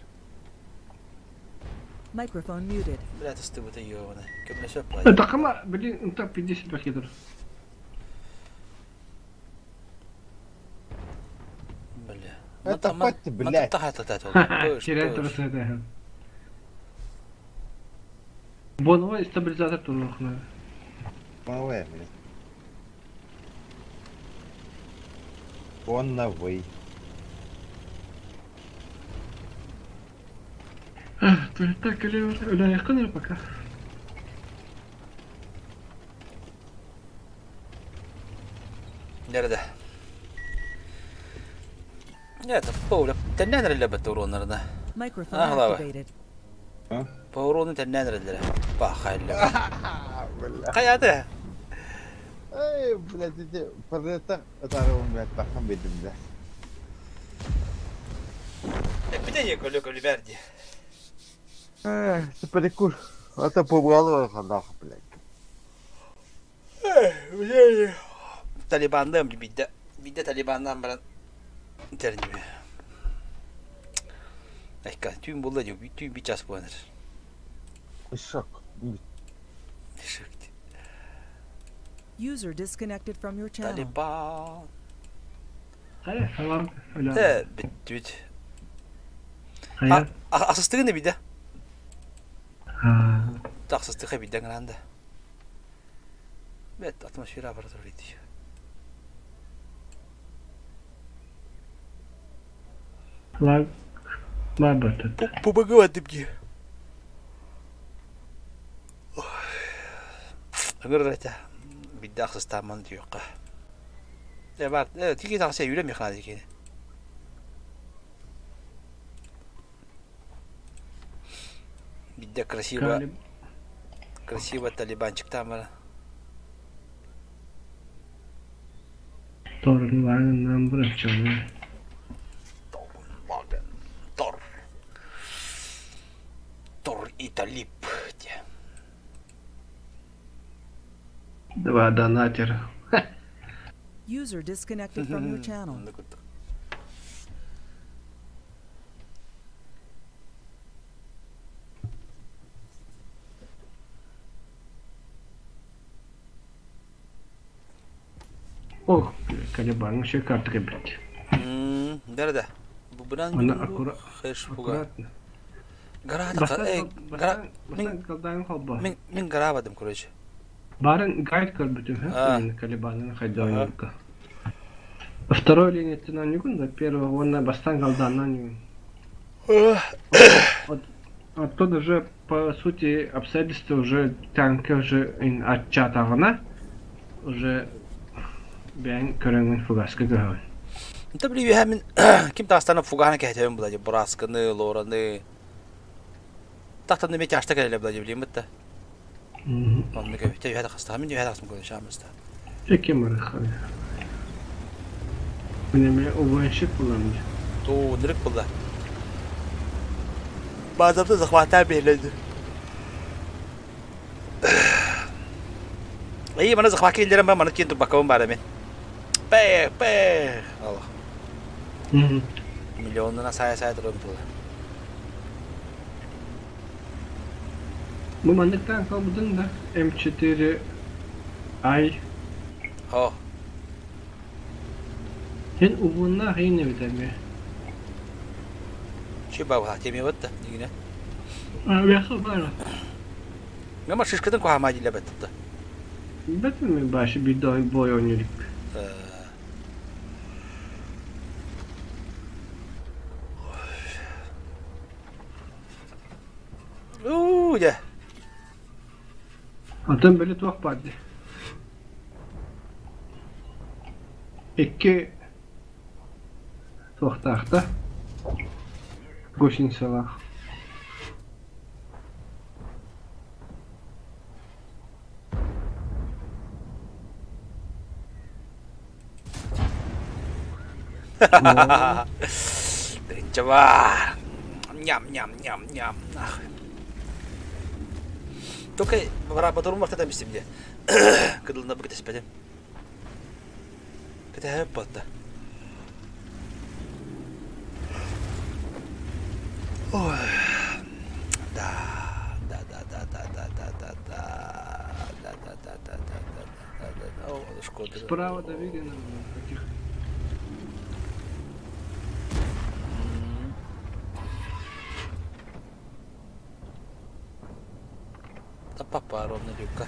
Microphone muted. Блядь, ыстыбыта ёбана. Көмнөсөп Такама, блин, инта 50 пакетов. Бля. Это пать, блядь. Теряет это. Боновой стабилизатор турнухна. Малая, блядь. Он новый. Так, или пока. Nerede? Нет, Пауля, теннен реле бат уроннарына. Microphone Ah, activated. Паурону теннен реле. Бахайла. Каяды. Эй, блядь, эти портреттен ытарым, блядь, тахан бедим, блядь. Бите көлө көлө берди. Эй, перекур. Это побрало, нахуй, блядь. Талибандан бидде. Бидде Талибандан баран. Тернеме. Айка, түйін болды деп, түйін бит жас боланыр. Ишак. Ишак. User disconnected from your channel. Талибан. Хайа, салам. Э, бит бит. Хайа. Асыстыгы не биде? Тақсыстыгы биден гранды. Бет атмосфера бар турит. Лаг. Лабат. Пубагы деп. Агыр бидде ақсыстаман диюққа. Э бар, э тиги тақса юрем яхна дикени. Бидде красиво. Красиво талибанчик там бар. Торын вагын нам. Тор. Тор и Талиб. Два донатера. User disconnected from your channel. Ох, Калибан, еще карты, блядь. Nerede? Bu buran Она аккуратно. Хэш буга. Гара эй, гара мен мен гарабадым, короче. Барын гайд көрбүтүм, ха? Калибанын хайдаука. Второй линия цена не да первого он на бастан голдана не. Вот оттуда же по сути обстоятельства уже танки уже отчатагына уже бән көрөңүн фугаска көрөбүн. Инте били мен ким тастана фугана кәйтәм була ди брасканы, лораны. Тахтан неме ташта кәле була ди билим битте. Онны көбүтә юһәдә хаста, мин юһәдә хастым көрә шамыста. Эки марха. Менә мен угонщик булам. Ту, нирек булды. Базапты захвата берилди. Эй, мана захват килдерем ба, мана кин бакабым бар мен. Пэ, пэ. Аллах. Миллионына сая-сая турым булды. Бу маннык танк ылбытыҥ да М4 Ай. О. Син уһуннаах иин эбит эмиэ. Чи бабха темебет да дигине. Авиаса баар. Гама шишкатын кухама дилебет да. Бэтим мен башы bir daha boy oynadık. Уу, дьэ. Антон били туох баар дии. Икки туохтаах да гусеницалаах. Тыынча баар. Ням-ням-ням-ням. Только батурум варта там истим де. Кыдылына бу кытыспетим. Кытэһэп батта. Ой. Да, да, да, да, да, да, да, да, да, да, да, да, да, да, да, да, да, о, Шкода. Справа да видно таких. Да папа ровно люка.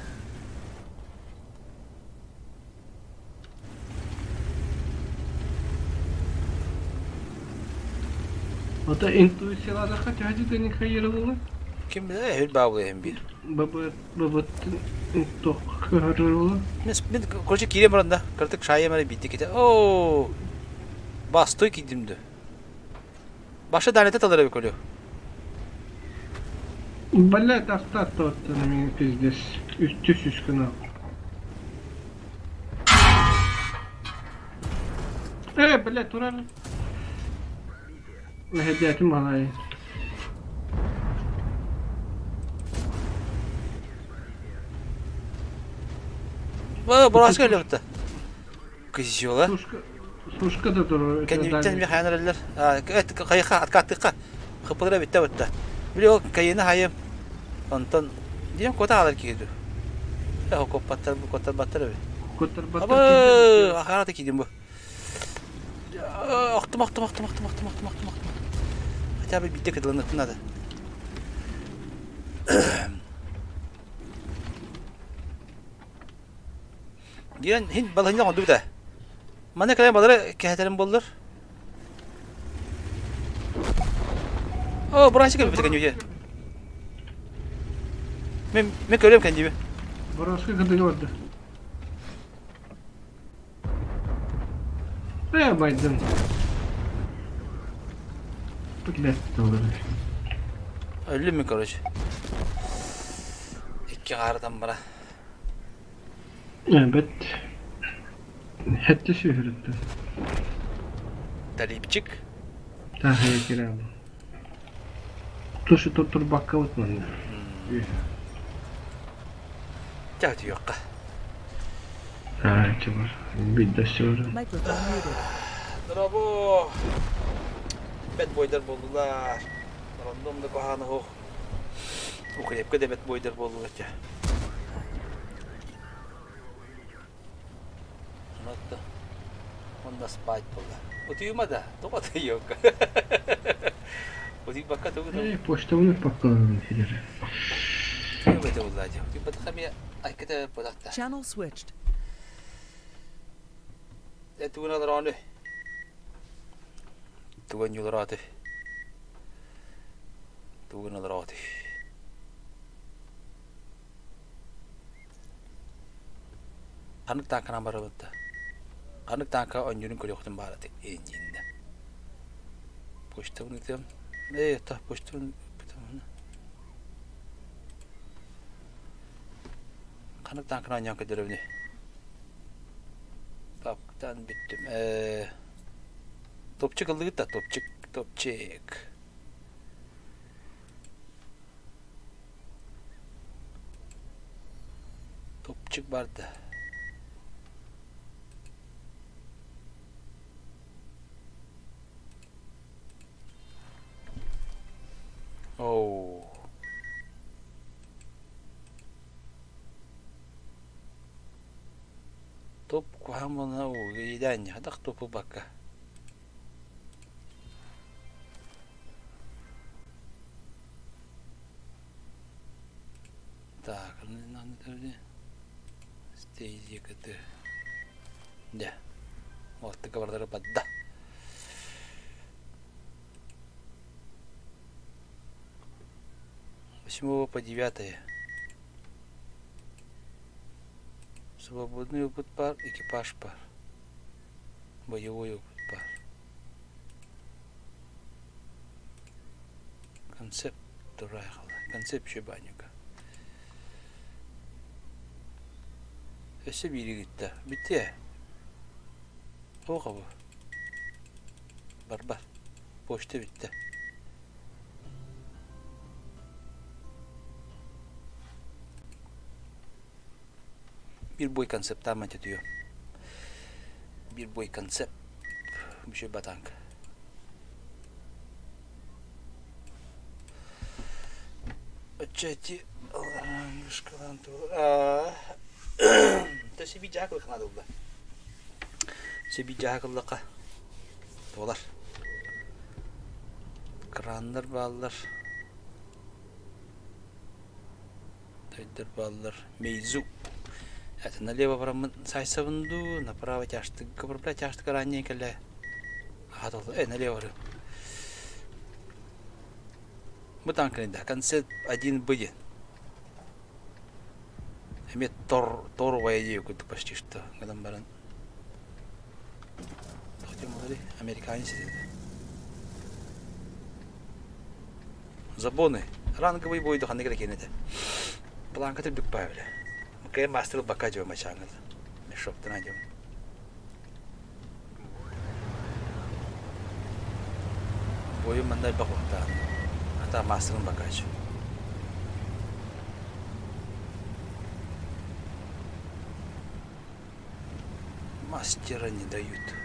Ото интуициялаадахха төһө түгэни хайыра буолуой? Ким билэр, эһил баабылыйын биир. Бабы бабыт туох көһөрөр буолуо? Мин короче киирэн баран да, кыратык шаайым эрэ биирдэ китэ. Оо! Бастой киирдим дөө. Баша Данята талар эбит көрүө. Блядь, автоаттан мин пиздец. Үстү сүс гына. Э, блядь, турар. Мэһэйдээтим балай. Бороска өлөбүттэ. Кызыла. Сушка да турар. Кэннибиттэн эмиэ хайан эрэллэр. Хайыха откаттыкка. Хыппылара бүттэ бутта. Били ол кайыны хайым. Онтон диэн куота хаалар киһи дуу. Э, коппаттар бу коттарбаттар эбит. Коттарбаттар. Абы, ахарата киирдим бу. Охтум, охтум, охтум, охтум, охтум, охтум, охтум, охтум. Хотя бы биирдэ кыдыланыахпын наада. Диэн хин балаһынньа оҥордубут ээ. Манна кэлэн балары кэһэтэрим буоллар. О, быраачы кэлбит кэннибит. Мен мен көрөм кэнниби. Бороска кытыгы барда. Э, байдым. Блядь, доллары. Өллүм мен, короче. Икки хаардан бара. Эбэт. Хэтте сүһүрүттэ. Талипчик. Тахая кирабы. Тушу турбакка вот манна. Тя түйөккө. Аа, чыбар. Бидде сөрү. Microphone muted. Доробо. Бэт бойдар буоллулар. Рондом да куһаана суох. Укрепка да бэт бойдар буоллулар дьэ. Онотто. Онно спать буолла. Утуйума да, тоҕо утуйуокка. Утуйбакка тугу Э, почтабын паккаларын сидер. Утуйбата буолла дьэ. Утуйбатаха эмиэ айката буолахта. Channel switched. Э, тугун олороonu. Тугун юлорааты. Тугун олороаты. Ханнык тааҥканан барабыт да. Ханнык тааҥка онньуурун көрүөхтүн баараты иннинэ. Почтабын ыытыам. Ээ, та почтабын Ханнык тааҥканан оонньоон көрдөрөбүнүй? Папкатан бүттүм. Ээ, топчик ыллыгыт да, топчик, топчик. Топчик барда. Оу. Топ куһаҕан буолна иэдээн хатах топ ылбакка. Так, Стейзи КТ. Да. Вот бардары бадда. Восьмого по девятое. Свободный опыт пар, экипаж пар. Боевой опыт пар. Концепт турайхала. Концепт шибанюка. Өссө биири гитта. Бүтте. Туох бу? Барбар. Почта бүтте. Бир бой концепт аман түтүө. Бир бой концепт. Бүшө батанк. Отчати вышкалан Та себе жакыл ханады булда. Себе жакыллака. Толар. Краннар баллар. Тайдар баллар. Мейзу. Это налево барамын сайсабынду, направо тяжты, бля, тяжты ранее келе. Ага, налево барым. Бу танкны да, концепт 1 будет. Эме тор тор вайди күтүк почти что. Гадам баран. Хотим американец. Забоны. Ранговый бой доханы керек енеді. Планка түрдік бай біле. Мүкәй мастер бака жо мачаңыз. Мешоктан ажым. Бойы мындай бак уктан. Ата мастерын бака жо. Мастера не дают.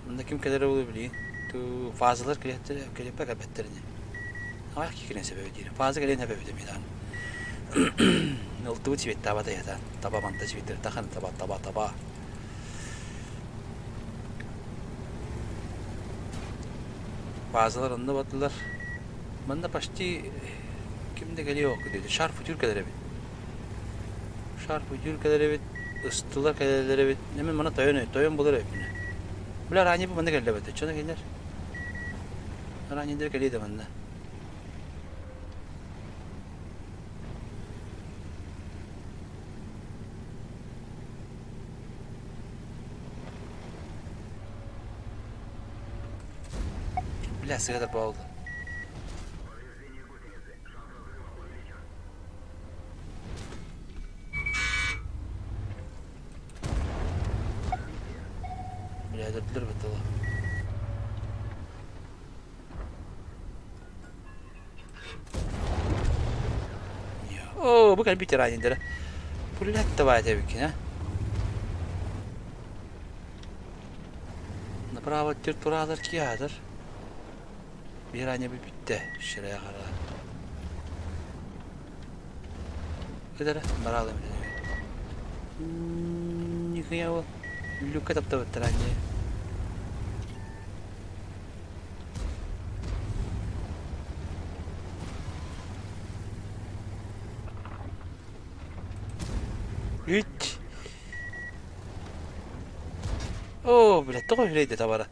Мында ким келер болу билейин. Ту фазалар келеттер, келепе кабеттерини. Ах, кикирен себеби дейм. Фаза келен себеби дейм. Нылтуу цвет таба да ята. Таба манта цветтер тахан таба таба таба. Фазалар онда батылар. Мында почти кимде келиyor деди. Шарф түркелер бит. Шарф түркелер бит. Ыстылар келелер бит. Неме мына тойон, тойон болор бит. Булар ани бу мында келе бит. Чона келер. Ранидер келеди мында. Бля, сыгыдыр болды. Бля, дырдыр бітті. О, bu kadar bir ранидер. Блядь, давай тебе, а? Направо тюртурадыр киядыр. Bir ане битте. Şuraya қара. Кыдара баралым. Нихуя ол. Люка тапта быттыр ане. Үч. О, блядь, тоҕо үлэйдэ табара.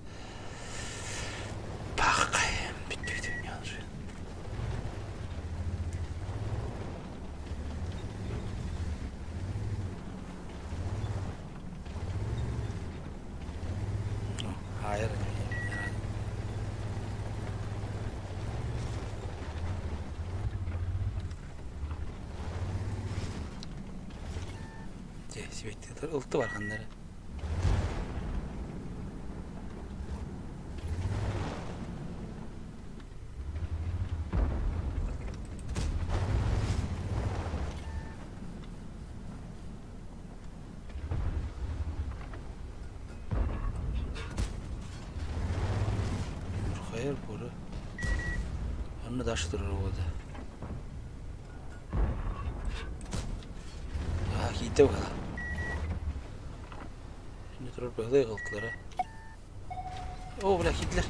Пахкай, бүттү yanlış. Hayır. Ылты бар ханнары. Hayır boru. Anne daştırır o da. Киирдэ быһыылаах. Инньэ турар быһылай ыҕылтылара. Оо, бля, киирдилэр.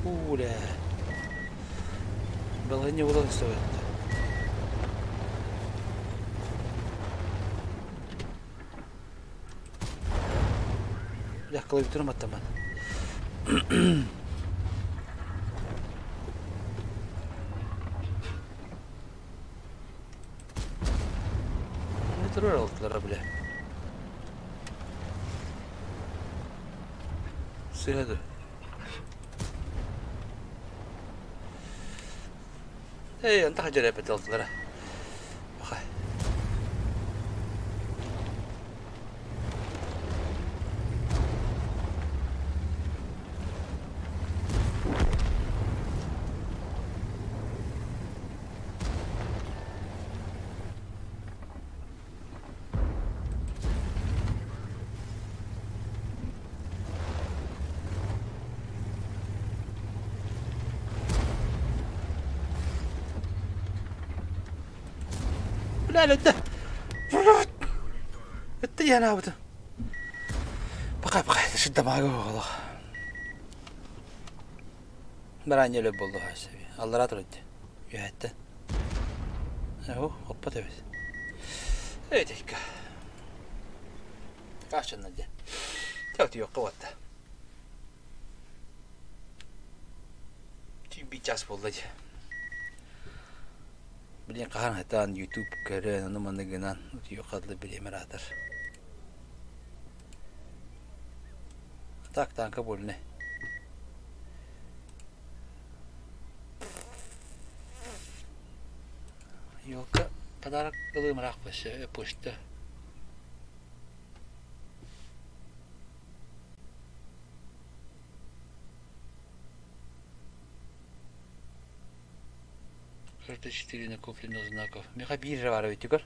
Фу, бля. Балаһыанньа буолан истэбит. Бля, клавиатурам аттаммат. Не турар алтылара, бля. Сыһа ду. Эй, антах дьэрэ алтылара. Бахай. Бля, да. Ытыйанаабыта. Бакай, бакай, шыддамаага оҕолох. Бараанньа өлө буолла хаасаби. Аллараа турар Үөһэттэн. Оо, оппот эбит. Эйтикка. Каачанна дьэ. Тиэхтиэххэ уотта. Түүн час буолла дьэ. Билин хаһан хатаан YouTube көрөн, ону маны гынан утуйуохха дылы бириэмэ ыраатар. Так, танка больный. Елка подарок ылыым ыраах почта. Карта 4 накопленных знаков. Миэхэ биир эрэ баар эбит көр.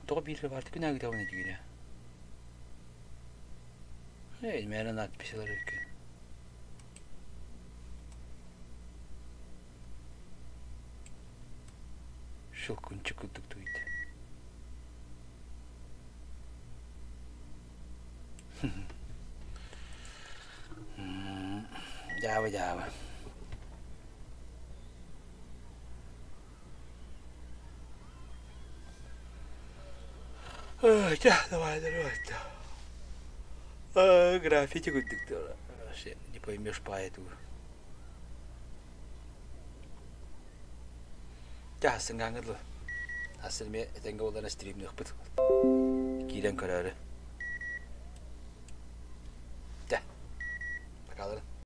Тоҕо биир эрэ баар күн аайы дигине. Эй, мээнэ надписилар эбиккин. Щелкунчик курдук туйда. Дьаабы, дьаабы. Чэ, давай, давай. Граффити курдук вообще не поймешь по эту. Чэ, сыҥааҥҥа дылы. Асы эмиэ этэҥҥэ буоллар стримныахпыт. Киирэн көрөөрү.